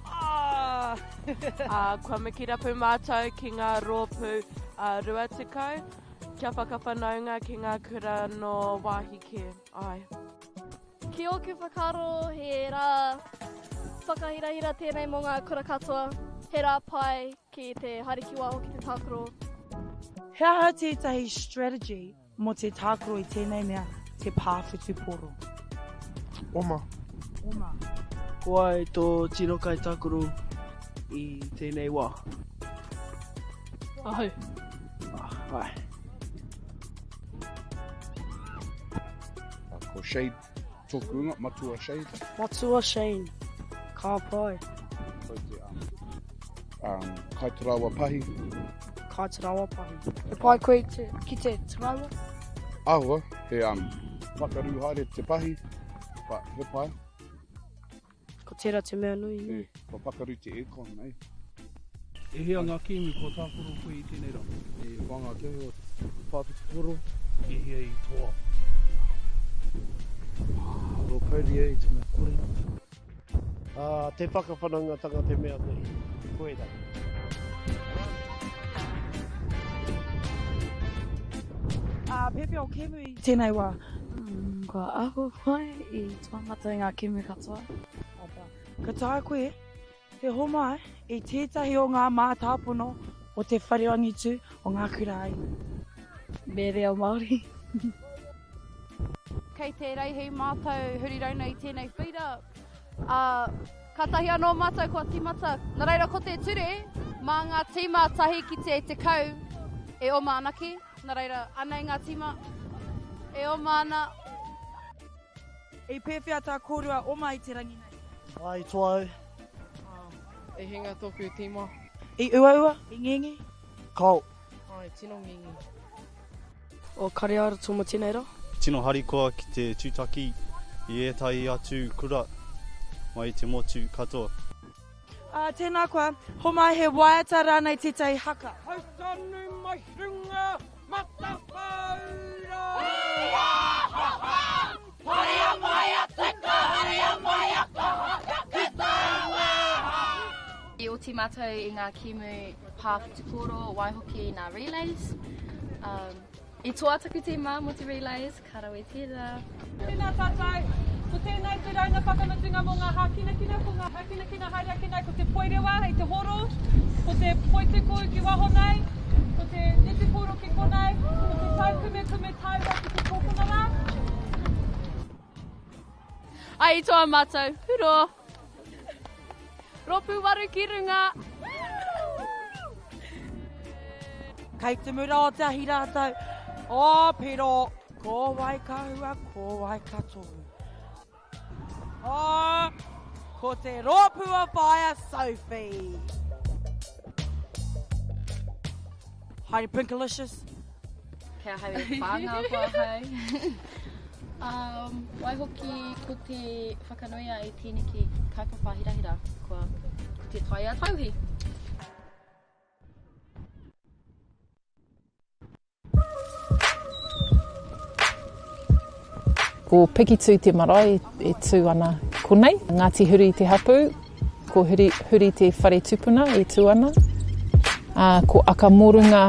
Ah! Ā, kua mikirapu mātou ki ngā rōpū 20 kia whakawhanaunga ki ngā kura nō wāhi kē. Āe. Ki ōku whakaaro he rā whakahirahira tēnei mō ngā kura katoa, he rā pai ki te haere ki waho ki te tākaro. He aha tētahi strategy mō te tākaro i tēnei mea te pā whutupōro? Oma. Oma. Ko ai tō tino kaitākaro i tēnei wā? Ahau. Ah, āe. Ko Shade tōku ingoa, Matua Shade. Matua Shane, ka pai. Ko te um, um, kaitarawa pahi. Kaitarawa pahi. He pai koe te, ki te taraiwa? Ahua, he um, pakaru haere te pahi, but he pai. Ko tērā te mea nui. E, kua pakaru te aircon, eh? E hia ngā kēmu kua tākaro koe i tēnei rā? E whā ngā kēmu o te pā whutupōro. E hia i toa? Nō Kauri e, i te mea kore. Ā, te whakawhanaungatanga te mea nui. Koirā. Ā, pēwhea o kēmu i tēnei wā? Kua ako koe i toa matou i ngā kēmu katoa. Ka taea koe te homai i tētahi o ngā mātāpono o te whare angitu o ngā kura ā-iwi. Me reo Māori. Kei te reihi mātou huri rauna i tēnei whira, ā, kātahi anō mātou kua tīmata. Nā reira ko te ture, mā ngā tīma tahi ki te 10 e oma anake. Nā reira, anei ngā tīma e oma ana. I pēwhea tā kōrua oma i te rangi nei? Ā, i toa au. I hinga tōku tīma. I uaua? I ngenge? Kao. Āe, tino ngenge. O Kare-ā-roto mo tenei ra. Tino harikoa ki te tūtaki i ētahi atu kura mai i te motu katoa. Ā, tēnā koa, homai he waiata rānei tētahi haka. Hautanu mai runga matawhaura. Haria mai a teka, haria mai a kaha, ki tāua! I oti mātou i ngā kēmu pā whutupōro, waihoki i ngā relays. Um, I toa taku tīma mō te relays, ka rawe tērā. Tēnā tātou, ko tēnei te rauna whakamutunga mō ngā hākinakina, ko ngā hākinakina haere ake nei ko te poirewa i te horo, ko te poitūkohu ki waho nei, ko te netipōro ki konei, ko te taukumekume taura ki te kōkona rā. Ai, i toa mātou, huro! Rōpū waru ki runga! Kei te mura o te ahi rātou. Oh, pero! Ko wai ka hua, ko wai ka tohu. Oh, ko te rōpū o Whaea Sophie. Haere Pinkalicious. Kia hau e whānga ko ahau. Um, waihoki ko te whakanuia i tēneki kaupapa hirahira kua ko te tai a tauhi. Ko Pikitū te marae e tū ana konei. Ngāti Huri te hapū, ko Huri, Huri te whare tupuna e tū ana. Ā, ko Akamorunga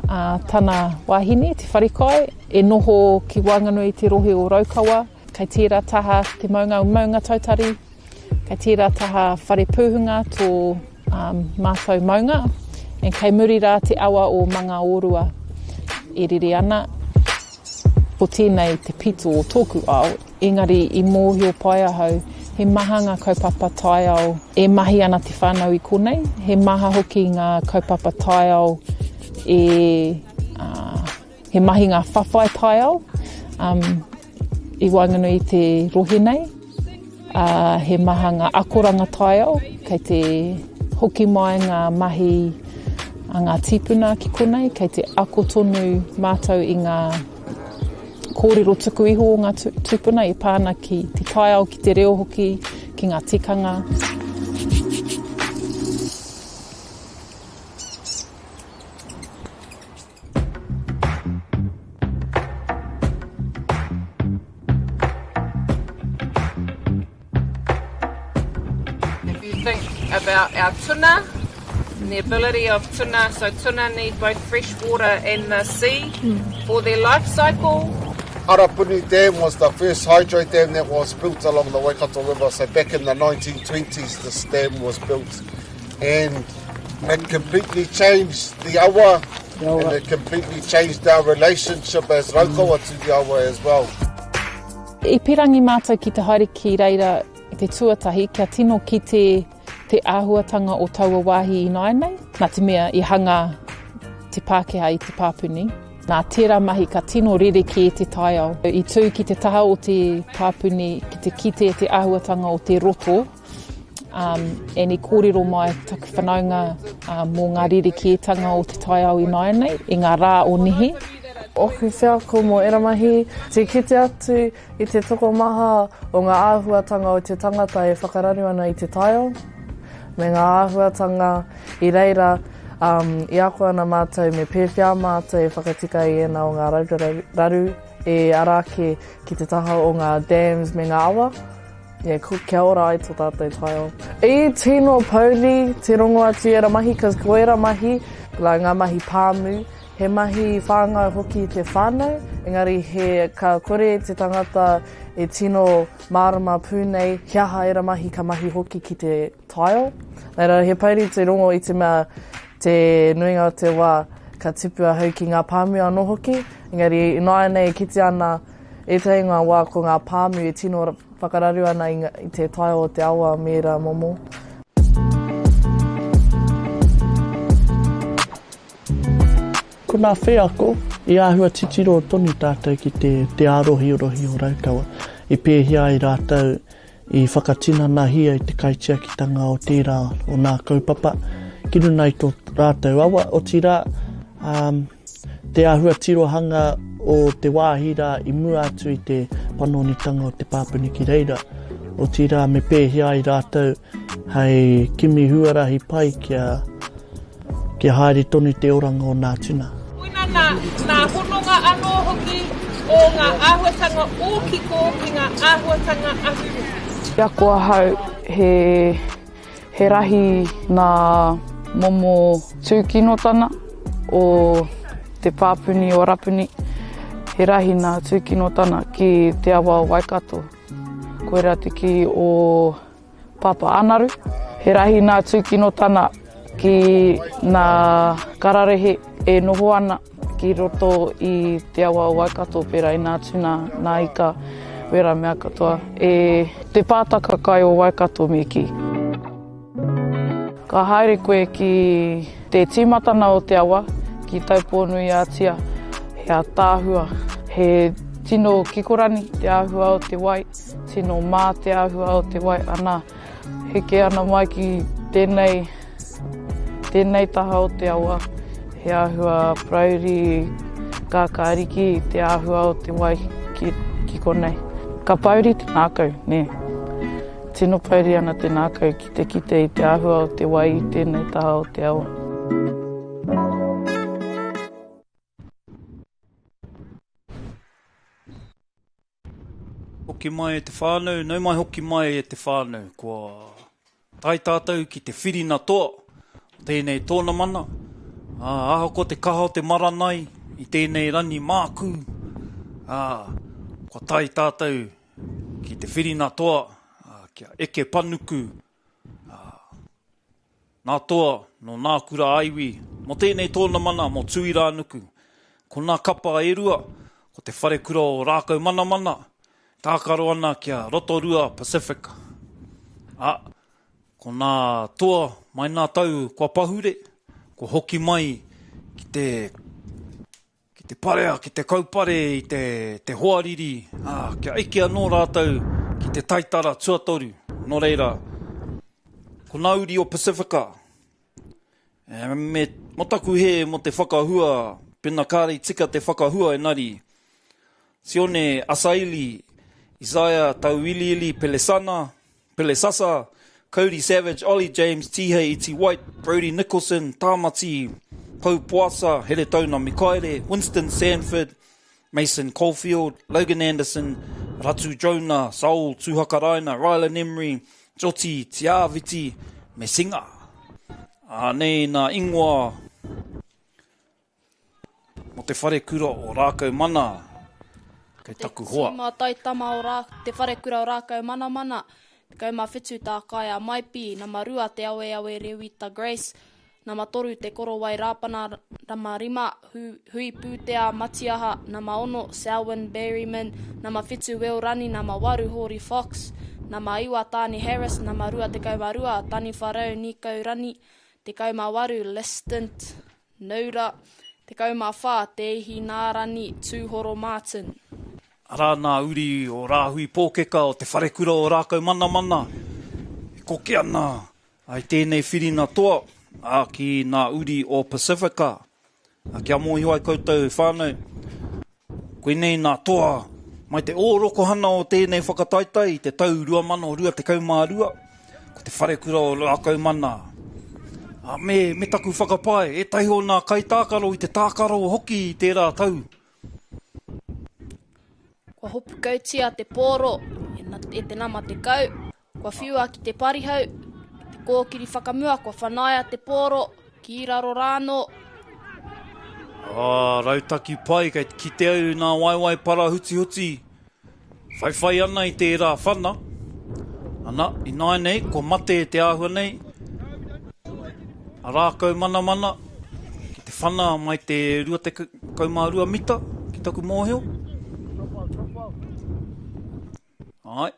ā, tana wahine, te wharekai, e noho ki waenganui i te rohe o Raukawa. Kei tērā taha te maunga o Maungatautari, kei tērā taha Wharepūhunga tō um, mātou maunga, and kei muri rā te awa o Mangaorua e rere ana. Ko tēnei te pito o tōku ao, engari i mōhio pai ahau he maha ngā kaupapa taiao e mahi ana te whānau i konei, he maha hoki ngā kaupapa taiao e, uh, he mahi ngā whawhai taiao um, i waenganui i te rohe nei. Ā, he maha ngā akoranga taiao, kei te hoki mai ngā mahi a ngā tīpuna ki konei, kei te ako tonu mātou i ngā kōrero tuku iho o ngā tūpuna e pā ana ki te taiao, ki te reo hoki, ki ngā tikanga. If you think about our tuna and the ability of tuna, so tuna need both fresh water and the sea for their life cycle. Arapuni Dam was the first hydro dam that was built along the Waikato River. So back in the 1920s, this dam was built. And it completely changed the awa, and it completely changed our relationship as Raukawa to the awa as well. I pirangi mātou ki te haere ki reira i te tuatahi kia tino kite te āhuatanga o taua wāhi ināianei, nā te mea i hanga te Pākehā i te pāpuni. Nā tērā mahi ka tino rerekē te taiao. I tū ki te taha o te pāpuni ki te kite te āhuatanga o te roto, Um, and i kōrero mai taku whanaunga uh, mō ngā rerekētanga o te taiao ināianei, i ngā rā o nehe. Oku wheako mō era mahi, te kite atu i te tokomaha o ngā āhuatanga o te tangata e whakararu ana i te taiao, me ngā āhuatanga i reira um, i ako ana mātou me pēwhea mātou e whakatika i ēnā o ngā raru e ara ake ki te taha o ngā dams me ngā awa. Yeah, kia ora ai to tātou taiao. I tino pouri te rongo atu i era mahi, cause ko era mahi, like ngā mahi pāmu, he mahi whāngai hoki i te whānau, engari he, ka kore te tangata e tino mārama pū nei he aha era mahi ka mahi hoki ki te taiao. Nā reira, he pouri te rongo i te mea te nuinga o te wā ka tipu ahau ki ngā pāmu anō hoki, engari ināianei e kite ana ētahi o ngā wā ko ngā pāmu e tino Whakararu ana i te tae o te awa me ērā momo. Ko nā wheako, i āhua titiro tonu tātou ki te, te ārohirohi o Raukawa, i pēhea ai rātou i whakatinanahia i te kaitiakitanga o tērā o nā kaupapa ki runa i tō rātou awa, otirā, ā, Te āhua tirohanga o te wāhi rā i mua atu i te panonitanga o te pāpuni ki reira, otirā me pēhea ai rātou hei kimi huarahi pai kia, kia haere tonu te oranga o nā tuna. Koina nā, nā hononga anō hoki o ngā āhuatanga ōkiko ki ngā āhuatanga ahurea. I ako ahau he He rahi ngā momo tūkinotanga o te pāpuni o Arapuni. He rahi ngā tūkinotanga ki te awa o Waikato. Koirā te kī o Pāpā Anaru. He rahi ngā tūkinotanga ki ngā kararehe e noho ana. Ki roto i te awa o Waikato pērā i ngā tuna, ngā ika, wērā mea katoa. E te pātaka kai o Waikato me kī. Ka haere koe ki te tīmatana o te awa, ki Taupō-nui-a-Tia, he ataahua, he Tino kikorani te āhua o te wai, tino mā te āhua o te wai, ana, heke ana mai ki tēnei, tēnei taha o te awa, he āhua parauri kākāriki te āhua o te wai ki, ki konei. Ka pouri te ngākau, nē. Tino pouri ana te ngākau ki te kite i te āhua o te wai i tēnei taha o te awa. Hoki mai e te whānau, nau mai hoki mai e te whānau, kua tae tātou ki te whirina toa o tēnei tōnamana, ā, ahakoa te kaha o te maranai i tēnei rani mākū, ā, kua tae tātou ki te whirina toa, ā, kia eke panuku, ā, Nā Toa, nō Nā Kura ā-Iwi, mō tēnei tōnamana mō Tūirānuku. Ko nā kapa e rua, ko te wharekura o Rākaumanamana, tākaro ana ki a Rotorua Pacific. Ā, ko nā Toa mai nā tau kua pahure, kua hoki mai ki te Ki te parea, ki te kaupare i te, te hoariri, ā, kia eke anō rātou ki te taitara tuatoru. Nō reira, ko nā uri o Pasifika, e, me, mō taku hē mō te whakahua, pena kāre i tika te whakahua engari, Sione Asaili, Isaiah Tauiliili Pelesana, Pelesasa, Cody Savage, Ollie James, Tihei Iti White, Brodie Nicholson, Tāmati Pou Poasa, Heretauna Mikaere, Winston Sanford, Mason Caulfield, Logan Anderson, Ratu Jonah, Saul Tuhakaraina, Rylan Emery, Joti Tiawiti me Singa. Anei nā ingoa Mo te wharekura o Rākau Mana kei taku hoa. Te tīma taitama o Rā, te wharekura o Rākau Manamana, 17 tā Kaea Maipi, nama 2 Te Aweawe Rewita Grace, nama 3 Te Korowai Rāpana, nama 5 Hu, Hui Pūtea Matiaha, nama 6 Selwyn Berryman, nama 7 Will Rani, nama 8 Hōri Fox, nama 9 Tāne Harris, nama 22 Taniwharau Nikau Rani, 18 Listant Noura, 14, Te Ihinārangi Tūhoro Martin. Arā nā uri o Rāhui Pōkeka o Te Wharekura o Rākaumanamana e koke ana i tēnei whirina toa, ā, ki nā uri o Pasifika. Kia mōhio ai koutou whānau, Koinei nā toa mai te ōrokohana o tēnei whakataetae i te tau 2022, ko te wharekura o Rākaumana. A, me, me taku whakapae, ētahi o nā kaitākaro i te tākaro hoki i tērā tau. Kua hopukautia te pōro e, e te nama 10, Kua whiua ki te parihau, ki te kōkiri whakamua, kua whanaia te pōro, ki raro rānō. Ah, rautaki pai, kei te kite au i nā waewae parahutihuti, whaiwhai ana i tērā whana. Ana, ināianei, kua mate te āhua nei, a rākau manamana, ki te whana mai te 22 mita, ki taku mōhio. Āe.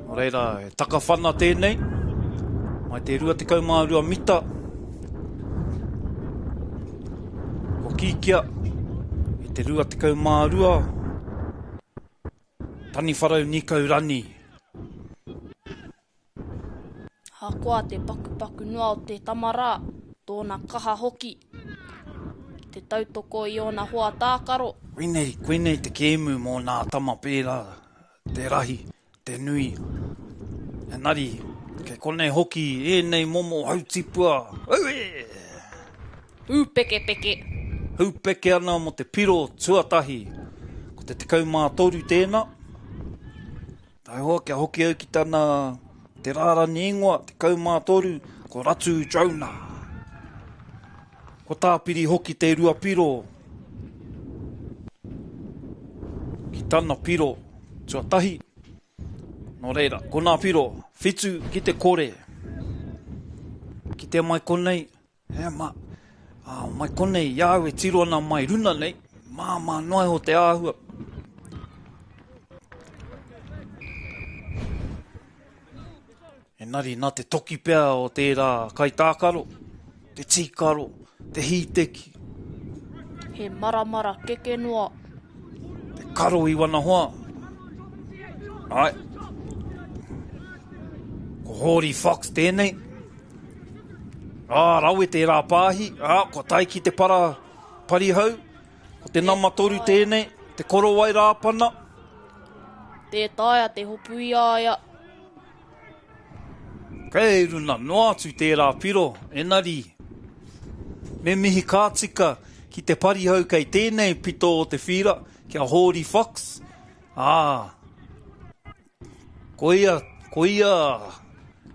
Nō reira, he takawhana tēnei, mai te 22 mita. Ko kīkia i te 22, Taniwharau Nikau Rani. Ahakoa te pakupaku noa o te tama rā, tōna kaha hoki ki te tautoko i ōna hoa tākaro. Koinei, koinei te kēmu mō nā tama pērā, te rahi, te nui. Engari, kei konei hoki ēnei momo hautipua, auē! Hūpekepeke. Hūpeke ana mō te piro tuatahi. Ko te 13 tēnā. Taihoa kia hoki au ki tana te rārani ingoa, 13, ko Ratu Jonah. Ko tāpiri hoki te rua piro ki tana piro tuatahi. Nō reira, ko nā piro, whitu ki te kore. Kitea mai konei, He ma, ā, mai konei i a au e tiro ana mai runa nei, māmā noa iho te āhua. Engari nā te toki pea o tērā kaitākaro, te tīkaro, te hīteki. He maramara keke noa. Te karo i wana hoa. Ai. Ko Hōri Fox tēnei. Ā, rawe tērā pāhi. Ā, kua tae ki te para parihau. Ko te nama toru tēnei, te korowai rāpana. Tē taea te hopu i a ia. Kei runa noa atu tērā piro, enari, me mihi ka tika ki te parihau kei tēnei pito o te whīra, ki a Hōri Fox, ā, koia, koia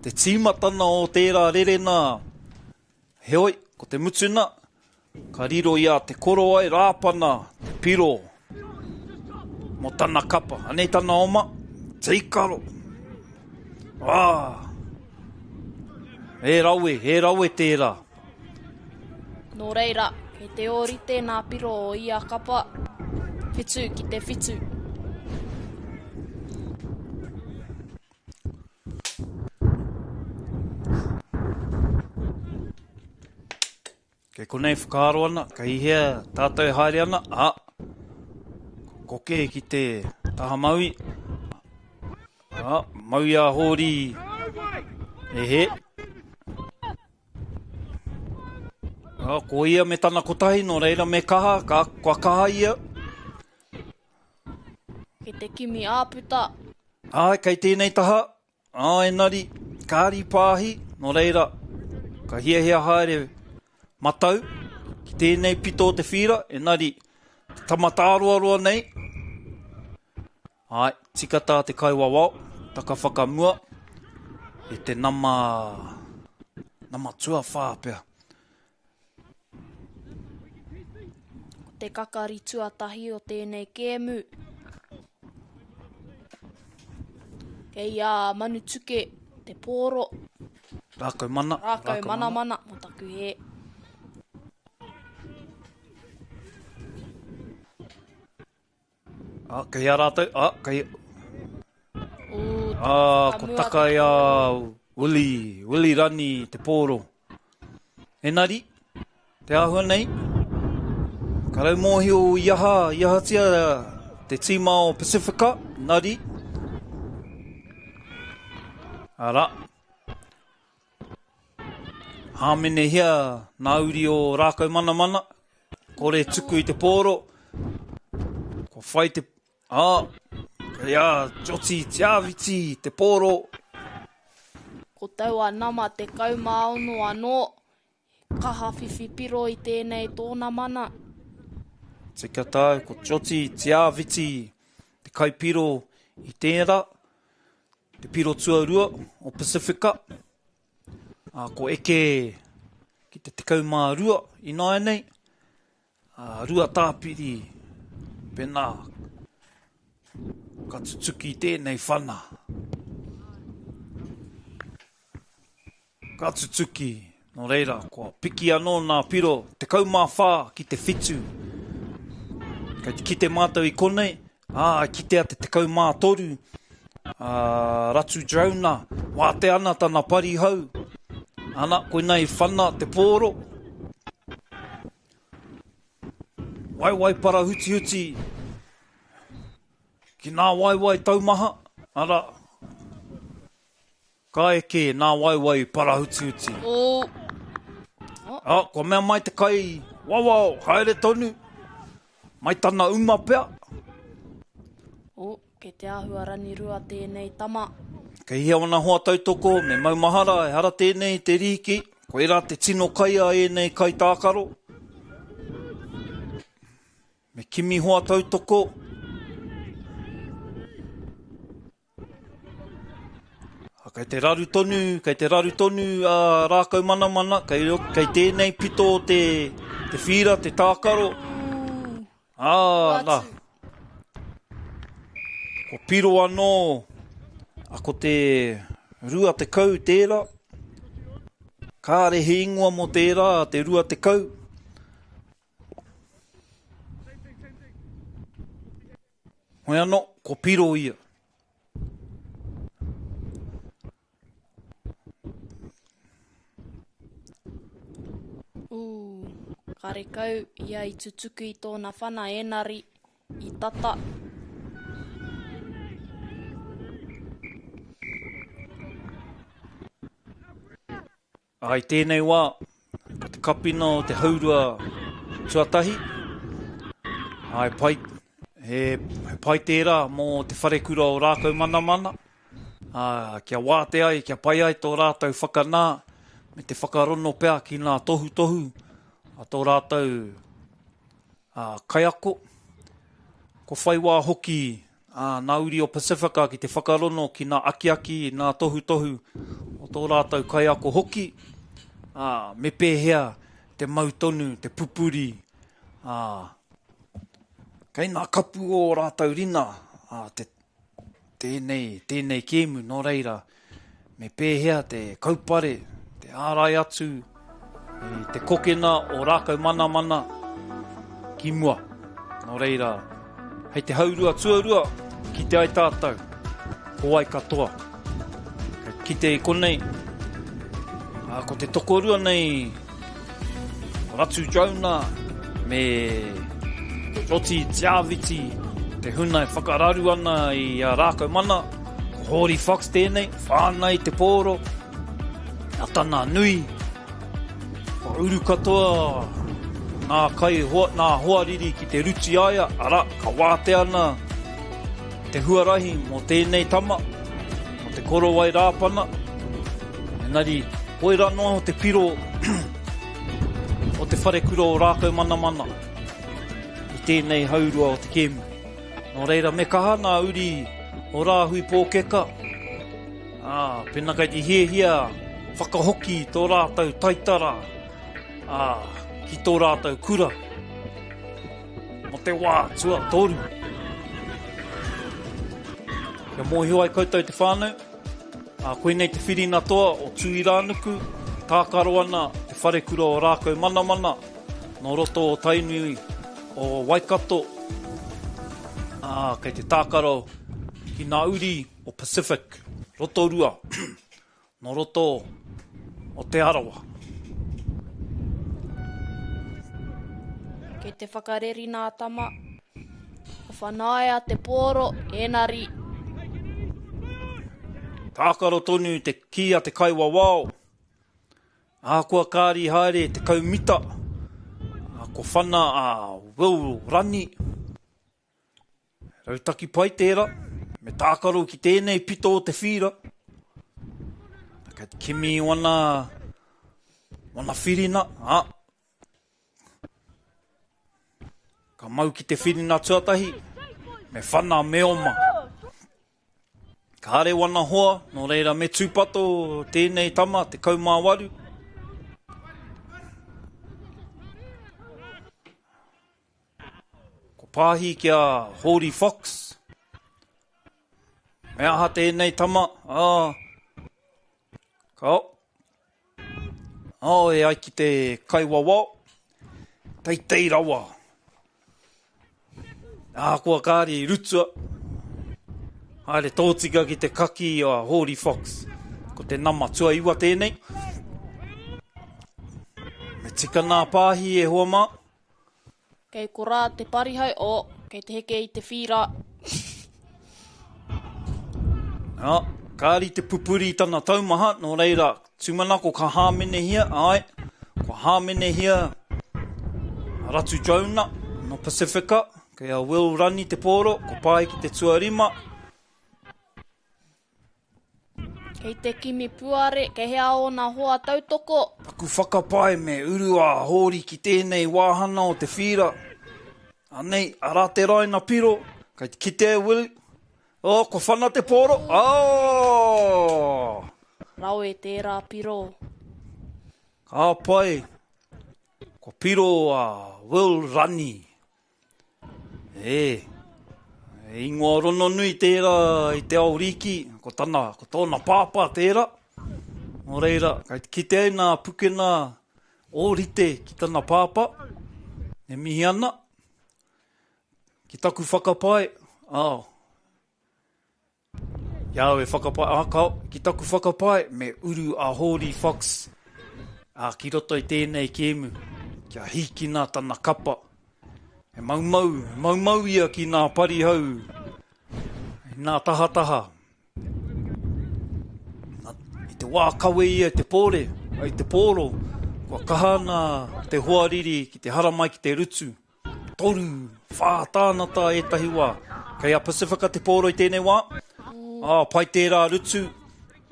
te tīmatana o tērā rerena. Heoi, ko te mutuna, ka riro i a Te Korowai Rāpana te piro mō tana kapa. Anei tana oma, tīkaro. Ā! He rawe, he rawe tērā. Nō reira, kei te ōrite nā piro o ia kapa, whitu ki te whitu. Kei konei whakaaro ana, kei hea tātou e haere ana, ā, koke ki te taha maui, ā, maui a Hōri, e he. Ā, ko ia me tana kotahi, nō reira me kaha, ka, kua kaha ia. Kei te kimi āputa. Āe, kei tēnei taha, ā, engari, kāri pāhi, nō reira, ka hiahia haere matau ki tēnei pito o te whīra, engari, te tama tāroaroa nei, āe, tika tā te kaiwawao, taka whakamua, e te nama, nama tuawhā pea. Ko te kakari tuatahi o tēnei kēmu. Kei a Manutuke te pōro. Rākau mana. Rākau mana mana mō taku hē. Ah, kei a rātou, ah, kei... Ah, ko takai a Willy, Willy Rani te pōro. Enari, te āhua nei, ka rau mōhio i aha, i ahatia te tīma o Pacifica, nari. Ara. Hāmenehia nā uri o Rākau Manamana, Kore tuku i te pōro. Kua whai te... Ā, kei a Joti Tiawiti te pōro. Ko taua nama 16 anō, he kaha whiwhi piro i tēnei tōnamana. Tika tāu, ko Joti Tiawiti te kaipiro i tērā, te piro tuarua o Pasifika. Ā, ko eke ki te 12 ināianei, ā, Ruatāpiri, pēnā ka tutuki tēnei whana. Ka tutuki, nō reira, kua piki anō nā piro 14 ki te whitu. Kei te kite mātou i konei, Ā, kitea te 13, ā, Ratu Drowner, wātea ana tana parihau. Ana, koinā i whana te pōro. Waewae parahutihuti ki nā waewae taumaha, ara, Ka eke nā waewae parahutihuti. Oh. Oh, kua mea mai te kai wawao, haere tonu. Mai tana uma pea. Oh, kei te āhua rangirua tēnei tama. Kei hea wana hoa tautoko, me maumahara, ehara tēnei te rīki. Koirā te tino kai a ēnei kaitākaro. Me kimi hoa tautoko. Kei te raru tonu, kei te raru tonu a Rākau Manamana, kei, kei tēnei pito o te, te whīra, te tākaro. Ā, nā. Ko piro anō, a ko te 20 tērā. Kāre he ingoa mō tērā, te 20. Hoi anō, ko Piro ia. Ū, Karekau ia i tutuki i tōna whana enari i tata. Ā, i tēnei wā, ko te kapina o te haurua tuatahi, ā, he pai, he, he pai tērā mō te wharekura o Rākaumanamana, ā, kia wātea ai, kia pai ai tō rātou whakanā me te whakarono pea ki ngā tohutohu a tō rātou ā, kaiako. Ko whai wā hoki Ā, nā uri o Pasifika ki te whakarono ki nā akiaki, nā tohutohu o tō rātou kaiako hoki, ā, me pēhea te mau tonu, te pupuri, ā, kei nā kapu o ō rātou rina, ā, te, tēnei, tēnei kēmu, nō reira, Me pēhea te kaupare, te ārai atu i te kokena o Rākau Manamana ki mua. Nō reira, hei te haurua tuarua, kite ai tātou, ko wai katoa. Kei kite i konei, ā, ko te tokorua nei, Ratu Jonah me Roti Tiawiti te huna e whakararu ana i a Rākau Mana. Ko Hōri Fox tēnei, whāngai te pōro, a tana nui, kua uru katoa ngā kai hoa, ngā hoariri ki te ruti aia, arā, ka wātea ana te huarahi mō tēnei tama, mō te korowai rāpana, engari, koirā noa o te piro o te wharekura o Rākaumanamana i tēnei haurua o te kēmu. Nō reira, me kaha ngā uri o Rāhui Pōkeka, ā, pēnā kei te hiahia whakahoki tō rātou taitara, ā, ki tō rātou kura mō te wā tuatoru. Kia mōhio ai koutou te whānau, ā, koinei te whiringa toa o Tūirānuku, tākaro ana te wharekura o Rākau Manamana, nō roto o Tainui, o Waikato, ā, kei te tākaro ki ngā uri o Pacific, Rotorua, nō roto o Te Arawa. Kei te whakareri nā tama. Ko whanaia te pōro, enari. Tākaro tonu te kī a te kaiwawao. Ahakoa kāri haere 10 mita, ko whana a Will Rani. Rautaki pai tērā, me tākaro ki tēnei pito o te whīra. Kei te kimi wana, wana whirina, ā, ka mau ki te whirina tuatahi, me whana me oma. Kāre wana hoa, nō reira me tūpato tēnei tama, 18. Ko Pāhi ki a Hōri Fox. Me aha tēnei tama? Ah, kao. Oh, e ai ki te kaiwawao, teitei rawa. Ahakoa kāre i rutua, haere tōtika ki te kaki a Hōri Fox. Ko te nama tuaiwa tēnei. Me tika nā pāhi e hoa mā. Kei korā te parihau, oh, kei te heke i te whīra. Nā, kāri te pupuri i tana taumaha, nō reira, tūmanako ka hāmenehia, āe, kua hāmenehia a Ratu Jonah, nō Pasifika, kei a Will Rani te pōro, ko Pae ki te tuarima. Kei te kimi puare, kei hea ōna hoa tautoko? Taku whakapae me uru a Hōri ki tēnei wāhana o te whīra. Anei, arā te raina piro, kei te kite e Willie. Oh, kua whana te pōro, oh! Rawe tērā piro. Ka pai, kua piro a Will Rani. E, he ingoa rononui tērā i te ao rīki, ko tana, ko tōna pāpā tērā. Nō reira, kei te kite ai nā pukena ōrite ki tana pāpā, e mihi ana, ki taku whakapae, oh, I a au e whakapae, ā, kao, ki taku whakapae, me uru a Hōri Fox, ā, ki roto i tēnei kēmu. Kia hīkina tana kapa. He maumau, he maumau ia ki nā parihau, i nā tahataha. I te wā kawe ia i te pōre, i te pōro, kua kaha ana te hoariri ki te haramai ki te rutu. Toru, whā tānata ētahi wā. Kei a Pasifika te pōro i tēnei wā. Ā, pai tērā rutu,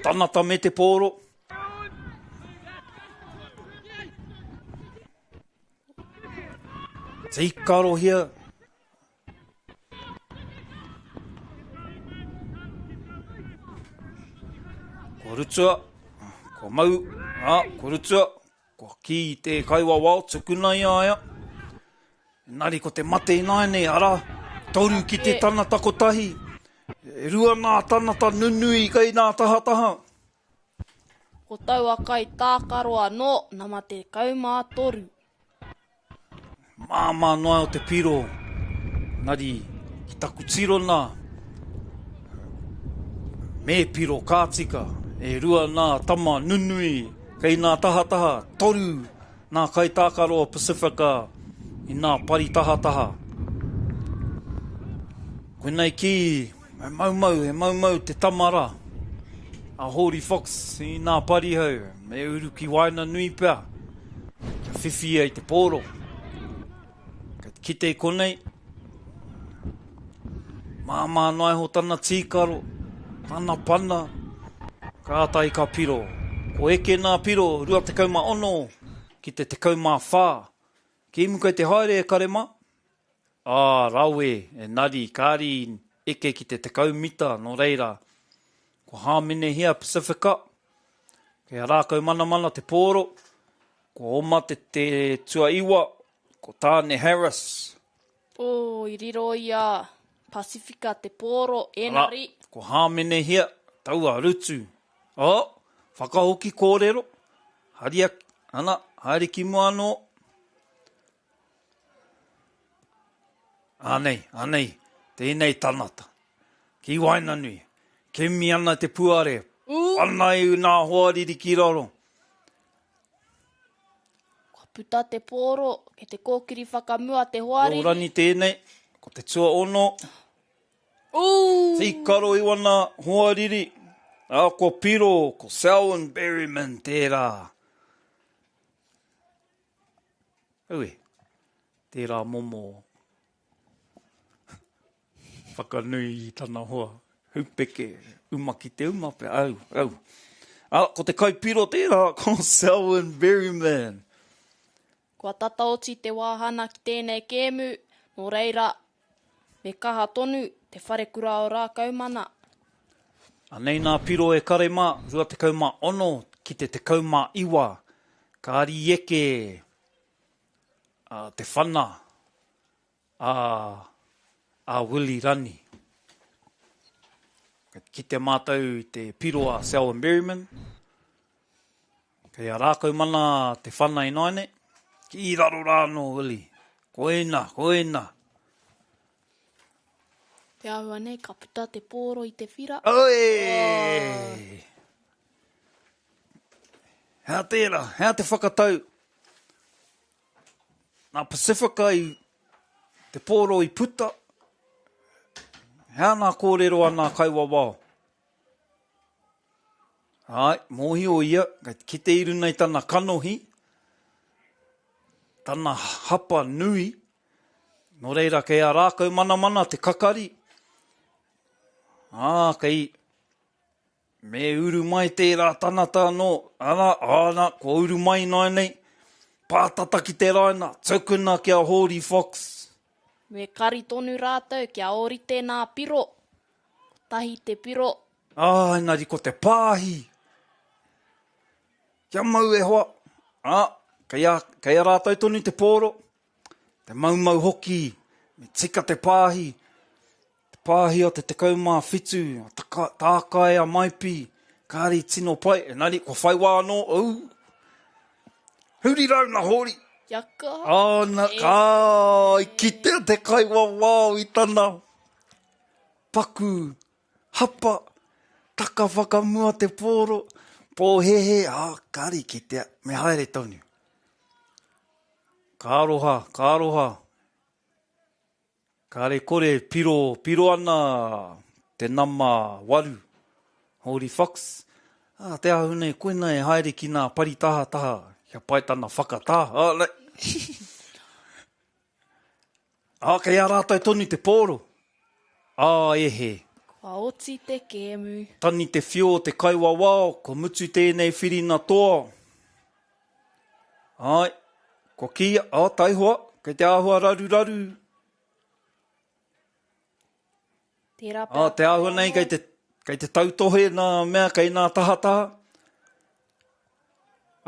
tanata me te pōro. Tīkarohia. Kua rutua, kua mau, ā, kua rutua, kua kī te kaiwawao, tukuna i a ia. Engari ko te mate ināianei, arā, toru ki te tanata kotahi, e rua ngā tanata nunui kei ngā tahataha. Ko taua kaitākaro anō, nama 13. Māmā noa o te piro, engari ki taku tirona, me piro ka tika, e rua nā tama nunui kei nā tahataha, toru nā kaitākaro o Pasifika i nā pari tahataha. Koinei kī, he maumau, he maumau te tama rā a Hōri Fox i nā parihau, me uru ki waenganui pea. Kia whiwhi ia i te pōro. Kei te kite i konei, māmā noa iho tana tīkaro, tana pana, kātahi ka piro. Ko eke nā piro 26 ki te 14. Kēmu kei te haere e kare mā. Ā, rawe, engari kāri eke ki te 10 mita, nō reira, kua hāmenehia Pasifika, kei a Rākaumanamana te pōro, kua oma te te tuaiwa, ko Tāne Harris. Oh, i riro i a Pasifika te pōro, engari. Arā, kua hāmenehia taua rutu. Oh, whakahoki kōrero, haria, ana, haere ki mua anō. Anei, anei, tēnei tanata. Ki waenganui, kimi ana te puare, ana i nā hoariri ki raro. Kua puta te pōro, kei te kōkiri whakamua te hoariri. Rōrani tēnei, ko te tuaono. Tīkaro i wana hoariri, ā, ko Piro, ko Selwyn Berryman tērā. Aue, tērā momo whakanui i tana hoa, hupeke, uma ki te uma pea, au, au. A, ko te kaipiro tērā, ko Selwyn Berryman. Kua tata oti te wāhana ki tēnei kēmu, nō reira, me kaha tonu te wharekura o Rākaumana. Anei nā piro e kare mā, 26 ki te 19, ka rieke te whana a, a Willie Rani. Kei te kite mātou i te piro a Selwyn Berryman. Kei a Rākaumana te whana ināianei. Ki raro rā anō, Willie. Koina, koina. Te āhua nei, ka puta te pōro i te whira. Oi! Hea tērā? Hea te whakatau? Nā Pasifika i te pōro i puta. Hea nā kōrero a nā kaiwawao? Āe, mōhio ia, kei te kite i runa i tana kanohi, tana hapa nui, nō reira kei a rākau manamana te kakari, ā, kei, me uru mai tērā tanata anō, ana, āna, kua uru mai ināianei, pātata ki te raina, tukuna ki a Hōri Fox. Me kari tonu rātou kia ōrite nā piro, kotahi te piro. Ā, engari ko te pāhi. Kia mau e hoa. Ā, kei a, kei a rātou tonu te pōro, te maumau hoki, me tika te pāhi, te pāhi o te 17, taka, tākai a Maipi, kāri tino pai, engari kua whai wā anō, au, huri rauna hori. Kia kaha. Āna, ka, i kitea te kaiwawao i tana paku Hapa, taka whakamua te pōro, pōhēhē, ā, kāre i kitea, me haere tonu. Ka aroha, ka aroha. Kāre kore, piro, piro ana te nama waru, Hōri Fox. Ā, te ahu nei, koina e haere ki nā pari tahataha, kia pai tana whakatā. Ā, nei. Ā, kei a rātou tonu te pōro. Ā, e he. Kua oti te kēmu. Tani te whio o te kaiwawao, kua mutu tēnei whirina toa. Āe, kua kīia, ā, taihoa, kei te āhua raruraru. Tērā pea. Ā, te āhua nei kei te, kei te tautohe nā mea kei nā tahataha.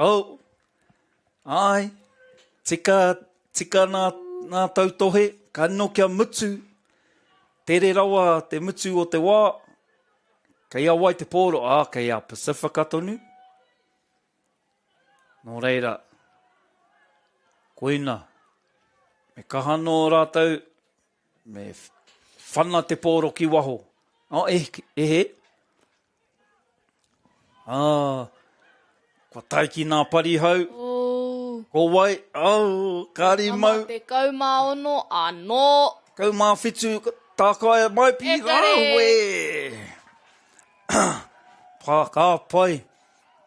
Oh, āe, tika, tika nā, nā tautohe, ka no kia mutu, tere rawa te mutu o te wā, kei a wai te pōro, ā, kei a Pacifica tonu. Nō reira, koina, me kaha nō rātou, me whana te pōro ki waho. Oh, e, e he. Ah, kua tae ki nā parihau. Oh. Ko wai, oh, kāri mau. 16 anō. 17, tākaia mai pī, E kare. Rawe! Pā, ka pai.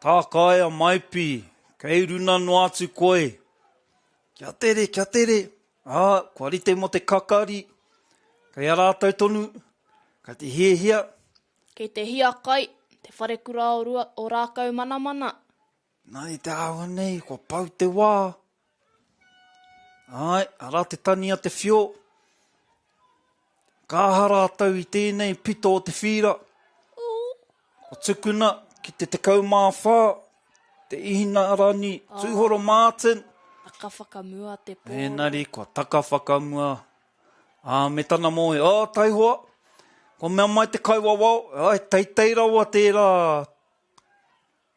Tākaia Maipi, kei runa noa atu koe. Kia tere, kia tere. Ā, kua rite mō te kakari. Kei a rātou tonu, kei te hiahia. Kei te hiakai, te wharekura o Rua, o Rākaumanamana. Nā, i te āhua nei, kua pau te wā. Āe, arā te tani a te whio. Ka aha rātou i tēnei pito o te whīra? Kua tukuna ki te 14, te Ihinarangi Tūhoro Martin. Taka whakamua te pōro. Engari kua taka whakamua. Ā, me tana mōhio, ā, taihoa, kua mea mai te kaiwawao, ā, he teitei rawa tērā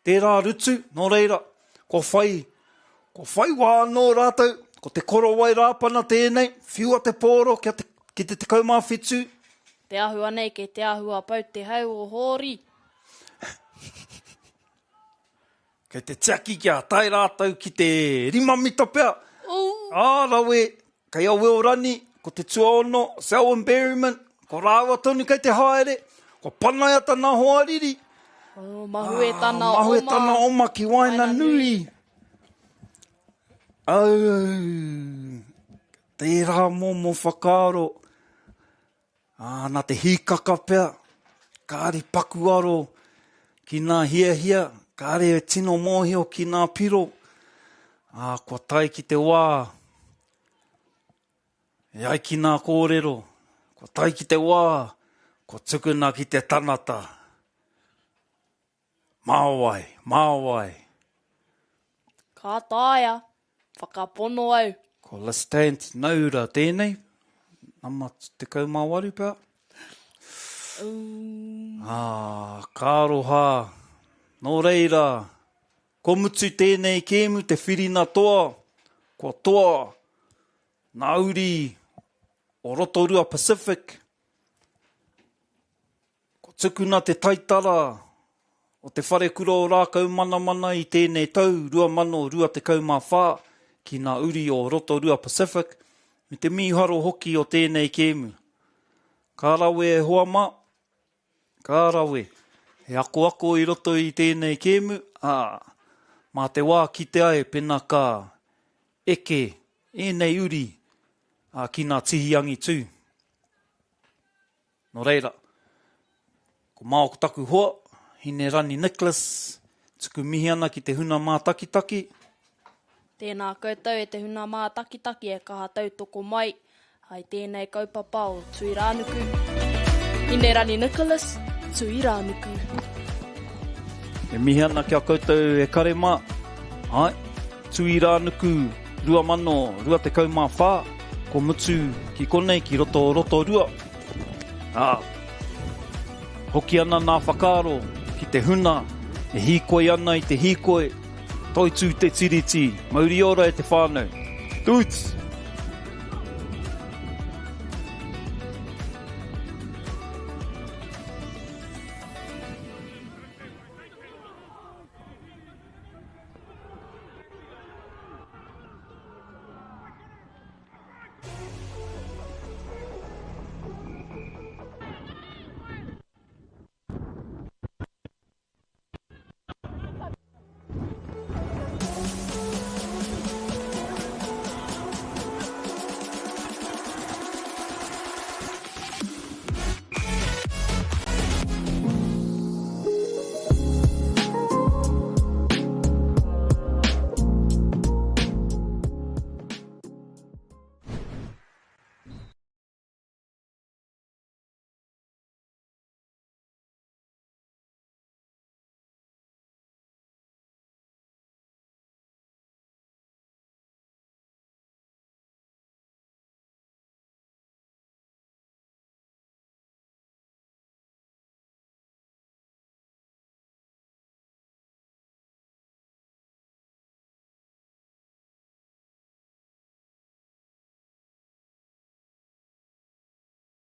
Tērā rutu, nō reira, kua whai, kua whai wā anō rātou, ko te korowai Rāpana tēnei, whiua te pōro kia te, ki te 17. Te ahua nei kei te ahua pau te hau o Hōri. Kei te tiaki kia tae rātou ki te rima mita pea. Ā, rawe, Kei a Will Rani, ko te tuaono, Selwyn Berryman, ko rāua tonu kei te haere, kua panaia tana hoariri. Oh, mahue tana oma. Mahue tana oma ki waenganui. Au, tērā momo whakaaro. Ā, nā te hīkaka pea, kāre paku aro ki nā hiahia, kāre e tino mōhio ki nā piro, ā, kua tae ki te wā, e ai ki nā kōrero, kua tae ki te wā, kua tukuna ki te tanata. Mā wai, mā wai. Ka taea, whakapono au. Ko Listant Naura tēnei, nama 18 pea. Ā, ka aroha. Nō reira, kua mutu tēnei kēmu te whirina toa, kua toa nā uri o Rotorua Pacific. Kua tukuna te taitara o Te Wharekura o Rākaumanamana i tēnei tau 2024 ki ngā uri o Rotorua Pacific me te mīharo hoki o tēnei kēmu. Ka rawe e hoa mā, ka rawe. He akoako i roto i tēnei kēmu, ā, mā te wā kite ai pena ka eke ēnei uri ki ngā tihi angitū. Nō reira, ko Maoko taku hoa, Hinerani Nicholas, tuku mihi ana ki te huna mātakitaki. Tēnā koutou e te huna mātakitaki e kaha tautoko mai ai tēnei kaupapa o Tui Rānuku. Hinerani Nicholas, Tui Rānuku. E mihi ana ki a koutou e kare mā. Āe, Tui Rānuku 2024, ko mutu ki konei ki roto o Rotorua. Ā, hoki ana nā whakaaro ki te huna e hīkoi ana i te hīkoi, toitū te Tiriti, mauri ora e te whānau. Tūts!